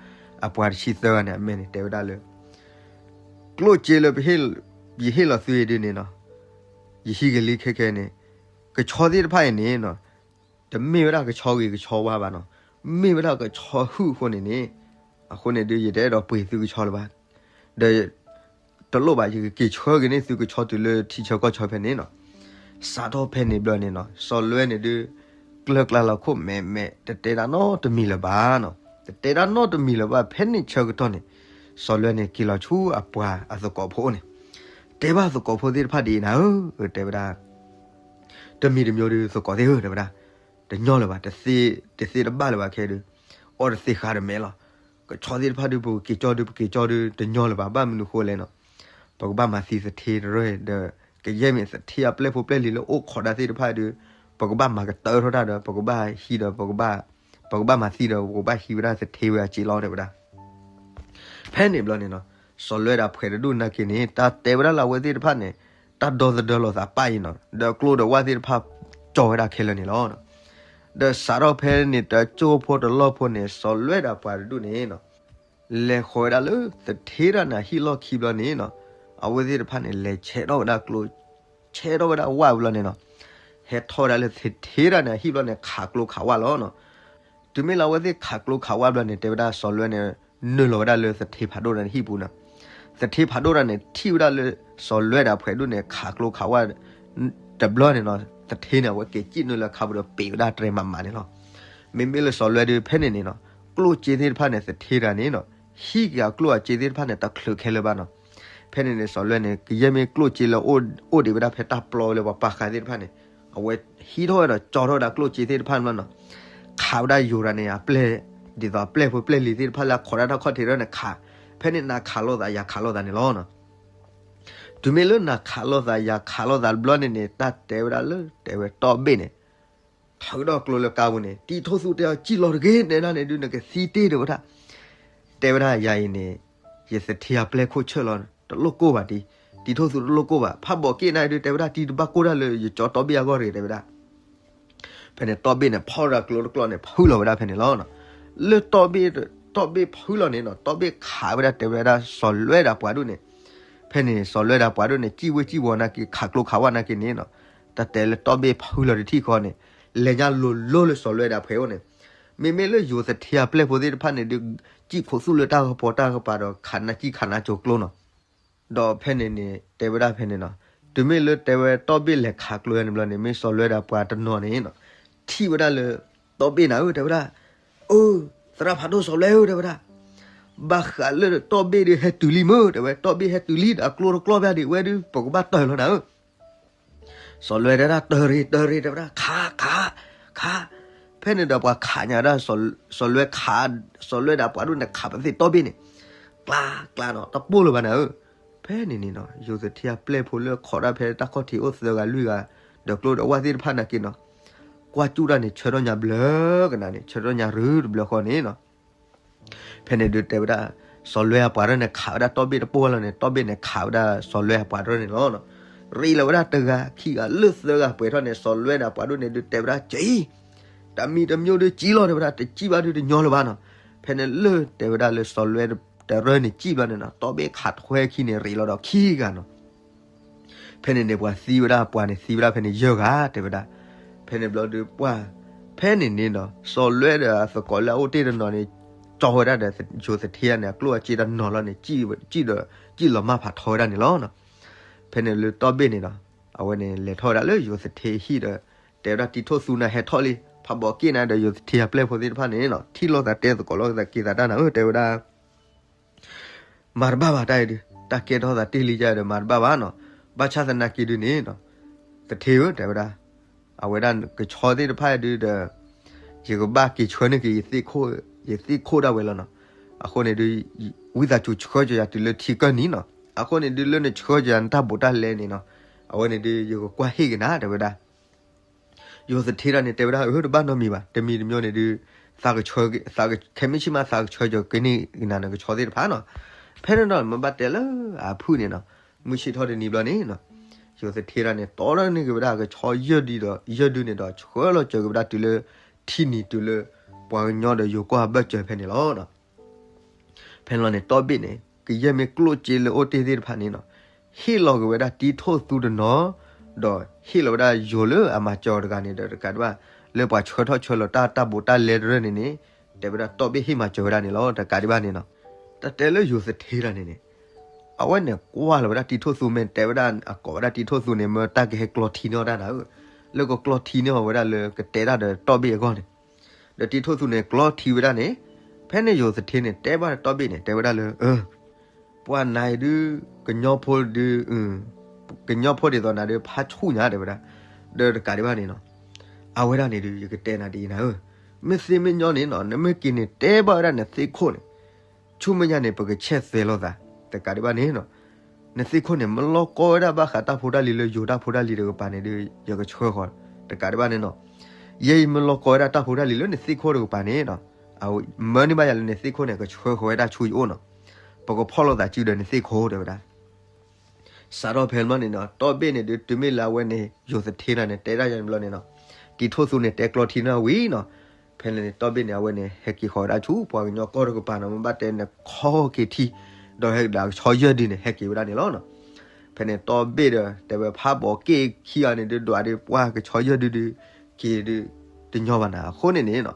အပှၤတဆံသၢဂၤန့ၣ် အမဲာ်န့ၣ် တဲဝဲဒၣ်လၢ ကျိၣ်စ့လၢ ယဟ့ၣ်လီၤသုအံၤဒ်န့ၣ်နီၤ, ယဟံးက့ၤလံခဲခဲန့ၣ်, ကဆီသ့ၣ်တဖၣ်အံၤန့ၣ်နီၤ, တမ့ၢ်ဝဲဒၣ်ကဆီဂ့ၤကဆီဝါဘၣ်နီၤ, မ့ၢ်ဝဲဒၣ်ကဆီဟုၣ်အဃိန့ၣ်န့ၣ်, အဃိန့ၣ်ဒုး ယတအဲၣ်ဒိးပှ့ၤသုကဆီလၢၤဘၣ်, ဒီး တလိၣ်ဘၣ် ယကက့ၤဆှၢက့ၤန့ၢ်သုကဆီတုၤလၢထံဆၢကီၢ်ဆၢဖဲန့ၣ်နီၤ. စးထီၣ်ဖဲန့ၣ်ဘျီန့ၣ်နီၤ စီၤလွဲန့ၣ်ဒုး ကျၢၢ်ကျါလီၤခိၣ်မဲာ်မဲာ် တတဲတၢ်နီတမံၤလၢၤဘၣ်နီၤ. တတဲတၢ်နီတမံၤလၢၤဘၣ် ဖဲန့ၣ်ဆၢကတီၢ်န့ၣ် စီၤလွဲန့ၣ်က့ၤလီၤဆူအပှၤအသကိးဖိန့ၣ် တဲဘၣ်သကိးဖိသ့ၣ်တဖၣ်ဒ်အံၤနၤဧၢ တဲဝဲဒၣ် တမံၤတမံၤဒုး သကိးသ့ၣ်ဧၢ တဲဝဲဒၣ် တညီလၢၤဘၣ် တသ့တဘၣ်လၢၤဘၣ်ခဲဒုး အီၣ်တသ့ဃါတမဲာ်လီၤ. ကဆီသ့ၣ်တဖၣ်ဒုး ပကက့ၤကၠီဒုး ပက့ၤကၠီဒုး တညီလၢၤဘၣ် ဘၣ်မနုၤဃိလဲၣ်နီၤ. ပကဘၣ်မၤသံသထ့တရၢၢ်ဒီး ကယဲၢ်မ့ၢ်သထ့အပျဲၢ်ဖိပျဲၢ်လံၤလၢအိၣ်ခိးတၢ်သ့ၣ်တဖၣ်ဒုး ပကဘၣ်မၤကတၢၢ်ထီၣ်တၢ်ဒီး ပကဘၣ်ဟံးဒီး ပကဘၣ်မၤသံဒီး ပကဘၣ်ဟံးဝဲဒၣ်သထ့ဝဲအစ့လီၤ တဲဝဲဒၣ် ဖဲန့ၣ်ဘျီန့ၣ်နီၤ စီၤလွဲဒီးအပှၤတဒူၣ်နာ်က့န့ၣ် တၢ်တဲဝဲဒၣ်လၢအဝဲသ့ၣ်တဖၣ်န့ၣ် တၢ်ဒီသဒၢလိာ်သးပၢ်အံၤနီၤ ဒီးကျိဒီးဝၣ်သ့ၣ်တဖၣ်ကၠီဝဲဒၣ်ခဲလၢာ်န့ၣ်လီၤ. ဒီးစးထီၣ်ဖဲန့ၣ် တကၠိၢ်ဖိတလီၢ်ဖိန့ၣ် စီၤလွဲဒီးအပှၤတဒူၣ်န့ၣ်နီၤ လဲၤဃီၤဝဲဒၣ်လၢသထ့တၢ်န့ၣ်အဟံၣ်လီၢ်ခံဘျီန့ၣ်နီၤ အဝဲသ့ၣ်တဖၣ်န့ၣ် လဲၤဆဲးထီၣ်ဝဲဒၣ်ကျိ ဆဲးထီၣ်ဝဲဒၣ်ဝၣ်ဘျီန့ၣ်နီၤ ဟဲထီၣ်ဝဲဒၣ်လၢသထ့တၢ်န့ၣ်အဟံၣ်ဘျီန့ၣ် ခးကျိခးဝၣ်လီၤနီၤ. တုၤမ့ၢ်လၢအဝဲသ့ၣ်ခးကျိခးဝၣ်ဘျီန့ၣ် တဲဝဲဒၣ်စီၤလွဲန့ၣ် နုာ်လီၤဝဲဒၣ်လၢသထ့ဖးဒိၣ်တၢ်န့ၣ်ဟံၣ်ပူၤနီၤ. သထ့ဖးဒိၣ်တၢ်န့ၣ် ထံၣ်ဝဲဒၣ်လၢ စီၤလွဲဒီးအပှၤဒူၣ်န့ၣ် ခးကျိခးဝၣ် တဘျီန့ၣ်နီၤ သထ့န့ၣ် အဝဲက့ၤစံၣ်နုာ်လၢခါပူၤဒီးပ့ၤဝဲဒၣ်တြဲၤမးမးန့ၣ်လီၤ. မ့မ့ၢ်လၢစီၤလွဲဒုး ဖဲန့ၣ်န့ၣ်နီၤ ကျိၣ်စ့သ့ၣ်တဖၣ်န့ၣ် သထ့တဂၤန့ၣ်နီၤ ဟံးက့ၤအကျိၣ်အစ့သ့ၣ်တဖၣ်န့ၣ် တချုးခဲလၢာ်ဘၣ်နီၤ. ဖဲန့ၣ်န့ၣ် စီၤလွဲန့ၣ် ကယဲၢ်မ့ၢ်ကျိၣ်စ့လၢအိၣ်ဒံးဝဲဒၣ်ဖဲတၢ်ပျီလၢပှၤပာ်ဃာ်သ့ၣ်တဖၣ်န့ၣ် အဝဲဟံးထီၣ်ဝဲဒီးကၠီထီၣ်ဝဲဒၣ်ကျိၣ်စ့သ့ၣ်တဖၣ်န့ၣ်လီၤနီၤ. ခးဝဲဒၣ်ယိၤတဂၤန့ၣ် အပျဲၢ် ဒ်သိးအပျဲၢ်ဖိပျဲၢ်လံၤသ့ၣ်တဖၣ်လၢအခီးတၢ်ထီၣ်ခီၣ်ထံးတဖၣ်န့ၣ်ခး, ဖဲန့ၣ်နၤခးလိာ်သးယၤခးလိာ်သးန့ၣ်လီၤနီၤ. တုၤမ့ၢ်လၢနၤခးလိာ်သးယၤခးလိာ်သးတဘျီန့ၣ်န့ၣ် တၢ်တဲဝဲဒၣ်လၢတဲဝဲတီဘ့ၣ်န့ၣ် ထုးဒီးကျိလၢကါပူၤန့ၣ် တံၤထိၣ်သူတဲအီၤ စံၣ်လီၤတဂ့ၤ နဲဒၣ်န့ၣ်ဒုး နကသံတ့ၢ်တဲဝဲဒၣ်. တဲဝဲဒၣ်ယၤအံၤန့ၣ် ယသထ့အပျဲၢ်ခိၣ်ဆၢၣ်လီၤ, တလိၣ်ကိၢ်ဘၣ်တံၤ, တံၤထိၣ်သူတလိၣ်ကိၢ်ဘၣ်, ဖးဘီးက့ၣ်နၤဒုး တဲဝဲဒၣ်တံၤတဘၣ်ကိၢ်တၢ်လၢယကၠီတီဘ့ၣ်အဂီၢ်တဂ့ၤ တဲဝဲဒၣ်. ဖဲန့ၣ်တီဘ့ၣ်န့ၣ် ဖီၣ်ဒီးကျိတကျိန့ၣ် ဖုလီၤဝဲဒၣ်ဖဲန့ၣ်လီၤ. လၢတီဘ့ၣ်ဖုလီၤန့ၣ်နီၤ တီဘ့ၣ်ခးဝဲဒၣ်တဲဝဲဒၣ်စီၤလွဲဒီးပှၤဒိၣ်န့ၣ်, ဖဲန့ၣ်စီၤလွဲဒီးပှၤဒိၣ်န့ၣ် စံၣ်ဝ့စံၣ်ဝီၤနာ်က့ ခးကျိခးဝၣ်နာ်က့န့ၣ်နီၤ, တၢ်တဲလၢတီဘ့ၣ်ဖုလီၤတထံၣ်ဃီန့ၣ် လဲၤညါလိၤလိၤလၢစီၤလွဲဒီးဖဲအိၣ်န့ၣ်, မ့မ့ၢ်လၢယိၤသထ့အပျဲၢ်ဖိသ့ၣ်တဖၣ်န့ၣ်ဒုး စံၣ်ခိးသူၣ်လၢတၢ်ကပီၤတၢ်ကပၤဒီး ခးနၢ်စံၣ်ခးနၢ်ကၠိကျိနီၤ. ဒီးဖဲန့ၣ်န့ၣ် တဲဝဲဒၣ်ဖဲန့ၣ်နီၤ, တုၤမ့ၢ်လၢတဲဝဲတီဘ့ၣ်လဲၤခးကျိန့ၣ်ဘျီန့ၣ် မ့ၢ်စီၤလွဲဒီးပှၤတနီၤန့ၣ်နီၤ, ထံၣ်ဝဲဒၣ်လၢတီဘ့ၣ်နၤဧၢ တဲဝဲဒၣ်, အိ သရၣ်ဖးဒိၣ်စီၤလွဲဧၢ တဲဝဲဒၣ်, ဘၣ်ဃးလၢတီဘ့ၣ်ဒုးဟဲတုၤလံမ့ၢ် တဲဝဲ တီဘ့ၣ်ဟဲတုၤလံဒီးအကျိတကျိဘၣ်ဒံးဝဲဒုး ပကဘၣ်တၢၢ်လီၤနၤဧၢ. စီၤလွဲတဲဒၣ် တၢၢ်ရ့ၣ် တၢၢ်ရ့ၣ် တဲဝဲဒၣ် ခး ခး ခး. ဖဲန့ၣ်ဒီးပှၤခးညါဒၣ် စီၤလွဲခး, စီၤလွဲဒီးပှၤဒိၣ်န့ၣ်ခးပသ့ၣ်တီဘ့ၣ်န့ၣ် ကျါ ကျါနီၤ တပိၢ်လၢၤဘၣ်နၤဧၢ. ဖဲန့ၣ်န့ၣ်နီၤ ယိၤသထ့အပျဲၢ်ဖိလၢခီးတၢ်ဖဲတၢ်ခီၣ်ထံးအိၣ်သၢဂၤလွံၢ်ဂၤ ဒီးကျိဒီးဝၣ်သ့ၣ်တဖၣ်နာ်က့နီၤ, ကွၢ်ကၠူၣ်တၢ်န့ၣ်ဆၢထီၣ်ညါဘျၢကနၤန့ၣ် ဆၢထီၣ်ညါရုတဘျၢဃီန့ၣ်နီၤ ဖဲန့ၣ်ဒုးတဲဝဲဒၣ် စီၤလွဲအပှၤတရၢန့ၣ် ခးဝဲဒၣ်တီဘ့ၣ်တပိၢ်ဝဲလီၤန့ၣ် တီဘ့ၣ်န့ၣ်ခးဝဲဒၣ်စီၤလွဲအပှၤတရၢန့ၣ်လီၤ. ရ့လီၤဝဲဒၣ်တဂၤခံဂၤလၢသၢဂၤပှဲၤထီၣ်န့ၣ် စီၤလွဲဒီးအပှၤဒိၣ်န့ၣ်ဒုးတဲဝဲဒၣ် ကၠံ, တမံၤတမံၤဒုးကၠံလီၤ တဲဝဲဒၣ် တကၠံဘၣ်ဒုးတညီလၢၤဘၣ်နီၤ. ဖဲန့ၣ်လၢတဲဝဲဒၣ်လၢစီၤလွဲတရၢန့ၣ်ကၠံဘျီန့ၣ်နီၤ တီဘ့ၣ်ခးထွဲခံန့ၣ် ရ့လီၤဒီးခံဂၤနီၤ ဖဲန့ၣ်န့ၣ် ပှၤသံဝဲဒၣ်ပှၤန့ၣ် သံဝဲဒၣ်ဖဲန့ၣ်ယဲၢ်ဂၤ တဲဝဲဒၣ်. ဖဲန့ၣ်ဘျီဒုးပှၢ်, ဖဲန့ၣ်န့ၣ်ဒီး စီၤလွဲဒီးအသကိးလၢအအိၣ်တ့ၢ်တနီၤန့ၣ် ကၠီဝဲဒၣ်ဒီးယိၤသထ့န့ၣ် အကျိၣ်အစ့တနီၤလီၤန့ၣ် စံၣ်ဒီး စံၣ်လီၤမၢ်ဖးထီဝဲဒၣ်န့ၣ်လီၤ. ဖဲန့ၣ်လၢတီဘ့ၣ်န့ၣ်ဒီး အဝဲန့ၣ်လဲၤထီၣ်ဝဲဒၣ်လၢယိၤသထ့ဟံၣ်ဒီး တဲဝဲဒၣ်တံၤထိၣ်သူနၤဟဲထီၣ်လံ ဖးဘီးက့ၣ်နၤဒီးယိၤသထ့အပျဲၢ်ဖိသ့ၣ်တဖၣ်န့ၣ်နီၤ ထံၣ်လိာ်သးတဲသကိးလိာ်သးက့ၤသးတၢ်နၤဧၢ တဲဝဲဒၣ် မၤတဘၣ်ဘၣ်တၢ်အံၤဒုး တၢ်ကဲထီၣ်သးတ့ၢ်လံယါဒီးမၤတဘၣ်ဘၣ်နီၤ. ဘၣ်ဆၣ်သနာ်က့ဒုးန့ၣ်နီၤ သထ့ဧၢ တဲဝဲဒၣ် အဝဲဒၣ်ကဆီသ့ၣ်တဖၣ်အံၤဒုးဒီး ယကဘၣ်က့ၤဆှၢန့ၢ်က့ၤ ယသ့ၣ်ခိၣ်ဒၣ်ဝဲလီၤနီၤ. အဃိန့ၣ်ဒုး ဝံသးစူၤဆှၢက့ၤယၤတုၤလၢထံကၢၢ်နံၤနီၤ. အဃိန့ၣ်ဒုးလၢနဆှၢက့ၤယၤနတၢ်ဘူးတၢ်လဲန့ၣ်နီၤ အဝဲန့ၣ်ဒုးယကကွၢ်ဟ့ၣ်က့ၤနၤ တဲဝဲဒၣ် ယိၤသထ့တၢ်န့ၣ် တဲဝဲဒၣ် အၢ တဘၣ်နီတမံၤဘၣ် တမံၤတမံၤန့ၣ်ဒုး သးကဆှၢ ခဲမုၢ်ဆ့ၣ်မး သးကဆှၢက့ၤကန့ၢ်က့ၤနၤနကဆီသ့ၣ်တဖၣ်နီၤ. ဖဲန့ၣ်ဒီးမ့ၢ်ဘၣ်တဲလၢအဖုၣ်န့ၣ်နီၤ မုၢ်ဆ့ၣ်ထီၣ်တနံၤဘျီန့ၣ်နီၤ ယိၤသထ့တၢ်န့ၣ် တီထီၣ်န့ၢ်က့ၤဝဲဒၣ်ကဆီယဲၢ်ဒုဒီး ယဲၢ်ဒုန့ၣ်ဒီး ဆှၢလီၤစၢၤက့ၤဝဲဒၣ်တုၤလၢ ထံၣ်နံၤတုၤလၢ ပှၤကညီဒီးယိၤကီၢ်အဘၢၣ်စၢၤဖဲန့ၣ်လီၤ. ဖဲန့ၣ်လီၤန့ၣ် တီဘ့ၣ်န့ၣ် ကယဲၢ်မ့ၢ်ကျိၣ်စ့လၢအိၣ်တ့ၢ်သ့ၣ်တဖၣ်န့ၣ်နီၤ ဟ့ၣ်လီၤက့ၤဝဲဒၣ်တံၤထိၣ်သူတနီၤ ဒီးဟ့ၣ်လီၤဝဲဒၣ်ယိၤလၢအမၤစၢၤအီၤတဂၤန့ၣ်ဒီးတကးဒံးဘၣ် လၢပှၤဆှၢထီၣ်ဆှၢလီၤတၢ်တၢ်ဘူးတၢ်လဲတရၢၢ်န့ၣ်န့ၣ် တဲဝဲဒၣ်တီဘ့ၣ်ဟ့ၣ်မၤစၢၤဝဲဒၣ်န့ၣ်လီၤ တကးဒံးဘၣ်န့ၣ်နီၤ. တၢ်တဲလၢယိၤသထ့တၢ်န့ၣ်န့ၣ် အဝဲန့ၣ်ကွၢ်လီၤဝဲဒၣ်တံၤထိၣ်သူမ့ၢ်တဲဝဲဒၣ်အကိးဝဲဒၣ်တံၤထိၣ်သူန့ၣ် မ့ၢ်တၢ်ကဟဲကျီထံန့ၢ်အီၤတၢ်နၤဧၢ လၢကကျီထံန့ၢ်အီၤဝဲဒၣ်လၢကတဲတၢ်ဒီးတီဘ့ၣ်အဂီၢ်န့ၣ် ဒီးတံၤထိၣ်သူန့ၣ် ကျီထံဝဲဒၣ်န့ၣ် ဖဲန့ၣ်ယိၤသထ့န့ၣ် တဲဘၣ်တီဘ့ၣ်န့ၣ် တဲဝဲဒၣ်လၢ ပှၤနၤအံၤဒုး ကညီဖိဒုး ကညီဖိဒ်သိးနၤဒုး ဖးဆူၣ်ညါတဲဝဲဒၣ် ဒီးတကးဒံးဘၣ်န့ၣ်နီၤ အဝဲဒၣ်န့ၣ်ဒုး ယကတဲနၤဒ်အံၤနၤဧၢ မ့ၢ်သ့မ့ၢ်ညီန့ၣ်နီၤ နမ့ၢ်က့ၤန့ၣ် တဲဘၣ်ဝဲဒၣ်နသ့ၣ်ခိၣ်န့ၣ် ဆူမဲာ်ညါန့ၣ် ပကဆဲးသွဲလိာ်သး တကးဒံးဘၣ်န့ၣ်နီၤ နသ့ၣ်ခိၣ်န့ၣ် မ့ၢ်လီၤကီဝဲဒၣ်ဘၣ်ဃးတၢ်ဖိတၢ်လံၤလၢယိၤတၢ်ဖိတၢ်လံၤတကပၤန့ၣ်ဒုး ယကဆှၢဃီၤ တကးဒံးဘၣ်န့ၣ်နီၤ ယဲယမ့ၢ်လီၤကီဝဲဒၣ်တၢ်ဖိတၢ်လံၤလၢနသ့ၣ်ခိၣ်တကပၤန့ၣ်နီၤ အမၢန့ၢ်ဘၣ်ယၤလၢနသ့ၣ်ခိၣ်န့ၣ် ကဆှၢဃီၤဝဲဒၣ်ဆူယအိၣ်နီၤ ပကဖီၣ်လိာ်သးစုဒီးနသ့ၣ်ခိၣ်တဲဝဲဒၣ် စးထီၣ်ဖဲန့ၣ်န့ၣ်နီၤ တီဘ့ၣ်န့ၣ်ဒုး တုၤမ့ၢ်လၢအဝဲန့ၣ် ယိၤသထ့တၢ်န့ၣ် တဲဒၣ်ယၤန့ၣ်ဘျီန့ၣ်နီၤ တံၤထိၣ်သူန့ၣ် တဲကျီထံန့ၢ်ဝံၤနီၤ ဖဲန့ၣ်န့ၣ် တီဘ့ၣ်န့ၣ် အဝဲန့ၣ် ဟဲက့ၤဃီၤဝဲဒၣ်ဆူပှၤကညီကီၢ်တကပၤနီၤ မ့ၢ်ဘၣ်တဲနခီက့ၤထံ ဒီးဟဲက့ၤဒီးကဆီယဲၢ်ဒုန့ၣ် ဟဲက့ၤဝဲဒၣ်န့ၣ်လီၤနီၤ ဖဲန့ၣ်တီဘ့ၣ်ဒီး တဲဝဲဖးဘီးက့ၣ်ခံဂၤန့ၣ်ဒုး ဒွးဒုးပှၢ်ကဆီယဲၢ်ဒုဒုး က့ၤဒုး တညီဘၣ်နၤ အဃိန့ၣ်န့ၣ်နီၤ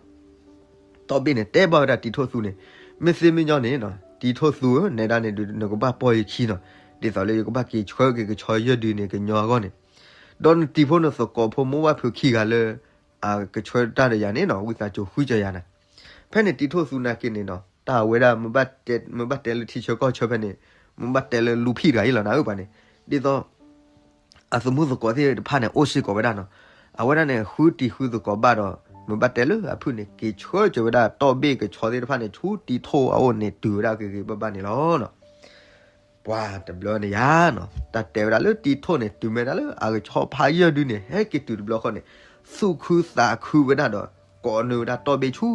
တီဘ့ၣ်န့ၣ် တဲဘၣ်ဝဲဒၣ်တံၤထိၣ်သူန့ၣ် မ့ၢ်သ့မ့ၢ်ညီန့ၣ်နီၤ တံၤထိၣ်သူဧၢ နဲဒၣ်န့ၣ်ဒုး နကဘၣ်ပီၢ်ယခံနီၤ ဒ်သိးလၢယကဘၣ်က့ၤဆှၢက့ၤကဆီယဲၢ်ဒုန့ၣ် ကညီအဂီၢ်န့ၣ် ဒီးနတံၤဖိနသကိးဖိမိၢ်ဝၣ်ဖုခံဂၤလၢ အကဆှၢတၢ်ဒီးယၤန့ၣ်နီၤ ဝံသးစူၤဃုစၢၤယၤနၤ. ဖဲန့ၣ်တံၤထိၣ်သူနာ်က့န့ၣ်နီၤ တၢ်အဝဲဒၣ် မ့ၢ်ဘၣ်တဲလၢထံဆၢကီၢ်ဆၢဖဲန့ၣ် မ့ၢ်ဘၣ်တဲလၢလူဖံၣ်တဂၤအံၤလီၤနၤဧၢပှၤန့ၣ်, ဒ်သိး အသမူသကိးသ့ၣ်တဖၣ်န့ၣ် အိၣ်စ့ၢ်ကီးဝဲဒၣ်နီၤ. အဝဲဒၣ်န့ၣ် ဃုတံၤဃုသကိးဘၣ်ဒီး မ့ၢ်ဘၣ်တဲလၢအဖုၣ်န့ၣ် က့ၤဆှၢစၢၤဝဲဒၣ်တီၢ်ဘ့ၣ်ကဆီသ့ၣ်တဖၣ်န့ၣ် ဆူတံၤထိၣ်အအိၣ်န့ၣ် တုၤဝဲဒၣ်ဂ့ၤဂ့ၤဘၣ်ဘၣ်န့ၣ်လီၤ. ပှၤတဘျီန့ၣ်ယါနီၤ တၢ်တဲဝဲဒၣ်လၢတံၤထိၣ်န့ၣ် တုၤမ့ၢ်ဒၣ်လၢအကဆီဖးယဲၢ်ဒုန့ၣ် ဟဲက့ၤတုၤတဘျီဃီန့ၣ် သူၣ်ခုသးခုဝဲဒၣ်ဒီး ကိးနုာ်ဝဲဒၣ်တီၢ်ဘ့ၣ်ဆူ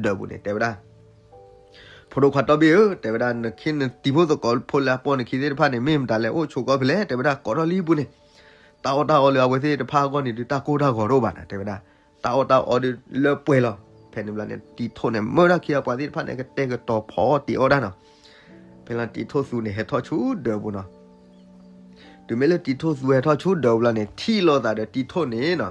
ဒၢးပူၤန့ၣ် တဲဝဲဒၣ် ဖိဒိၣ်ခွါတီၢ်ဘ့ၣ်ဧၢ, တဲဝဲဒၣ် နခံနတံၤဖိသကိးဖိလၢအပိာ်နခံသ့ၣ်တဖၣ်န့ၣ် မ့ၢ်မတၤလဲၣ် အိၣ်ဆိးကီးဖဲလဲၣ်, တဲဝဲဒၣ် ကိးထီၣ်လံပူၤန့ၣ်, တၢ်အီၣ်တၢ်အီလၢအဝဲသ့ၣ်တဖၣ်အဂီၢ်န့ၣ်ဒုး တၢ်ကိၢ်တၢ်ဂီၤတအိၣ်ဘၣ်နၤ, တဲဝဲဒၣ် တၢ်အီၣ်တၢ်အီဒုးလၢပှဲၤလီၤ. ဖဲန့ၣ်ဘျီန့ၣ် တံၤထိၣ်န့ၣ် မၢဒၣ်ခံဂၤပှၤသ့ၣ်တဖၣ်န့ၣ် ကတဲာ်ကတီၤဖီအီၣ်တ့ၤအီၣ်ဒၣ်နီၤ. ဖဲလီၤတံၤထိၣ်သူန့ၣ် ဟဲထီၣ်ဆူဒၢးပူၤနီၤ. တုၤမ့ၢ်လၢတံၤထိၣ်သူဟဲထီၣ်ဆူဒၢးပူၤလီၤန့ၣ် ထံၣ်လိာ်သးဒီးတံၤထိၣ်န့ၣ်နီၤ,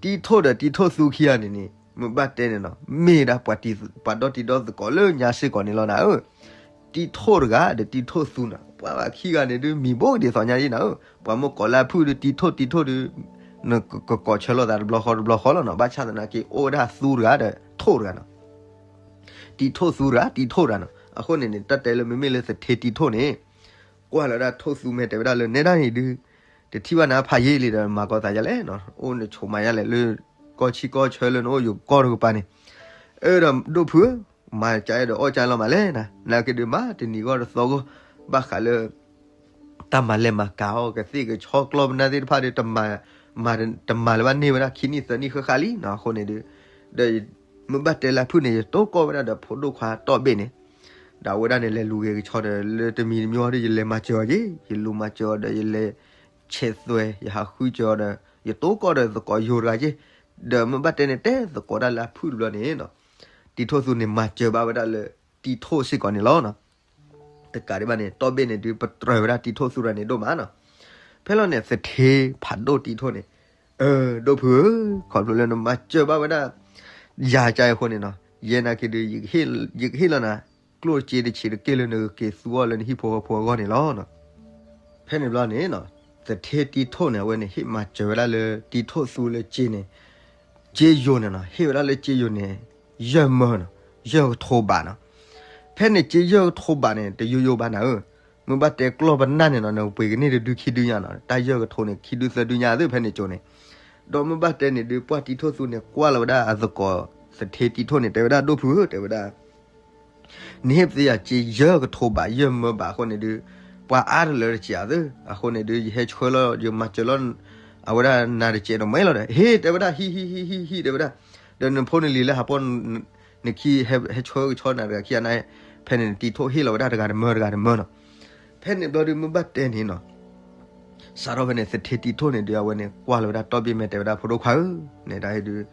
တံၤထိၣ်ဒီးတံၤထိၣ်သူခံဂၤန့ၣ်န့ၣ် မ့ၢ်ဘၣ်တဲန့ၣ်နီၤ မ့ၢ်ဒၣ်ပှၤဒီတံၤဒီသကိးလၢညါစ့ၢ်ကီးန့ၣ်လီၤနၤဧၢ. တံၤထိၣ်တဂၤဒီးတံၤထိၣ်သူနီၤ ပှၤဘၣ်ခံဂၤန့ၣ်ဒုး မံၤဘိဒ်သိးညါအံၤနၤဧၢ, ပှၤမ့ၢ်ကိးလၢအဖုၣ်ဒီးတံၤထိၣ်တံၤထိၣ်ဒီး နကကိးဆၢလိာ်သးတဘျီဃီတဘျီဃီလီၤနီၤ, ဘၣ်ဆၣ်သနာ်က့ အိၣ်ဝဲဒၣ်သူတဂၤဒီးထိၣ်တဂၤနီၤ. တံၤထိၣ်သူတဂၤ တံၤထိၣ်တဂၤနီၤ. အဃိန့ၣ်န့ၣ် တၢ်တဲလၢမ့မ့ၢ်လၢသထ့တံၤထိၣ်န့ၣ် ကွၢ်လီၤဝဲဒၣ်ထိၣ်သူမဲာ် တဲဝဲဒၣ်လၢနဲဒၣ်န့ၣ်ဒုး တထံၣ်ဘၣ်နၤဖးယံာ်လံဒီး မၤကီသးယါလဲၣ်, အိၣ်နဆိးမၤယါလဲၣ်လၢ ကီၢ်ဆံကီၢ်ဆၢလၢနအိၣ်ယိၤကီၢ်တကပၤန့ၣ်, အၢဒီးဒိၣ်ဖုဧၢ, မၤကါဒီးအီၣ်ကါလီၤမးလဲၣ်နၤ, နာ်က့ဒုးမၤတနံၤဂီၢ်တသီဂီၢ်, ဘၣ်ဃးလၢ တၢ်မၤလဲၤမၤကၤအီၣ်ကသ့ၣ်ကဆီကျီၢ်ပနၢ်သ့ၣ်တဖၣ်ဒီး တမၤလၢၤဘၣ်န့ၢ်ဝဲဒၣ်ခံနံၣ်သၢနံၣ်ဃၣ်ဃၣ်လံနီၤ, အဃိန့ၣ်ဒုး ဒီးမ့ၢ်ဘၣ်တဲလၢအဖုၣ်န့ၣ် ယတိၢ်ကီၢ်ဝဲဒၣ်ဒီးဖိဒိၣ်ခွါတီၢ်ဘ့ၣ်န့ၣ်, ဒီးအဝဲဒၣ်န့ၣ် လဲၤလူၤက့ၤကဆီဒီး လၢတမံၤတမံၤအီၤဒီး ယလဲၤမၤစၢၤအီၤက့ၤ, ယလူၤမၤစၢၤအီၤဒီး ယလဲၤဆဲးသွဲၣ် ယဟးဃုစၢၤအီၤဒီး ယတိၢ်ကီၢ်ဒီးသကိးယိၤတဂၤက့ၤ, ဒီးမ့ၢ်ဘၣ်တဲန့ၣ် တဲသကိးဒၣ်လၢအဖုၣ်တဘျီန့ၣ်နီၤ, တံၤထိၣ်သူန့ၣ် မၤစၢၤဘၣ်ဝဲဒၣ်လၢတံၤထိၣ်စ့ၢ်ကီးန့ၣ်လီၤနီၤ. တကးဒံးဘၣ်န့ၣ် တီၢ်ဘ့ၣ်န့ၣ်ဒုး ပတြၢၤဝဲဒၣ်တံၤထိၣ်သူတဂၤန့ၣ်ဒိၣ်မးနီၤ. ဖဲလီၤန့ၣ် သထ့ဖးဒိၣ်တံၤထိၣ်န့ၣ်, အၢ ဒိၣ်ဖုဧၢ, ခီဖျိလၢနမၤစၢၤဘၣ်ဝဲဒၣ် ယၤကါအံၤအဃိန့ၣ်နီၤ, ယဲနာ်က့ဒုး ယကဟ့ၣ်လီၤနၤ ကျိၣ်စ့တဆံးတက့ၢ်လၢနကက့ၤသူအီၤလၢနဟံၣ်ဖိဃီဖိအဂီၢ်န့ၣ်လီၤ. ဖဲန့ၣ်ဘျီန့ၣ်နီၤ, သထ့တံၤထိၣ်န့ၣ် အဝဲန့ၣ် ဟ့ၣ်မၤစၢၤဝဲဒၣ်လၢတံၤထိၣ်သူလၢစ့န့ၣ်, စ့ယိၤန့ၣ်နီၤ, ဟ့ၣ်ဝဲဒၣ်လၢစ့ယိၤန့ၣ် ယဲၢ်မၢနီၤ, ယဲၢ်ကထိဘးနီၤ. ဖဲန့ၣ်စ့ယဲၢ်ကထိဘးန့ၣ် တယိယိဘၣ်နၤဧၢ, မ့ၢ်ဘၣ်တဲကျီၢ်ပနၢ်န့ၣ်နီၤ နပှ့ၤကန့ၢ်တဒုခံဒုညါနီၤ, တၢ်ယဲၢ်ကထိန့ၣ် ခံဒုသၢဒုညါသုဖဲန့ၣ်ကၠိန့ၣ်, ဒီးမ့ၢ်ဘၣ်တဲန့ၣ်ဒုး ပှၢ်တံၤထိၣ်သူန့ၣ် ကွၢ်လီၤဝဲဒၣ်အသကိး သထ့တံၤထိၣ်န့ၣ် တဲဝဲဒၣ် ဒိၣ်ဖုဧၢ တဲဝဲဒၣ် နဟ့ၣ်ပသ့ယၤစ့ယဲၢ်ကထိဘး ယဲၢ်မၢဘးအဃိန့ၣ်ဒုး, ပှၤအါတလၢတစဲးအသု, အဃိန့ၣ်ဒုး ယဟဲဆှၢလီၤ ယမၤစၢၤလီၤ အဝဲဒၣ်နၤတစဲးဒီးမ့ၢ်လီၤဒီး ဟ့ၣ် တဲဝဲဒၣ် ဟံၣ် ဟံၣ် ဟံၣ် ဟံၣ် ဟံၣ် တဲဝဲဒၣ်, ဒီးနဖိနလံၤလၢဟးပိာ် နခံ ဟဲဆှၢကဆီနၤတဂၤခံဂၤန့ၣ်, ဖဲန့ၣ်တံၤထိၣ်ဟ့ၣ်လီၤဝဲဒၣ်တဂၤတမၢ တဂၤတမၢနီၤ. ဖဲန့ၣ်ဘျီဒုး မ့ၢ်ဘၣ်တဲန့ၣ်နီၤ စးထီၣ်ဖဲန့ၣ် သထ့တံၤထိၣ်န့ၣ်ဒုး အဝဲန့ၣ် ကွၢ်လီၤဝဲဒၣ်တီၢ်ဘ့ၣ်မဲာ် တဲဝဲဒၣ် ဖိဒိၣ်ခွါဧၢ, နဲဒၣ်ဒုး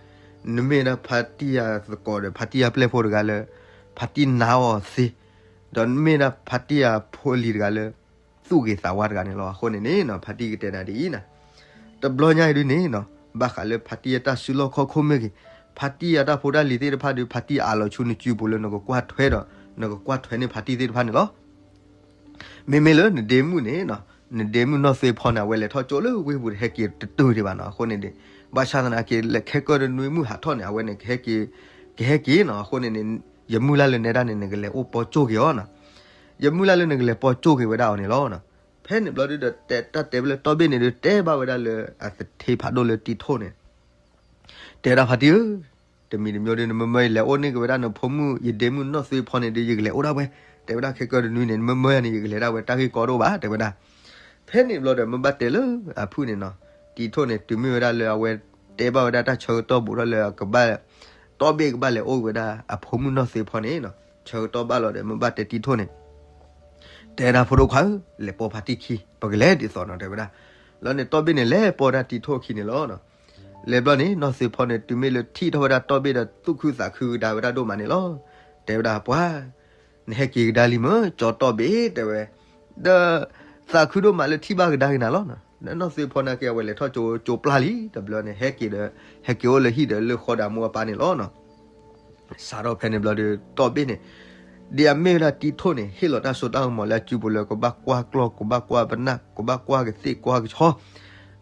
နမ့ၢ်ဒၣ်ဖါတံၢ်ယၤသကိးဒီး ဖါတံၢ်ယၤပျဲၢ်ဖိတဂၤလၢ ဖါတံၢ်နာ်အီၤသ့, ဒီးနမ့ၢ်ဒၣ်ဖါတံၢ်ယၤဖိလံၤတဂၤလၢ သူၣ်ဂ့ၤသးဝါတဂၤန့ၣ်လီၤ. အဃိန့ၣ်န့ၣ်နီၤ ဖါတံၢ်ကတဲနၤဒ်အံၤနၤ, တဘျီညါအံၤဒုးန့ၣ်နီၤ ဘၣ်ဃးလၢဖါတံၢ်ယၤတၢ်စုလီၢ်ခီၣ်ခိၣ်မ့ၢ်ဂ့ၤ, ဖါတံၢ်ယၤတၢ်ဖိတၢ်လံၤသ့ၣ်တဖၣ်ဒုး ဖါတံၢ်အးလီၤဆူနစုပူၤလၢနကကွၢ်ထွဲဒီး နကကွၢ်ထွဲန့ၢ်ဖါတံၢ်သ့ၣ်တဖၣ်န့ၣ်လီၤ. မ့မ့ၢ်လၢနဒ့မုၣ်န့ၣ်နီၤ, နဒ့မုၣ်နီၢ်သွ့ဖီန့ၣ် အဝဲလဲၤထီၣ်ကၠိလၢဝ့ၢ်ပူၤ တဟဲက့ၤတတုၤဒံးဘၣ်နီၤ. အဃိန့ၣ်ဒုး ဘၣ်ဆၣ်သနာ်က့ လၢခဲကၢၢ်တနွံမုၢ်ဟးထီၣ်န့ၣ် အဝဲန့ၣ် ကဟဲက့ၤနီၤ. အဃိန့ၣ်န့ၣ် ယမုၢ်လၢ်လၢနဲဒၣ်န့ၣ် နကလဲၤအိၣ်ပိာ်ကၠိက့ၤအီၤနီၤ. ယမုၢ်လၢ်လၢနကလဲၤပိာ်ကၠိက့ၤဝဲဒၣ်အီၤန့ၣ်လီၤ. ဖဲန့ၣ်ဘျီဒုးဒီး တၢ်တဲဝဲလၢတီၢ်ဘ့ၣ်န့ၣ်ဒုး တဲဘၣ်ဝဲဒၣ်လၢအသထ့ဖးဒိၣ်လၢတံၤထိၣ်န့ၣ် တဲဝဲဒၣ်ဖါတံၢ်ဧၢ, တမံၤတမံၤဒုး နမၢမၢယလဲၤအိၣ်န့ၢ်က့ၤဝဲဒၣ်နဖိမုၣ် ယဒ့မုၣ်နီၢ်သွ့ဖီန့ၣ်ဒုး ယကလဲၤအိၣ်ဒၣ်ဝဲ, တဲဝဲဒၣ်ခဲကၢၢ်တနွံန့ၣ် နမၢမၢယၤန့ၣ် ယကလဲၤဒၣ်ဝဲ တၢ်ဂ့ၢ်ကီတအိၣ်ဘၣ် တဲဝဲဒၣ်. ဖဲန့ၣ်ဘျီဒီး မ့ၢ်ဘၣ်တဲလၢအဖုၣ်န့ၣ်နီၤ, တံၤထိၣ်န့ၣ် တုၤမ့ၢ်ဝဲဒၣ်လၢအဝဲတဲဘၣ်ဝဲဒၣ်တၢ်ဆၢကတီၢ်ဘူးထီၣ်လၢအကဘၣ် တီၢ်ဘ့ၣ်ကဘၣ်လဲၤအိၣ်ဝဲဒၣ်အဖိမုၣ်နီၢ်သွ့ဖီန့ၣ်နီၤ, ဆၢကတီၢ်ဘၣ်လီၤဒီး မ့ၢ်ဘၣ်တဲတံၤထိၣ်န့ၣ် တဲဒၣ်ဖိဒိၣ်ခွါဧၢ, လဲၤပိာ်ဖါတံၢ်ခံ ပကလဲၤဒ်သိးနီၤ တဲဝဲဒၣ်. လီၤန့ၣ် တီၢ်ဘ့ၣ်န့ၣ် လဲၤပိာ်ဒၣ်တံၤထိၣ်ခံန့ၣ်လီၤ. လဲၤဘျီန့ၣ် နီၢ်သွ့ဖီန့ၣ် တုၤမ့ၢ်လၢထံၣ်ထီၣ်ဝဲဒၣ်တီၢ်ဘ့ၣ်ဒီး သူၣ်ခုသးခုကဒါဝဲဒၣ်ဒိၣ်မးန့ၣ်လီၤ. တဲဝဲဒၣ်ပှၤ နဟဲက့ၤကဒါလံမ့ၢ် ကၠီတီၢ်ဘ့ၣ် တဲဝဲ, ဒီး သးခုဒိၣ်မးလၢထံၣ်ဘၣ်ကဒါက့ၤနၤလီၤ. နီၢ်သွ့ဖီနာ်က့ အဝဲလဲၤထီၣ်ကၠိပျၢ်လံ တဘျီန့ၣ် ဟဲက့ၤဒီး ဟဲက့ၤအိၣ်လၢဟံၣ်ဒီးလၢဃီဒီးအမိၢ်အပၢ်န့ၣ်လီၤ. စးထီၣ်ဖဲန့ၣ်ဘျီဒီး တီၢ်ဘ့ၣ်န့ၣ် ဒ်အမ့ၢ်ဝဲဒၣ်တံၤထိၣ်န့ၣ် ဟ့ၣ်လီၤတၢ်စိတၢ်ကမီၤလၢအစုပူၤလၢ ကဘၣ်ကွၢ်ကျီၢ် ကဘၣ်ကွၢ်ပနၢ် ကဘၣ်ကွၢ်ကသ့ၣ်ကွၢ်ကဆီ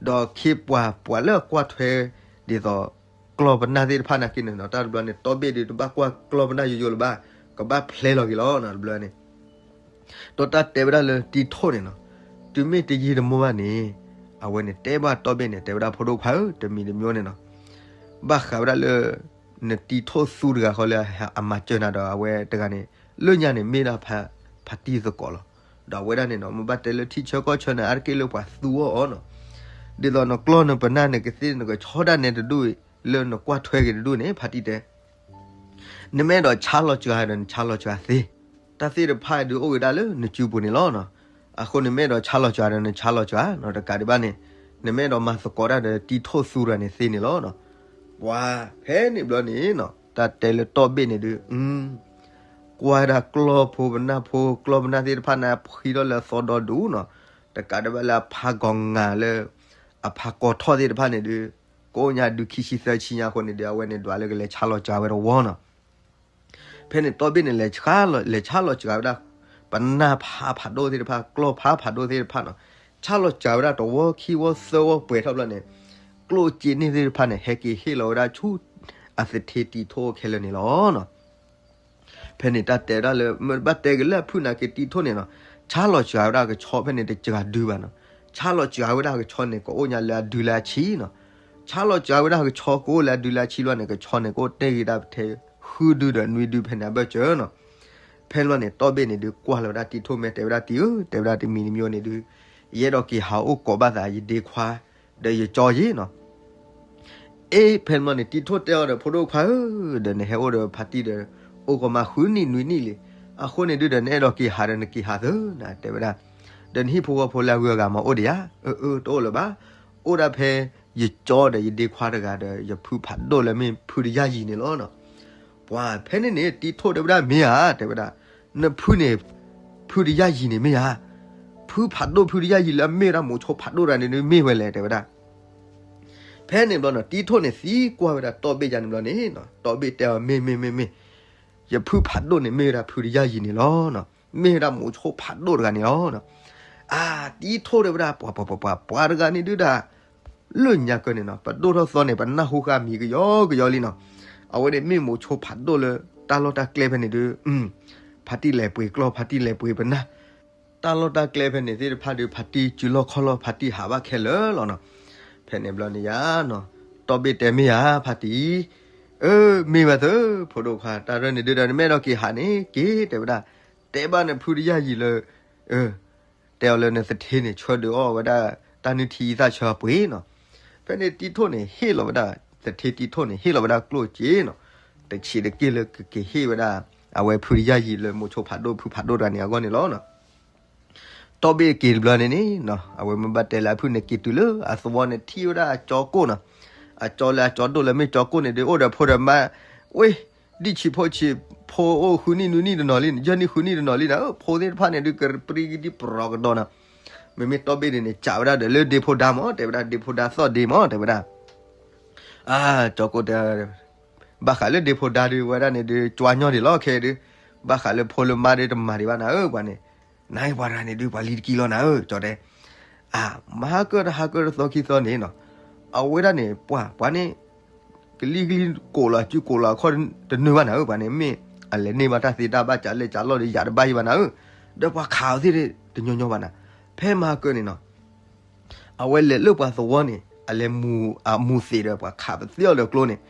ဒီးခ့ပှၤ ပှၤလၢအကွၢ်ထွဲ ဒ်သိး ကျီၢ်ပနၢ်သ့ၣ်တဖၣ်နာ်က့န့ၣ်နီၤ တၢ်တဘျီန့ၣ် တီဘ့ၣ်ဒုး တဘၣ်ကွၢ်ကျီၢ်ပနၢ်ယိယိလၢၤဘၣ်, ကဘၣ်ဖျဲလီၤက့ၤလီၤနီၤ တဘျီန့ၣ် ဒီးတၢ်တဲဝဲဒၣ်လၢတံထိၣ်န့ၣ်နီၤ, တုၤမ့ၢ်တယံာ်တမီၢ်ဘၣ်န့ၣ် အဝဲန့ၣ်တဲဘၣ်တီဘ့ၣ်န့ၣ် တဲဝဲဒၣ်ဖိဒိၣ်ခွါဧၢ တမံၤတမံၤန့ၣ်နီၤ, ဘၣ်ဃးဝဲဒၣ်လၢ နတံထိၣ်သူတဂၤဃီလၢအမၤစၢၤနၤဒီးအဝဲတဂၤန့ၣ် လၢညါန့ၣ်မ့ၢ်ဒၣ်ဖါတံၢ်သကိးလီၤ. ဒီးအဝဲဒၣ်န့ၣ်နီၤ မ့ၢ်ဘၣ်တဲလၢထံဆၢကီၢ်ဆၢန့ၣ် အါတက့ၢ်လၢပှၤသူအီၤအီၤနီၤ, ဒ်သိးနကျီၢ်နပနၢ်နကသ့ၣ်နကဆီတၢ်နဲတဒူၣ် လၢနကွၢ်ထွဲက့ၤတဒူၣ်န့ၣ် ဖါတံၢ်တဲ နမ့ၢ်အဲၣ်ဒိးဆါလီၤစှၤဒီးနဆါလီၤစှၤသ့, တၢ်သ့ၣ်တဖၣ်ဒုးအိၣ်က့ၤဒၣ်လၢနစုပူၤန့ၣ်လီၤ. အဃိန့ၣ်မ့ၢ်အဲၣ်ဒိးဆါလီၤစှၤဒီးနဆါလီၤစှၤနီၤ, တကးဒံးဘၣ်န့ၣ် နမ့ၢ်အဲၣ်ဒိးမၤသကိးတၢ်ဒီးတံထိၣ်သူတဂၤန့ၣ်သ့န့ၣ်လီၤ. ပှၤဖဲန့ၣ်ဘျီန့ၣ်နီၤ တၢ်တဲလၢတီဘ့ၣ်န့ၣ်ဒုး ကွၢ်ဒၣ်ကျီၢ်ဖိပနၢ်ဖိ ကျီၢ်ပနၢ်သ့ၣ်တဖၣ်န့ၣ် ဖှံထီၣ်လၢအသီဒီဒူၣ်နီၤ, တကးဒံးဘၣ်လၢအဖါဂီၤငၤလၢ အဖါကီၤထီၣ်သ့ၣ်တဖၣ်န့ၣ်ဒုး ကအိၣ်ညါဒုးခံဆံသၢဆံညါအဃိန့ၣ်ဒုး အဝဲန့ၣ်ဒွးလၢကလဲၤဆါလီၤစှၤဝဲတဝီနီၤ. ဖဲန့ၣ်တီဘ့ၣ်န့ၣ် လဲၤဆါလီၤစှၤဝဲဒၣ် ပနၢ်ဖးဖးဒိၣ်သ့ၣ်တဖၣ် ကျီၢ်ဖးဖးဒိၣ်သ့ၣ်တဖၣ်နီၤ, ဆါလီၤစှၤဝဲဒၣ်တဝီခံဝီသၢဝီပှဲၤထီၣ်ဘျီန့ၣ် ကျိၣ်စ့န့ၢ်သ့ၣ်တဖၣ်န့ၣ် ဟဲက့ၤဟ့ၣ်လီၤဝဲဒၣ်ဆူ အသထ့တံထိၣ်ခဲလၢာ်န့ၣ်လီၤ. ဖဲန့ၣ်တၢ်တဲဒၣ်လၢ မ့ၢ်ဘၣ်တဲက့ၤလၢအဖုၣ်နာ်က့ၤတံထိၣ်န့ၣ်နီၤ, ဆါလီၤစှၤဝဲဒၣ်ကဆီဖဲန့ၣ်တစှၤဒုဘၣ်နီၤ, ဆါလီၤစှၤဝဲဒၣ်ကဆီန့ၣ် ကအိၣ်ညါလၢအဒုလၢအဆံနီၤ, ဆါလီၤစှၤဝဲဒၣ်ကဆီကအိၣ်လၢအဒုလၢအဆံဘျီန့ၣ် ကဆီန့ၣ် ကအိၣ်တဲဂ့ၤဒၣ်ပထဲ ဃုဒုဒီးနွံဒုဖဲန့ၣ်အဘၢၣ်စၢၤနီၤ. ဖဲန့ၣ်ဘျီန့ၣ် တီဘ့ၣ်န့ၣ်ဒုး ကွၢ်လီၤဝဲဒၣ်တံထိၣ် မ့ၢ်တဲဝဲဒၣ်တံဧၢ, တဲဝဲဒၣ်တမံၤတမံၤန့ၣ်ဒုး ယအဲၣ်ဒိးက့ၤဟးအိၣ်ကိးဘၣ်သးယဒ့ခွါ ဒီးယကၠီယ့ၣ်နီၤ. အ့ ဖဲန့ၣ်ဘျီန့ၣ် တံထိၣ်တဲအီၤဒီး ဖိဒိၣ်ခွါဧၢ, ဒီးနဟဲအိၣ်ဒီးဖါတံၢ်ဒီး အိၣ်ကီးမးဃုနံၣ်နွံနံၣ်လံ, အဃိန့ၣ်ဒုးဒီးနအဲၣ်ဒိးက့ၤဟးဒီးနက့ၤဟးသ့နၤ တဲဝဲဒၣ်, ဒီးနဟံၣ်ဖိဃီဖိလၢအဂုၤအဂၤမၤအိၣ်ဒံးဧါ, အၢ အၢ တအိၣ်လၢၤဘၣ်, အိၣ်ဒၣ်ဖဲယကၠီဒီးယဒ့ခွါတဂၤဒီး ယဖုဖးဒိၣ်လၢမ့ၢ်ဖုတယၢ်ယံၤန့ၣ်လီၤနီၤ. ပှၤဖဲန့ၣ်န့ၣ် တံထိၣ်တဲဝဲဒၣ်မ့ၢ်ဧါ တဲဝဲဒၣ်, နဖုန့ၣ် ဖုတယၢ်ယံၤန့ၣ်မ့ၢ်ဧါ, ဖုဖးဒိၣ်ဖုတယၢ်ယံၤလၢအမ့ၢ်ဝဲဒၣ်မိၤဆိဖးဒိၣ်တဂၤန့ၣ်ဒုးမ့ၢ်ဝဲလဲၣ် တဲဝဲဒၣ်. ဖဲန့ၣ်ဘျီနီၤ တံထိၣ်န့ၣ်သံကွၢ်ဝဲဒၣ်တီဘ့ၣ်ယါန့ၣ်ဘျီန့ၣ်, တီဘ့ၣ်တဲအီၤ မ့ၢ် မ့ၢ် မ့ၢ် မ့ၢ်, ယဖုဖးဒိၣ်န့ၣ်မ့ၢ်ဝဲဒၣ်ဖုတယၢ်ယံၤန့ၣ်လီၤ, မ့ၢ်ဝဲဒၣ်မိၤဆိဖးဒိၣ်တဂၤန့ၣ်လီၤ. အါ တံထိၣ်တဲဝဲဒၣ် ပှၤ ပှၤ ပှၤ ပှၤ ပှၤတဂၤန့ၣ်ဒုးဒၣ် လၢညါကၢန့ၣ်နီၤ ပဒိၣ်ထီၣ်သီန့ၣ် ပနၢ်ဟူဃာ်မံၤကယီကယီလံနီၤ, အဝဲန့ၣ်မ့ၢ်မိၤဆိဖးဒိၣ်လၢတၢ်လီၢ်တၢ်ကျဲဖဲန့ၣ်ဒုး, ဖါတံၢ်လဲၤပှ့ၤကျီၢ် ဖါတံၢ်လဲၤပှ့ၤပနၢ်, တၢ်လီၢ်တၢ်ကျဲဖဲန့ၣ်သ့ၣ်တဖၣ်ဒုး ဖါတံၢ်စုလီၢ်ခီၣ်လီၢ် ဖါတံၢ်ဟးဘၣ်ခဲလၢာ်လီၤနီၤ. ဖဲန့ၣ်ဘျီန့ၣ်ယါနီၤ တီဘ့ၣ်တဲမ့ၢ်ဧါ ဖါတံၢ်, အၢ မ့ၢ်ဘၣ်သ့ ဖိဒိၣ်ခွါ တၢ်ရၢၢ်န့ၣ်ဒုးဒီး နမ့ၢ်အဲၣ်ဒိးက့ၤဟးန့ၣ် က့ၤ တဲဝဲဒၣ်, တဲဘၣ်နဖုတယၢ်ယံၤလၢ တဲအီၤလၢနသထ့န့ၣ် ဆှၢဒုးအီၣ်ဝဲဒၣ် တၢ်နုၢ်ထံသၣ်ဆၢအပှ့ၤနီၤ. ဖဲန့ၣ်တံထိၣ်န့ၣ် ဟ့ၣ်လီၤဝဲဒၣ် သထ့တံထိၣ်န့ၣ် ဟ့ၣ်လီၤဝဲဒၣ်ကျိၣ်စ့နီၤ, တဆံးတက့ၢ်လၢကက့ၤဟ့ၣ်ဝဲဒၣ် အဝဲဖုတယၢ်ယံၤလၢမိၤဆိဖးဒိၣ် ဖုဖးဒိၣ်တဂၤန့ၣ်အဂီၢ်န့ၣ်လီၤ. တီဘ့ၣ်က့ၤတဘျီန့ၣ်န့ၣ်နီၤ အဝဲမ့ၢ်ဘၣ်တဲလၢအဖုၣ်န့ၣ်က့ၤတုၤလၢအသဝီန့ၣ် ထံၣ်ဝဲဒၣ်အကၠီကိၣ်နီၤ, အကၠီလၢအကၠီဒိၣ်လၢမ့ၢ်ကၠီကိၣ်န့ၣ်ဒုး အိၣ်ဒီးဖိဒီးမါ, ဝ့ၢ် ဒံၣ်ဆံးဖိဆံး ဖိအိၣ်ဃုနံၣ်နွံနံၣ်တနီၤလံ, ယဲၢ်နံၣ်ဃုနံၣ်တနီၤလံနၤဧၢ, ဖိသ့ၣ်တဖၣ်န့ၣ်ဒုး ကပြံကဒံပရီကဒီးနီၤ. မ့မ့ၢ်တီဘ့ၣ်န့ၣ်န့ၣ် စံးဝဲဒၣ်ဒီးလၢဒ့ဖိဒါမး တဲဝဲဒၣ် ဒ့ဖိဒါသီၣ်ဒ့မး တဲဝဲဒၣ်. အါ ကၠီကိၣ်တဲ ဘၣ်ဃးလၢဒ့ဖိဒါဒုး ဝဲဒၣ်န့ၣ်ဒုး ကွၢ်ညီဒံးလီၤခဲဒုး, ဘၣ်ဃးလၢဖိလၢမါဒုးတမၤဒံးဘၣ်နၤဧၢ ပှၤန့ၣ်, နၤအံၤပှၤတဂၤန့ၣ်ဒုး ပှၤလံၤတကံလီၤနၤဧၢ ကၠီတဲ. အါ မဟါကၢတဟါကၢတသီခံသီန့ၣ်နီၤ, အဝဲဒၣ်န့ၣ် ပှၤ ပှၤန့ၣ် ကလံၤကလံၤကိးလီၤ အစုကိးလီၤအခီၣ်တနၢၤဘၣ်နၤဧၢ ပှၤန့ၣ် မ့ၢ်အလဲၤန့ၢ်ဘၣ်တၢ်သ့တၢ်ဘၣ် ကးလဲၢ်ကးလီၢ်ဒီးယၤတဘၣ်ယံၤဘၣ်နၤဧၢ, ဒီးပှၤခးအီၤသ့ၣ်တညီညီဘၣ်နၤ. ဖဲမဟါကၢန့ၣ်နီၤ အဝဲလဲၤလၢပှၤသဝီန့ၣ် အလဲၤမူၤ အမူၤသံးဒီးပှၤခးပသံအီၤဒီးကျိန့ၣ်,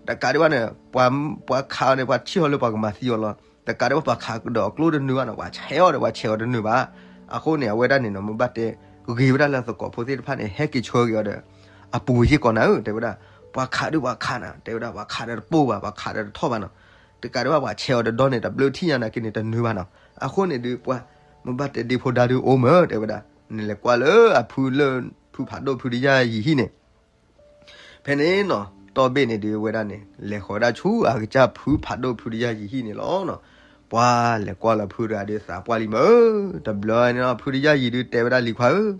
တကးဒံးဘၣ်န့ၣ် ပှၤ ပှၤခးအီၤန့ၣ် ပှၤထံၣ်အီၤလၢပှၤကမၤသံအီၤလီၤ. တကးဒံးဘၣ်ပှၤခးဒီးအကျိတနၢၤဘၣ်နီၤ ပှၤဆဲးအီၤဒီးပှၤဆဲးအီၤတနၢၤဘၣ်. အဃိန့ၣ် အဝဲဒၣ်န့ၣ်နီၤ မ့ၢ်ဘၣ်တဲဂ့ၤဝဲဒၣ်လၢသကိးဖိသ့ၣ်တဖၣ်န့ၣ် ဟဲက့ၤဆှၢက့ၤအီၤဒီး အပူၤယ့ၢ်ကီးနၤဧၢ တဲဝဲဒၣ်. ပှၤခးဒုးပှၤခးနၤ တဲဝဲဒၣ် ပှၤခးဒီးတပိၢ်ဘၣ် ပှၤခးဒီးတထီၣ်ဘၣ်နီၤ. တကးဒံးဘၣ်ပှၤဆဲးအီၤတဒီန့ၣ် တဘျုးထံၣ်ညါနာ်က့န့ၣ် တနၢၤဘၣ်နီၤ. အဃိန့ၣ်ဒုး ပှၤ မ့ၢ်ဘၣ်တဲဒ့ဖိဒါဒုးအိၣ်မး တဲဝဲဒၣ်, နလဲၤကွၢ်လၢအဖုလၢ ဖုဖးဒိၣ်ဖုတယၢ်ယံၤဟံၣ်န့ၣ် ဖဲန့ၣ်နီၤ တီဘ့ၣ်န့ၣ်ဒုးဝဲဒၣ်န့ၣ် လဲၤဃီၤဝဲဒၣ်ဆူအကစၢ်ဖုဖးဒိၣ်ဖုတယၢ်ယံၤဟံၣ်န့ၣ်လီၤနီၤ. ပှၤလဲၤကွၢ်လၢဖုတဂၤဒုးသးပှၢ်လံမး, တဘျီန့ၣ်နီၤ ဖုတယၢ်ယံၤဒုးတဲဝဲဒၣ်လံၤခွါဧၢ,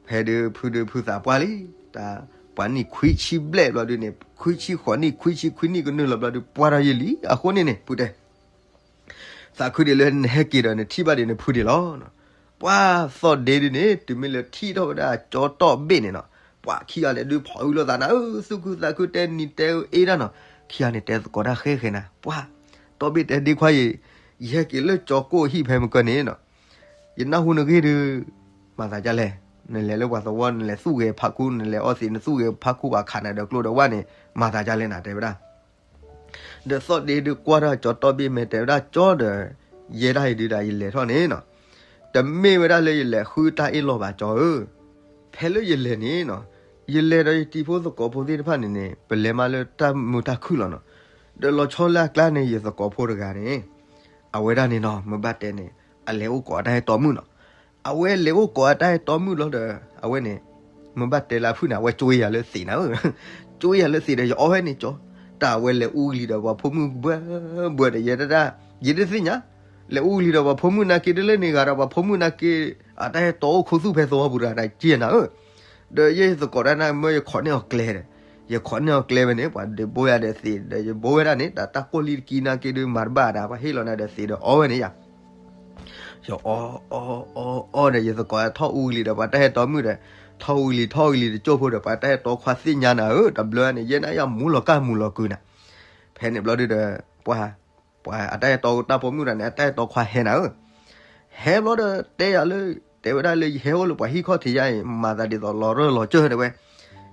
ဖဲဒုးဖုဒုးဖုသးပှၢ်လံ, တၢ်ပှၤနံၣ်ခွံဆံဘျဲၣ်ဘျီဒုးန့ၣ် ခွံဆံဃိးနံၣ် ခွံဆံခွံနံၣ်ကနုာ်လီၤဘျီဒုး ပှၢ်ထီၣ်ယဲၢ်လံ, အဃိန့ၣ်န့ၣ် ဖုတဲ သးခုဒံးလၢနဟဲက့ၤဒီးနထံၣ်ဘၣ်ဒံးနဖုဒံးလီၤ. ပှၤသီၣ်ဒ့ဒုးန့ၣ် တုၤမ့ၢ်လၢထံၣ်ထီၣ်ဝဲဒၣ်ကၠီတီၣ်ဘ့ၣ်န့ၣ်နီၤ, ပှၤခံဂၤန့ၣ်ဒုးဖီၣ်အုးလိာ်သးနၤဧၢ, သူၣ်ခုသးခုတဲနံၤတဲအ့ဒၣ်နီၤ, ခံဂၤန့ၣ်တဲသကိးတၢ်ဃဲဃဲနၤ, ပှၤ တီဘ့ၣ်တဲဒ့ခွါအံၤ, ယဟဲက့ၤလၢကၠီကိၣ်ဟံၣ်ဖဲမုၢ်ကၢၢ်န့ၣ်နီၤ, ယနၢ်ဟူနဂ့ၢ်ဒုး မၤသးဒ်လဲၣ်, နလဲၤလၢပှၤသဝီ နလဲၤသူၣ်ဂဲၤဖးခူ နလဲၤအီသံး နသူၣ်ဂဲၤဖးခူ ပှၤခးနၤဒီးကျိဒီးဝၣ်န့ၣ် မၤသးဒ်လဲၣ်နၤ တဲဝဲဒၣ်. ဒီးသီၣ်ဒ့ဒုးကွၢ်ထီၣ်ကၠီတီဘ့ၣ်မဲာ် တဲဝဲဒၣ် ကၠီဒီး ယဲဒၣ်အံၤဒုးဒၣ်ယလဲၤထီၣ်န့ၣ်နီၤ, တမ့ၢ်ဝဲဒၣ်လၢယလဲၤဃုတၢ်အ့ၣ်လိာ်ဘၣ် ကၠီဧၢ, ဖဲလၢယလဲၤန့ၣ်နီၤ, ယလဲၤဒီးယတံၤဖိသကိးဖိသ့ၣ်တဖၣ်န့ၣ်န့ၣ် ပလဲၤမးလၢတၢ်မုာ်တၢ်ခုၣ်လီၤနီၤ, ဒီးလီၤဆီလၢအကျါန့ၣ် ယသကိးဖိတဂၤန့ၣ် အဝဲဒၣ်န့ၣ်နီၤ မ့ၢ်ဘၣ်တဲန့ၣ် အလဲၤအိၣ်ကိးအတၢ်အဲၣ်တီမုၣ်နီၤ, အဝဲလဲၤအိၣ်ကိးအတၢ်အဲၣ်တီမုၣ်လီၤဒီး အဝဲန့ၣ် မ့ၢ်ဘၣ်တဲလၢအဖုၣ်န့ၣ် အဝဲကၠိယၤလၢသံးနၤဧၢ, ကၠိယၤလၢသံးဒီး ယအီၣ်ဝဲန့ၣ်ကၠီ, တၢ်အဝဲလဲၤအူကလံၤဒီးပှၤဖိမုၣ်ဘှၢဘှၢဒီး ယဲဒၣ် ယတသ့ၣ်ညါ, လဲၤအူကလံၤဒီးပှၤဖိမုၣ်နာ်က့ဒုးလၢန့ၣ်ဂၤဒီးပှၤဖိမုၣ်နာ်က့ အတၢ်အဲၣ်တီအိၣ်ခူသူၣ်ဖဲသဝီပူၤတဂၤဒီးကၠိနၤဧၢ, ဒီးယဲယသကိးတၢ်န့ၣ် မ့ၢ်ယခိးန့ၢ်အီၤကျဲဒီး, ယခိးန့ၢ်အီၤကျဲဝဲန့ၣ် ပှၤဒုးဘိယၤဒီးသံးဒီး ယဘိဝဲဒၣ်န့ၣ် တၢ်တၢ်ကိၢ်လံတကံနာ်က့ဒုး မၤတဘၣ်ဒၣ် ပှၤဟ့ၣ်လီၤနၤဒီးသံးဒီးအီၣ်ဝဲန့ၣ်ယၤ ယအီၣ်အီၣ်အီၣ်အီၣ်ဒီး ယသကိးထီၣ်အူကလံၤဒီး ပှၤတၢ်အဲၣ်တီမုၣ်ဒီး ထီၣ်အူကလံၤထီၣ်အူကလံၤတကၠိၢ်ဖိဒီး ပှၤတၢ်အဲၣ်တီခွါသ့ၣ်ညါနၤဧၢ, တဘျီန့ၣ် ယဲန့ၣ်ယမူလီၤကၢ်မူလီၤကုာ်နၤ, ဖဲန့ၣ်ဘျီဒုးဒီး ပှၤ ပှၤအတၢ်အဲၣ်တီတၢ်ပိာ်မုၣ်တဂၤန့ၣ် အတၢ်အဲၣ်တီခွါဟဲနၤဧၢ, ဟဲဘျီဒီးတဲယၤလၢ တဲဝဲဒၣ်လၢယဟဲအိၣ်လၢပှၤဟံၣ်ခီၣ်ထံးယါအံၤ မၤသးဒ်သိးလီၤရၢၢ်လီၤစၢၢ်တဲဝဲ,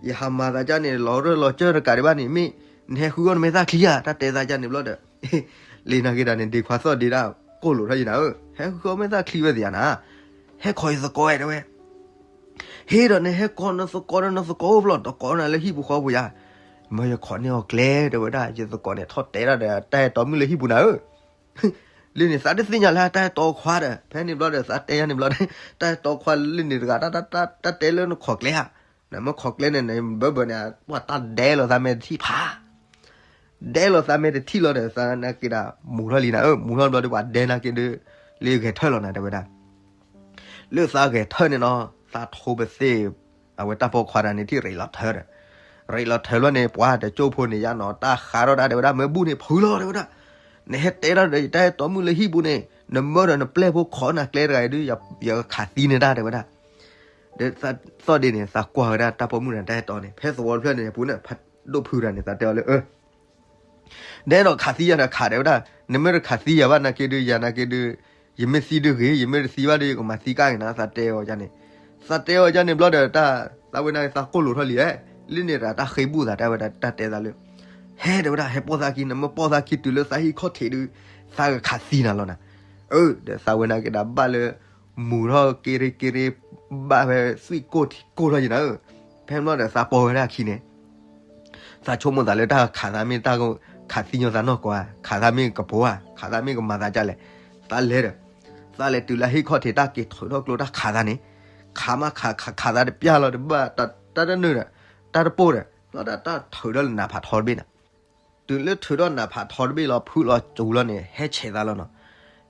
ယဟးမၤသးဒ်န့ၣ် လီၤရၢၢ်လီၤစၢၢ်တကးဒံးဘၣ်န့ၣ် မ့ၢ်နဟဲဃုအီၣ်နမဲာ်သၣ်ချံဧါ တၢ်တဲသးဒ်န့ၣ်ဘျီဒီး လံနာ်က့ဒၣ်န့ၣ် ဒ့ခွါသီၣ်ဒ့ဒၣ်ကိၢ်လိာ်ထီၣ်ယနၤဧၢ, ဟဲဃုအီၣ်မဲာ်သၣ်ချံဝဲသ့ဧါနၤ, ဟဲခိးယသကိးဝဲတဲဝဲ, ဟ့ၣ်ဒီးနဟဲကိးနသကိးဒီးနသကိးအိၣ်ဖျီၣ် တကိးနၤလၢဟံၣ်ပူၤဃီပူၤယါ, မ့ၢ်ယခိးန့ၢ်အီၤကျဲတဲဝဲဒၣ် ယသကိးန့ၣ်ထီၣ်တဲဒၣ်ဒီးတၢ်အဲၣ်တီမုၣ်လၢဟံၣ်ပူၤနၤဧၢ လၢန့ၣ်သးတသ့ၣ်ညါလၢတၢ်အဲၣ်တီခွါဒီး ဖဲန့ၣ်ဘျီဒီးသးတဲယါန့ၣ်ဘျီဒီး တၢ်အဲၣ်တီခွါလၢန့ၣ်တဂၤ တၢ်တဲလၢနခိးကျဲဧါ, နမ့ၢ်ခိးကျဲန့ၣ်န့ၣ် ဘၢဘၢန့ၣ် ပှၤတၢ်ဒဲလီၤသးမဲာ်တထံၣ်ဖး ဒဲလီၤသးမဲာ်တထံၣ်လီၤဒီး သးနာ်က့ဒၣ် မူၤထီၣ်လံနၤဧၢ, မူၤထီၣ်ဘျီဒီး ပှၤဒဲနာ်က့ဒုး လၢဂဲၤထၢၣ်လီၤနၤတဲဝဲဒၣ်, လၢသးဂဲၤထၢၣ်န့ၣ်နီၤ သးထိပသ့ၣ် အဝဲတၢ်ပိာ်ခွါတဂၤန့ၣ် ထံၣ်ရ့းလီၤထၢၣ်ဒီး ရ့းလီၤထၢၣ်ဘျီန့ၣ် ပှၤတကၠိၢ်ဖိန့ၣ် ယါနီၤ တၢ်ဃးထီၣ်တၢ်တဲဝဲဒၣ် မ့ၢ်ဘူၣ်န့ၣ် ဖုလီၤတဲဝဲဒၣ်, နဟဲတဲဒၣ်ဒီး ယတၢ်အဲၣ်တီမုၣ်လၢဟံၣ်ပူၤန့ၣ် နမၢဒီးနပျဲၢ်ဖိခိးနၤကျဲတဂၤအံၤဒုး ယကခးသံန့ၢ်တၢ်တဲဝဲဒၣ်, ဒီးသီၣ်ဒ့န့ၣ် သးကွၢ်ဝဲဒၣ်တၢ်ပိာ်မုၣ်တဂၤတၢ်အဲၣ်တီန့ၣ် ဖဲသဝီတဖျၢၣ်န့ၣ်အပူၤန့ၣ် ဖးဒိၣ်ဖုတဂၤန့ၣ် သးတဲအီၤလၢ ဒဲဒီးခးသံယၤဒီးခးတဲဝဲဒၣ်, နမ့ၢ်တခးသံယၤဘၣ်နာ်က့ဒုး ယၤနာ်က့ဒုး ယမ့ၢ်သံဒုးဂ့ၤ ယမ့ၢ်တသံဘၣ်ဒုး ယကမၤသံကၣ်က့ၤနၤ သးတဲအီၤန့ၣ်, သးတဲအီၤန့ၣ်ဘျီဒီး တၢ်သးဝဲနာ်က့သးကိၢ်လိာ်ထီၣ်လံ, လၢန့ၣ်တၢ်ဃ့ဘူၣ်သးတဲဝဲဒၣ် တၢ်တဲသးလၢ ဟဲတဲဝဲဒၣ် ဟဲပိာ်သးခံ နမ့ၢ်ပိာ်သးခံတုၤလၢသးဟံၣ်ခီၣ်ထံးဒုး သးကခးသံနၤလီၤနၤ, အၢ ဒီးသးဝဲနာ်က့ဒၣ်ဘၣ်လၢ မူၤထီၣ်က့ရ့က့ရ့ ဘၣ်ဖဲသွံၣ်ကိၢ်ထံးကိၢ်ထီၣ်ယနၤဧၢ, ဖဲဘျီဒီးသးပိာ်ဝဲဒၣ်အခံန့ၣ် သးဆိကမိၣ်သးလၢတၢ်ခးသးမ့ၢ်တၢ်ခးသံညီသးနီၢ်ကီၢ်ဧါ, ခးသးမ့ၢ်ကပိာ်ဧါ, ခးသးမ့ၢ်ကမၤသးဒ်လဲၣ်, သးလဲၤဒီး သးလဲၤတုၤလၢဟံၣ်ခီၣ်ထံးတၢ်က့ၤထုးထီၣ်ကျိတၢ်ခးသးန့ၣ်, ခးမးခးခးခးသးတပျၢ်လီၤတဘၣ် တၢ်တနုာ်ဒီး တၢ်တပိၢ်ဒီး လီၤဒၣ်တၢ်ထုးထီၣ်လၢနးဖးထီတဘ့ၣ်နၤ, တုၤလၢထုးထီၣ်နးဖးထီတဘ့ၣ်လီၤ ဖုလီၤစူၤလီၤန့ၣ် ဟဲဆဲးသးလီၤနီၤ,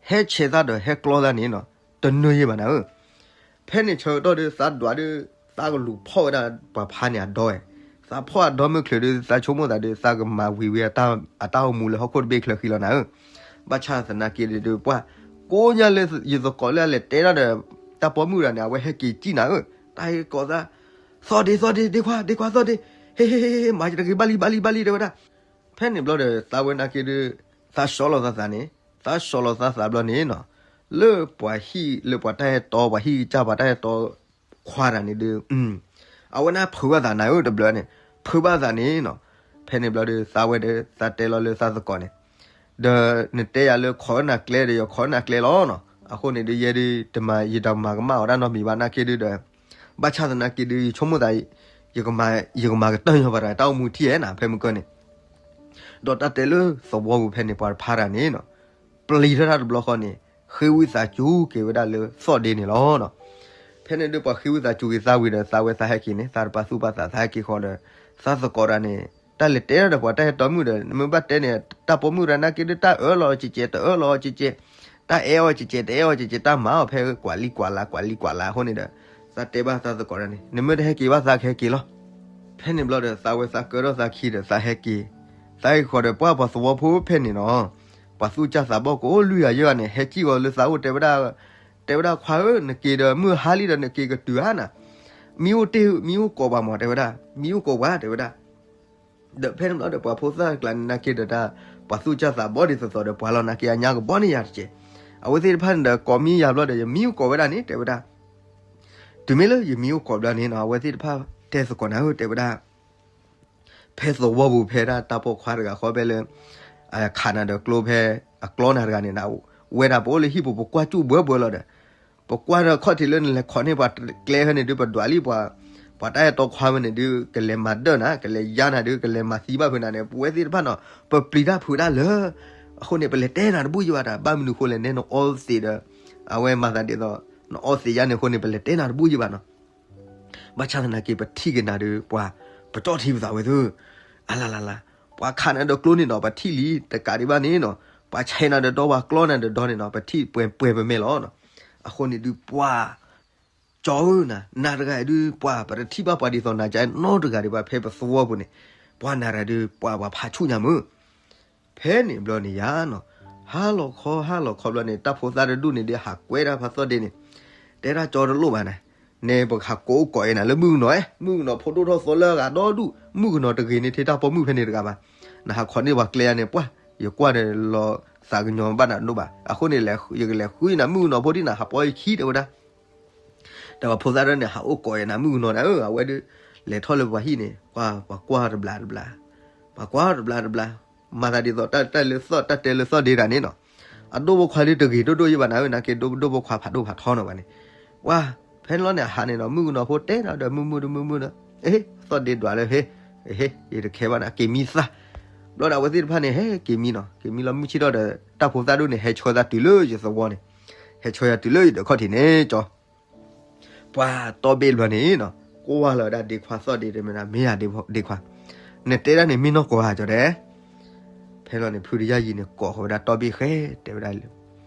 ဟဲဆဲးသးဒီးဟဲကျီသးန့ၣ်နီၤ, တနုာ်ယဲၢ်ဘၣ်နၤဧၢ ဖဲန့ၣ်ဆၢကတီၢ်ဒီး သးဒွးဒီး သးကလူၤဖီၣ်ဝဲဒၣ်ပှၤဖါန့ၣ်အဒီဝဲ, သးဖီၣ်အဒီမုၢ်ချုးဒီး သးဆိကမိၣ်သးဒီး သးကမၤဝံၤဝံၤအတၢ်အိၣ်မူလၢဟီၣ်ခိၣ်တဘ့ၣ်ချၢဃံလီၤနၤဧၢ, ဘၣ်ဆၣ်သနာ်က့ဒီး ပှၤကိးညါလၢယသကိးလၢအလဲၤတဲဒၣ်ဒီး တၢ်ပိာ်မုၣ်တဂၤန့ၣ် အဝဲဟဲက့ၤစံၣ်နၤဧၢ, တၢ်ဟဲကိးသး သီၣ်ဒ့သီၣ်ဒ့ ဒ့ခွါ ဒ့ခွါသီၣ်ဒ့, ဟ့ဟ့ဟ့ဟ့ မၤယတဂ့ၤ ဘၣ်လံဘၣ်လံဘၣ်လံ တဲဝဲဒၣ်, ဖဲန့ၣ်ဘျီဒီး သးဝဲနာ်က့ဒီး သးဆီၣ်လီၤသးသးန့ၣ် သးဆီၣ်လီၤသးသးဘျီန့ၣ်နီၤ, လၢပှၤဟံၣ်လၢပှၤတၢ်ဟဲတီ ပှၤဟံၣ်ကစၢ်ပှၤတၢ်ဟဲတီခွါတဂၤန့ၣ်ဒီး အဝဲန့ၣ်ဖုးဘၣ်သးနၤဧၢ တဘျီန့ၣ် ဖုးဘၣ်သးန့ၣ်နီၤ, ဖဲန့ၣ်ဘျီဒီး သးဝဲဒီး သးတဲလီၤလၢသးသကိးန့ၣ် ဒီးနတဲယၤလၢခိးနၤကျဲဒီး ယခိးနၤကျဲလီၤနီၤ, အဃိန့ၣ်ဒီး ယဲဒုး တမၤ ယတမၤကမၣ်အီၤတၢ်နီတမံၤဘၣ်နာ်က့ဒုးဒီး ဘၣ်ဆၣ်သနာ်က့ဒုး ယဆိကမိၣ်သး ယကမၤ ယကမၤကတၢၢ်ညီပှၤတဂၤတၢ်အိၣ်မူထံၣ်ဧါနၤ ဖဲမုၢ်ကၢၢ်န့ၣ် ဒီးတၢ်တဲလၢသဝီပူၤဖဲန့ၣ် ပှၤတဖါတဂၤန့ၣ်နီၤ ပျံၤထီၣ်တၢ်တဘျီဃီန့ၣ် ဃ့ဝံသးစူၤက့ၤဝဲဒၣ်လၢသီၣ်ဒ့န့ၣ်လီၤနီၤ. ဖဲန့ၣ်ဒုးပှၤဃ့ဝံသးစူၤက့ၤသးဝံၤဒီး သးဝဲသးဟဲက့ၤန့ၣ် သးတပာ်သူၣ်ပာ်သးသးဟဲက့ၤဃီဒီး သးသကိးတဂၤန့ၣ် တၢ်လဲၤတဲဒီးပှၤတၢ်ဟဲတီမုၣ်ဒီး နမ့ၢ်ဘၣ်တဲန့ၣ် တၢ်ပိာ်မုၣ်တဂၤနာ်က့ဒုး တၢ်အၢၣ်လီၤအီၤကဲးကဲး တအၢၣ်လီၤအီၤကဲးကဲး တၢ်အဲၣ်အီၤကဲးကဲး တအဲၣ်အီၤကဲးကဲး တၢ်မၤအီၤဖဲကွၢ်လံကွၢ်လၤ ကွၢ်လံကွၢ်လၤအဃိန့ၣ်ဒီး သးတဲဘၣ်သးသကိးတဂၤန့ၣ် နမ့ၢ်တဟဲက့ၤဘၣ်သးကဟဲက့ၤလီၤ. ဖဲန့ၣ်ဘျီဒီး သးဝဲသးကၢထီၣ်သးခံဒီးသးဟဲက့ၤ, သးဟဲက့ၤဃီဒီးပှၤပှၤသဝီဖိဖဲန့ၣ်နီၤ, ပှၤသူၣ်စၢ်သးဘီၣ်ကအိၣ်လွံၢ်ဂၤယဲၢ်ဂၤန့ၣ် ဟဲကံၣ်ဂီၤလၢသးအိၣ်တဲဝဲဒၣ်, တဲဝဲဒၣ်ခွါဧၢ နက့ၤဒီးမုၢ်ဟါလံဒီးနက့ၤကတုၤဧါနၤ, မံအိၣ်တ့ၢ် မံအိၣ်ကိးပှၤမး တဲဝဲဒၣ်, မံအိၣ်ကိးပှၤ တဲဝဲဒၣ်. ဒီးဖဲန့ၣ်ဘျီဒီး ပှၤဖိသၣ်ကျါန့ၣ် နာ်က့ဒီးတၢ် ပှၤသူၣ်စၢ်သးဘီၣ်ဒ်သိးသိးဒီး ပှၤလီၤနာ်က့အညါကဘီန့ၣ်ယၤတက့ၢ်. အဝဲသ့ၣ်တဖၣ်န့ၣ်ဒီး ကိးမံယၤဘျီဒီး ယမံအိၣ်ကိးဝဲဒၣ်န့ၣ် တဲဝဲဒၣ်. တုၤမ့ၢ်လၢယမံအိၣ်ကိးဘျီန့ၣ်နီၤ အဝဲသ့ၣ်တဖၣ်တဲသကိးနၤဧၢ တဲဝဲဒၣ်. ဖဲသဝီပူၤ ဖဲဒၣ်တၢ်ပိာ်ခွါတဂၤဃီဖဲလၢ ခးနၤဒီးကျိဖဲ အကျီနၤတဂၤန့ၣ် ဝဲဒၣ်ပအိၣ်လၢဟံၣ်ပူၤ ပကွၢ်စူၣ်ဘှၢဘှၢလီၤဒီး ပကွၢ်ဒီးခီၣ်ထံးလၢနလဲၤခိးန့ၢ်ပှၤကျဲဖဲန့ၣ်ဒုး ပဒွးလံပှၤ ပှၤတၢ်အဲၣ်တီခွါဖဲန့ၣ်ဒုး ကလဲၤမၤဒၢၣ်နၤ ကလဲၤယါနၤဒုး ကလဲၤမၤသံဘၣ်ဖုးနၤန့ၣ် ပဝဲသ့ၣ်တဖၣ်နီၤ ပပျံၤတၢ်ဖုးတၢ်လၢ အဃိန့ၣ် ပလဲၤတဲနၤတဘူၣ်ယဘၣ်တၢ် ဘၣ်မနုၤဃိလဲၣ် နဲနအီသံးဒီး အဝဲမၤသးဒ်သိး နအီသံးယါန့ၣ်အဃိန့ၣ် ပလဲၤတဲနၤတဘူၣ်ယဘၣ်နီၤ. ဘၣ်ဆၣ်သနာ်က့ ပထံၣ်က့ၤနၤဒီး ပှၤ ပကၠီၣ်ထံပသးဝဲသု, အလလလ, ပှၤခးနၤဒီးကျိန့ၣ်နီၤ ပထံၣ်လံ တကးဒံးဘၣ်န့ၣ်နီၤ ပှၤဆဲးနၤဒီးဒီ ပှၤကျီနၤဒီးဒီန့ၣ်နီၤ ပထံၣ်ပှဲၤပှဲၤပမဲာ်လီၤ. အဃိန့ၣ်ဒုး ပှၤ ကၠီဧၢနၤ နၤတဂၤအံၤဒုး ပှၤပတထံၣ်ဘၣ်ပှၤဒ်သိးနၤကါနီတဂၤဒံးဘၣ် ဖဲပသဝီပူၤန့ၣ် ပှၤနၤတဂၤဒုး ပှၤပှၤဖးဆူၣ်ညါမုၢ် ဖဲန့ၣ်ဘျီန့ၣ်ယါနီၤ ဟါလီၤခီ ဟါလီၤခီဘျီန့ၣ် တၢ်ဖိသၣ်တဒူၣ်န့ၣ်ဒုး ဟးကွဲတၢ်ဖးသီၣ်ဒ့န့ၣ် တဲဒၣ်ကၠီတလိၣ်ဘၣ်နၤ, နဲပဟးကိးအိၣ်ကိးအံၤနၤလၢမုၣ်ကနီၤ, မုၣ်ကနီၤဖိဒိၣ်ထီၣ်သီလၢအဂၤဒီဒူၣ်, မုၣ်ကနီၤတဂ့ၤန့ၢ်ထဲတၢ်ပိာ်မုၣ်ဖဲန့ၣ်တဂၤဘၣ်. နဟးခိးန့ၢ်ပှၤကျဲယါန့ၣ် ပှၢ် ယကွၢ်ဒီးလီၤသးကညီၤဘၣ်နၤဒိၣ်ဘၣ်. အဃိန့ၣ် ယကလဲၤဃုနၤမုၣ်ကနီၤဖိဒ်နၤဟးပီယခံတဲဝဲဒၣ် တၢ်ပှၤဖိသၣ်ဒၢန့ၣ် ဟးအိၣ်ကိးအံၤနၤမုၣ်ကနီၤနၤဧၢ, အဝဲဒုး လဲၤထီၣ်လၢပှၤဟံၣ်န့ၣ် ပှၤကွၢ်တဘျးတဘျး, ပှၤကွၢ်တဘျးတဘျး, မၤသးဒ်သိးတၢ်တဲလၢသီၣ် တၢ်တဲလၢသီၣ်ဒ့တၢ်န့ၣ်နီၤ, အဒိၣ်ဖိခွါဒုးတဂ့ၤဒိၣ်ဒိၣ်ယဘၣ်နၤဧၢ, နာ်က့ဒိၣ်ဒိၣ်ဖိခွါဖးဒိၣ်ဖးထီနီၤဘၣ်န့ၣ်, ပှၤ ဖဲန့ၣ်လီၤန့ၣ် အဟးန့ၣ်နီၤ မုၣ်ကနီၤဖိတဲနၤဒီးမုၢ်မုၢ်တမုၢ်မုၢ်ဒီး, အ့ သီၣ်ဒ့ဒွးလၢဟ့, ဟ့ ယတခဲဘၣ်နၤ က့ၤမံသး, ဘျီဒီးအဝဲသ့ၣ်တဖၣ်န့ၣ် ဟဲက့ၤမံနီၤ, က့ၤမံလီၤမုၢ်ဆ့ၣ်ထီၣ်ဒီး တၢ်ဖိသၣ်ဒိၣ်န့ၣ် ဟဲဆှၢသးတုၤလၢယသဝီန့ၣ်, ဟဲဆှၢယၤတုၤလၢယဒၢးခီၣ်ထံးန့ၣ်ကၠီ ပှၤတီဘ့ၣ်ဘျီန့ၣ်နီၤ, ကွၢ်လီၤဝဲဒၣ်ဒ့ခွါသီၣ်ဒ့တမ့ၢ်ဒၣ် မ့ၢ်ယၤဒ့ခွါ, နတဲဒၣ်န့ၣ်မ့ၢ်နီၢ်ကီၢ်ဧါကၠီတဲ, ဖဲလီၤန့ၣ် ဖုတယၢ်ယံၤန့ၣ် ကိးဃီၤဝဲဒၣ်တီဘ့ၣ်ဃဲ တဲဝဲဒၣ်လၢ,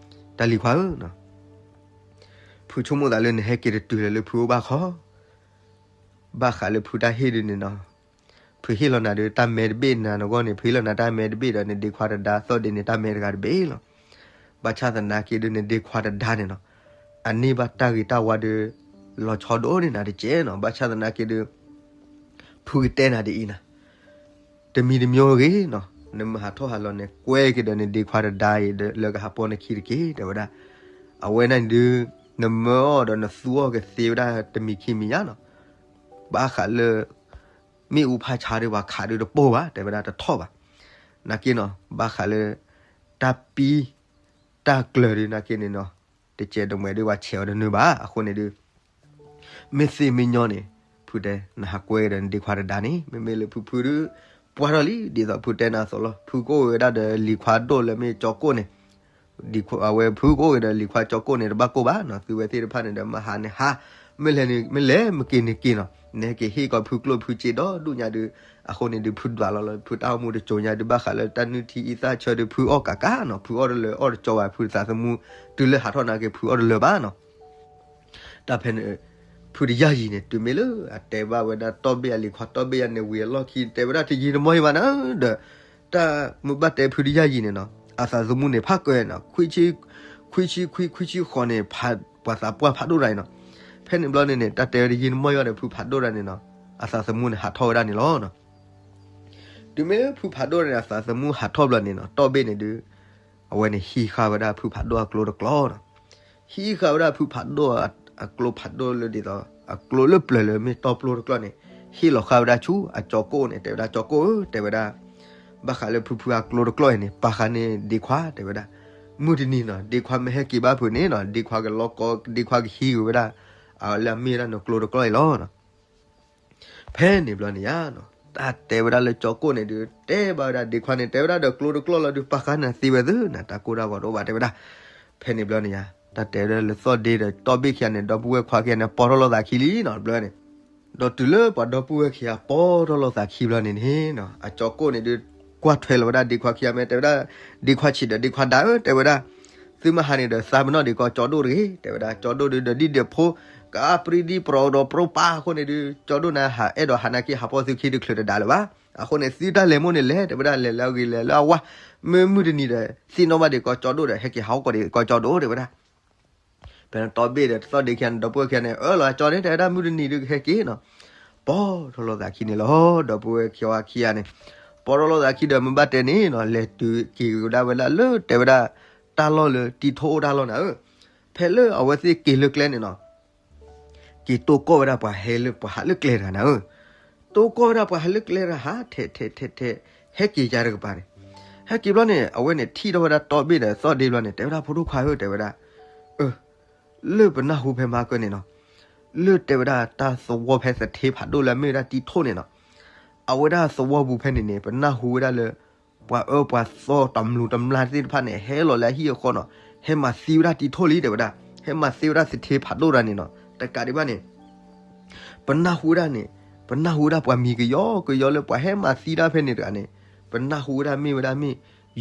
တၢ်လံၤခွါဧၢ, ဖုဆိကမိၣ်သးလၢနဟဲက့ၤတတုၤလၢၤလၢဖုအိၣ်ဘၣ်ခီ, ဘၣ်ဃးလၢဖုတၢ်ဟ့ၣ်ဒုးန့ၣ်နီၤ, ဖုဟ့ၣ်လီၤနၤဒီး တၢ်မဲတဘ့ၣ်နၤနဂီၢ်န့ၣ် ဖုဟ့ၣ်လီၤနၤတၢ်မဲတဘ့ၣ်ဒီး နဒ့ခွါတဒါသီၣ်ဒ့န့ၣ် တၢ်မဲတဂၤတဘ့ၣ်လီၤ. ဘၣ်ဆၣ်သနာ်က့ဒုး နဒ့ခွါတဒါန့ၣ်နီၤ, အန့ၢ်ဘၣ်တၢ်ဂ့ၤတၢ်ဝါဒီး လီၤဆီဒိၣ်န့ၢ်နၤတကဲးနီၤ, ဘၣ်ဆၣ်သနာ်က့ဒုး ဖုကတဲနၤဒ်အံၤနၤ တမံၤတမံၤဂ့ၤနီၤ, နမ့ၢ်ဟးထီၣ်ဟးလီၤန့ၣ် ကွဲက့ၤဒီးနဒ့ခွါတဒါအံၤဒီး လၢကဟးပီနခံတက့ၢ် တဲဝဲဒၣ်. အဝဲန့ၣ်ဒုး နမၢအီၤဒီးနသူအီၤကသ့ဝဲဒၣ်တမံၤခံမံၤညါနီၤ. ဘၣ်ဃးလၢ မ့ၣ်အူဖးဆါဒီးပှၤခးဒုးတပိၢ်ဘၣ် တဲဝဲဒၣ်တထီၣ်ဘၣ်. နာ်က့နီၤ ဘၣ်ဃးလၢ တၢ်ပံ တၢ်ကျၢၤဒုးနာ်က့န့ၣ်နီၤ, တကဲးတမှဲးဒုးပှၤဆဲးအီၤတနၢၤဘၣ်. အဃိန့ၣ်ဒုး မ့ၢ်သ့မ့ၢ်ညီန့ၣ် ဖုတဲ နဟးကွဲက့ၤဒီးနဒ့ခွါတဒါန့ၣ် မ့မ့ၢ်လၢဖုဖုဒုး ပှၢ်ထီၣ်လံ ဒ်သိးဖုတဲနၤအသိးလီၤ. ဖုကအိၣ်ဝဲဒၣ်ဒီးလံၤခွါဒိၣ်လၢမ့ၢ်ကၠီကိၣ်န့ၣ်, အဝဲဖုကအိၣ်က့ၤဒီးလံၤခွါကၠီကိၣ်န့ၣ် တဘၣ်ကိၢ်ဘၣ်နီၤ. သုဝဲသ့ၣ်တဖၣ်န့ၣ်ဒီး မ့ၢ်ဟးန့ၣ်ဟး, မ့ၢ်လဲၤန့ၣ်မ့ၢ်လဲၤ မ့ၢ်က့ၤန့ၣ်က့ၤနီၤ. နဟဲက့ၤဟ့ၣ်ကီးဖုကျိၣ်ဖုစ့ဒီဒူၣ်ညါဒုး, အဃိန့ၣ်ဒုး ဖုဒွးလီၤလီၤ ဖုတၢ်အိၣ်မူတစိၤညါဒုး ဘၣ်ဃးလၢတၢ်နုၢ်ထံအံသၣ်ဆၢဒုး ဖုအီၣ်ကးကးနီၤ. ဖုအီၣ်တလၢာ်အီၣ်တကၠီဘၣ် ဖုသးသမူ, တုၤလၢဟးထီၣ်နာ်က့ ဖုအီၣ်တလၢာ်ဘၣ်နီၤ. တၢ်ဖဲန့ၣ် ဖုတယၢ်ယံၤန့ၣ် တုၤမ့ၢ်လၢအတဲဘၣ်ဝဲဒၣ်တီဘ့ၣ်အလံၤခွါ တီဘ့ၣ်ယၤန့ၣ် ဝံၤအလီၢ်ခံ တဲဝဲဒၣ်တယံာ်တမီၢ်ယံၤဘၣ်နၤဒီး, တၢ်မ့ၢ်ဘၣ်တဲဖုတယၢ်ယံၤန့ၣ်နီၤ အသးသမူန့ၣ် ဖးကၢနီၤ, ခွံဆံခွံ ခွံဆံဃိးန့ၣ် ပှၤသးပှၢ်ဖးဒိၣ်တၢ်အံၤနီၤ. ဖဲန့ၣ်ဘျီန့ၣ်န့ၣ် တၢ်တဲဝဲတယံာ်တမီၢ်ယံၤဘၣ်ဒီး ဖုဖးဒိၣ်တၢ်န့ၣ်နီၤ, အသးသမူန့ၣ် ဟးထီၣ်ဝဲဒၣ်န့ၣ်လီၤ. တုၤမ့ၢ်လၢဖုဖးဒိၣ်န့ၣ် အသးသမူဟးထီၣ်ဘျီန့ၣ်နီၤ, တီဘ့ၣ်န့ၣ်ဒုး အဝဲန့ၣ်ဟံးဃာ်ဝဲဒၣ်ဖုဖးဒိၣ်အကျိတကျီနီၤ. ဟံးဃာ်ဝဲဒၣ်ဖုဖးဒိၣ်အကျိဖးဒိၣ်လၢဒ်သိး အကျိလၢပျၢၤလၢမ့ၢ်တီပျိတကျီန့ၣ်, ဟ့ၣ်လီၤဃာ်ဝဲဒၣ်ဆူအကၠီကိၣ်န့ၣ် တဲဝဲဒၣ် ကၠီကိၣ်ဧၢ တဲဝဲဒၣ်, ဘၣ်ဃးလၢဖုဖုအကျိတကျီအံၤန့ၣ် ပာ်ဃာ်န့ၢ်ဒ့ခွါ တဲဝဲဒၣ်. မုၢ်တနံၤနီၤ ဒ့ခွါမ့ၢ်ဟဲက့ၤဘၣ်ဖုန့ၣ်နီၤ, ဒ့ခွါကလီကီ ဒ့ခွါကဟံးက့ၤဝဲဒၣ် အလၢအမ့ၢ်ဝဲဒၣ်နကျိတကျီအံၤလီၤ. ဖဲန့ၣ်ဘျီန့ၣ်ယါနီၤ, တၢ်တဲဝဲဒၣ်လၢကၠီကိၣ်န့ၣ်ဒုး တဲဘၣ်ဝဲဒၣ်ဒ့ခွါန့ၣ် တဲဝဲဒၣ်ဒီးကျိတကျီလီၤဒုး ပာ်ဃာ်နၤသ့ဝဲသုနၤ တၢ်ကိၢ်တၢ်ဂီၤတအိၣ်ဘၣ် တဲဝဲဒၣ်. ဖဲန့ၣ်ဘျီန့ၣ်ယါ တၢ်တဲဝဲဒၣ်လၢသီၣ်ဒ့ဒီးတီဘ့ၣ်ခံဂၤန့ၣ် ဒီပုၢ်ဝဲၢ်ခွါခံဂၤန့ၣ် ပီထီၣ်လိာ်သးခံလံနီၤ တဘျီန့ၣ်. ဒီးတုၤလၢပှၤဒီပုၢ်ဝဲၢ်ခံဂၤပီထီၣ်လိာ်သးခံဘျီန့ၣ်န့ၣ်နီၤ, အကၠီကိၣ်န့ၣ်ဒုး ကွၢ်ထွဲလီၤဝဲဒၣ်ဒ့ခွါခံဂၤ မ့ၢ်တဲဝဲဒၣ် ဒ့ခွါဆံးဒီးဒ့ခွါဒါဧၢ တဲဝဲဒၣ်, သုမ့ၢ်ဟးန့ၣ်ဒီး သးပ့ၤနီၣ်ဒံးကီးကၠီဒိၣ်တဂ့ၤ တဲဝဲဒၣ်. ကၠီဒိၣ်ဒုးဒီးဒ်ဒီးဖိ ကအါပြံဒံးပြီၤဒီးပြီပၢ်အဃိန့ၣ်ဒုး ကၠီဒိၣ်န့ၣ်ဟးအဲၣ်ဒိးဟးနာ်က့ဟးပီသုခံတချုးတဒါလၢၤဘၣ်. အဃိန့ၣ် သုတၢ်လဲၤမိၣ်န့ၣ်လဲၤ တဲဝဲဒၣ် လဲၤလၢအဂ့ၤလဲၤလၢအဝါ, မ့ၢ်မုၢ်တနံၤဒီး သ့ၣ်နီၣ်ဘၣ်ဒံးကီးကၠီဒိၣ်ဒီး ဟဲက့ၤဟးအိၣ်ကီးဒံးကီးကၠီဒိၣ် တဲဝဲဒၣ်. ဖဲန့ၣ်တီဘ့ၣ်ဒီးတသီၣ်ဒ့ခံဂၤန့ၣ် ဒီပုၢ်ဝဲၢ်ခံဂၤန့ၣ် အၢၣ်လီၤအကၠီန့ၣ် တဲဝဲဒၣ်မုၢ်တနံၤဒုးကဟဲက့ၤနီၤ. ပီၢ်ထီၣ်လိာ်သးခံန့ၣ်လီၤ. ဒီပုၢ်ဝဲၢ်ခံဂၤခံဂၤန့ၣ် ပီၢ်ထီၣ်လိာ်သးခံဒီးမုၢ်ဘၣ်တဲန့ၣ်နီၤ လဲၤတုၤက့ၤကဒါဝဲဒၣ်လၢတဲဝဲဒၣ် တၢ်လီၢ်လၢတံၤထိၣ်အိၣ်တၢ်လီၢ်န့ၣ်ဧၢ. ဖဲလၢအဝဲသ့ၣ်က့ၤလၢကျဲန့ၣ်နီၤ က့ၤတိၢ်ကီၢ်ဝဲဒၣ်ပှၤဟဲလၢပှၤဟးလၢကျဲတဂၤန့ၣ်ဧၢ. တိၢ်ကီၢ်ဝဲဒၣ်ပှၤဟးလၢကျဲတဂၤ ဟးထဲးထဲးထဲးထဲး ဟဲက့ၤယၤတကပၤန့ၣ်. ဟဲက့ၤဘျီန့ၣ် အဝဲန့ၣ်ထံၣ်ထီၣ်ဝဲဒၣ်တီဘ့ၣ်ဒီးသီၣ်ဒ့ဘျီန့ၣ် တဲဝဲဒၣ်ဖိဒိၣ်ခွါဧၢ တဲဝဲဒၣ် အၢ လၢပနၢ်ဟူဖဲမၤကၢန့ၣ်နီၤ လၢတဲဝဲဒၣ်တၢ်သဝီဖဲသထ့ဖးဒိၣ်လၢအမ့ၢ်ဝဲဒၣ်တံၤထိၣ်န့ၣ်နီၤ အဝဲဒၣ်သဝီပူၤဖဲန့ၣ်န့ၣ် ပနၢ်ဟူဝဲဒၣ်လၢ ပှၤအၢပှၤသီတမျူးတမျၢ်သ့ၣ်တဖၣ်န့ၣ် ဟဲလီၤလၢအဟံၣ်အဃီနီၤ ဟဲမၤသံဝဲဒၣ်တံၤထိၣ်လံ တဲဝဲဒၣ် ဟဲမၤသံဝဲဒၣ်သထ့ဖးဒိၣ်တဂၤန့ၣ်နီၤ တကးဒံးဘၣ်န့ၣ် ပနၢ်ဟူဝဲဒၣ်န့ၣ် ပနၢ်ဟူဝဲဒၣ်ပှၤမံၤကယီကယီလၢပှၤဟဲမၤသံတၢ်ဖဲန့ၣ်တဂၤန့ၣ် ပနၢ်ဟူဝဲဒၣ်မ့ၢ်ဝဲဒၣ်မ့ၢ်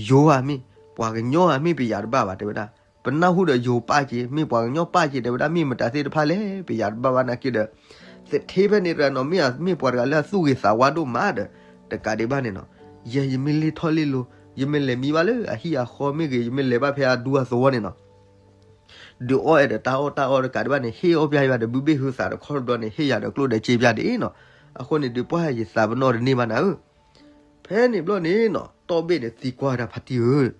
ယိၤဧါမ့ၢ် ပှၤကညီဧါမ့ၢ် ပယၤတဘၣ်ဘၣ် တဲဝဲဒၣ် ပနၢ်ဟူဒီးယိၤပၣ်က့ၤ မ့ၢ်ပှၤကညီပၣ်က့ၤ တဲဝဲဒၣ်မ့ၢ်မတၤသ့ၣ်တဖၣ်လဲၣ် ပယၤတဘၣ်ဘၣ်နာ်က့ဒီး သထ့ဖဲန့ၣ်တဂၤနီၤ မ့ၢ်မ့ၢ်ပှၤတဂၤလၢအသူၣ်ဂ့ၤသးဝါဒိၣ်မးဒီး တကးဒံးဘၣ်န့ၣ်နီၤ ယဲယမ့ၢ်လ့ၢ်ထီၣ်လ့ၢ်လီၤ ယမ့ၢ်လဲၤမံဘၣ်လၢအဟံၣ်အဃီမ့ၢ်ဂ့ၤ ယမ့ၢ်လဲၤဘၣ်ဖဲအဒူအသဝီန့ၣ်နီၤ ဒုးအီၣ်အဲၣ်ဒီးတၢ်အီၣ်တၢ်အီတကးဒံးဘၣ်န့ၣ် ဟ့ၣ်အီၣ်ပျၢ်ယၤဒီး ဘုဘ့ၣ်ဟုသးတခီတဘျီန့ၣ် ဟ့ၣ်ယၤဒီးကျိၣ်ဒီးစ့ပျၢ်ဒ်အံၤနီၤ. အဃိန့ၣ်ဒုးပှၢ်ယသးပနီၣ်တန့ၢ်ဘၣ်နၤဧၢ. ဖဲန့ၣ်ဘျီန့ၣ်နီၤ တီၢ်ဘ့ၣ်န့ၣ်သံကွၢ်ဝဲဒၣ်ဖါတံၢ်ဧၢ,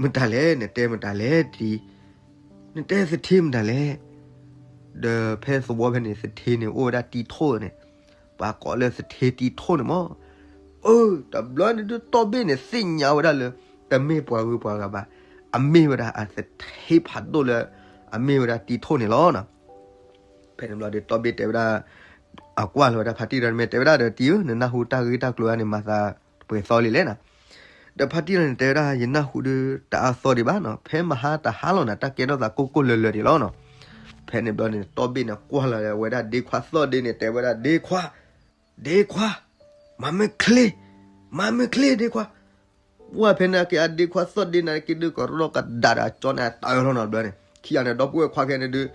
မတၤလဲၣ် နတဲမတၤလဲၣ်တံၤ, နတဲသထ့မတၤလဲၣ်. ဒီးဖဲသဝီဖဲန့ၣ် သထ့န့ၣ်အိၣ်ဝဲဒၣ်တံၤထိၣ်န့ၣ်, ပှၤကိးလၢသထ့တံၤထိၣ်န့ၣ်မး. အၢ တဘျီန့ၣ်ဒုးတီၢ်ဘ့ၣ်န့ၣ် သ့ၣ်ညါဝဲဒၣ်လၢ တမ့ၢ်ပှၤဂုၤပှၤဂၤဘၣ်, အမ့ၢ်ဝဲဒၣ်အသထ့ဖးဒိၣ်လၢ အမ့ၢ်ဝဲဒၣ်တံၤထိၣ်န့ၣ်လီၤ. ဖဲန့ၣ်ဘျီဒီးတီၢ်ဘ့ၣ်တဲဝဲဒၣ်, အကွၢ်လီၤဝဲဒၣ်ဖါတံၢ်ဒီးမ့ၢ်တဲဝဲဒၣ်ဒီးတံၤဧၢ, နနၢ်ဟူတၢ်ဂ့ၢ်တၢ်ကျိၤဧါန့ၣ် မၤသးတပှဲၤသီလံလဲၣ်နီၤ. ဒီးဖါတံၢ်လီၤန့ၣ်တဲဝဲဒၣ် ယနၢ်ဟူဒုးတအါသီဒံးဘၣ်နီၤ, ဖဲမဟါတဟါလီၤနၤ တၢ်ကဲထီၣ်သးကိၢ်ကိၢ်လၢၤလၢၤဒံးလီၤနီၤ. ဖဲန့ၣ်ဘျီန့ၣ် တီၢ်ဘ့ၣ်န့ၣ်ကွၢ်လီၤဝဲဒၣ်ဒ့ခွါသီၣ်ဒ့န့ၣ် တဲဝဲဒၣ်ဒ့ခွါ, ဒ့ခွါ, မၤမ့ၢ်ချ့, မၤမ့ၢ်ချ့ဒ့ခွါ. ဝဲဖဲန့ၣ်က့ၤအဒ့ခွါသီၣ်ဒ့န့ၣ်က့ၤဒုးကရီကဒါဒီးအကၠီန့ၣ်အတၢၢ်လီၤနီၤ. ဘျီန့ၣ် ခံဂၤန့ၣ် ဒီပုၢ်ဝဲၢ်ခွါခဲန့ၣ်ဒုး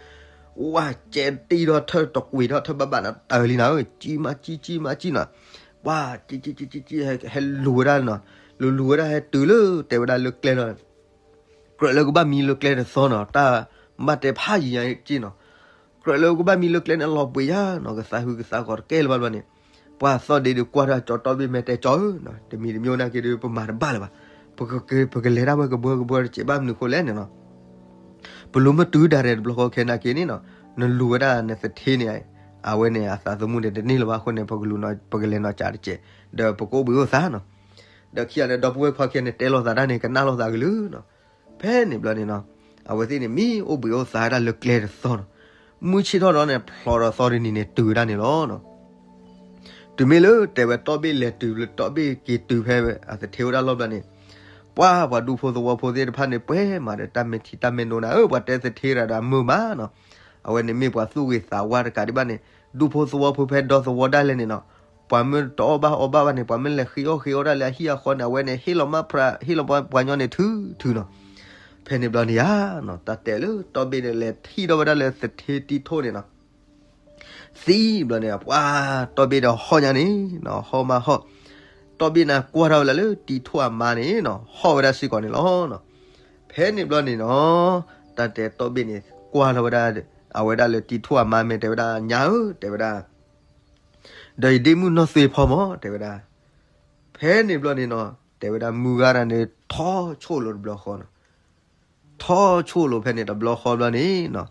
ဝဲကဲတံၢ်ထီၣ်ထၢၣ်တကွံာ်ထီၣ်ထၢၣ်ဘၣ်ဘၣ်န့ၣ်တၢၢ်လံနၤဧၢ, ကံမၤကံ ကံမၤကံနီၤ. ပှၤ ကံ ကံ ကံ ကံ ဟဲလူၤဝဲဒၣ်နီၤ, လူၤလူၤဝဲဒၣ်ဟဲတုၤလၢတဲဝဲဒၣ်လၢကျဲလီၤ. ကြၢးလၢကဘၣ်မံလၢကျဲတသီနီၤ, တၢ်ဘၣ်တဲဖးယံၤညါက့နီၤ. ကြၢးလၢကဘၣ်မံလၢကျဲန့ၣ် လီၤပှ့ၤယါနီၤ, ကသးဟူကသးဂီၤတကဲလၢၤဘၣ်ဘျီန့ၣ်, ပှၤသီၣ်ဒ့ဒုးကွၢ်ထီၣ်ကၠီတီၢ်ဘ့ၣ်မဲာ်တဲကၠီဧၢ, တမံၤတမံၤနာ်က့ဒုး ပမၤတဘၣ်လၢၤဘၣ်, ပကလဲၤတၢ်ဝဲကဘှၢကဘှၢတစဲးဘၣ်မနုၤဃိလဲၣ်န့ၣ်နီၤ. ပလူၤမ့ၢ်တုၤဒၣ်ရဲၣ်တဘျီဃီခဲနာ်က့န့ၣ်နီၤ, နလူၤဝဲဒၣ်နသထ့န့ၣ်, အဝဲန့ၣ်အသးသမူန့ၣ်တန့ၢ်လၢၤဘၣ် အဃိန့ၣ် ပကလဲၤနီၤစးတစဲး, ဒီးပကအိၣ်ဘှံးအိၣ်သါနီၤ. ဒီးခံဂၤန့ၣ် ဒီပုၢ်ဝဲၢ်ခွါခဲန့ၣ် တဲလိာ်သးတၢ်န့ၣ် ကနၣ်လိာ်သးကလုာ်နီၤ. ဖဲန့ၣ်ဘျီန့ၣ်နီၤ, အဝဲသ့ၣ်န့ၣ်မံအိၣ်ဘှံးအိၣ်သါဝဲဒၣ်လၢကျဲတသီနီၤ. မုၢ်ဆ့ၣ်ထီၣ်ဒီးန့ၣ် ဖျိးဒီးသီတနံၤန့ၣ် တုၤဝဲဒၣ်န့ၣ်လီၤနီၤ. တုၤမ့ၢ်လၢတဲဝဲတီၢ်ဘ့ၣ်လဲၤတုၤလၢတီၢ်ဘ့ၣ်က့ၤတုၤဖဲအသထ့ဝဲဒၣ်လီၢ်ဘျီန့ၣ်, ပှၤပှၤဒူဖိသဝီဖိသ့ၣ်တဖၣ်န့ၣ် ပှဲၤမးဒီးတၢ်မဲာ်ထံတၢ်မဲာ်နိနၤဧၢ, ပှၤတဲသထ့တဂၤဒီးအမုာ်မးနီၤ. အဝဲန့ၣ်မ့ၢ်ပှၤသူၣ်ဂ့ၤသးဝါတကးဒံးဘၣ်န့ၣ်, ဒူဖိသဝီဖိဖဲဒီသဝီဒၣ်လဲာ်န့ၣ်နီၤ, ပှၤမ့ၢ်တအီၣ်ဘၣ်အီဘၣ်ဘၣ်န့ၣ် ပှၤမ့ၢ်လဲၤဃ့အီၣ်ဃ့အီတၢ်လၢအဟံၣ်အဃီန့ၣ် အဝဲန့ၣ် ဟ့ၣ်လီၤမးဖရး ဟ့ၣ်လီၤပှၤညီန့ၣ်ထုထုနီၤ. ဖဲန့ၣ်ဘျီန့ၣ်ဧါနီၤ, တၢ်တဲလၢတီၢ်ဘ့ၣ်န့ၣ်လဲၤထံၣ်ထီၣ်ဝဲဒၣ်လၢသထ့တံၤထိၣ်န့ၣ်နီၤ. သံဘျီန့ၣ် ပှၤတီၢ်ဘ့ၣ်ဒီးဟီၣ်ညါန့ၣ်နီၤ, ဟီၣ်မးဟီၣ်, တီၢ်ဘ့ၣ်န့ၣ်ကွၢ်ထီၣ်ဝဲဒၣ်လၢတံၤထိၣ်အမါန့ၣ်နီၤ, ဟီၣ်ဝဲဒၣ်စ့ၢ်ကီးန့ၣ်လီၤနီၤ. ဖဲန့ၣ်ဘျီန့ၣ်နီၤ, တၢ်တဲတီၢ်ဘ့ၣ်န့ၣ် ကွၢ်ထီၣ်ဝဲဒၣ် အဝဲဒၣ်လၢတံၤထိၣ်အမါမ့ၢ်တဲဝဲဒၣ် ညါဧၢ တဲဝဲဒၣ် ဒီးယဒ့မုၣ်နီၢ်သွ့ဖီမး တဲဝဲဒၣ်. ဖဲန့ၣ်ဘျီန့ၣ်နီၤ, တဲဝဲဒၣ်မုၢ်ဂၤတၢ်န့ၣ် ထီၣ်ဆိၣ်လိာ်တဘျီဃီနီၤ. ထီၣ်ဆိၣ်လိာ်ဖဲန့ၣ်တဘျီဃီဘျီန့ၣ်နီၤ,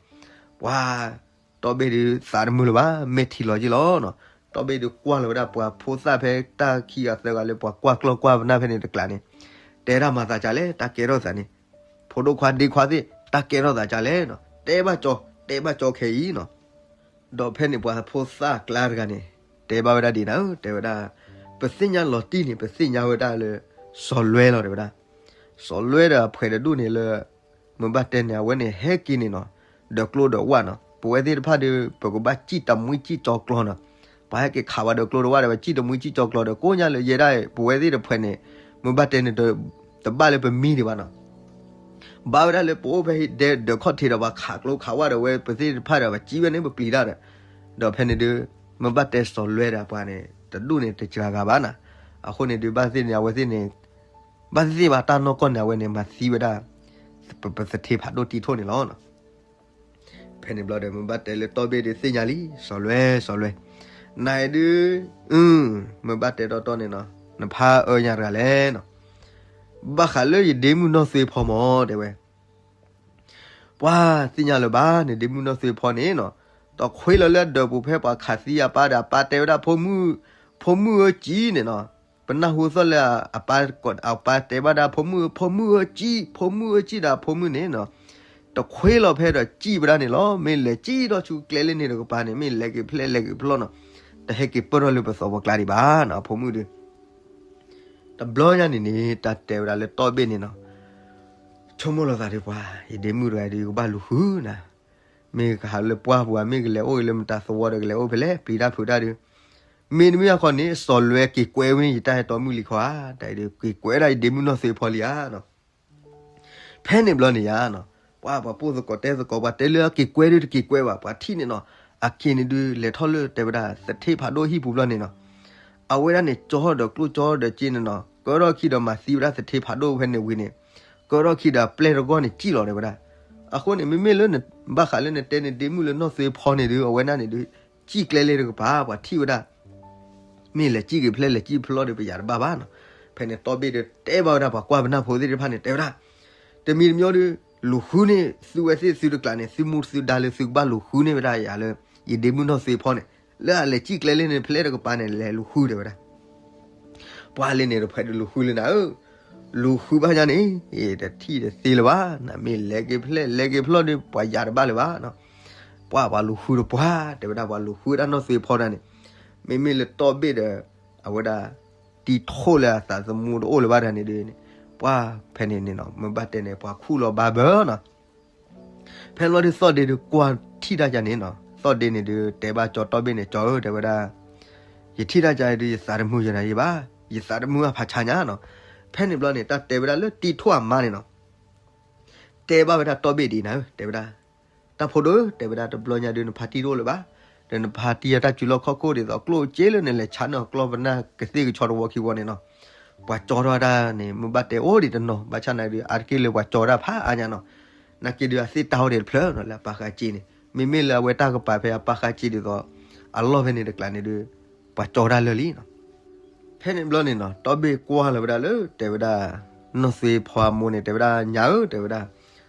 ပှၤတီၢ်ဘ့ၣ်ဒုးသးတမုာ်လၢၤဘၣ်, မဲာ်ထံလီၤက့ၤလီၤနီၤ. တီၢ်ဘ့ၣ်ဒုးကွၢ်လီၤဝဲဒၣ်ပှၤဖိသၣ်ဖဲတၢ်ခံဂၤသၢဂၤလၢပှၤကွၢ်ကျီၢ်ကွၢ်ပနၢ်ဖဲန့ၣ်တကျးန့ၣ်, တဲဒၣ်မၤသးကလဲၣ် တၢ်ကဲထီၣ်သးန့ၣ်, ဖိဒိၣ်ခွါဒ့ခွါသ့ၣ် တၢ်ကဲထီၣ်သးကလဲၣ်နီၤ, တဲဘၣ်ကၠီ တဲဘၣ်ကၠီခဲအံၤနီၤ. ဒီးဖဲန့ၣ်ပှၤဖိသၣ်ကျါတဂၤန့ၣ် တဲဘၣ်ဝဲဒၣ်ဒ်နၤဧၢ တဲဝဲဒၣ်, ပသ့ၣ်ညါလီၤတံၢ်န့ၣ် ပသ့ၣ်ညါဝဲဒၣ်လၢ စီၤလွဲလီၤ တဲဝဲဒၣ်. စီၤလွဲဒီးအဖှဲးတဒူၣ်န့ၣ်လၢ မုၢ်ဘၣ်တဲန့ၣ် အဝဲန့ၣ်ဟဲက့ၤန့ၣ်နီၤ, ဒီးကျိဒီးဝၣ်နီၤ. ပဝဲသ့ၣ်တဖၣ်ဒီး ပကဘၣ်စံၣ်တမှံစံၣ်ကၠီကျီနီၤ. ပှၤဟဲက့ၤခးဝဲဒီးကျိဒီးဝၣ်ဒီး ပစံၣ်တမှံစံၣ်ကၠီကျီဒီး ကိးညါလၢယဲဒၣ် ပဝဲသ့ၣ်တဖှဲးန့ၣ် မုၢ်ဘၣ်တဲန့ၣ် တဘၣ်လၢပမံဒံးဘၣ်နီၤ. ဘၣ်ဝဲဒၣ်လၢပအိၣ်ဖဲဒဲဒၢးခီၣ်ထံးဒီး ပှၤခးကျိခးဝၣ်ဒီးဝဲ ပသ့ၣ်တဖၣ်ဒီး ပစံၣ်ဝဲန့ၣ် ပပျံၤတၢ်ဒီး, ဒီးဖဲန့ၣ်ဒုး မုၢ်ဘၣ်တဲစီၤလွဲဒီးပှၤန့ၣ် တဒူၣ်န့ၣ်တစှၤဂၤဘၣ်နီၤ. အဃိန့ၣ်ဒုး ဘၣ်သ့ၣ်န့ၣ် အဝဲသ့ၣ်န့ၣ် ဘၣ်သ့ၣ်သ့ၣ်ဘၣ်တၢ်နီၢ်ကီၢ်န့ၣ် အဝဲန့ၣ် မၤသံဝဲဒၣ် ပသထ့ဖးဒိၣ်တံၤထိၣ်န့ၣ်လီၤ. ဖဲန့ၣ်ဘျီဒီး မ့ၢ်ဘၣ်တဲလၢတီဘ့ၣ်ဒီးသ့ၣ်ညါလံ, စီၤလွဲ, စီၤလွဲ, နဒုး, မ့ၢ်ဘၣ်တဲတီတီန့ၣ်နီၤ, နဖးအၢညါတဂၤလဲၣ်နီၤ, ဘၣ်ဃးလၢယဒ့မုၣ်နီၢ်သွ့ဖီမၢ် တဲဝဲ ပှၤသ့ၣ်ညါလၢၤဘၣ် နဒ့မုၣ်နီၢ်သွ့ဖီန့ၣ်နီၤ, တခွ့လီၤလၢအဒၢးပူၤဖဲပှၤခးသံအပၢ်ဒီး အပၢ်တဲဝဲဒၣ်ဖိမုၣ်, ဖိမုၣ်ဧၢကံၣ်န့ၣ်နီၤ, ပနၢ်ဟူသီၣ်လၢအပၢ်တဲဘၣ်ဒၣ်ဖိမုၣ်, ဖိမုၣ်ဧၢကံၣ်, ဖိမုၣ်ဧၢကံၣ်ဒီးဖိမုၣ်န့ၣ်နီၤ, တခွ့လီၤဖဲဒီးကံၣ်ဝဲဒၣ်န့ၣ်လီၤ. မ့ၢ်လဲၤကံၣ်ထီၣ်ဆူကျဲလၢန့ၣ်တကပၤန့ၣ် မ့ၢ်လဲၤက့ၤဖျဲးလဲၤက့ၤဖျီနီၤ, တဟဲက့ၤပၢၢ်ထီၣ်လၢပသီၣ်ပှၤကျါဒံးဘၣ်နီၤ, ဖိမုၣ်ဒုး တဘျီညါန့ၣ်န့ၣ် တၢ်တဲဝဲဒၣ်လၢတီဘ့ၣ်န့ၣ်နီၤ, ဆိကမိၣ်လီၤသးဒီးပှၤ ယဒ့မုၣ်တဂၤဒီး ယကဘၣ်လူၤဃုနၤ, မ့ၢ်ကဟးလၢပှၢ်ပူၤဧါ, မ့ၢ်ကလဲၤအိၣ်လၢမတၤသဝီဒီး ကလဲၤအိၣ်ဖဲလဲၣ် ပျံၤတၢ်ဖုးတၢ်ဒီး, မ့တမ့ၢ်အဃိန့ၣ် စီၤလွဲက့ၤကွဲဝဲန့ၣ် ယတၢ်ဟဲတီမုၣ်လံခီဧါ, တၢ်အံၤဒီး က့ၤကွဲဒၣ်ယဒ့မုၣ်နီၢ်သွ့ဖီလံဧါနီၤ. ဖဲန့ၣ်ဘျီန့ၣ်ယါနီၤ, ပှၤ ပှၤပိၢ်သကိးတဲသကိး ပှၤတဲလၢအက့ၤကွဲဒုးတက့ၤကွဲဘၣ်, ပှၤထံၣ်န့ၣ်နီၤ, အက့ၤန့ၣ်ဒုး လဲၤထီၣ်လၢတဲဝဲဒၣ် သထ့ဖးဒိၣ်ဟံၣ်ပူၤဘျီန့ၣ်နီၤ, အဝဲဒၣ်န့ၣ် ကၠီဒီးကျိၣ်ကၠီဒီးက့န့ၣ်နီၤ, ကၢထီၣ်ခံဒီးမၤသံဝဲဒၣ်သထ့ဖးဒိၣ်ဖဲန့ၣ်ဝံၤန့ၣ်, ကၢထီၣ်ခံဒီးပျဲၢ်တဂီၢ်န့ၣ် ကံၣ်လီၤတဲဝဲဒၣ်. အဃိန့ၣ် မ့မ့ၢ်လၢ ဘၣ်ဃးလၢနတဲနဒ့မုၣ်လၢနီၢ်သွ့ဖီန့ၣ်ဒုး အဝဲဒၣ်န့ၣ်ဒုး ကံၣ်ကျဲလၢတကပၤ ပှၤထံၣ်ဝဲဒၣ် မ့ၢ်လဲၤကံၣ်က့ၤဖျဲးလဲၤကံၣ်ဖျီဒီး ပယၤတဘၣ်ဘၣ်နီၤ. ဖဲန့ၣ်တီဘ့ၣ်ဒီးတဲဘၣ်ဝဲဒၣ်ပှၤကွၢ်ပနၢ်ဖိသ့ၣ်တဖၣ်န့ၣ် တဲဝဲဒၣ်, တမံၤတမံၤဒီး လူၤဃုန့ၢ်သုဝဲသ့ၣ်သုတကျးန့ၣ် သုမူသုဒါလၢသုကဘၣ်လူၤဃုန့ၢ်ဝဲဒၣ်ယၤလၢ ယဒ့မုၣ်နီၢ်သွ့ဖီန့ၣ်, လၢအလဲၤကံၣ်ကျဲလၢန့ၣ်ဖျဲးတကပၤန့ၣ် လဲၤလူၤဃုတဲဝဲဒၣ်. ပှၤလၢန့ၣ်တဖဲဒုးလူၤဃုလၢနၤဧၢ, လူၤဃုဘၣ်ညါန့ၣ် တထံၣ်တသ့လၢၤဘၣ်, နမ့ၢ်လဲၤက့ၤဖျဲးလဲၤက့ၤဖျီဒီး ပှၤယၤတဘၣ်လၢၤဘၣ်နီၤ. ပှၤ ပှၤလူၤဃုတပှၢ် တဲဝဲဒၣ် ပှၤလူၤဃုဝဲဒၣ်နီၢ်သွ့ဖီဒၣ်န့ၣ်, မ့မ့ၢ်လၢတီဘ့ၣ်ဒီး အဝဲဒၣ် တံၤထိၣ်လၢအသးသမူတအိၣ်လၢၤဘၣ်ဒၣ်န့ၣ်ဒုး, ပှၤဖဲန့ၣ်န့ၣ်နီၤ မ့ၢ်ဘၣ်တဲန့ၣ် ပှၤခူၣ်လီၤဘၣ်ဘၢနီၤ. ဖဲလီၤဒုးသီၣ်ဒ့ဒုးကွၢ်ထံၣ်တၢ်ကန့ၣ်နီၤ, သီၣ်ဒ့န့ၣ်ဒုး တဲဘၣ်ကၠီတီဘ့ၣ်န့ၣ် ကၠီဧၢ တဲဝဲဒၣ်, ယထံၣ်တၢ်ကဒုး ယသးတမုာ်ယဲနၤယဲဘၣ်, ယသးတမုာ်အဖးဆါညါနီၤ. ဖဲန့ၣ်ဘျီန့ၣ် တၢ်တဲဝဲဒၣ်လၢတံၤထိၣ်အမါန့ၣ်နီၤ တဲဘၣ်ဝဲဒၣ်တီဘ့ၣ်ဒ်နၤဧၢ တဲဝဲဒၣ်, တၢ်ဖိဒိၣ်ဧၢ တဲဝဲဒၣ် တဘျီညါဒုး နဖါတံၢ်တအိၣ်လၢၤဘၣ်, ဒီးနဖါတံၢ်အတၢ်စုလီၢ်ခီၣ်ခိၣ်ဒ်သိး ကျိၣ်စ့လၢနလဲၤဆါန့ၢ်အီၤကျီၢ်ပနၢ်ကသ့ၣ်ကဆီတဝီခံဝီန့ၣ်နီၤ, ပှၤကၠီထီၣ်တၢ်န့ၣ် မ့ၢ်ဘၣ်တဲအိၣ်ဒံးတနီၤ ဘၣ်ဆၣ်နၤဒုး အါတက့ၢ်လၢပှၤကၠီတၢ်ဖးအါညါနီၤ. နာ်က့ဒုး အသ့ၣ်တၢ်အိၣ်ဒံးတဖျၢၣ်နီၤ လၢအပၢ်ဃာ်စ့န့ၣ်, မ့မ့ၢ်လၢအဝဲတၢ်ကပၤဖဲအပၢ်ဃာ်စ့ဒ်သိး အလီၢ်ဖဲန့ၣ်တကျးန့ၣ်ဒုး ပှၤကၠီတၢ်လၢာ်လံနီၤ. ဖဲန့ၣ်ဘျီန့ၣ်နီၤ တီဘ့ၣ်ကွၢ်လီၤဝဲဒၣ်လၢ တဲဝဲဒၣ် နီၢ်သွ့ဖီအမိၢ်န့ၣ် တဲဝဲဒၣ် ညါဧၢ တဲဝဲဒၣ်,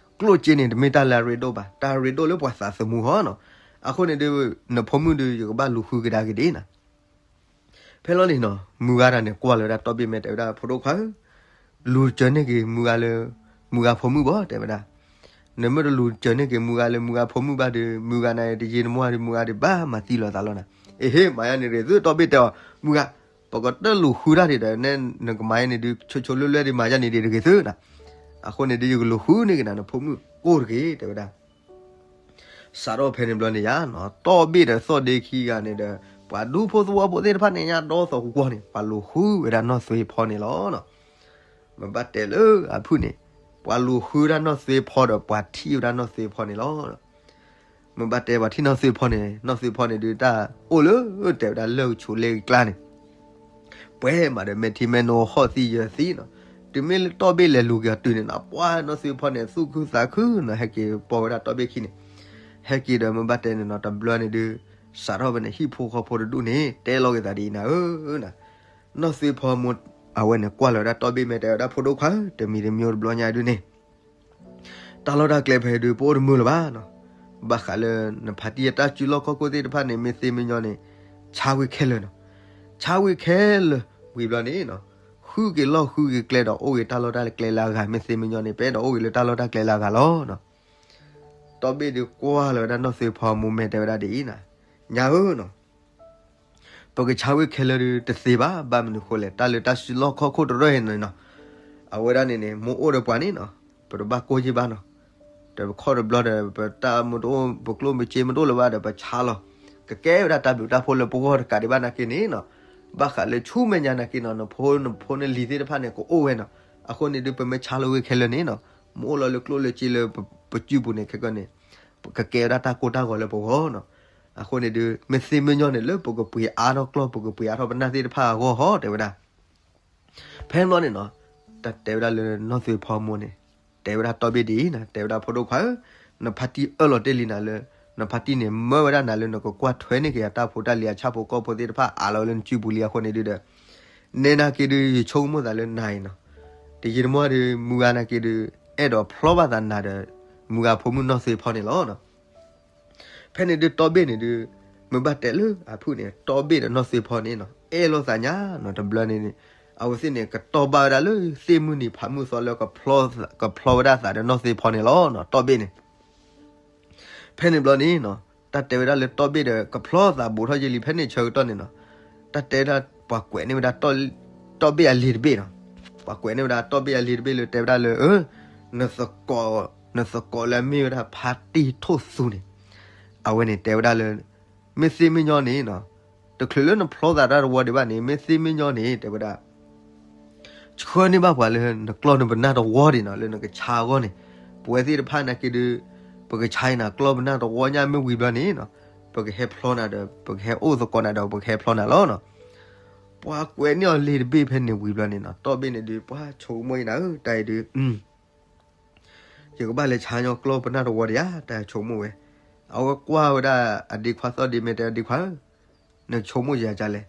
ကျိၣ်စ့န့ၣ် တမ့ၢ်တၢ်လၢအရ့ဒိၣ်ဘၣ်, တၢ်ရ့ဒိၣ်လၢပှၤသးသမူဟီနီၤ. အဃိန့ၣ်ဒုး နဖိမုၣ်ဒုး ယကဘၣ်လူၤဃုကဒါက့ၤဒ်နၤ. ဖဲလီၤန့ၣ်နီၤ မုၢ်ဂၤတၢ်န့ၣ် ကွၢ်လီၤဝဲဒၣ်တီဘ့ၣ်မဲာ် တဲဝဲဒၣ် ဖိဒိၣ်ခွါဧၢ, လူၤစၢၤန့ၢ်က့ၤမုၢ်ဂၤလၢ မုၢ်ဂၤဖိမုၣ်ဘၣ် တဲဝဲဒၣ်. နမ့ၢ်တလူၤစၢၤန့ၢ်က့ၤမုၢ်ဂၤလၢမုၢ်ဂၤဖိမုၣ်ဘၣ်ဒီး မုၢ်ဂၤန့ၣ် တယံာ်တမီၢ်ဒီး မုၢ်ဂၤဒီးဘၣ်မၤသံလီၤသးလီၤနၤ. အ့ဟ့ မၤယါန့ၣ်တဂ့ၤသု တီဘ့ၣ်တဲအီၤ, မုၢ်ဂၤ, ပကတၢၢ်လူၤဃုတၢ်ဒံးဒီး နကမၤယါန့ၣ်ဒုး ဆိဆိလၢလၢဒီး မၤယါန့ၣ်ဒံးတဂ့ၤသုနၤ. အဃိန့ၣ်ဒုး ယကလူၤဃုန့ၢ်က့ၤနၤ နဖိမုၣ်ကိၢ်တဂ့ၤ တဲဝဲဒၣ်. စးထီၣ်ဖဲန့ၣ်ဘျီန့ၣ်ယါနီၤ တီဘ့ၣ်ဒီးသီၣ်ဒ့ခံဂၤန့ၣ်ဒီး ပှၤဒူဖိသဝီဖိသ့ၣ်တဖၣ်န့ၣ် ညါဒီသီၣ်ကွၢ်ကွၢ်န့ၣ် ပှၤလူၤဃုဝဲဒၣ်နီၢ်သွ့ဖီန့ၣ်လီၤ. မ့ၢ်ဘၣ်တဲလၢအဖုၣ်န့ၣ် ပှၤလူၤဃုဝဲဒၣ်နီၢ်သွ့ဖီဒီး ပှၤထံၣ်ဝဲဒၣ်နီၢ်သွ့ဖီန့ၣ်လီၤ. မ့ၢ်ဘၣ်တဲပှၤထံၣ်နီၢ်သွ့ဖီန့ၣ် နီၢ်သွ့ဖီန့ၣ်ဒုးတၢ်အိၣ်လၢ တဲဝဲဒၣ်လၢၢ်ကဆိးလ့ကကျါန့ၣ် ပှဲၤမးဒီးမဲာ်ထံမဲာ်နိဟီၣ်သံယၢၤသံနီၤ. တုၤမ့ၢ်လၢတီဘ့ၣ်လဲၤလူၤက့ၤအီၤတုၤန့ၣ်နီၤ ပှၤနီၢ်သွ့ဖီန့ၣ် သူၣ်ခုသးခုနီၤ ဟဲက့ၤပိာ်ဝဲဒၣ်တီဘ့ၣ်ခံန့ၣ် ဟဲက့ၤဒီးမ့ၢ်ဘၣ်တဲန့ၣ်နီၤ တဘျီန့ၣ်ဒုး စးထီၣ်ဖဲန့ၣ် ဟံၣ်ဖိဃီဖိတဒူၣ်န့ၣ် တဲလီၤက့ၤသးဒ်အံၤနၤဧၢ နီၢ်သွ့ဖီမိၢ် အဝဲန့ၣ်ကွၢ်လီၤဝဲဒၣ်တီဘ့ၣ်မဲာ်တဲဝဲဒၣ် ဖိဒိၣ်ခွါဧၢ တမံၤတမံၤတဘျီညါဒုးန့ၣ် တၢ်လီၢ်တၢ်ကျဲဖဲဒုး ပအိၣ်တမုာ်လၢၤဘၣ်နီၤ. ဘၣ်ဃးလၢနဖါတံၢ်အတၢ်စုလီၢ်ခီၣ်ခိၣ်သ့ၣ်တဖၣ်န့ၣ် မ့ၢ်သ့မ့ၢ်ညီန့ၣ် ဆါဝံၤခဲလၢာ်နီၤ. ဆါဝံၤခဲလၢာ် ဝံၤဘျီန့ၣ်နီၤ ဃုက့ၤလီၢ်ဃုက့ၤကျဲဒီး အိၣ်က့ၤတၢ်လီၢ်တၢ်ကျဲလၢအဂၤ မ့ၢ်သ့မ့ၢ်ညီန့ၣ် ပအဲၣ်ဒိးအိၣ်က့ၤလၢတၢ်လီၢ်တၢ်ကျဲလၢအဂၤလီၤနီၤ. တီဘ့ၣ်ဒုးကွၢ်လီၤဝဲဒၣ်နီၢ်သွ့ဖီမိၢ်မဲာ်တဲဝဲဒၣ်ဒ်အံၤနၤ ညါဧၢနီၤ ပကဆါဝံၤခဲလၢာ်ဒုးတသ့ဘၣ် ဘၣ်မနုၤဃိလဲၣ် တၢ်လၢတၢ်စုလီၢ်ခီၣ်ခိၣ်တရၢၢ်အံၤန့ၣ်နီၤ အဝဲဒၣ်န့ၣ်န့ၣ် မိၢ်အိၣ်ဒီးပှၤန့ၣ်နီၤ ပတဘၣ်ကိၢ်ယ့ၢ်ဘၣ်နီၤ. တခီတဘျီဒီး ပတၢ်မ့ၢ်တအိၣ် ပကျိၣ်ပစ့မ့ၢ်တအိၣ်လၢၤဘၣ်ဒီး ပဆါလီၤ ကကဲဝဲဒၣ်တၢ်ဘျုးတၢ်ဖှိၣ်လၢပဂီၢ်တကးဒံးဘၣ်နာ်က့န့ၣ်နီၤ. ဘၣ်ဃးလၢဆူမဲာ်ညါနာ်က့နီၤ နဖိနဖိနလံၤသ့ၣ်တဖၣ်န့ၣ် ကအိၣ်ဝဲနီၤ. အဃိန့ၣ်ဒုး ပမ့ၢ်ဆါလီၤဝံၤခဲလၢာ်န့ၣ်နီၤ မ့ၢ်အိၣ်လီၤလၢကျိၣ်လၢစ့လၢပစုပူၤန့ၣ် ခဲကနံၣ်န့ၣ် ကကဲဝဲဒၣ်တၢ်ကိၢ်တၢ်ဂီၤလၢပဂီၢ်နီၤ. အဃိန့ၣ်ဒုး မ့ၢ်သ့မ့ၢ်ညီန့ၣ် လၢပကပှ့ၤအါထီၣ်ကျီၢ် ပကပှ့ၤအါထီၣ်ပနၢ်သ့ၣ်တဖၣ်အဂီၢ်ဟီ တဲဝဲဒၣ်. ဖဲန့ၣ်ဘျီန့ၣ်နီၤ တၢ်တဲဝဲဒၣ်လၢနီၢ်သွ့ဖီမိၢ်န့ၣ် တဲဝဲဒၣ်တီဘ့ၣ်ဒ်အံၤနၤ တဲဝဲဒၣ်ဖိဒိၣ်ခွါဧၢ နဖါတံၢ်အၢၣ်လီၤတ့ၢ်လံနၤလၢ နဖါတံၢ်န့ၣ် မၢဝဲဒၣ်နၤလၢနကကွၢ်ထွဲန့ၢ်က့ၤအတၢ်ဖိတၢ်လံၤအဆၣ်ဖိကီၢ်ဖိသ့ၣ်တဖၣ်အးလီၤလၢနစုပူၤလံအဃိန့ၣ်ဒုဒီး နဲနာ်က့ဒု ယဆိကမိၣ်သးလၢနၤအံၤနီၤ, တယံာ်တမီၢ်ဒု မုၢ်ဂၤနာ်က့ဒု အဲၣ်ဒိးဖျီဘၣ်သးနၤဒီး မုၢ်ဂၤဖိမုၣ်နီၢ်သွ့ဖီန့ၣ်လီၤ. ဖဲန့ၣ်ဒု တီဘ့ၣ်န့ၣ်ဒု မ့ၢ်ဘၣ်တဲလၢအဖုၣ်န့ၣ် တီဘ့ၣ်ဒီးနီၢ်သွ့ဖီန့ၣ်နီၤ အဲၣ်လိာ်သးညါနီၤ တဘျီန့ၣ်န့ၣ် အဝဲသ့ၣ်န့ၣ် ကတီၢ်ဘၣ်ဝဲဒၣ်လၢသ့ၣ်မုၢ်နံၤဖးမုၢ်သီလၢ ကဖျီဝဲဒၣ်သးဒီးနီၢ်သွ့ဖီန့ၣ်လီၤနီၤ တီဘ့ၣ်န့ၣ် ဖဲန့ၣ်ဘျီန့ၣ်နီၤ တၢ်တဲဝဲဒၣ်လၢတီဘ့ၣ်ဒီးကဖျီသးဘူးထီၣ်ယဲလံ ဖဲန့ၣ်ဆၢကတီၢ်န့ၣ်နီၤ တၢ်တဲဒၣ်ပှၤကွဲးန့ၢ်ဝဲဒၣ် တီဘ့ၣ်အလံၤတဘ့ၣ်နီၤ, ပှၤကွဲးန့ၢ်ဝဲဒၣ်တီဘ့ၣ်အလံၤတဘ့ၣ်လၢတဲဝဲဒၣ်လၢ နသကိး နသကိးလၢအမ့ၢ်ဝဲဒၣ်ဖါတံၢ်ထိၣ်သူန့ၣ် အဝဲန့ၣ်တဲဝဲဒၣ်လၢ မ့ၢ်သ့မ့ၢ်ညီန့ၣ်နီၤ တချုးလၢနဖျီသးတၢ်တဝီဒံးဘၣ်န့ၣ် မ့ၢ်သ့မ့ၢ်ညီန့ၣ် တဲဝဲဒၣ် ဆှၢန့ၢ်ဘၣ်ပှၤလၢနကျီၢ်နပနၢ်တဝီဒံးနီၤ လၢနကဆါအဂီၢ်န့ၣ်, ပဝဲသ့ၣ်တဖၣ်နာ်က့ဒု ပကဆါအံၤနၤကျီၢ်ပနၢ်တဝီညါမ့ၢ်ဝံၤဘျီန့ၣ်နီၤ ပကဟဲဖျီနၤဒီး ပကဟဲအိၣ်သကိးနၤဒီး ပကဟဲဖျီနၤလီၤနီၤ. ပှၤကွဲးန့ၢ်အီၤလံၤတဘ့ၣ်ဖဲန့ၣ်ဝံၤဘျီန့ၣ်နီၤ တီဘ့ၣ်န့ၣ်ဒု ပှၤဆိကမိၣ်အံၤနၤဧၢ တၢ်အံၤဒု ယကဘၣ်လဲၤဆါညီကျီၢ်ပနၢ်တဝီဒံးဧါ တၢ်ဆိကမိၣ်ဝဲ, အဝဲကွၢ်ဝဲဒၣ်အဒ့ခွါသီၣ်ဒ့ မ့ၢ်တဲအဒ့ခွါဧၢ နဆိကမိၣ်ယၤဒ်လဲၣ်,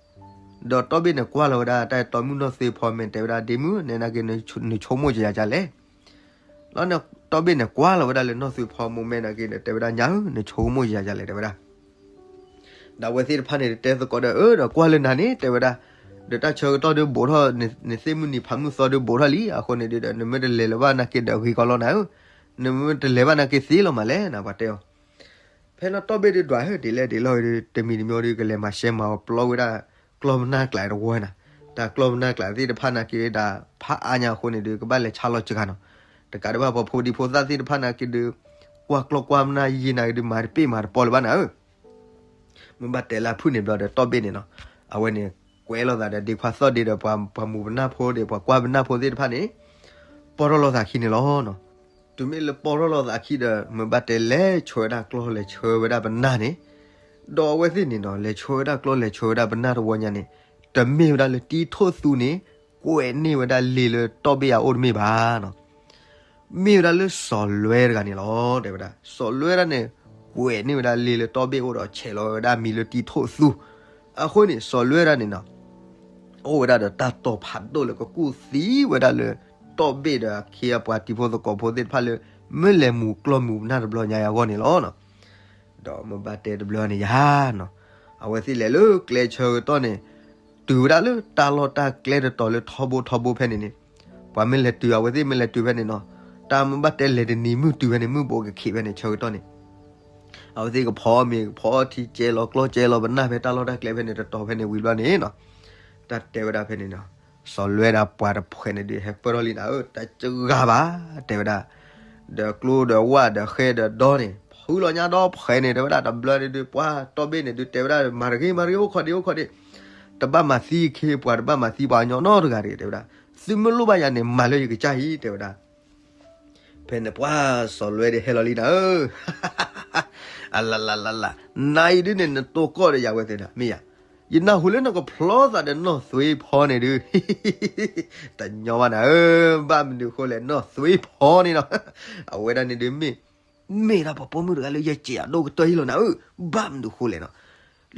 ဒီးတီဘ့ၣ်န့ၣ်ကွၢ်လီၤဝဲဒၣ်တၢ်တီမုၣ်နီၢ်သွ့ဖီ မ့ၢ်တဲဝဲဒၣ်ဒ့မုၣ် နဲနာ်က့ နဆိကမိၣ်ယၤဒ်လဲၣ်, လီၤန့ၣ် တီဘ့ၣ်န့ၣ်ကွၢ်လီၤဝဲဒၣ်လၢနီၢ်သွ့ဖီမိၢ်မဲနာ်က့ဒီး တဲဝဲဒၣ်ညါဧၢ နဆိကမိၣ်ယၤဒ်လဲၣ် တဲဝဲဒၣ် ဒီးအဝဲသ့ၣ်တဖၣ်န့ၣ်တဲသကိးဒီး အၢ ဒီးကွၢ်လၢနၤန့ၣ် တဲဝဲဒၣ်, ဒီးတၢ်ဆၢကတီၢ်ဒုဘူးထီၣ် နသ့ၣ်မုၢ်နံၤဖးမုၢ်သီဒုဘူးထီၣ်လံ အဃိန့ၣ်ဒုဒီး နမ့ၢ်တလဲၤလၢၤဘၣ်နာ်က့ဒီး ဂ့ၤကီးလီၤနၤဧၢ, နမ့ၢ်တလဲၤဘၣ်နာ်က့သ့လီၤမးလဲၣ် နပှၤတဲအီၤ, ဖဲန့ၣ်တီဘ့ၣ်ဒုဒွးဧၢ ဒ်လဲၣ်ဒ်လဲၣ်ဒီး တမံၤတမံၤဒီး ကလဲၤမၤရှဲမၤအီၤပျီဝဲဒၣ် ကျီၢ်ပနၢ်ကျးတဝီနၤ, တၢ်ကျီၢ်ပနၢ်ကျးသ့ၣ်တဖၣ်နာ်က့ဒီး ဖးအါညါအဃိန့ၣ်ဒု ကဘၣ်လဲၤဆါလီၤစှၤနီၤ, တကးဒံးဘၣ်ပှၤဖိဒံဖိသၣ်သ့ၣ်တဖၣ်နာ်က့ဒု ကွၢ်ကျီၢ်ကွၢ်ပနၢ်ယံာ်နာ်က့ဒု မၤတပ့ၢ်မၤတပီလၢၤဘၣ်နၤဧၢ မ့ၢ်ဘၣ်တဲလၢအဖုၣ်န့ၣ်ဘျီဒီး တီဘ့ၣ်န့ၣ်နီၤ, အဝဲန့ၣ် ကွဲးလိာ်သးဒီးဒ့ခွါသီၣ်ဒ့ဒီး ပှၤမူးပနၢ်ဖိဒီး ပှၤကွၢ်ပနၢ်ဖိသ့ၣ်တဖၣ်န့ၣ် ပီၢ်ထီၣ်လိာ်သးခံန့ၣ်လီၤ. တုၤမ့ၢ်လၢပီၢ်ထီၣ်လိာ်သးခံဒီး မ့ၢ်ဘၣ်တဲလဲၤဆှၢဝဲဒၣ်ကျီၢ် လဲၤဆှၢဝဲဒၣ်ပနၢ်န့ၣ်, ဒီးအဝဲသ့ၣ်န့ၣ်နီၤ လဲၤဆှၢဝဲဒၣ်ကျီၢ် လဲၤဆှၢဝဲဒၣ်ပနၢ်တဝီညါန့ၣ် တမ့ၢ်ဝဲဒၣ်လၢတံၤထိၣ်သူန့ၣ် ကွဲးန့ၢ်ဝဲဒၣ်လံာ်လၢတီဘ့ၣ်အအိၣ်တမ့ၢ်ဘၣ်နီၤ မ့ၢ်ဝဲဒၣ်လၢစီၤလွဲတဂၤန့ၣ်လီၤ တဲဝဲဒၣ်. စီၤလွဲဒၣ်န့ၣ် ကွဲးန့ၢ်ဝဲဒၣ်လံာ်လၢတီဘ့ၣ်အအိၣ်ဒီး ဆဲးလီၤဝဲဒၣ်မံၤလၢတံၤထိၣ်သူ, အဃိန့ၣ် စီၤလွဲဒၣ်န့ၣ်နီၤ အိၣ်ဝဲဒၣ်ဒီးတၢ်တိာ်ဖးဒိၣ်လၢကကူၣ်သံဝဲဒၣ်လၢ တီဘ့ၣ်ဒီးအခ့အပှၤတံၤဖိသကိးဖိသ့ၣ်တဖၣ်လၢ မ့ၢ်လဲၤမူးကျီၢ်မူးပနၢ်တဘျီညါအဂီၢ်န့ၣ်လီၤ. ဒီးမ့ၢ်ဘၣ်တဲတဘျီန့ၣ်ယၤနီၤ, အဝဲသ့ၣ်လဲၤလၢကျဲဆၢကတီၢ်န့ၣ် တုၤဝဲဒၣ်လၢတၢ်လီၢ်တၢ်ကျဲတတီၤလၢထီဘိထီဘိဖဲန့ၣ်န့ၣ်, ပှၤမ့ၢ်လဲၤတုၤ အဝဲသ့ၣ်မ့ၢ်လဲၤတုၤဖဲန့ၣ်နီၤ, တၢ်မ့ၢ်ဘၣ်တဲလဲၤတနံၤမုၢ်တုၤဖဲန့ၣ် မုၢ်ဘိးကခံးဖဲန့ၣ်ဆၢကတီၢ်န့ၣ် အဝဲသ့ၣ်ကဖီမ့ၤကဖီထံ ကဲလီၤကျီၢ်ကဲလီၤပနၢ်ဖဲတၢ်လီၢ်တၢ်ကျဲဖဲန့ၣ် တတီၤဖဲန့ၣ်ဝံၤဘျီန့ၣ်နီၤ, တၢ်တဲဝဲဒၣ်ဖဲန့ၣ်နီၤ, စီၤလွဲဒၣ်ပှၤတဖှဲးန့ၣ်ဒုး ဟဲပၢၢ်ထီၣ်လံနၤဧၢ, တစှၤဘၣ်, တဲဝဲဒၣ်, ဒီးကျိဒီးဝၣ်ဒီးဃဲဒီးဒီန့ၣ် ဖုလီၤညါဒီဖှဲးန့ၣ် တဲဝဲဒၣ်, တဘျီန့ၣ်ဒုး ပှၤတီဘ့ၣ်န့ၣ်ဒုး တဲဝဲဒၣ် မၤတဂ့ၤ မၤတဂ့ၤ အိၣ်ခိးဒံး အိၣ်ခိးဒံး, တဘၣ်မၤသံခ့ပှၤ တဘၣ်မၤသံပှၤကညီနီတဂၤတဂ့ၤ တဲဝဲဒၣ်, သုမ့ၢ်လိၣ်ဘၣ်ယၤန့ၣ် မၤလၢယကစၢ်အံၤ တဲဝဲဒၣ် ဖဲန့ၣ်ပှၤစီၤလွဲဒၣ်ဟဲလီၤလံနၤဧၢ, အလလလလ, နၤအံၤဒုးန့ၣ် နတိၢ်ကီၢ်ဒီးယၤဝဲသ့ၣ်နၤ မ့ၢ်ယၤ, ယနၢ်ဟူလၢနကဖျီသးဒီးနီၢ်သွ့ဖီန့ၣ်ဒုး, တညီဘၣ်နၤဧၢ, ဘၣ်မနုၤဃိလဲၣ် နီၢ်သွ့ဖီန့ၣ်နီၤ, အဝဲဒၣ်န့ၣ်ဒုးမ့ၢ် မ့ၢ်ဒၣ်ပှၤပိာ်မုၣ်တဂၤလၢယစံးအဒိၣ်ကတၢၢ်ဟံၣ်လီၤနၤဧၢ, ဘၣ်မနုၤဃိလဲၣ်နီၤ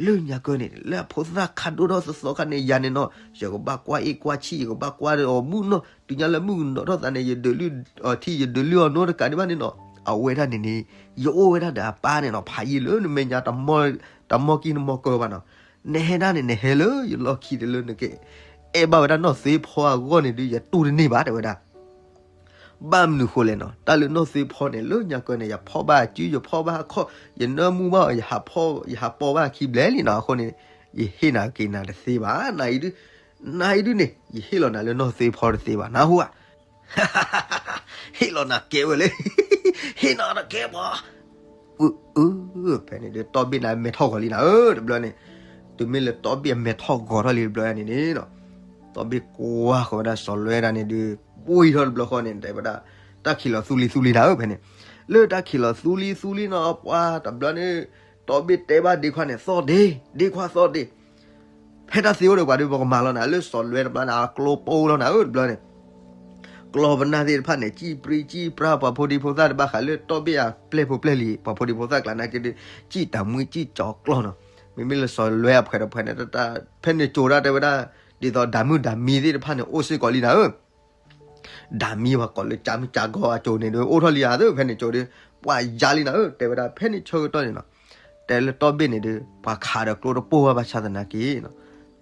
လၢညါကၢန့ၣ် လၢအဖိသၣ်ခးဒိၣ်ထီၣ်သီသီခါန့ၣ် ယၤန့ၣ်နီၤ ယကဘၣ်ကွၢ်အ့ၣ်ကွၢ်ဆံၣ် ယကဘၣ်ကွၢ်ဒီးအီၤမုၣ်နီၤ တုၤညါလၢမုၣ်ကနီၤထီၣ်သးန့ၣ် ယဒုးလုၢ်အီၤထံ ယဒုးလုၢ်အီၤနိတကးဒံးဘၣ်န့ၣ်နီၤ အဝဲဒၣ်န့ၣ်န့ၣ် ယအိၣ်ဝဲဒၣ်ဒီးအပၢ်န့ၣ်နီၤ ဖးယံာ်လၢနမဲာ်ညါ တမီၢ်ကံၢ်နမီၢ်ကၢဘၣ်နီၤ နဟဲဒၣ်န့ၣ် နဟဲလၢယလီၢ်ခံတုၤလၢနကအဲၣ်ဘၣ်ဝဲဒၣ်နီၢ်သွ့ဖီအဂီၢ်န့ၣ်ဒုး ယတူၢ်တန့ၢ်ဘၣ် တဲဝဲဒၣ် ဘၣ်မနုၤဃိလဲၣ်နီၤ တၢ်လၢနီၢ်သွ့ဖီန့ၣ် လၢညါကၢန့ၣ် ယဖီၣ်ဘၣ်အစု ယဖီၣ်ဘၣ်အခီၣ် ယနၢမူဘၣ်အီၤ ယဟးပီၢ်ဘၣ်အခံဘျဲၣ်လံနီၤ အဃိန့ၣ် ယဟ့ၣ်နၤက့ၤနၤတသ့ဘၣ် နအံၤဒုး နအံၤဒုးန့ၣ် ယဟ့ၣ်လီၤနၤလၢနီၢ်သွ့ဖီတသ့ဘၣ် နၢ်ဟူဧါ ဟ့ၣ်လီၤနၤကဲဝဲလၢ ဟ့ၣ်နၤတကဲဘၣ် အ ဖဲန့ၣ်ဒုး တီဘ့ၣ်န့ၣ် မဲာ်ထီၣ်ဂီၤလံနၤဧၢ တဘျီန့ၣ် တုၤမ့ၢ်လၢတီဘ့ၣ်အမဲာ်ထီၣ်ဂီၤထီၣ်လံတဘျီန့ၣ်န့ၣ်နီၤ တီဘ့ၣ်ကွၢ်ဃီၤဝဲဒၣ်စီၤလွဲဒၣ်န့ၣ်ဒုး ဝံၤထီၣ်တဘျီဃီန့ၣ် တဲဝဲဒၣ် တၢ်ခံးလီၤသူလံသူလံနၤဧၢ ဖဲန့ၣ် လၢတၢ်ခံးလီၤသူလံသူလံနီၤ ပှၤတဘျီန့ၣ် တီဘ့ၣ်တဲဘၣ်ဒ့ခွါန့ၣ် သီၣ်ဒ့ ဒ့ခွါသီၣ်ဒ့ ဖဲတၢ်သ့အိၣ်ဒီးပှၤဒုး ပကမၤလီၤနၤ လၢစီၤလွဲတဘျီန့ၣ် အကျိပိလီၤနၤဧၢ တဘျီန့ၣ် ကျီၢ်ပနၢ်သ့ၣ်တဖၣ်န့ၣ် စံၣ်ပြံစံၣ်ပြါ ပှၤဖိဒံဖိသၣ်တဘၣ်ဃးလၢတီဘ့ၣ်အပျဲၢ်ဖိပျဲၢ်လံၤ ပှၤဖိဒံဖိသၣ်ကျါနာ်က့ဒုး စံၣ်တၢ်မှံစံၣ်ကၠီၤကျီၢ်နီၤ. မ့မ့ၢ်လၢစီၤလွဲအဖှဲးဒီးဖှဲးန့ၣ် တၢ်ဖဲန့ၣ်ကၠိဒၣ်တဲဝဲဒၣ် ဒ်သိးဒၤမုၣ်ဒၤမံသ့ၣ်တဖၣ်န့ၣ် အိၣ်စ့ၢ်ကီးလံနၤဧၢ ဒၤမံပှၤကိးလၢကၠါမုၣ်ကၠါဂီၤအကၠိန့ၣ်ဒီး အိၣ်ထီၣ်လံဧါသ့ၣ် ဖဲန့ၣ်ကၠိဒီး ပှၤယါလံနၤဧၢ တဲဝဲဒၣ်ဖဲန့ၣ်ဆၢကတီၢ်န့ၣ်နီၤ. တဲလၢတီဘ့ၣ်န့ၣ်ဒီး ပှၤခးဒီးကျိတပိၢ်ဘၣ်ဘၣ်ဆၣ်သနာ်က့နီၤ.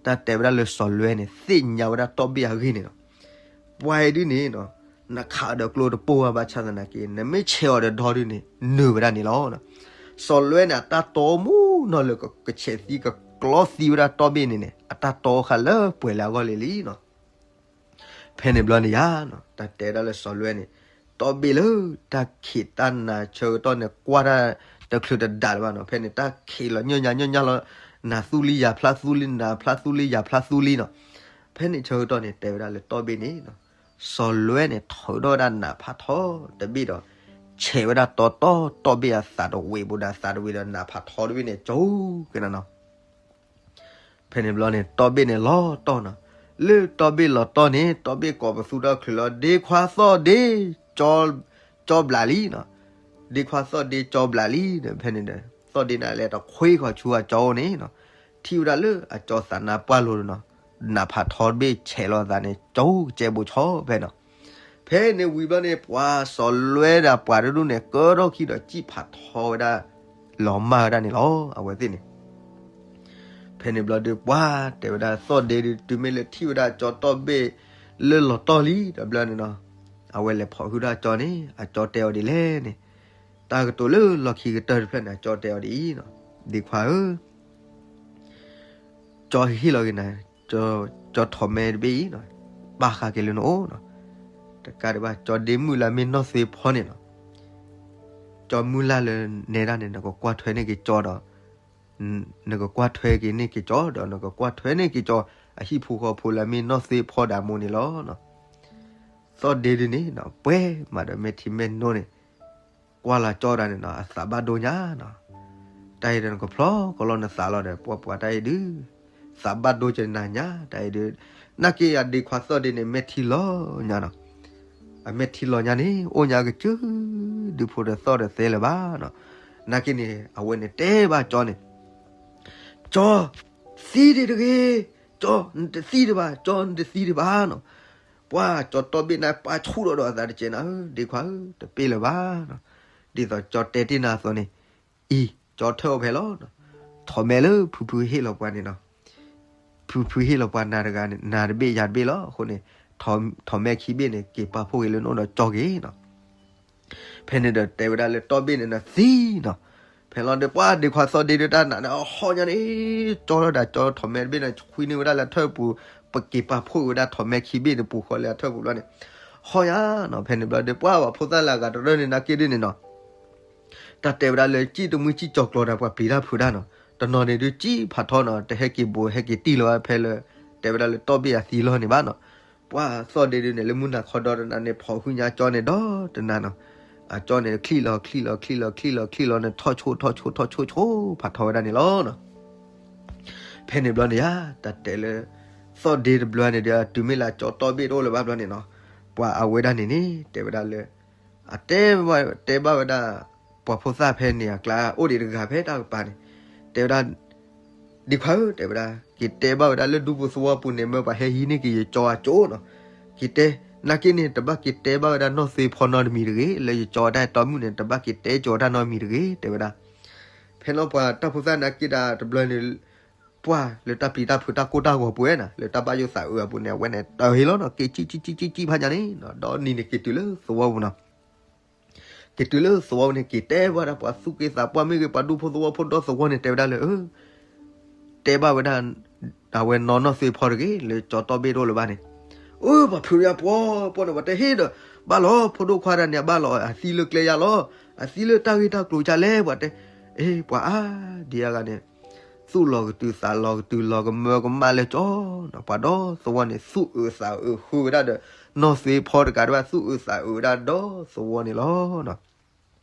တၢ်တဲဝဲဒၣ်လၢစီၤလွဲန့ၣ် သ့ၣ်ညါဝဲဒၣ်တီဘ့ၣ်အဂ့ၢ်န့ၣ်နီၤ. ပှၤအံၤဒုန့ၣ်နီၤ နခးဒီးကျိတပိၢ်ဘၣ်ဘၣ်ဆၣ်သနာ်က့ နမ့ၢ်ဆဲးအီၤဒီးဒီဒုန့ၣ် နုာ်ဝဲဒၣ်န့ၣ်လီၤ. စီၤလွဲန့ၣ် အတၢ်တီမူနီၤလၢကဆဲးသံ ကကျီသံဝဲဒၣ်တီဘ့ၣ်န့ၣ်န့ၣ် အတၢ်တီဃာ်လၢပှဲၤလၢအဂီၢ်လံလံနီၤ. ဖဲန့ၣ်ဘျီန့ၣ်ယါနီၤ တၢ်တဲဒၣ်လၢစီၤလွဲန့ၣ် တီဘ့ၣ်လၢတၢ်ခံးတၢ်နၤဆၢကတီၢ်န့ၣ် ကွၢ်တၢ်တချုးတဒးလၢၤဘၣ်နီၤ. ဖဲန့ၣ်တၢ်ခံးလီၤညီညီညီညီလီၤ နၤသူလံယၤဖျါသူလံ နၤဖျါသူလံယၤဖျါသူလံနီၤ. ဖဲန့ၣ်ဆၢကတီၢ်န့ၣ် တဲဝဲဒၣ်လၢတီဘ့ၣ်န့ၣ်နီၤ စီၤလွဲန့ၣ် ထုးထီၣ်ဝဲဒၣ်နးဖးထီတဘ့ၣ်ဒီး ဆဲးဝဲဒၣ်တီတီတီဘ့ၣ်အသးတဝံးပူၤဒီး အသးတဝံးဒီးနးဖးထီတဘ့ၣ်န့ၣ် ကၠီက့ၤနၤနီၤ. ဖဲန့ၣ်ဘျီန့ၣ် တီဘ့ၣ်န့ၣ်လီၤတီၢ်နီၤ. လၢတီဘ့ၣ်လီၤတီၢ်န့ၣ် တီဘ့ၣ်ကိးပသူထီၣ်ချုးလီၤ ဒ့ခွါသီၣ်ဒ့ ကၠီဘျးလံနီၤ. ဒ့ခွါသီၣ်ဒ့ကၠီဘျးလံဒီး ဖဲန့ၣ်ဒီး သီၣ်ဒ့န့ၣ်လဲၤတခွ့ခီဆူအကၠီအိၣ်န့ၣ်နီၤ. ထံၣ်ဝဲဒၣ်လၢအကၠီသးနါပှၢ်လိၤနီၤ. နးဖးထီတဘ့ၣ်ဆဲးလီၤအသးန့ၣ် ကၠီကဲဘိးဆီဖဲနီၤ. ဖဲန့ၣ်ဝံၤဘျီန့ၣ် ပှၤစီၤလွဲဒီးပှၤတဒူၣ်န့ၣ် ကၢထီၣ်ခံဒီးစံၣ်ဖးထီဝဲဒၣ် လီၤမၢ်ဝဲဒၣ်န့ၣ်လီၤ အဝဲသ့ၣ်န့ၣ် ဖဲန့ၣ်ဘျီဒီး ပှၤတဲဝဲဒၣ်သီၣ်ဒ့ဒီး တုၤမ့ၢ်လၢထံၣ်ဝဲဒၣ်ကၠီတီၢ်ဘ့ၣ်လၢလီၤတီၢ်လံ တဘျီန့ၣ်နီၤ, အဝဲလဲၤဖီၣ်ဟုဒၣ်ကၠီန့ၣ် အကၠီတဲအီၤဒ်လဲၣ်န့ၣ်, တၢ်ကတိၤလၢလီၢ်ခံကတၢၢ်တဖျၢၣ်န့ၣ် အကၠီတဲအီၤဒ်အံၤနီၤ, ဒ့ခွါဧၢ ကၠီဟ့ၣ်လီၤက့ၤနၤ, ကၠီထိးမဲတဘ့ၣ်အံၤနီၤ, ပာ်ဃာ်က့ၤလၢနအိၣ်နီၤ, တကးဒံးဘၣ် ကၠီဒ့မုၣ်လၢမ့ၢ်နီၢ်သွ့ဖီန့ၣ်နီၤ, ကၠီမုၢ်လၢ်လၢနဲဒၣ်န့ၣ် နကကွၢ်ထွဲန့ၢ်က့ၤကၠီဒီး နကကွၢ်ထွဲက့ၤန့ၢ်က့ၤကၠီဒီး နကကွၢ်ထွဲန့ၢ်က့ၤကၠီ အဟံၣ်ဖိဃီဖိလၢမ့ၢ်နီၢ်သွ့ဖီဒၣ်မိၢ်န့ၣ်လီၤ. သီၣ်ဒ့ဒုန့ၣ်နီၤ ပှဲၤမးဒီးမဲာ်ထံမဲာ်နိန့ၣ် ကွၢ်လီၤကၠီဒၣ်န့ၣ်နီၤ အသးဘၣ်ဒိညါနီၤ, တၢ်အံၤဒီးနကဖျီကလီနသးလီၤဒီး ပှၤပှၤတၢ်အံၤဒု သးဘၣ်ဒိကနၤညါ တၢ်အံၤဒု, နာ်က့အဒ့ခွါသီၣ်ဒ့န့ၣ် မဲာ်ထံလီၤညါနီၤ, အမဲာ်ထံလီၤညါန့ၣ် အိၣ်ညါကစၢၢ် ဒုဖိဒီးသီၣ်ဒီးသဲလၢၤဘၣ်နီၤ, နာ်က့န့ၣ် အဝဲန့ၣ်တဲဘၣ်ကၠီန့ၣ် ကၠီ သံဒံးတဂ့ၤ, ကၠီ နတသံဒံးဘၣ်, ကၠီ နတသံဒံးဘၣ်နီၤ, ပှၤကၠီတီၢ်ဘ့ၣ်န့ၣ် ပာ်ဆူၣ်ထီၣ်ဒီးအသးတကဲးနၤဧၢ ဒ့ခွါဧၢ တပ့ၢ်လၢၤဘၣ်နီၤ, ဒ်သိးကၠီတဲတ့ၢ်နၤအသိးန့ၣ်, အံၤ ကၠီထၢၣ်အီၤဖဲလီၤ, ထိးမဲလၢဖုဖုဟ့ၣ်လီၤပှၤန့ၣ်နီၤ ဖုဖုဟ့ၣ်လီၤပှၤနၤတဂၤန့ၣ် နၤတဘ့ၣ်ယၤတဘ့ၣ်လီၤ, အဃိန့ၣ် ထိးမဲခံဘ့ၣ်န့ၣ် က့ၤပာ်ဖှိၣ်က့ၤလၢနအိၣ်ဒီးကၠီက့ၤနီၤ ဖဲန့ၣ်ဒီးတဲဝဲဒၣ်လၢတီၢ်ဘ့ၣ်န့ၣ်နသံနီၤ, ဖဲလီၤဒီးပှၤဒ့ခွါသီၣ်ဒ့ဒုတၢ်နးန့ၣ် အဟီၣ်ညါန့ၣ် ကၠီထီၣ်ဒၣ် ကၠီထိးမဲတဘ့ၣ်န့ၣ် ခွံန့ၢ်ဝဲဒၣ်လၢအထၢၣ်ပူၤ, ပက့ၤပာ်ဖှိၣ်ဝဲဒၣ်ထိးမဲခံဘ့ၣ်န့ၣ် ပူၤဃီလၢအထၢၣ်ပူၤဘျီန့ၣ်, ဟီၣ်ညါနီၤ, ဖဲန့ၣ်ဘျီဒီးပှၤပှၤဖိသၣ်လၢအဂၤတရၢၢ်န့ၣ် နာ်က့ဒ်န့ၣ်နီၤ တၢ်တဲဝဲဒၣ်လၢ စံၣ်တမှံစံၣ်ကၠီၤကျီၤတၢ်ပှၤပျံၤတၢ်ဖုးတၢ်နီၤ, တနီၤန့ၣ်ဒုးစံၣ်ဖးထီနီၤ, တဟဲက့ၤဘိးဟဲက့ၤတံၢ်လၢၤဘၣ်ဖဲလၢ တဲဝဲဒၣ်လၢတီၢ်ဘ့ၣ်အသံလီၢ်န့ၣ်ဘၣ်နီၤ, ပှၤသီၣ်ဒ့ဒုန့ၣ် လၢမုၢ်နၤခီဒီတနၤန့ၣ် ဖီၣ်ဟုညါကၠီန့ၣ်ဒီတနၤနီၤ, အကၠီန့ၣ် ချံၣ်လီၤချံၣ်လီၤချံၣ်လီၤချံၣ်လီၤချံၣ်လီၤန့ၣ် ထီၣ်ဆိၣ်ထီၣ်ဆိၣ်ထီၣ်ဆိၣ်ဆိၣ်ဖးထီဝဲဒၣ်န့ၣ်လီၤနီၤ ဖဲန့ၣ်ဘျီန့ၣ်ယါ တၢ်တဲလၢ သီၣ်ဒ့တဘျီန့ၣ်ဒီး တုၤမ့ၢ်လၢကၠီတီၢ်ဘ့ၣ်တအိၣ်လၢၤဘၣ်ဘျီန့ၣ်နီၤ, ပှၤအဝဲဒၣ်န့ၣ်န့ၣ် တဲဝဲဒၣ်လၢ အတဲဘၣ် တဲဘၣ်ဝဲဒၣ် ပှၤဖိသၣ်ဖဲန့ၣ်အကျါ အိၣ်ဒံးတဂၤဖဲတၢ်ကပၤန့ၣ် တဲဝဲဒၣ် ဒ့ခွါဧၢ တဲဝဲဒၣ် က့ၤတဲဘၣ်ဝဲဒၣ်လၢဒူဖိသဝီပူၤန့ၣ် မၢပှၤဟဲဟံးန့ၢ်က့ၤယကၠီအကၠိနီၤ, က့ၤတဲ နာ်က့န့ၣ် တဘၣ်က့ၤတဲဘၣ်ဝဲဒၣ်နီၢ်သွ့ဖီနီတမံၤတဂ့ၤ, လၢယကၠီတၢ်တီမုၣ်န့ၣ် တဘၣ်က့ၤတဲကၠီတၢ်နီတမံၤတဂ့ၤ တဲဝဲဒၣ် ဖဲလီၤပှၤတၢ်ဖိသၣ်နာ်က့ဒၣ်တဘျီန့ၣ် ပှၤလၢတၢ်ပျံၤတၢ်ဖုးတၢ်ကိၢ်တၢ်ဂီၤပူၤဝဲနီၤ လၢတၢ်ဘၣ်ယိၣ်သးအုးအပူၤန့ၣ် အဝဲန့ၣ်တၢ်ဟ့ၣ်လီၤနီၤ က့ၤကံၣ်ကံၣ်ကံၣ်ကံၣ်ကံၣ်ဖးညါန့ၣ် ဒီနံၤန့ၣ်က့ၤတုၤလၢသဝီပူၤနီၤ က့ၤတုၤလၢသဝီပူၤန့ၣ် က့ၤတဲဘၣ်ဝဲဒၣ်ပှၤသူၣ်က့သးပှၢ်မ့ၢ်ဂ့ၤ ပှၤဒူဖိသဝီဖိဒီသဝီန့ၣ် တဲဝဲဒၣ်လၢ တဲဘၣ်ဝဲဒၣ် အဝဲနီၢ်နီၢ်သွ့ဖီတဂ့ၤ လၢကၠီတီၢ်ဘ့ၣ်တအိၣ်လၢၤဘၣ်န့ၣ်, အၢ ပှၤဖုးရၣ်ပှီၢ်ပှီၢ်န့ၣ် ပှၤတဲဟ့ၣ်ဒီး ဘၣ်လီၤ ဖိဒိၣ်ခွါတဂၤန့ၣ် အဘၣ်လီၤ အသံလၢကျဲယါလီၤ အသံလၢတၢ်ဂ့ၢ်တၢ်ကျိၤကလဲၣ် ပှၤတဲ အ့ ပှၤအါဒံးအါဂၤန့ၣ် သူၣ်လီၤကတုၤသးလီၤကတုၤ လီၤကမၢကမၣ်လၢကၠီနီၤ ပှၤဒီသဝီန့ၣ် သူၣ်အုးသးအုးဃုဝဲဒၣ်ဒီး နီၢ်သွ့ဖီတဂၤဒၣ်ဘၣ် သူၣ်အုးသးအုးဝဲဒၣ်ဒီသဝီန့ၣ်လီၤ.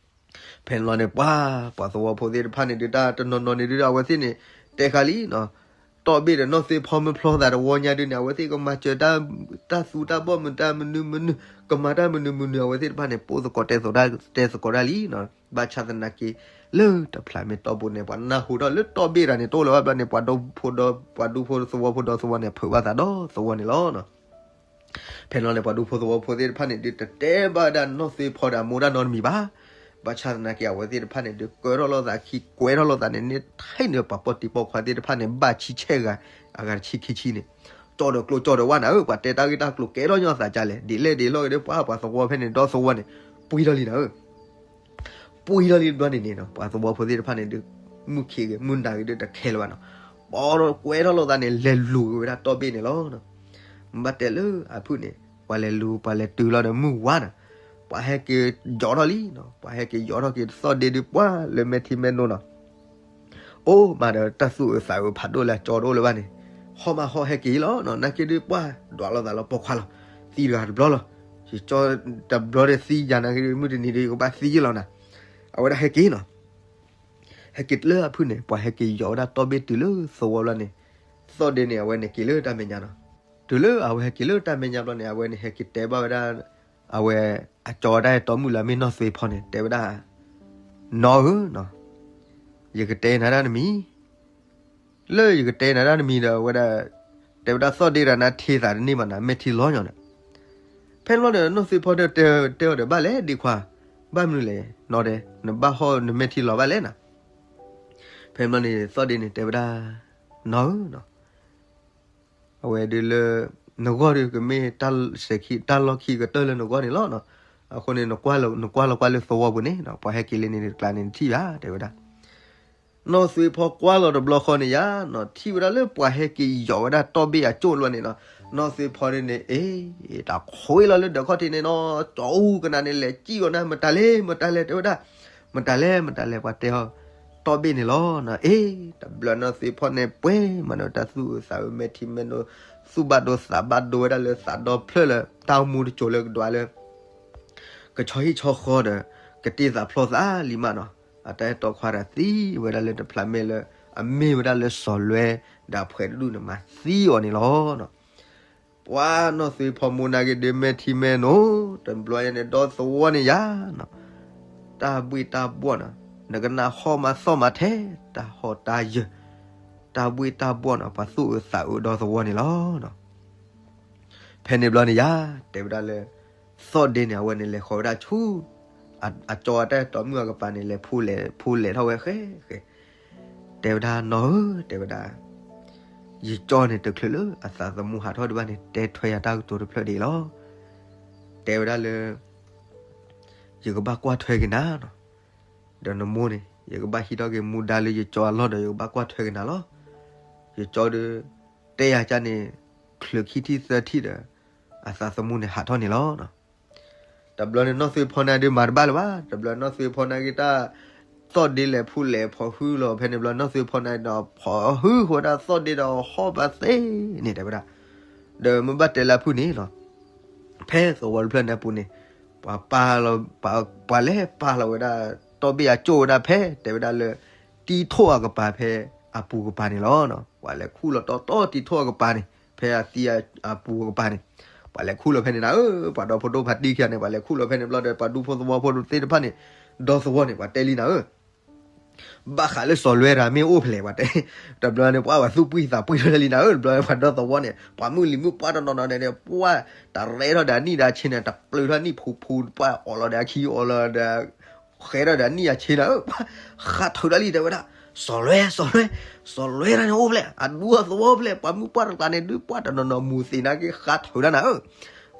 ဖဲန့ၣ်လီၤန့ၣ် ပှၤ ပှၤသဝီဖိသ့ၣ်တဖၣ်န့ၣ်ဒုး တၢ်တနီၤနီၤန့ၣ်ဒုး အဝဲသ့ၣ်န့ၣ် တဲဃာ်လံနီၤ တီၢ်ဘ့ၣ်ဒီးနီၢ်သ့ၣ်ဖီမ့ၢ်ဖျီသးတဝီညါဒုန့ၣ် အဝဲသ့ၣ်ကမၤစၢၤတၢ် တၢ်သူတၢ်ဘီၣ်မနုၤတၢ်မနုၤမနုၤ ကမၤတၢ်မနုၤမနုၤ အဝဲသ့ၣ်တဖၣ်န့ၣ် ပိၢ်သကိးတဲသကိးတၢ် တဲသကိးတၢ်လံ. ဘၣ်ဆၣ်သနာ်က့ လၢတဖျးမ့ၢ်တီၢ်ပူၤန့ၣ် ပှၤနၢ်ဟူထီၣ်လၢတီၢ်ဘ့ၣ်တဂၤန့ၣ် တအိၣ်လၢၤဘၣ်ဘျီန့ၣ် ပှၤဒူဖိဒီး ပှၤဒူဖိသဝီဖိဒီးသဝီန့ၣ် ဖုးဘၣ်သးဒီးသဝီန့ၣ်လီၤ. ဖဲန့ၣ်လီၤန့ၣ် ပှၤဒူဖိသဝီဖိသ့ၣ်တဖၣ်န့ၣ်ဒုး တတဲဘၣ်ဝဲဒၣ်နီၢ်သ့ၣ်ဖီဒီးအမိၢ်တၢ်နီတမံၤဘၣ်. ဘၣ်ဆၣ်သနာ်က့ အဝဲသ့ၣ်တဖၣ်န့ၣ်ဒုး ကၢထီၣ်လိာ်သးခံ ကွဲထီၣ်လိာ်သးန့ၣ် န့ၢ်ထဲန့ၣ် ပှၤပိာ်တံၤပိာ်ခွါသ့ၣ်တဖၣ်န့ၣ် ဘၣ်ဆံဆဲၣ်ဂၤ အဂၤတဆံခံဆံန့ၣ် ကၠီဒီးကျိကၠီဒီးဝဲနၤဧၢ, ပှၤတဲတၢ်ဂ့ၢ်တၢ်ကျိၤကဲထီၣ်ညီသးဒ်လဲၣ်, ဒ်လဲၣ်ဒ်လဲၣ်ဂ့ၤဒီး ပှၤ ပှၤသဝီဖဲန့ၣ် ဒီသဝီန့ၣ် ပှံၢ်ထီၣ်လံနၤဧၢ ပှံၢ်ထီၣ်လံတဘျီန့ၣ်န့ၣ်နီၤ ပှၤသဝီဖိသ့ၣ်တဖၣ်န့ၣ်ဒုး မုၢ်ခံးဂ့ၤ မုၢ်နၤဂ့ၤဒုး တခဲလၢၤဘၣ်နီၤ. ပှၤဒီးကွဲထီၣ်လိာ်သးန့ၣ် လဲၤလူၤက့ၤဝဲဒၣ်တီၢ်ဘ့ၣ်န့ၣ်လီၤ. မ့ၢ်ဘၣ်တဲလၢအဖုၣ်န့ၣ် ပှၤလဲၤလူၤ ပှၤလဲၤတုၤလီၤဒီးမုၢ်ဝါနီၤ, ပှၤဟဲက့ၤယီၤထီၣ်လံနီၤ, ပှၤဟဲက့ၤယီၤထီၣ်က့ၤသီၣ်ဒ့ဒုး ပှၤလၢမဲာ်ထံမဲာ်နိနီၤ အိၣ်မးဒီးတၢ်သူၣ်အုးသးအုး ဖးဒိၣ်လၢအကၠီတအိၣ်လၢၤဘၣ်န့ၣ်, ဟီၣ်မးဟီၣ်ဟဲက့ၤလီၤနီၤ, နာ်က့ဒုးပှၤဒွးလိာ်သးလီၤ ပိာ်ခွါလီၤ, သံတဂၤတဘျီလီၤ, ယကၠီတဘျီဒီးသံယၤနာ်က့ဒုး မုၢ်တနံၤဒုး ယကဘၣ်သံယ့ၢ်လီၤနၤ, အဝဲဒၣ်ဟဲက့ၤနီၤ. ဟဲက့ၤလၢအဖုၣ်န့ၣ် ပှၤဟဲက့ၤယီၤဝဲဒၣ်တီၢ်ဘ့ၣ်တုၤလၢသဝီဘျီန့ၣ်, သီၣ်ဒ့န့ၣ် အဝဲန့ၣ်က့ၤလၢတၢ်မဲာ်ညါနီၤ. တုၤလၢအဝဲဟဲက့ၤလၢတၢ်မဲာ်ညါဘျီန့ၣ် အဝဲန့ၣ်ဟဲက့ၤတဲဘၣ်ဝဲဒၣ် အဝဲ အကၠီဝဲဒၣ်တီမုၣ်လၢအမ့ၢ်နီၢ်သွ့ဖီန့ၣ် တဲဝဲဒၣ်, နီၢ်ဧၢ, ယကတဲနၤဒၣ်တမံၤ, လၢယကတဲနၤဒၣ်တမံၤဒီး အဝဲဒၣ် တဲဝဲဒၣ်သီၣ်ဒ့ဒီးနၤထံသးတန့ၢ်ဘၣ်နၤ မဲာ်ထံလီၤညီနၤ. ဖဲန့ၣ်ဘျီဒီး နီၢ်သွ့ဖီတဲအီၤဒီး ဘၣ်လဲၣ်ဒ့ခွါ, ဘၣ်မနုၤလဲၣ်, နီၢ်တဲ, နဘၣ်ဟီၣ်နမဲာ်ထံလီၤဘၣ်လဲၣ်နၤ. ဖဲန့ၣ်ဘျီန့ၣ် သီၣ်ဒ့န့ၣ်တဲဝဲဒၣ်, နီၢ်ဧၢ, အဝဲဒုးလၢ နဂီၢ်ဒုးကမ့ၢ်တၢ်စဲးခံ တၢ်လီၢ်ခံကတၢၢ်လၢနဂီၢ်န့ၣ်လီၤ. အဃိန့ၣ် နကွၢ်လီၤကွၢ်လၢသဝီပူၤန့ၣ် ပှၤဟဲက့ၤလၢန့ၣ်တကျါန့ၣ် နထံၣ်ဘၣ် တဲဝဲဒၣ်. နီၢ်သွ့ဖီကွၢ်လီၤတဘျီဃီန့ၣ်ယါ, ထံၣ်ဝဲဒၣ်လၢပှၤဟဲက့ၤယီၤဝဲဒၣ်တီၢ်ဘ့ၣ်အကၠိၣ်လီၤန့ၣ်နီၤ. နီၢ်သွ့ဖီန့ၣ်န့ၣ် အ့ တၢ်ခွ့လီၤလၢဒၢးခီၣ်ထံးန့ၣ်နီၤ, ကၠီအူကနၣ်န့ၣ် လဲၤစံၣ်အီၤနၤ မတၤလဲၣ် မတၤလဲၣ် တဲဝဲဒၣ်, မတၤလဲၣ် မတၤလဲၣ် ပှၤတဲအီၤ တီၢ်ဘ့ၣ်န့ၣ်လီၤနီၤ. အ့ တဘျီနီၢ်သွ့ဖီန့ၣ် ပှဲၤမးဒီးတၢ်သူၣ်အုးသးအုး မဲာ်ထံမဲာ်နိ သူၣ်ဘၣ်ဒိသးဘၣ်ဒိဝဲဒၣ်လၢသးဒီဖျၢၣ်လၢ တၢ်အိၣ်မူတစိၤလၢကဒွးလၢ ကဆီဟံၣ်ဆီဃီဒီး ကတ့ၢ်သးဖျီသးလံမးနီၤ. အတၢ်အဲၣ်တီခွါတဂၤသံဝဲဒၣ်လၢတဖျးမဲာ်လၢ အမ့ၢ်ဝဲဒၣ်လၢစီၤလွဲဒီးအဖှဲးတဒူၣ်န့ၣ် မၤသံအီၤန့ၣ်လီၤနီၤ. ပှၤနီၢ်သွ့ဖီမိၢ်နာ်က့ဒုး မဲာ်ထံမဲာ်နိ တဘျီညါန့ၣ် ဒီသဝီန့ၣ်ယါနီၤ, တၢ်ဘှ့ၣ်တၢ်ဘှီၣ်နီၤ, နကနၣ်ဟီၣ်မးသီၣ်မးထဲ တၢ်ဟီၣ်တၢ်ယၢၤ, တၢ်ဘှ့ၣ်တၢ်ဘှီၣ်နီၤ, ပှၤသူၣ်အုးသးအုးဒီသဝီန့ၣ်လီၤ. ဖဲန့ၣ်ဘျီန့ၣ်ယါ တဲဝဲဒၣ်လၢ သီၣ်ဒ့န့ၣ် အဝဲန့ၣ်လဲၤဃီၤဝဲဒၣ်ဆူ အကၠီအတၢ်အဲၣ်တီမုၣ်အကပၤန့ၣ် လဲၤဖိလဲၤထီၣ်ဝဲဃဲဃဲ, တဲဝဲဒၣ်နီၢ်ဧၢ တဲဝဲဒၣ်, ယကၠီန့ၣ်တချုးလၢအသးသမူဟးထီၣ်ဒံးဘၣ်န့ၣ် တဲထွဲယၤတၢ်ကတိၤတဖျၢၣ်ဒ်အံၤလီၤ. တဲဝဲဒၣ်လၢ ယကဘၣ်ကွၢ်ထွဲက့ၤနၤနီၤ, ဒီးနမိၢ်န့ၣ် ယကဘၣ်ဟံးထီၣ်က့ၤမူဒါလၢယကၠီအလီၢ်ဒီး ယကဘၣ်ကွၢ်ထွဲက့ၤနၤလီၤ. ယကၠီဒီး တဲယၤကၢ်န့ၣ် ချုးခံထံၣ်သၢထံၣ်ဒီး အသးသမူန့ၣ်ဟးထီၣ်န့ၣ်လီၤ. တဘျီန့ၣ်နီၢ်သွ့ဖီန့ၣ်ဒုးမၤတဘၣ်လၢၤဘၣ်, တဘျီနီၢ်သွ့ဖီန့ၣ်က့ၤတၢ် သီၣ်ဒ့လဲၤဖိလဲၤဖီဟုလီၤ ဖဲန့ၣ်ဘျီနီၢ်သွ့ဖီန့ၣ်ဒီး ဖီဟုဃီဝဲဒၣ်သီၣ်ဒ့ဒီးဟီၣ်ဘၣ်သ့န့ၣ် တဲဝဲဒၣ်, ဒီးမ့ၢ်ဘၣ်တဲလၢအဖုၣ်န့ၣ်နီၤ, ဖဲသဝီတဖျၢၣ်န့ၣ်အပူၤန့ၣ် ပှၤပာ်လီၤ ပှၤလဲၤပာ်လီၤဝဲဒၣ် တီၢ်ဘ့ၣ်အကၠိၣ်ဝဲဒၣ်ဖဲ တဲဝဲဒၣ်လၢ တံထိၣ်အကပၤဖဲအပူၤကပၤန့ၣ်လီၤ. ပှၤလဲၤခူၣ်လီၤတီတီတံထိၣ်အကပၤန့ၣ် ဖဲအသံအပူၤကပၤန့ၣ် ပှၤလဲၤခူၣ်လီၤဖဲန့ၣ်နၤဧၢ, ပှၤဒီဖိဒိၣ်ဖးတံၢ်ခံဂၤန့ၣ် ပှၤလဲၤခူၣ်လီၤဖဲန့ၣ်ဘျီဒီး ပှၤဒူဖိသဝီဖိသ့ၣ်တဖၣ်န့ၣ် ဒီသဝီန့ၣ် ပှၤတဲလံနၤဧၢ ဘၣ်ဃးလၢစီၤလွဲတဂၤမ့ၢ်အိၣ်ဖဲလဲၣ် ပှၤတဲ, တဘျီန့ၣ် ပှၤပှၤသူၣ်ပှံၢ်သးပှံၢ်ထီၣ်လံနၤဧၢ, တဘျီန့ၣ် ပှၤဒီသဝီန့ၣ် ပှၤမုၢ်လံၤမုၢ်ပှၢ်တနီၤနီၤန့ၣ် ပှၤတရဲထီၣ်ဒီးအနံၣ်ဒီးအဆ့န့ၣ် တပျုၤထီၣ်နံၣ်ဖူဖူ ပှၤအီၣ်လီၤဒီးအခံအီၣ်လီၤဒီး ဃဲထီၣ်ဒီးအနံၣ်အဆ့နၤဧၢ, ပှၤဃါထုးတၢ်လံ တဲဝဲဒၣ်, စီၤလွဲ စီၤလွဲ စီၤလွဲတဂၤန့ၣ်အိၣ်ဖဲလဲၣ်, အဒူအသဝီဖဲလဲၣ်, ပှၤမုၢ်ပှၢ်တကျါန့ၣ် ဒုးပှၤတနီၤနီၤမူၤသ့ၣ်နာ်က့ ဃါထုးတၢ်နၤဧၢ,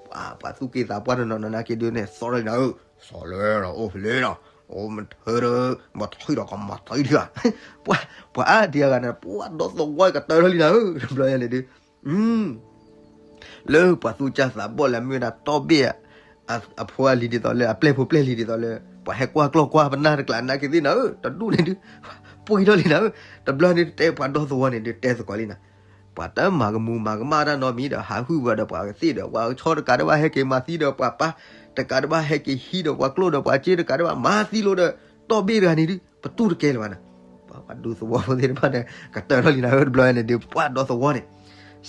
ပှၤ ပှၤသူၣ်က့သးပှၢ်တနီၤနီၤနာ်က့ဒုးန့ၣ် သီၣ်ထီၣ်လံနၤဧၢ, စီၤလွဲဒီးအိၣ်ဖဲလဲၣ်ဒီး အိၣ်မ့ၢ်ထၢဒီး မ့ၢ်ထံဒီးကမၤသံထံဧါ, ပှၤ ပှၤအါဒံးအဂၤန့ၣ် ပှၤဒီသဝီကတၢၢ်ထီၣ်လံနၤဧၢ, တဘျီညါန့ၣ်ဒုး လၢပှၤသူၣ်ကၢ်သးဘီၣ်လၢအမ့ၢ်ဝဲဒၣ်တီဘ့ၣ် အဖိအလံၤဒ်သိးလၢ အပျဲၢ်ဖိပျဲၢ်လံၤဒ်သိးလၢ ပှၤဟဲကွၢ်ကျီၢ်ကွၢ်ပနၢ်တကျါနာ်က့သ့ၣ်နၤဧၢ, တဒူၣ်န့ၣ်ဒုး ပှံၢ်ထီၣ်လံနၤဧၢ, တဘျီန့ၣ်တဲပှၤဒီသဝီန့ၣ်ဒုးတဲသကိးလံနၤ, ပှၤတမၤကမူၤမၤကမၣ်တၢ်နီတမံၤဒီး ဟးဟုၣ်ဝဲဒီးပှၤကသ့ၣ်ဒီး ပှၤကဆီတကးတဘၣ်ဟဲက့ၤမၤသံဒီးပှၤပၢ်, တကးတဘၣ်ဟဲက့ၤဟံးဒီးပှၤကျိၣ်ဒီးပှၤစ့တကးတဘၣ် မၤသံလိာ်ဒီး တီဘ့ၣ်တဂၤန့ၣ်ဒုး ပတူၢ်တကဲလၢၤဘၣ်နၤ, ပှၤ ပှၤဒူသဝီဖိသ့ၣ်တဖၣ်န့ၣ် ကတၢၢ်ထီၣ်လံနၤဧၢ တဘျီန့ၣ်ဒီး ပှၤဒီသဝီန့ၣ်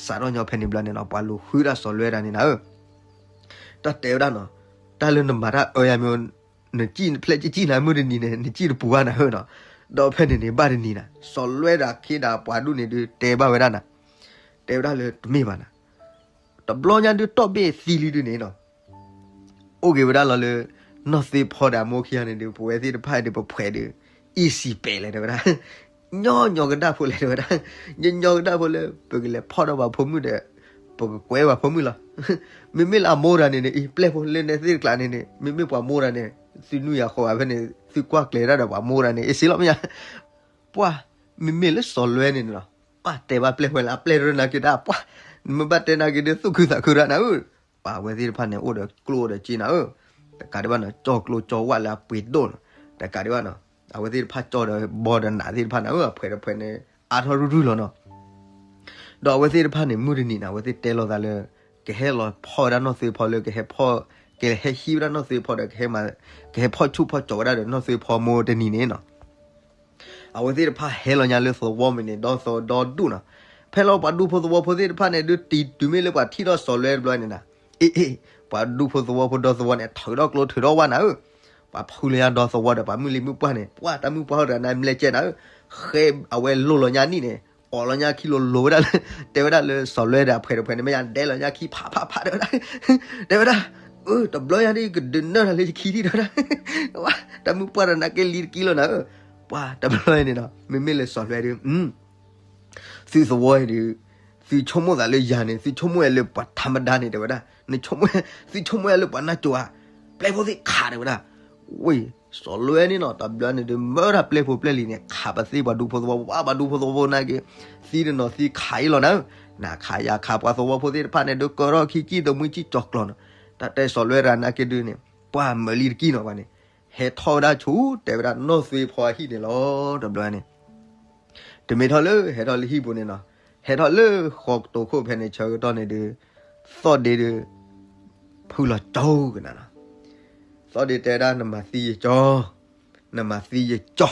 စးထီၣ်ညီဖဲန့ၣ်ဘျီန့ၣ်နီၤ ပှၤလူၤဃုဒၣ်စီၤလွဲဒၣ်န့ၣ်နၤဧၢ, တၢ်တဲဝဲဒၣ်နီၤ, တၢ်လၢနမၤတၢ်အၢယၤမ့ၢ် နစံၣ်ဖျဲၣ်ကံၣ်ကံၣ်နၤ မုၢ်တနံၤန့ၣ် နစံၣ်တပူၤဘၣ်နၤဧၢနီၤ, ဒီးဖဲန့ၣ်န့ၣ် ဘၣ်တနံၤနၤ စီၤလွဲဒၣ်ခ့ဒၣ်ပှၤဒူၣ်န့ၣ်ဒုး တဲဘၣ်ဝဲဒၣ်နၤ, တဲဝဲဒၣ်လၢတမ့ၢ်ဘၣ်နၤ, တဘျီညါဒုးတီၢ်ဘ့ၣ်သံလံဒုးန့ၣ်နီၤ အိၣ်က့ၤဝဲဒၣ်လီၤလၢ နီၢ်သ့ဖီဒီးအမိၢ်ခံဂၤန့ၣ်ဒီး ပဝဲသ့ၣ်တဖၣ်ဒီးပဖှဲးဒီး အံၣ်စံၣ်ပဲာ်လဲၣ် တဲဝဲဒၣ်, ညီညီကဒၣ်ဖိလဲၣ် တဲဝဲဒၣ်, ညီညီကဒၣ်ဖိလၢ ပကလဲၤဖီၣ်ဒီးပှၤဖိမုၣ်ဒီး ပကကွဲပှၤဖိမုၣ်လီၤ. မ့မ့ၢ်လၢအမိၢ်တဂၤန့ၣ်န့ၣ် အံၤပျဲၢ်ဖိလၢနဲသ့ၣ်တကျါန့ၣ်န့ၣ် မ့မ့ၢ်ပှၤမိၢ်တဂၤန့ၣ် သုနုာ်ယၤဃီၤဘၣ်ဖဲန့ၣ် သုကွၢ်ကျဲၤတၢ်ဒီးပှၤမိၢ်တဂၤန့ၣ် အ့ၣ်စ့လီၤမ့ၢ်ယါ ပှၤ မ့မ့ၢ်လၢစီၤလွဲန့ၣ်န့ၣ်လီၤ, ပှၤတဲဘၣ်ပျဲၢ်ဖိလၢအပျဲၢ်ရၢနာ်က့ဒၣ် ပှၤ နမ့ၢ်ဘၣ်တဲနာ်က့ဒုး သူၣ်ခုသးခုရၣ်နၤဧၢ, ပှၤအဝဲသ့ၣ်တဖၣ်န့ၣ် အိၣ်ဒီးကျိၣ်ဒီးစ့နၤဧၢ, တကးဒံးဘၣ်နီၤ ကၠီကျိၣ်ကၠီဝၣ်လၢအပှ့ၤဒိၣ်နီၤ, တကးဒံးဘၣ်နီၤ အဝဲသ့ၣ်တဖၣ်ကၠီဒီးဘီဒီးနးသ့ၣ်တဖၣ်နၤဧၢ အဖှဲးတဖှဲးန့ၣ် အါထီၣ်ရုၢ်ရုၢ်လီၤနီၤ ဒီးအဝဲသ့ၣ်တဖၣ်န့ၣ် မုၢ်တနံၤန့ၣ် အဝဲသ့ၣ်တဲလိာ်သးလၢ ကဟဲလီၤဖီၣ်ဝဲဒၣ်နီၢ်သ့ဖီလၢ ကဟဲဖီၣ် ကဟဲဟံးဝဲဒၣ်နီၢ်သ့ဖီဒီး ကဟဲမၤ ကဟဲဖီၣ်ဆူၣ်ဖီၣ်ကၠီၤဝဲဒၣ်ဒီးနီၢ်သ့ဖီမိၢ်တနံၤန့ၣ်နီၤ အဝဲသ့ၣ်တဖၣ်ဟဲလီၤညါလၢသဝီမ့ၢ်န့ၣ် ဒီသဝီဒီဒူၣ်နီၤ, ဖဲလီၤပှၤဒူဖိသဝီဖိသ့ၣ်တဖၣ်န့ၣ် ဒုးတံၤတုၤမ့ၢ်လၢပှၤထံၣ်ထီၣ်စီၤလွဲတဘျီန့ၣ်နီၤ, အ့ၣ်အ့ၣ် ပှၤဒူဖိသဝီဖိဒီသဝီန့ၣ် ထုးထီၣ်ကျိထုးထီၣ်ဝၣ်နၤဧၢ, ပှၤဖုလၢညါဒီသဝီဒီး ပှၤမုၢ်လံမုၢ်ပှၢ်န့ၣ် ပှၤတၢ်မုၢ်ပှၢ်ဟီဒီးနၤမ့ၢ်လဲၤကဲနၤဧၢ, ဃဲအဝဲလိၣ်လီၤညါနံၣ်န့ၣ် အီၣ်လီၤညါခံလိၤလိၤဝဲဒၣ်လၢ တဲဝဲဒၣ်လၢစီၤလွဲဒီးအဖှဲးတဖှဲးန့ၣ် မ့ၢ်ညါဒဲးလီၤညါခံဖးဖးဖးတဲဝဲဒၣ်, တဲဝဲဒၣ်, အၢ တဘျီညါဒ် ကဒုးနၢၣ်တၢ်လၢယခံဒံးတဲဝဲဒၣ်, တၢ်မုၢ်ပှၢ်ဒီးနၤကဲလံတကံလီၤနၤဧၢ, ပှၤတဘျီန့ၣ်ဒီး မ့မ့ၢ်လၢစီၤလွဲဒီး သုသဝီအံၤဒီး သုဆိကမိၣ်သးလၢယၤန့ၣ် သုဆိကမိၣ်ယၤလၢပှၤထးမဒါန့ၣ် တဲဝဲဒၣ်, နဆိကမိၣ် သုဆိကမိၣ်ယၤလၢပှၤနၢ်ကၠိဧါ, ပျဲၢ်ဖိသ့ၣ်ခး တဲဝဲဒၣ်, ဝ့ၢ် စီၤလွဲန့ၣ်နီၤ တဘျီန့ၣ်ဒီး မၢဒၣ်ပျဲၢ်ဖိပျဲၢ်လံၤန့ၣ် ခးပသ့ပှၤဒူဖိသဝီဖိ ပှၤဒူဖိသဝီဖိနာ်က့ သံတနီၤသံခးအံၤလီၤနၤ, နခးယၤခးပှၤသဝီဖိသ့ၣ်တဖၣ်န့ၣ် ဒုးကၢထီၣ်ခံကံၢ်တမှံကံၢ်ကၠီၤကျီၤနီၤ, တၢ်တဲစီၤလွဲတဂၤနာ်က့ဒုးန့ၣ် ပှၤမၢလံတကံၢ်နီၤ ပှၤန့ၣ် ဟဲထီၣ်ဝဲဒၣ်ဆူ တဲဝဲဒၣ်နီၢ်သွ့ဖီအဟံၣ်န့ၣ်လီၤ တဘျီန့ၣ် တမ့ၢ်ထီၣ်လၢ ဟဲထီၣ်လၢဟံၣ်ပူၤန့ၣ်နီၤ, ဟဲထီၣ်လၢဃီတိာ်ခိၣ်ဖဲန့ၣ်ဆၢကတီၢ်န့ၣ်ဒီး သီၣ်ဒ့ဒီး ဖုလီၤကၠီကနၤနီၤ, သီၣ်ဒ့တဲဝဲဒၣ် နမၤသံယကၠီ, နမၤသံယကၠီ,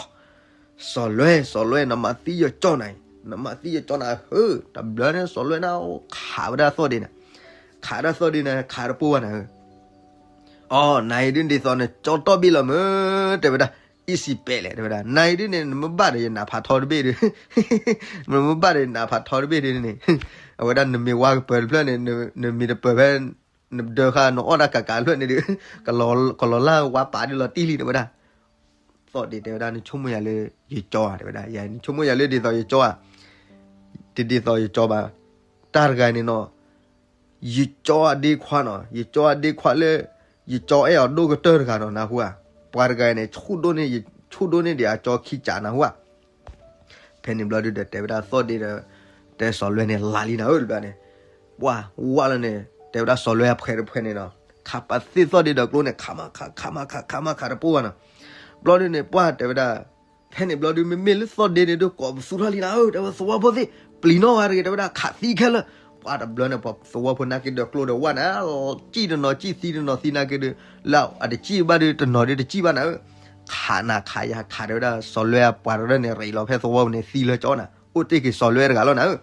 စီၤလွဲ စီၤလွဲ နမၤသံယကၠီနၤ, နမၤသံယကၠီနၤဧၢ, တဘျီန့ၣ် စီၤလွဲန့ၣ် ခးဝဲဒၣ်သီၣ်ဒ့နၤ, ခးဒၣ်သီၣ်ဒ့န့ၣ် ခးတပိၢ်ဘၣ်နၤဧၢ အီ နၤအံၤဒ်ဒ်သိးနကၠီတီၢ်ဘ့ၣ်လီၤမ့ၢ် တဲဝဲဒၣ်, အံၤစံးပဲာ်လဲၣ် တဲဝဲဒၣ်, နၤအံၤဒ်န့ၣ် နမ့ၢ်ဘၣ်ဒီးယနးဖးထီတဘ့ၣ်ဒီး, နမ့ၢ်ဘၣ်ဒီးယနးဖးထီတဘ့ၣ်ဒီးန့ၣ်, အဝဲဒၣ်နမ့ၢ်ဝါကပၢၤတဖျၢၣ်န့ၣ် နမ့ၢ်တပၢၤဖဲ နဒၢဃာ်နအီၣ်တၢ်ကးကးတဖျၢၣ်န့ၣ်ဒီး ကလီၤလၢဝါပာ်ဒ်လီၤတံၢ်လံ တဲဝဲဒၣ် သီၣ်ဒ့တဲဝဲဒၣ် နဆိကမိၣ်ယၤလၢယကၠီဧါ တဲဝဲဒၣ်, ယၤနဆိကမိၣ်ယၤလၢဒ်သိးယကၠီဧါ, တဒ်သိးယကၠီဘၣ်, တၢ်တဂၤန့ၣ်နီၤ, ယကၠီအဒ့ခွါနီၤ, ယကၠီအဒ့ခွါလၢ ယကၠီအဲၣ်အီၤဒိၣ်ကတၢၢ်တဂၤနီၤ နၢ်ဟူဧါ, ပှၤတဂၤန့ၣ် ဆူၣ်ဒိၣ်န့ၢ် ဆူၣ်ဒိၣ်န့ၢ်ဒံးအကၠီခံကးနၢ်ဟူဧါ ဖဲန့ၣ်ဘျီဒုဒီးတဲဝဲဒၣ်သီၣ်ဒ့ဒီး တဲစီၤလွဲန့ၣ် လၢ်လံနၤဧၢ တဘျီန့ၣ်, ပှၤဝါလီၤန့ၣ် တဲဝဲဒၣ်စီၤလွဲအဖှဲးတဖှဲးန့ၣ်နီၤ, ခးပာ်သ့ၣ်သီၣ်ဒ့ဒီးကျိန့ၣ် ခးမးခး ခးမးခး ခးမးခးတပိၢ်ဘၣ်နီၤ, ဘျီဒုန့ၣ် ပှၤတဲဝဲဒၣ်, ဖဲန့ၣ်ဘျီဒု မ့မ့ၢ်လၢသီၣ်ဒ့န့ၣ်ဒု ကိးပသူထီၣ်လံနၤဧၢ တဲဝဲသဝီဖိသ့ၣ် ပျံၤနီၣ်ဝဲတဂ့ၤ တဲဝဲဒၣ် ခးသံခဲလၢာ်, ပှၤတဘျီန့ၣ် ပှၤသဝီဖိနာ်က့ဒီးကျိဒီးဝၣ်နၤ, စံၣ်တနီၤစံၣ်သံတနီၤသံနာ်က့ဒု လၢအတစံၣ်ဘၣ်ဒု တနီၤဒုတစံၣ်ဘၣ်နၤဧၢ, ခးနၤခးယၤခးတဲဝဲဒၣ် စီၤလွဲအပှၤတရၢၢ်န့ၣ် ရ့းလီၤဖဲသဝီပူၤန့ၣ် သံလၢကၠီနၤ, အိၣ်တ့ၢ်က့ၤစီၤလွဲတဂၤလီၤနၤဧၢ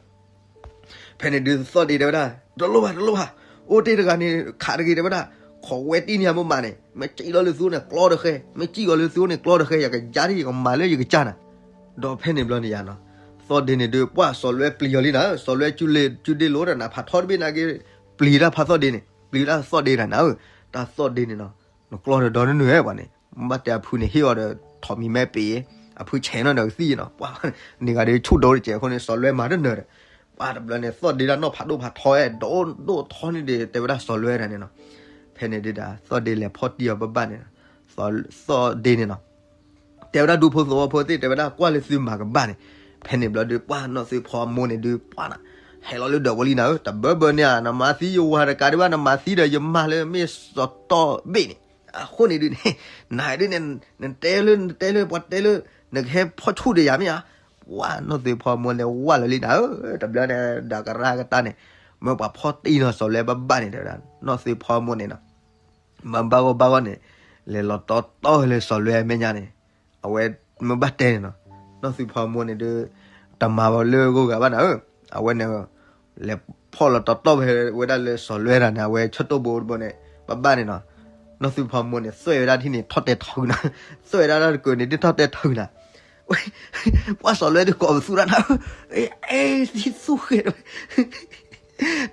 ဖဲန့ၣ်ဒုးသီၣ်ဒ့တဲဝဲဒၣ် တလိၣ်ဘၣ် တလိၣ်ဘၣ်, အိၣ်တ့ၢ်တဂၤန့ၣ် ခးတဂ့ၤတဲဝဲဒၣ်, ခိးဝဲတံၢ်န့ၢ်အမိၢ်မးန့ၣ် မ့ၢ်စံၣ်လီၤလၢသုအိၣ်န့ၣ်ကျီတဃဲ, မ့ၢ်စံၣ်လီၤလၢသုအိၣ်န့ၣ်ကျီတဃဲ ယကယါဒ်ယကမၤလၢယကစၢ်နၤ, ဒီးဖဲန့ၣ်ဘျီန့ၣ်ယါနီၤ, သီၣ်ဒ့န့ၣ်ဒုး ပှၤစီၤလွဲပျံၤအီၤလံနၤဧၢ, စီၤလွဲကၠူဒ့လိာ်ဒီးနးဖးထီတဘ့ၣ်နာ်က့, ပျံၤတၢ်ဖးသီၣ်ဒ့န့ၣ် ပျံၤတၢ်သီၣ်ဒ့တၢ်နၤဧၢ, တၢ်သီၣ်ဒ့န့ၣ်နီၤ, နကျီဒီးဒီနုၢ်နုၢ်ဝဲပှၤန့ၣ် ဘၣ်တဲအဖုန့ၣ်ဟ့ၣ်အီၤဒီး ထိးမံၤမဲပ့ၤ, အဖုဆဲးနီၣ်ဒီးကသံၣ်နီၤ, ပှၤန့ၣ်ဂၤဒုးဆူၣ်ဒိတကဲးအဃိန့ၣ် စီၤလွဲမၤတနၢၤဒီး, ပှၤတဘျီန့ၣ် သီၣ်ဒ့ဒၣ်နီၣ်ဖးဒိၣ်ဖးထီဝဲ ဒိၣ်ဒိၣ်ထီန့ၣ်ဒီး တဲဝဲဒၣ်စီၤလွဲဒၣ်န့ၣ်နီၤ, ဖဲန့ၣ်ဒုးဒၣ် သီၣ်ဒ့လဲၤဖီၣ်တံၢ်အီၤဘၣ်ဘၣ်န့ၣ်, သီၣ်ဒ့န့ၣ်နီၤ တဲဝဲဒၣ်ဒူဖိသဝီဖိသ့ၣ် တဲဝဲဒၣ်ကွၢ်လၢသုမၤကဘၣ်န့ၣ်, ဖဲန့ၣ်ဘျီဒုး ပှၤနီၢ်သ့ဖီအမိၢ်န့ၣ်ဒုး ပှၤနၤ, ဟဲလီၤလၢဒၢးဝဲလံနၤဧၢ, တဘၢဘၢန့ၣ်ဧါ, နမၤသံယဝၤတကးဒံးဘၣ် နမၤသံဒီးယမါလၢမ့ၢ်စီၤတီၢ်ဘ့ၣ်န့ၣ်, အဃိန့ၣ်ဒုးန့ၣ်, နဒုးန့ၣ်, နတဲလၢ နတဲလၢ ပှၤတဲလၢ နကဟဲဖီၣ်ဆူၣ်ဒီးယၤမ့ၢ်ဧါ, ပှၤနီၢ်သ့ဖီအမိၢ်လဲၤဝၢ်လီၤလံနၤဧၢ, တဘျီန့ၣ် ဒီးကရၢကတၢၢ်န့ၣ်, မ့ၢ်ပှၤဖီၣ်တံၢ်နီၤစီၤလွဲဘၣ်ဘၣ်န့ၣ် တဲဝဲဒၣ် နီၢ်သ့ဖီအမိၢ်န့ၣ်နီၤ မ့ၢ်ဘၣ်ဂီၢ်ဘၣ်ဂီၢ်န့ၣ်, လဲၤလီၤတီတီလၢစီၤလွဲအမဲာ်ညါန့ၣ်, အဝဲမ့ၢ်ဘၣ်တဲန့ၣ်နီၤ, နီၢ်သုးဖီမိၢ်န့ၣ်ဒုး တမၤဘၣ်လၢဂိၢ်ဂၤဘၣ်နၤဧၢ, အဝဲန့ၣ် လဲၤဖီၣ်လီၤတီတီၢ်ဖဲဝဲဒၣ်လၢစီၤလွဲတၢ်န့ၣ် အဝဲဆၢတိၢ်ဘိတဘိန့ၣ် ဘၣ်ဘၣ်န့ၣ်နီၤ, နီၢ်သုးဖီမိၢ်န့ၣ် သွဲၣ်ဝဲဒၣ်ထံၣ်န့ၣ် ထီၣ်တဲထီၣ်နၤ, သွဲၣ်ဝဲဒၣ်တၢ်တကုာ်န့ၣ် ဒ်ထီၣ်တဲထီၣ်နၤ, ပှၤစီၤလွဲတကိးပသူဒၣ်နၤ, အဲ သံသူၣ်ဃဲး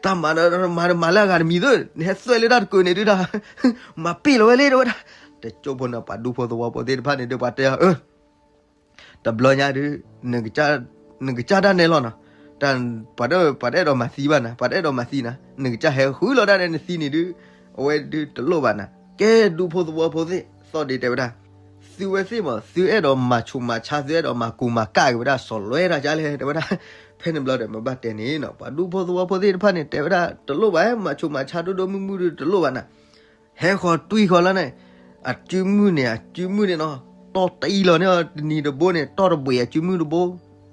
တၢ်မၤဒီးမၤဒီးမၤလၢအဂၤတမံၤသၢ, နဟဲသွဲၣ်လၢတၢ်တကုာ်န့ၣ်ဒုးတၢ်, မၤပ့ၢ်လီၤဝဲလၢတဝဲဒၣ်, တကၠိဖိန့ၣ် ပှၤဒူဖိသဝီဖိသ့ၣ်တဖၣ်န့ၣ်ဒုး ပှၤတဲအီၤ အၢ တဘျီညါဒုး နကစၢ်ဒၣ်နဲလီၤနီၤ, တၢ် ပှၤတအဲၣ်ဒိးမၤသံဘၣ်နၤ, ပှၤတအဲၣ်ဒိးမၤသံနၤ, နကစၢ်ဟဲဃုလီၤဒၣ်နဲနသံန့ၣ်ဒုး အဝဲဒုးတလိၣ်ဘၣ်နၤ, ကဲဒူဖိသဝီဖိသ့ၣ် သီၣ်ဒ့တဲဝဲဒၣ်, သုဝဲသ့ၣ်မး သုအဲၣ်ဒိးမၤဆူးမၤဆါ သုအဲၣ်ဒိးမၤကူးမၤကၣ်က့ၤဝဲဒၣ်စီၤလွဲတၢ်ကလဲၣ် တဲဝဲဒၣ်, ဖဲန့ၣ်ဘျီဒီးမ့ၢ်ဘၣ်တဲန့ၣ်နီၤ ပှၤဒူဖိသဝီဖိသ့ၣ်တဖၣ်န့ၣ် တဲဝဲဒၣ်တလိၣ်ဘၣ် မၤဆူးမၤဆါဒိၣ်ဒိၣ်မုၢ်မုၢ်ဒုးတလိၣ်ဘၣ်နၤ ဟဲဃီၤတွံၢ်ဃီၤလီၤန့ၣ်, အစုမုၢ်န့ၣ် အစုမုၢ်န့ၣ်နီၤ, တီၢ်တအံၤလီၤန့ၣ် တနံၤတဘိန့ၣ် တီၢ်တဘှံးအစုမုၢ်တဘိ,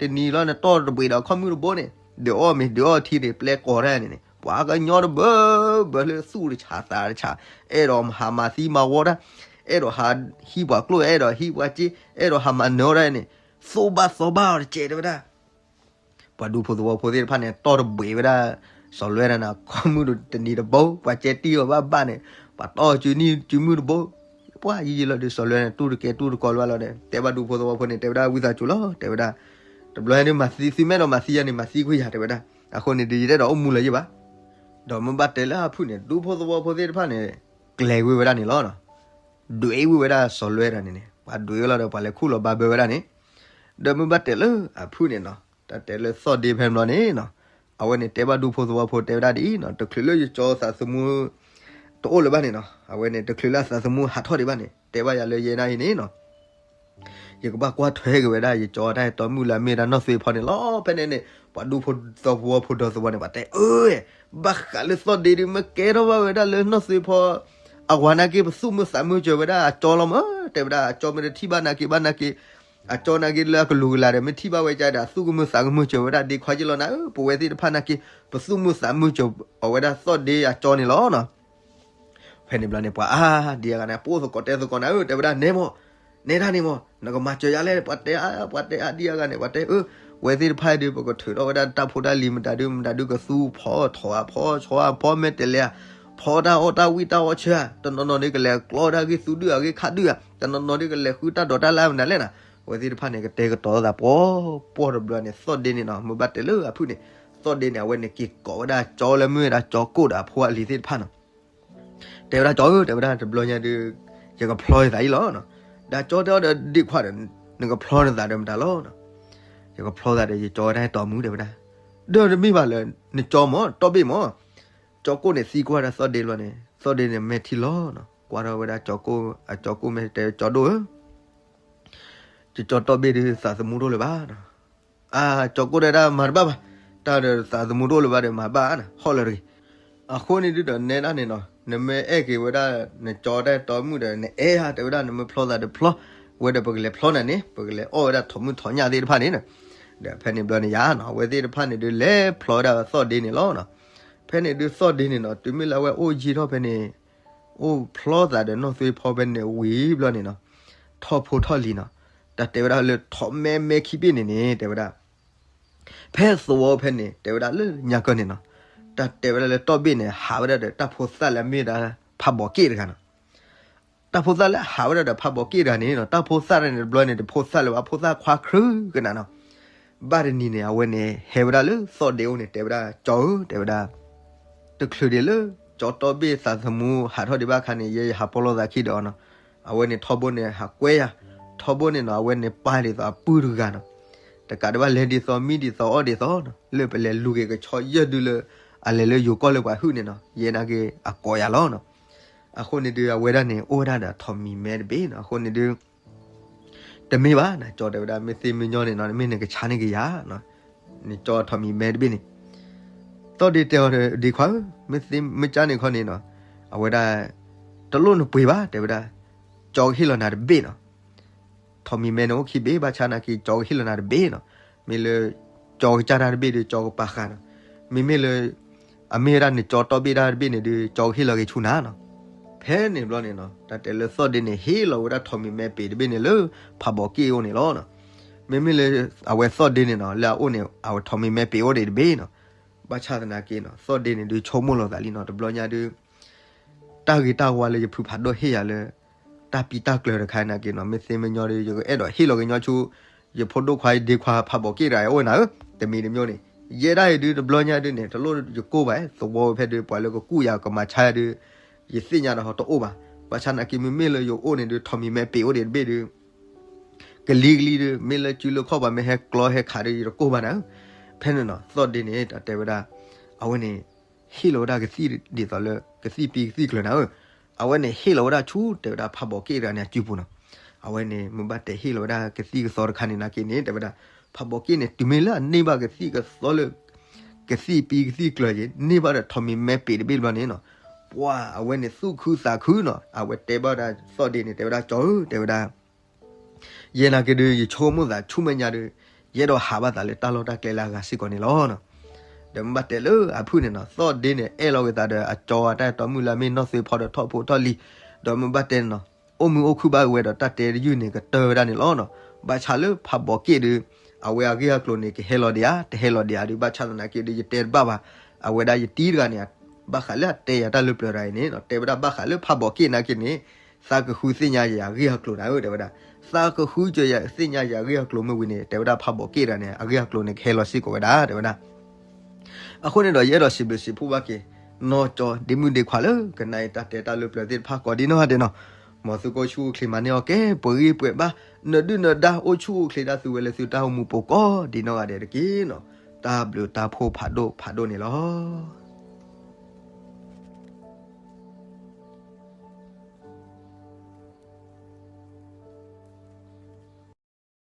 တနံၤလီၤန့ၣ် တီၢ်တဘှံးဒီးခီၣ်မုၢ်တဘိန့ၣ်, ဒုးအီၣ်မ့ၤ ဒုးအီၣ်ထံန့ၣ် ပျဲကိးတၢ်န့ၣ်န့ၣ် ပှၤကညီတဘၢဘၢလၢသူၣ်တဆးသးတဆး, အဲၣ်ဒိးဟးမၤသံမၤဝီတၢ်, အဲၣ်ဒိးဟးဟံးပှၤကျိၣ် အဲၣ်ဒိးဟံးပှၤစ့, အဲၣ်ဒိးဟးမၤနၢၤတၢ်န့ၣ်, သိၣ်ဘၣ်သီဘၣ်အီၤတကဲးတဲဝဲဒၣ် ပှၤဒူဖိသဝီဖိသ့ၣ်တဖၣ်န့ၣ် တီၢ်တဘှံးဝဲဒၣ် စီၤလွဲတၢ်န့ၣ် ခီၣ်မုၢ်တနံၤတဘိ, ပှၤကဲတံၢ်အီၤဘၣ်ဘၣ်န့ၣ်, ပှၤတီၢ်စုနံၣ်စုမုၢ်တဘိ, ပှၤယံာ်ယံာ်လီၤဒီး စီၤလွဲန့ၣ် တူၢ်တကဲတူၢ်တကီလၢၤဘၣ်လီၤဒီး တဲဘၣ်ဒူဖိသဝီဖိန့ၣ် တဲဝဲဒၣ်ဝံသးစူၤလီၤ တဲဝဲဒၣ်, တဘျီညါဒုးမၤသံ သုမ့ၢ်အဲၣ်ဒိးမၤသံယၤန့ၣ် မၤသံကွံာ်ယၤတဲဝဲဒၣ်, အဃိန့ၣ်ဒုး ယတအဲၣ်ဒိးအိၣ်မူလၢၤယံၣ်ဘၣ်, ဒီးမ့ၢ်ဘၣ်တဲလၢအဖုၣ်န့ၣ် ဒူဖိသဝီဖိသ့ၣ်တဖၣ်န့ၣ် ကျဲၤကွံာ်ဝဲဒၣ်န့ၣ်လီၤနီၤ, ဒွဲၣ်ကွံာ်ဝဲဒၣ်စီၤလွဲတၢ်န့ၣ်န့ၣ် ပှၤဒွဲၣ်ကွံာ်လီၤဒီး ပှၤလဲၤခူၣ်လီၤဘၣ်ဘၢဝဲဒၣ်န့ၣ်, ဒီးမ့ၢ်ဘၣ်တဲလၢအဖုၣ်န့ၣ်နီၤ တၢ်တဲလၢသီၣ်ဒ့ဖဲန့ၣ်ဘျီန့ၣ်နီၤ, အဝဲန့ၣ်တဲဘၣ်ဒူဖိသဝီဖိတဲဝဲဒၣ်ဒ်အံၤနီၤ, တချုးလၢယကၠီသးသမူ တအိၣ်လၢၤဘၣ်န့ၣ်နီၤ, အဝဲန့ၣ် တချုးလၢအသးသမူဟးထီၣ်ဒံးဘၣ်န့ၣ် တဲဘၣ်ယၤလၢယဲဒၣ်အံၤန့ၣ်နီၤ ယကဘၣ်ကွၢ်ထွဲက့ၤဝဲဒၣ် ယကၠီတၢ်အဲၣ်တီမုၣ်လၢအမ့ၢ်ဝဲဒၣ်နီၢ်သွ့ဖီန့ၣ်လီၤ. ဖဲန့ၣ်န့ၣ် ပှၤဒူဖိသဝီဖိဒီသဝီန့ၣ် ပှၤတဲအၢ, ဘၣ်ဃးလၢသီၣ်ဒ့ဒုး မ့ၢ်ကဲထီၣ်ဘၣ်ဝဲဒၣ်လၢနီၢ်သွ့ဖီ အဝၤနာ်က့ ပသူၣ်မုာ်သးမုာ်စၢၤဝဲဒၣ်အကၠီလီၤမး, တဲဝဲဒၣ်အကၠီမ့ၢ်တထံၣ်ဘၣ်နာ်က့ ဘၣ်နာ်က့ အကၠီနာ်က့လၢအကလူၤကလၤဒီး မ့ၢ်ထံၣ်ဘၣ်ဝဲကဒီး အသူၣ်ကမုာ်သးကမုာ်စၢၤဝဲဒၣ် ဒ့ခွါက့လီၤနၤဧၢ, ပဝဲသ့ၣ်တဖၣ်နာ်က့ ပသူၣ်မုာ်သးမုာ်စၢၤအဝဲဒၣ်သီၣ်ဒ့အကၠီန့ၣ်လီၤနီၤ. ဖဲန့ၣ်ဘျီန့ၣ် ပှၤအါဒံအါဂၤန့ၣ် ပအိၣ်သကိးတဲသကိးနၤဧၢ, တဲဝဲဒၣ်နဲမီၢ်, နဲဒၣ်န့ၣ်မီၢ် နကမၤစၢၤယၤလဲၣ်, ပှၤတဲအါ ပှၤတဲအါဒံအါဂၤန့ၣ် ပှၤတဲအၢ, ဝဲသ့ၣ်တဖၣ်ဒုး ပကထုးထီၣ်ဝဲဒၣ်တၢ်ဖိတၢ်လံၤမတၤဒုး မတၤဒုးကသူဖီထီၣ်အဖီဆီအဖီမဲာ်တဲးလဲး, ဖီတၢ်အီၣ်တၢ်ဝံၣ်တၢ်အီၣ်ဆၢ, တနီၤနီၤဒုးကလဲၤကျီတၢ်ဂ့ၢ်သူဒုၣ်အဂ့ၢ်ခးဒုၣ်ဧါ, တနီၤနီၤဒုးကလဲၤဃုတၢ်ဒိးတၢ်လၢမနုၤလဲၣ်နၤ, ဝဲသ့ၣ်တဖၣ်န့ၣ် ကတဲာ်ကတီၤသးပှီၢ်ပှီၢ်တဘျီန့ၣ် သီၣ်ဒ့န့ၣ်နီၤ, မ့ၢ်ဘၣ်တဲလၢအဖုၣ်န့ၣ်, သီၣ်ဒ့န့ၣ် အဝဲန့ၣ်က့ၤကိးဝဲဒၣ်ကၠီလၢမ့ၢ်ဝဲဒၣ်ကၠီကိၣ်ဒီးအဖိအလံၤသ့ၣ်တဖၣ်နီၤ တဲဝဲဒၣ်ကၠီဧၢ, တဲဝဲဒၣ်တဘျီညါဒုး ယကဖျီယသးအံၤလီၤ. ဒီးကၠီတဲအီၤဒီး ဒ့ခွါဒီး နကဖျီနသးဒီးမတၤလီၤ. ယကဖျီသးဒီးယကၠီဝဲဒၣ်တီမူ တဲဝဲဒၣ်, ဒီးတမ့ၢ်ဘၣ်လၢ နကၠီမီၢ် တီၢ်ဘ့ၣ်မီၢ်, ကၠီကိၣ်န့ၣ်သံကွၢ်ဒၣ်သီၣ်ဒ့လီၤန့ၣ် သီၣ်ဒ့န့ၣ်မဲာ်ထံလီၤနီၤ, ကွၢ်ထီၣ်ဝဲဒၣ်ကၠီကိၣ်, အကၠီကိၣ်မဲာ်တဲ ကၠီဒိၣ်ဧၢ ယကၠီတီၢ်ဘ့ၣ်ဒုး သးသမူတအိၣ်လၢၤဘၣ်နီၤ. အၢ ကၠီကိၣ်တဲဒၣ်မၤတဘၣ်ဘၣ်, တၢ်ဒီးသးသမူတအိၣ်လၢၤဘၣ်ဒီး မၤဘၣ်နၤ ဟီၣ်လၢၤတဂ့ၤ. အဃိန့ၣ်ဒုးဒီးနဲဒၣ်န့ၣ်နီၤ, နမ့ၢ်အဲၣ်က့ၤဝဲဒၣ် နကၠီတၢ်တီမုၣ်ဒီး နအဲၣ်ဧါ တဲဝဲဒၣ် နမ့ၢ်ဖျီသးဒီးဖျီ, ဝဲဒီးပကလဲၤဖျီနၤန့ၣ် ပကလဲၤအီၣ်ဝဲဒၣ်ထိးမုၢ်ထိးညၣ်သ့ၣ်တဖၣ်န့ၣ်, ဒီးဖဲန့ၣ်ဘျီန့ၣ်ယါနီၤ အဝဲသ့ၣ်တဖၣ်န့ၣ်ဒုး လဲၤဖျီဝဲဒၣ်သီၣ်ဒ့န့ၣ်လီၤနီၤ. ဖဲန့ၣ်ဒုးသီၣ်ဒ့န့ၣ်နီၤ တုၤမ့ၢ်လၢအဝဲအိၣ်ယံာ်ထီၣ်ဖဲန့ၣ် အိၣ်ဖျီသးဒီးနီၢ်သွ့ဖီဖဲန့ၣ်ဝံၤဘျီန့ၣ်နီၤ, ထီၣ်ဖိထီၣ်လံၤနီၤ, တၢ်တဲဝဲဒၣ်လၢထိးမဲမဲခံဘ့ၣ်န့ၣ်န့ၣ် တဲဝဲဒၣ် ဖဲသဝီဖဲန့ၣ် တဲဝဲဒၣ်လၢညါကၢန့ၣ်နီၤ, တၢ်တဲဝဲဒၣ်လၢတီၢ်ဘ့ၣ်န့ၣ် ဟးဝဲဒၣ်ဒီးတၢ်ဖိသၣ်လၢအမ့ၢ်ဒၣ်ဖးဘီးက့ၣ်တဂၤနီၤ. တၢ်ဖိသၣ်လၢဟးဝဲဒၣ်ဒီးဖးဘီးက့ၣ်တဂၤန့ၣ်နီၤ, တၢ်ဖိသၣ်တဂၤန့ၣ်တဘျီန့ၣ် တဖိသၣ်လၢၤဘၣ် ဖိသၣ်ခွါခြုကနၤနီၤ. ဘၣ်တနံၤန့ၣ် အဝဲန့ၣ် ဟဲဝဲဒၣ်လၢသီၣ်ဒ့အိၣ်န့ၣ် တဲဝဲဒၣ် ကၠီဧၢ တဲဝဲဒၣ် တချုးဒံးလၢ ကၠီတီၢ်ဘ့ၣ်သးသမူဟးထီၣ်ဒံးဘၣ်အခါန့ၣ် ယဲယဟးပီၣ်လိာ်သးခံဒီးအီၤနီၤ. အဝဲန့ၣ်ထီဘိန့ၣ် ဟးကွဲယၤ, ထီဘိန့ၣ်နီၤ အဝဲန့ၣ်ပၢ်ဒ်သိးအပုၢ်တဂၤနီၤ. တကးဒံးဘၣ်လဲၤဒ်သိးမံဒ်သိးအီၣ်ဒ်သိးနီၤ, လၢပလဲၤလူၤက့ၤကဆီယဲၢ်ဒုလၢ အလဲၤလၢယိၤကီၢ်လၢပှၤဟုၣ်န့ၣ်နီၤ, ယဲနာ်က့ၤအကိးယၤလီၤနီၤ. အဃိန့ၣ်ဒုး အဝဲဒၣ်န့ၣ် အိၣ်ဝဲဒၣ်ဒီးထိးမံၤမဲတဘ့ၣ်နီၤ, အဃိန့ၣ်ဒုး တမ့ၢ်ဘၣ်နၤ ကၠီတဲဝဲဒၣ် မ့ၢ်သ့မ့ၢ်ညီန့ၣ်နီၤ မ့ၢ်နကဆါန့ၢ်က့ၤယၤ, နကၠီထိးမံၤမဲတဘ့ၣ်န့ၣ်, သီၣ်ဒ့တဲအီၤဒီး ဒ့ခွါဧၢ, မ့ၢ်သ့မ့ၢ်ကၠါန့ၣ်ခီန့ၣ်နီၤ, အဝဲဒၣ် တလိၣ်နပှ့ၤဘၣ် တဲဝဲဒၣ်, ကၠီကဟ့ၣ်လီၤနၤတဘ့ၣ်နီၤ. ထိးမံၤမဲန့ၣ်အိၣ်ခံဘ့ၣ် ဘၣ်ဆၣ်နာ်က့ ကၠီကဟ့ၣ်လီၤနၤတဘ့ၣ်နီၤ. မ့ၢ်လၢ ကၠီကစၢ်တၢ်တဘ့ၣ်ဒီး ကၠီကပာ်ဃာ်နီၤ. မ့မ့ၢ်လၢ အမ့ၢ်ဝဲဒၣ်နကၠီတီၢ်ဘ့ၣ်တၢ်တဘ့ၣ်န့ၣ်ဒီး ကၠီကဟ့ၣ်လီၤက့ၤဆူနၤနီၤ. ဖဲန့ၣ်ဘျီန့ၣ်နီၤ တၢ်တဲလၢသီၣ်ဒ့န့ၣ် ဟ့ၣ်လီၤဝဲဒၣ်ထိးမံၤမဲပ့ၤတဘ့ၣ်န့ၣ်လၢ ဖးဘီးက့ၣ်အအိၣ်န့ၣ်လီၤနီၤ. မ့မ့ၢ်လၢ အဝဲသီၣ်ဒ့န့ၣ်နီၤ လၢအအိၣ်န့ၣ် အဝဲထိးမံၤမဲပ့ၤအိၣ်ဒံးတဘ့ၣ်နီၤ. ဘၣ်ဆၣ်သနာ်က့နီၤ သီၣ်ဒ့န့ၣ်ဒုးဆိကမိၣ်လီၤသးလံနီၤ တဘျီညါဒုး တၢ်ဂ့ၤတၢ်ဝါလၢယဖုဖးဒိၣ်ဟ့ၣ်ယၤလၢ တၢ်ပံတၢ်ကျၢၤတခါနာ်က့နီၤ မ့ၢ်သ့မ့ၢ်ညီဒီး ယကအဲၣ်ဒိးဟ့ၣ်လီၤကညီဆူ ယဖိဒိၣ်ခွါယဒ့ခွါဖးဘီးက့ၣ်တဂၤအအိၣ်နၤဧၢ, တမံၤတမံၤန့ၣ် ယဲဒၣ်အံၤဒုးတဘျီညါဒုးန့ၣ် တလိၣ်ယကိၢ်ဘၣ် သဝီဝဲဖဲဒုး ပှၤလၢကကူၣ်ယၤကမၤဆါယၤဒုး ယသ့ၣ်ညါဒီးဟီတအိၣ်ဘၣ်. ဘၣ်ဆၣ်နာ်က့မ့မ့ၢ်လၢယအိၣ်န့ၣ်ဒုး ထိးမံၤမဲပ့ၤအိၣ်ဒံးတဘ့ၣ်ဒုး ကလံၤကလံၤဒုး မ့ၢ်လၢစုလၢခီၣ်ပၤမ့ၢ်ဟဲကျီဟဲခးဒုး ယတကိၢ်ဘၣ်နၤဧၢ. ဖဲန့ၣ်နီၤ သီၣ်ဒ့န့ၣ် တဲဝဲဒၣ် အဝဲန့ၣ် ဟ့ၣ်လီၤဝဲဒၣ်ကသံၣ်ဒ်သိးလၢ ကသံၣ်ပံကသံၣ်ကျၢၤနၤဧၢ. အဝဲန့ၣ်ဟ့ၣ်လီၤဝဲဒၣ်ဆူ တဲဝဲဒၣ်ဖးဘီးက့ၣ်တဂၤန့ၣ် အစုပူၤနီၤ. အဝဲန့ၣ် မ့ၢ်ဘၣ်တဲဟ့ၣ်လီၤဝဲဒၣ်ကသံၣ်ကသီတခါန့ၣ်နာ်က့န့ၣ် တဲဝဲဒၣ် ဖးဘီးက့ၣ်န့ၣ် တုၤမ့ၢ်လၢအန့ၢ်ဘၣ်ကသံၣ်ကသီလၢ ကသံၣ်ပံကသံၣ်ကျၢၤယ့ၤ န့ၢ်ဘၣ်ဒီးထိးမံၤမဲပ့ၤတဘ့ၣ်တဘျီန့ၣ်နီၤ ပှၤအဝဲန့ၣ်သူၣ်ခုသးခုနီၤ အဝဲတဲဘၣ်ဝဲဒၣ်သီၣ်ဒ့န့ၣ် တဲဝဲဒၣ် ကၠီဧၢ တဲဝဲဒၣ် ယဲနာ်က့ဒုး ယဆိကမိၣ်သးဆူမဲာ်ညါဒုး ယအဲၣ်ဒိးဟးဘၣ်သးလၢတၢ်လီၢ်တၢ်ကျဲလၢအဂၤစ့ၢ်ကီးန့ၣ်လီၤ. ဒီးမ့ၢ်ဘၣ်တဲလၢအဖုၣ်န့ၣ်နီၤ သီၣ်ဒ့န့ၣ် အဲၣ်လီၤက့ၤသးဒီးအကၠီအတၢ်အဲၣ်တီမုၣ်လၢအမ့ၢ်နီၢ်သွ့ဖီဒီးထီၣ်ဖိထီၣ်လံၤ, ဒီးမ့ၢ်ဘၣ်တဲန့ၣ်နီၤ အိၣ်မုာ်အိၣ်ခုၣ်ဘၣ်က့ၤဝဲဒီးတၢ်တဲတယုၢ်န့ၣ် ကတၢၢ်ဝဲဒၣ်န့ၣ်လီၤနီၤ. ဘၣ်ဆၣ်လၢဖးဘီးက့ၣ်ဒုး အဝဲအဂ့ၢ်အကျိၤန့ၣ် ကဟဲလီၤဒံးဧါ တဟဲလီၤဒံးဧါဒုး ဘၣ်ဆၣ်သနာ်က့ဒုး ယတဲတဘၣ်ဘၣ်. အဝဲဒၣ်ယတံၤတဂၤန့ၣ် ဘၣ်ဃးလၢအတဲယၤတၢ်လၢပျၢၤတဂၤအံၤန့ၣ် တဲဝဲဒၣ်ဘၣ်ဃးလၢဖးဘီးက့ၣ်နာ်က့န့ၣ် သးကဃုသ့ၣ်ညါယၤအဂ့ၢ်အကျိၤနၤဧၢ တဲဝဲဒၣ်. သးကဃုစၢၤယၤသ့ၣ်ညါယၤအဂ့ၢ်အကျိၤမ့ၢ်ဝံၤန့ၣ် တဲဝဲဒၣ်ဖးဘီးက့ၣ်တဂၤန့ၣ် အဂ့ၢ်အကျိၤန့ၣ် ကဟဲလီၤစ့ၢ်ကီးဝဲဒၣ် တဲဝဲဒၣ်. အဃိန့ၣ်ဒီး ယအဲၣ်ဒိးစံးဘျုးစံးဖှိၣ်ဘၣ်က့ၤ နီၢ်ကၠီဒ့မုၣ်ဒ့ခွါလၢ ကနၣ်အံၤတၢ်တဲတၢ်လၢပျၢၤသ့ၣ်တဖၣ်ကိးဒံနီၢ်ဂၤဒဲးနီၤ. မ်သုကအိၣ်ဆူၣ်အိၣ်ချ့မၤန့ၢ်အီၣ်ကဲ ပှဲၤဂံၢ်ပှဲၤဘါ နဒုၣ်နဒါအိၣ်ဆူၣ်အိၣ်ချ့ဒၣ်သုဝဲလၢသုတၢ်အိၣ်မူပူၤကိးဒံနီၢ်ဂၤဒဲးတက့ၢ်နီၤ. တၢ်ဘျုးတၢ်ဖှိၣ်ဖးဒိၣ်ဖးဒိၣ်န့ၣ်လီၤ.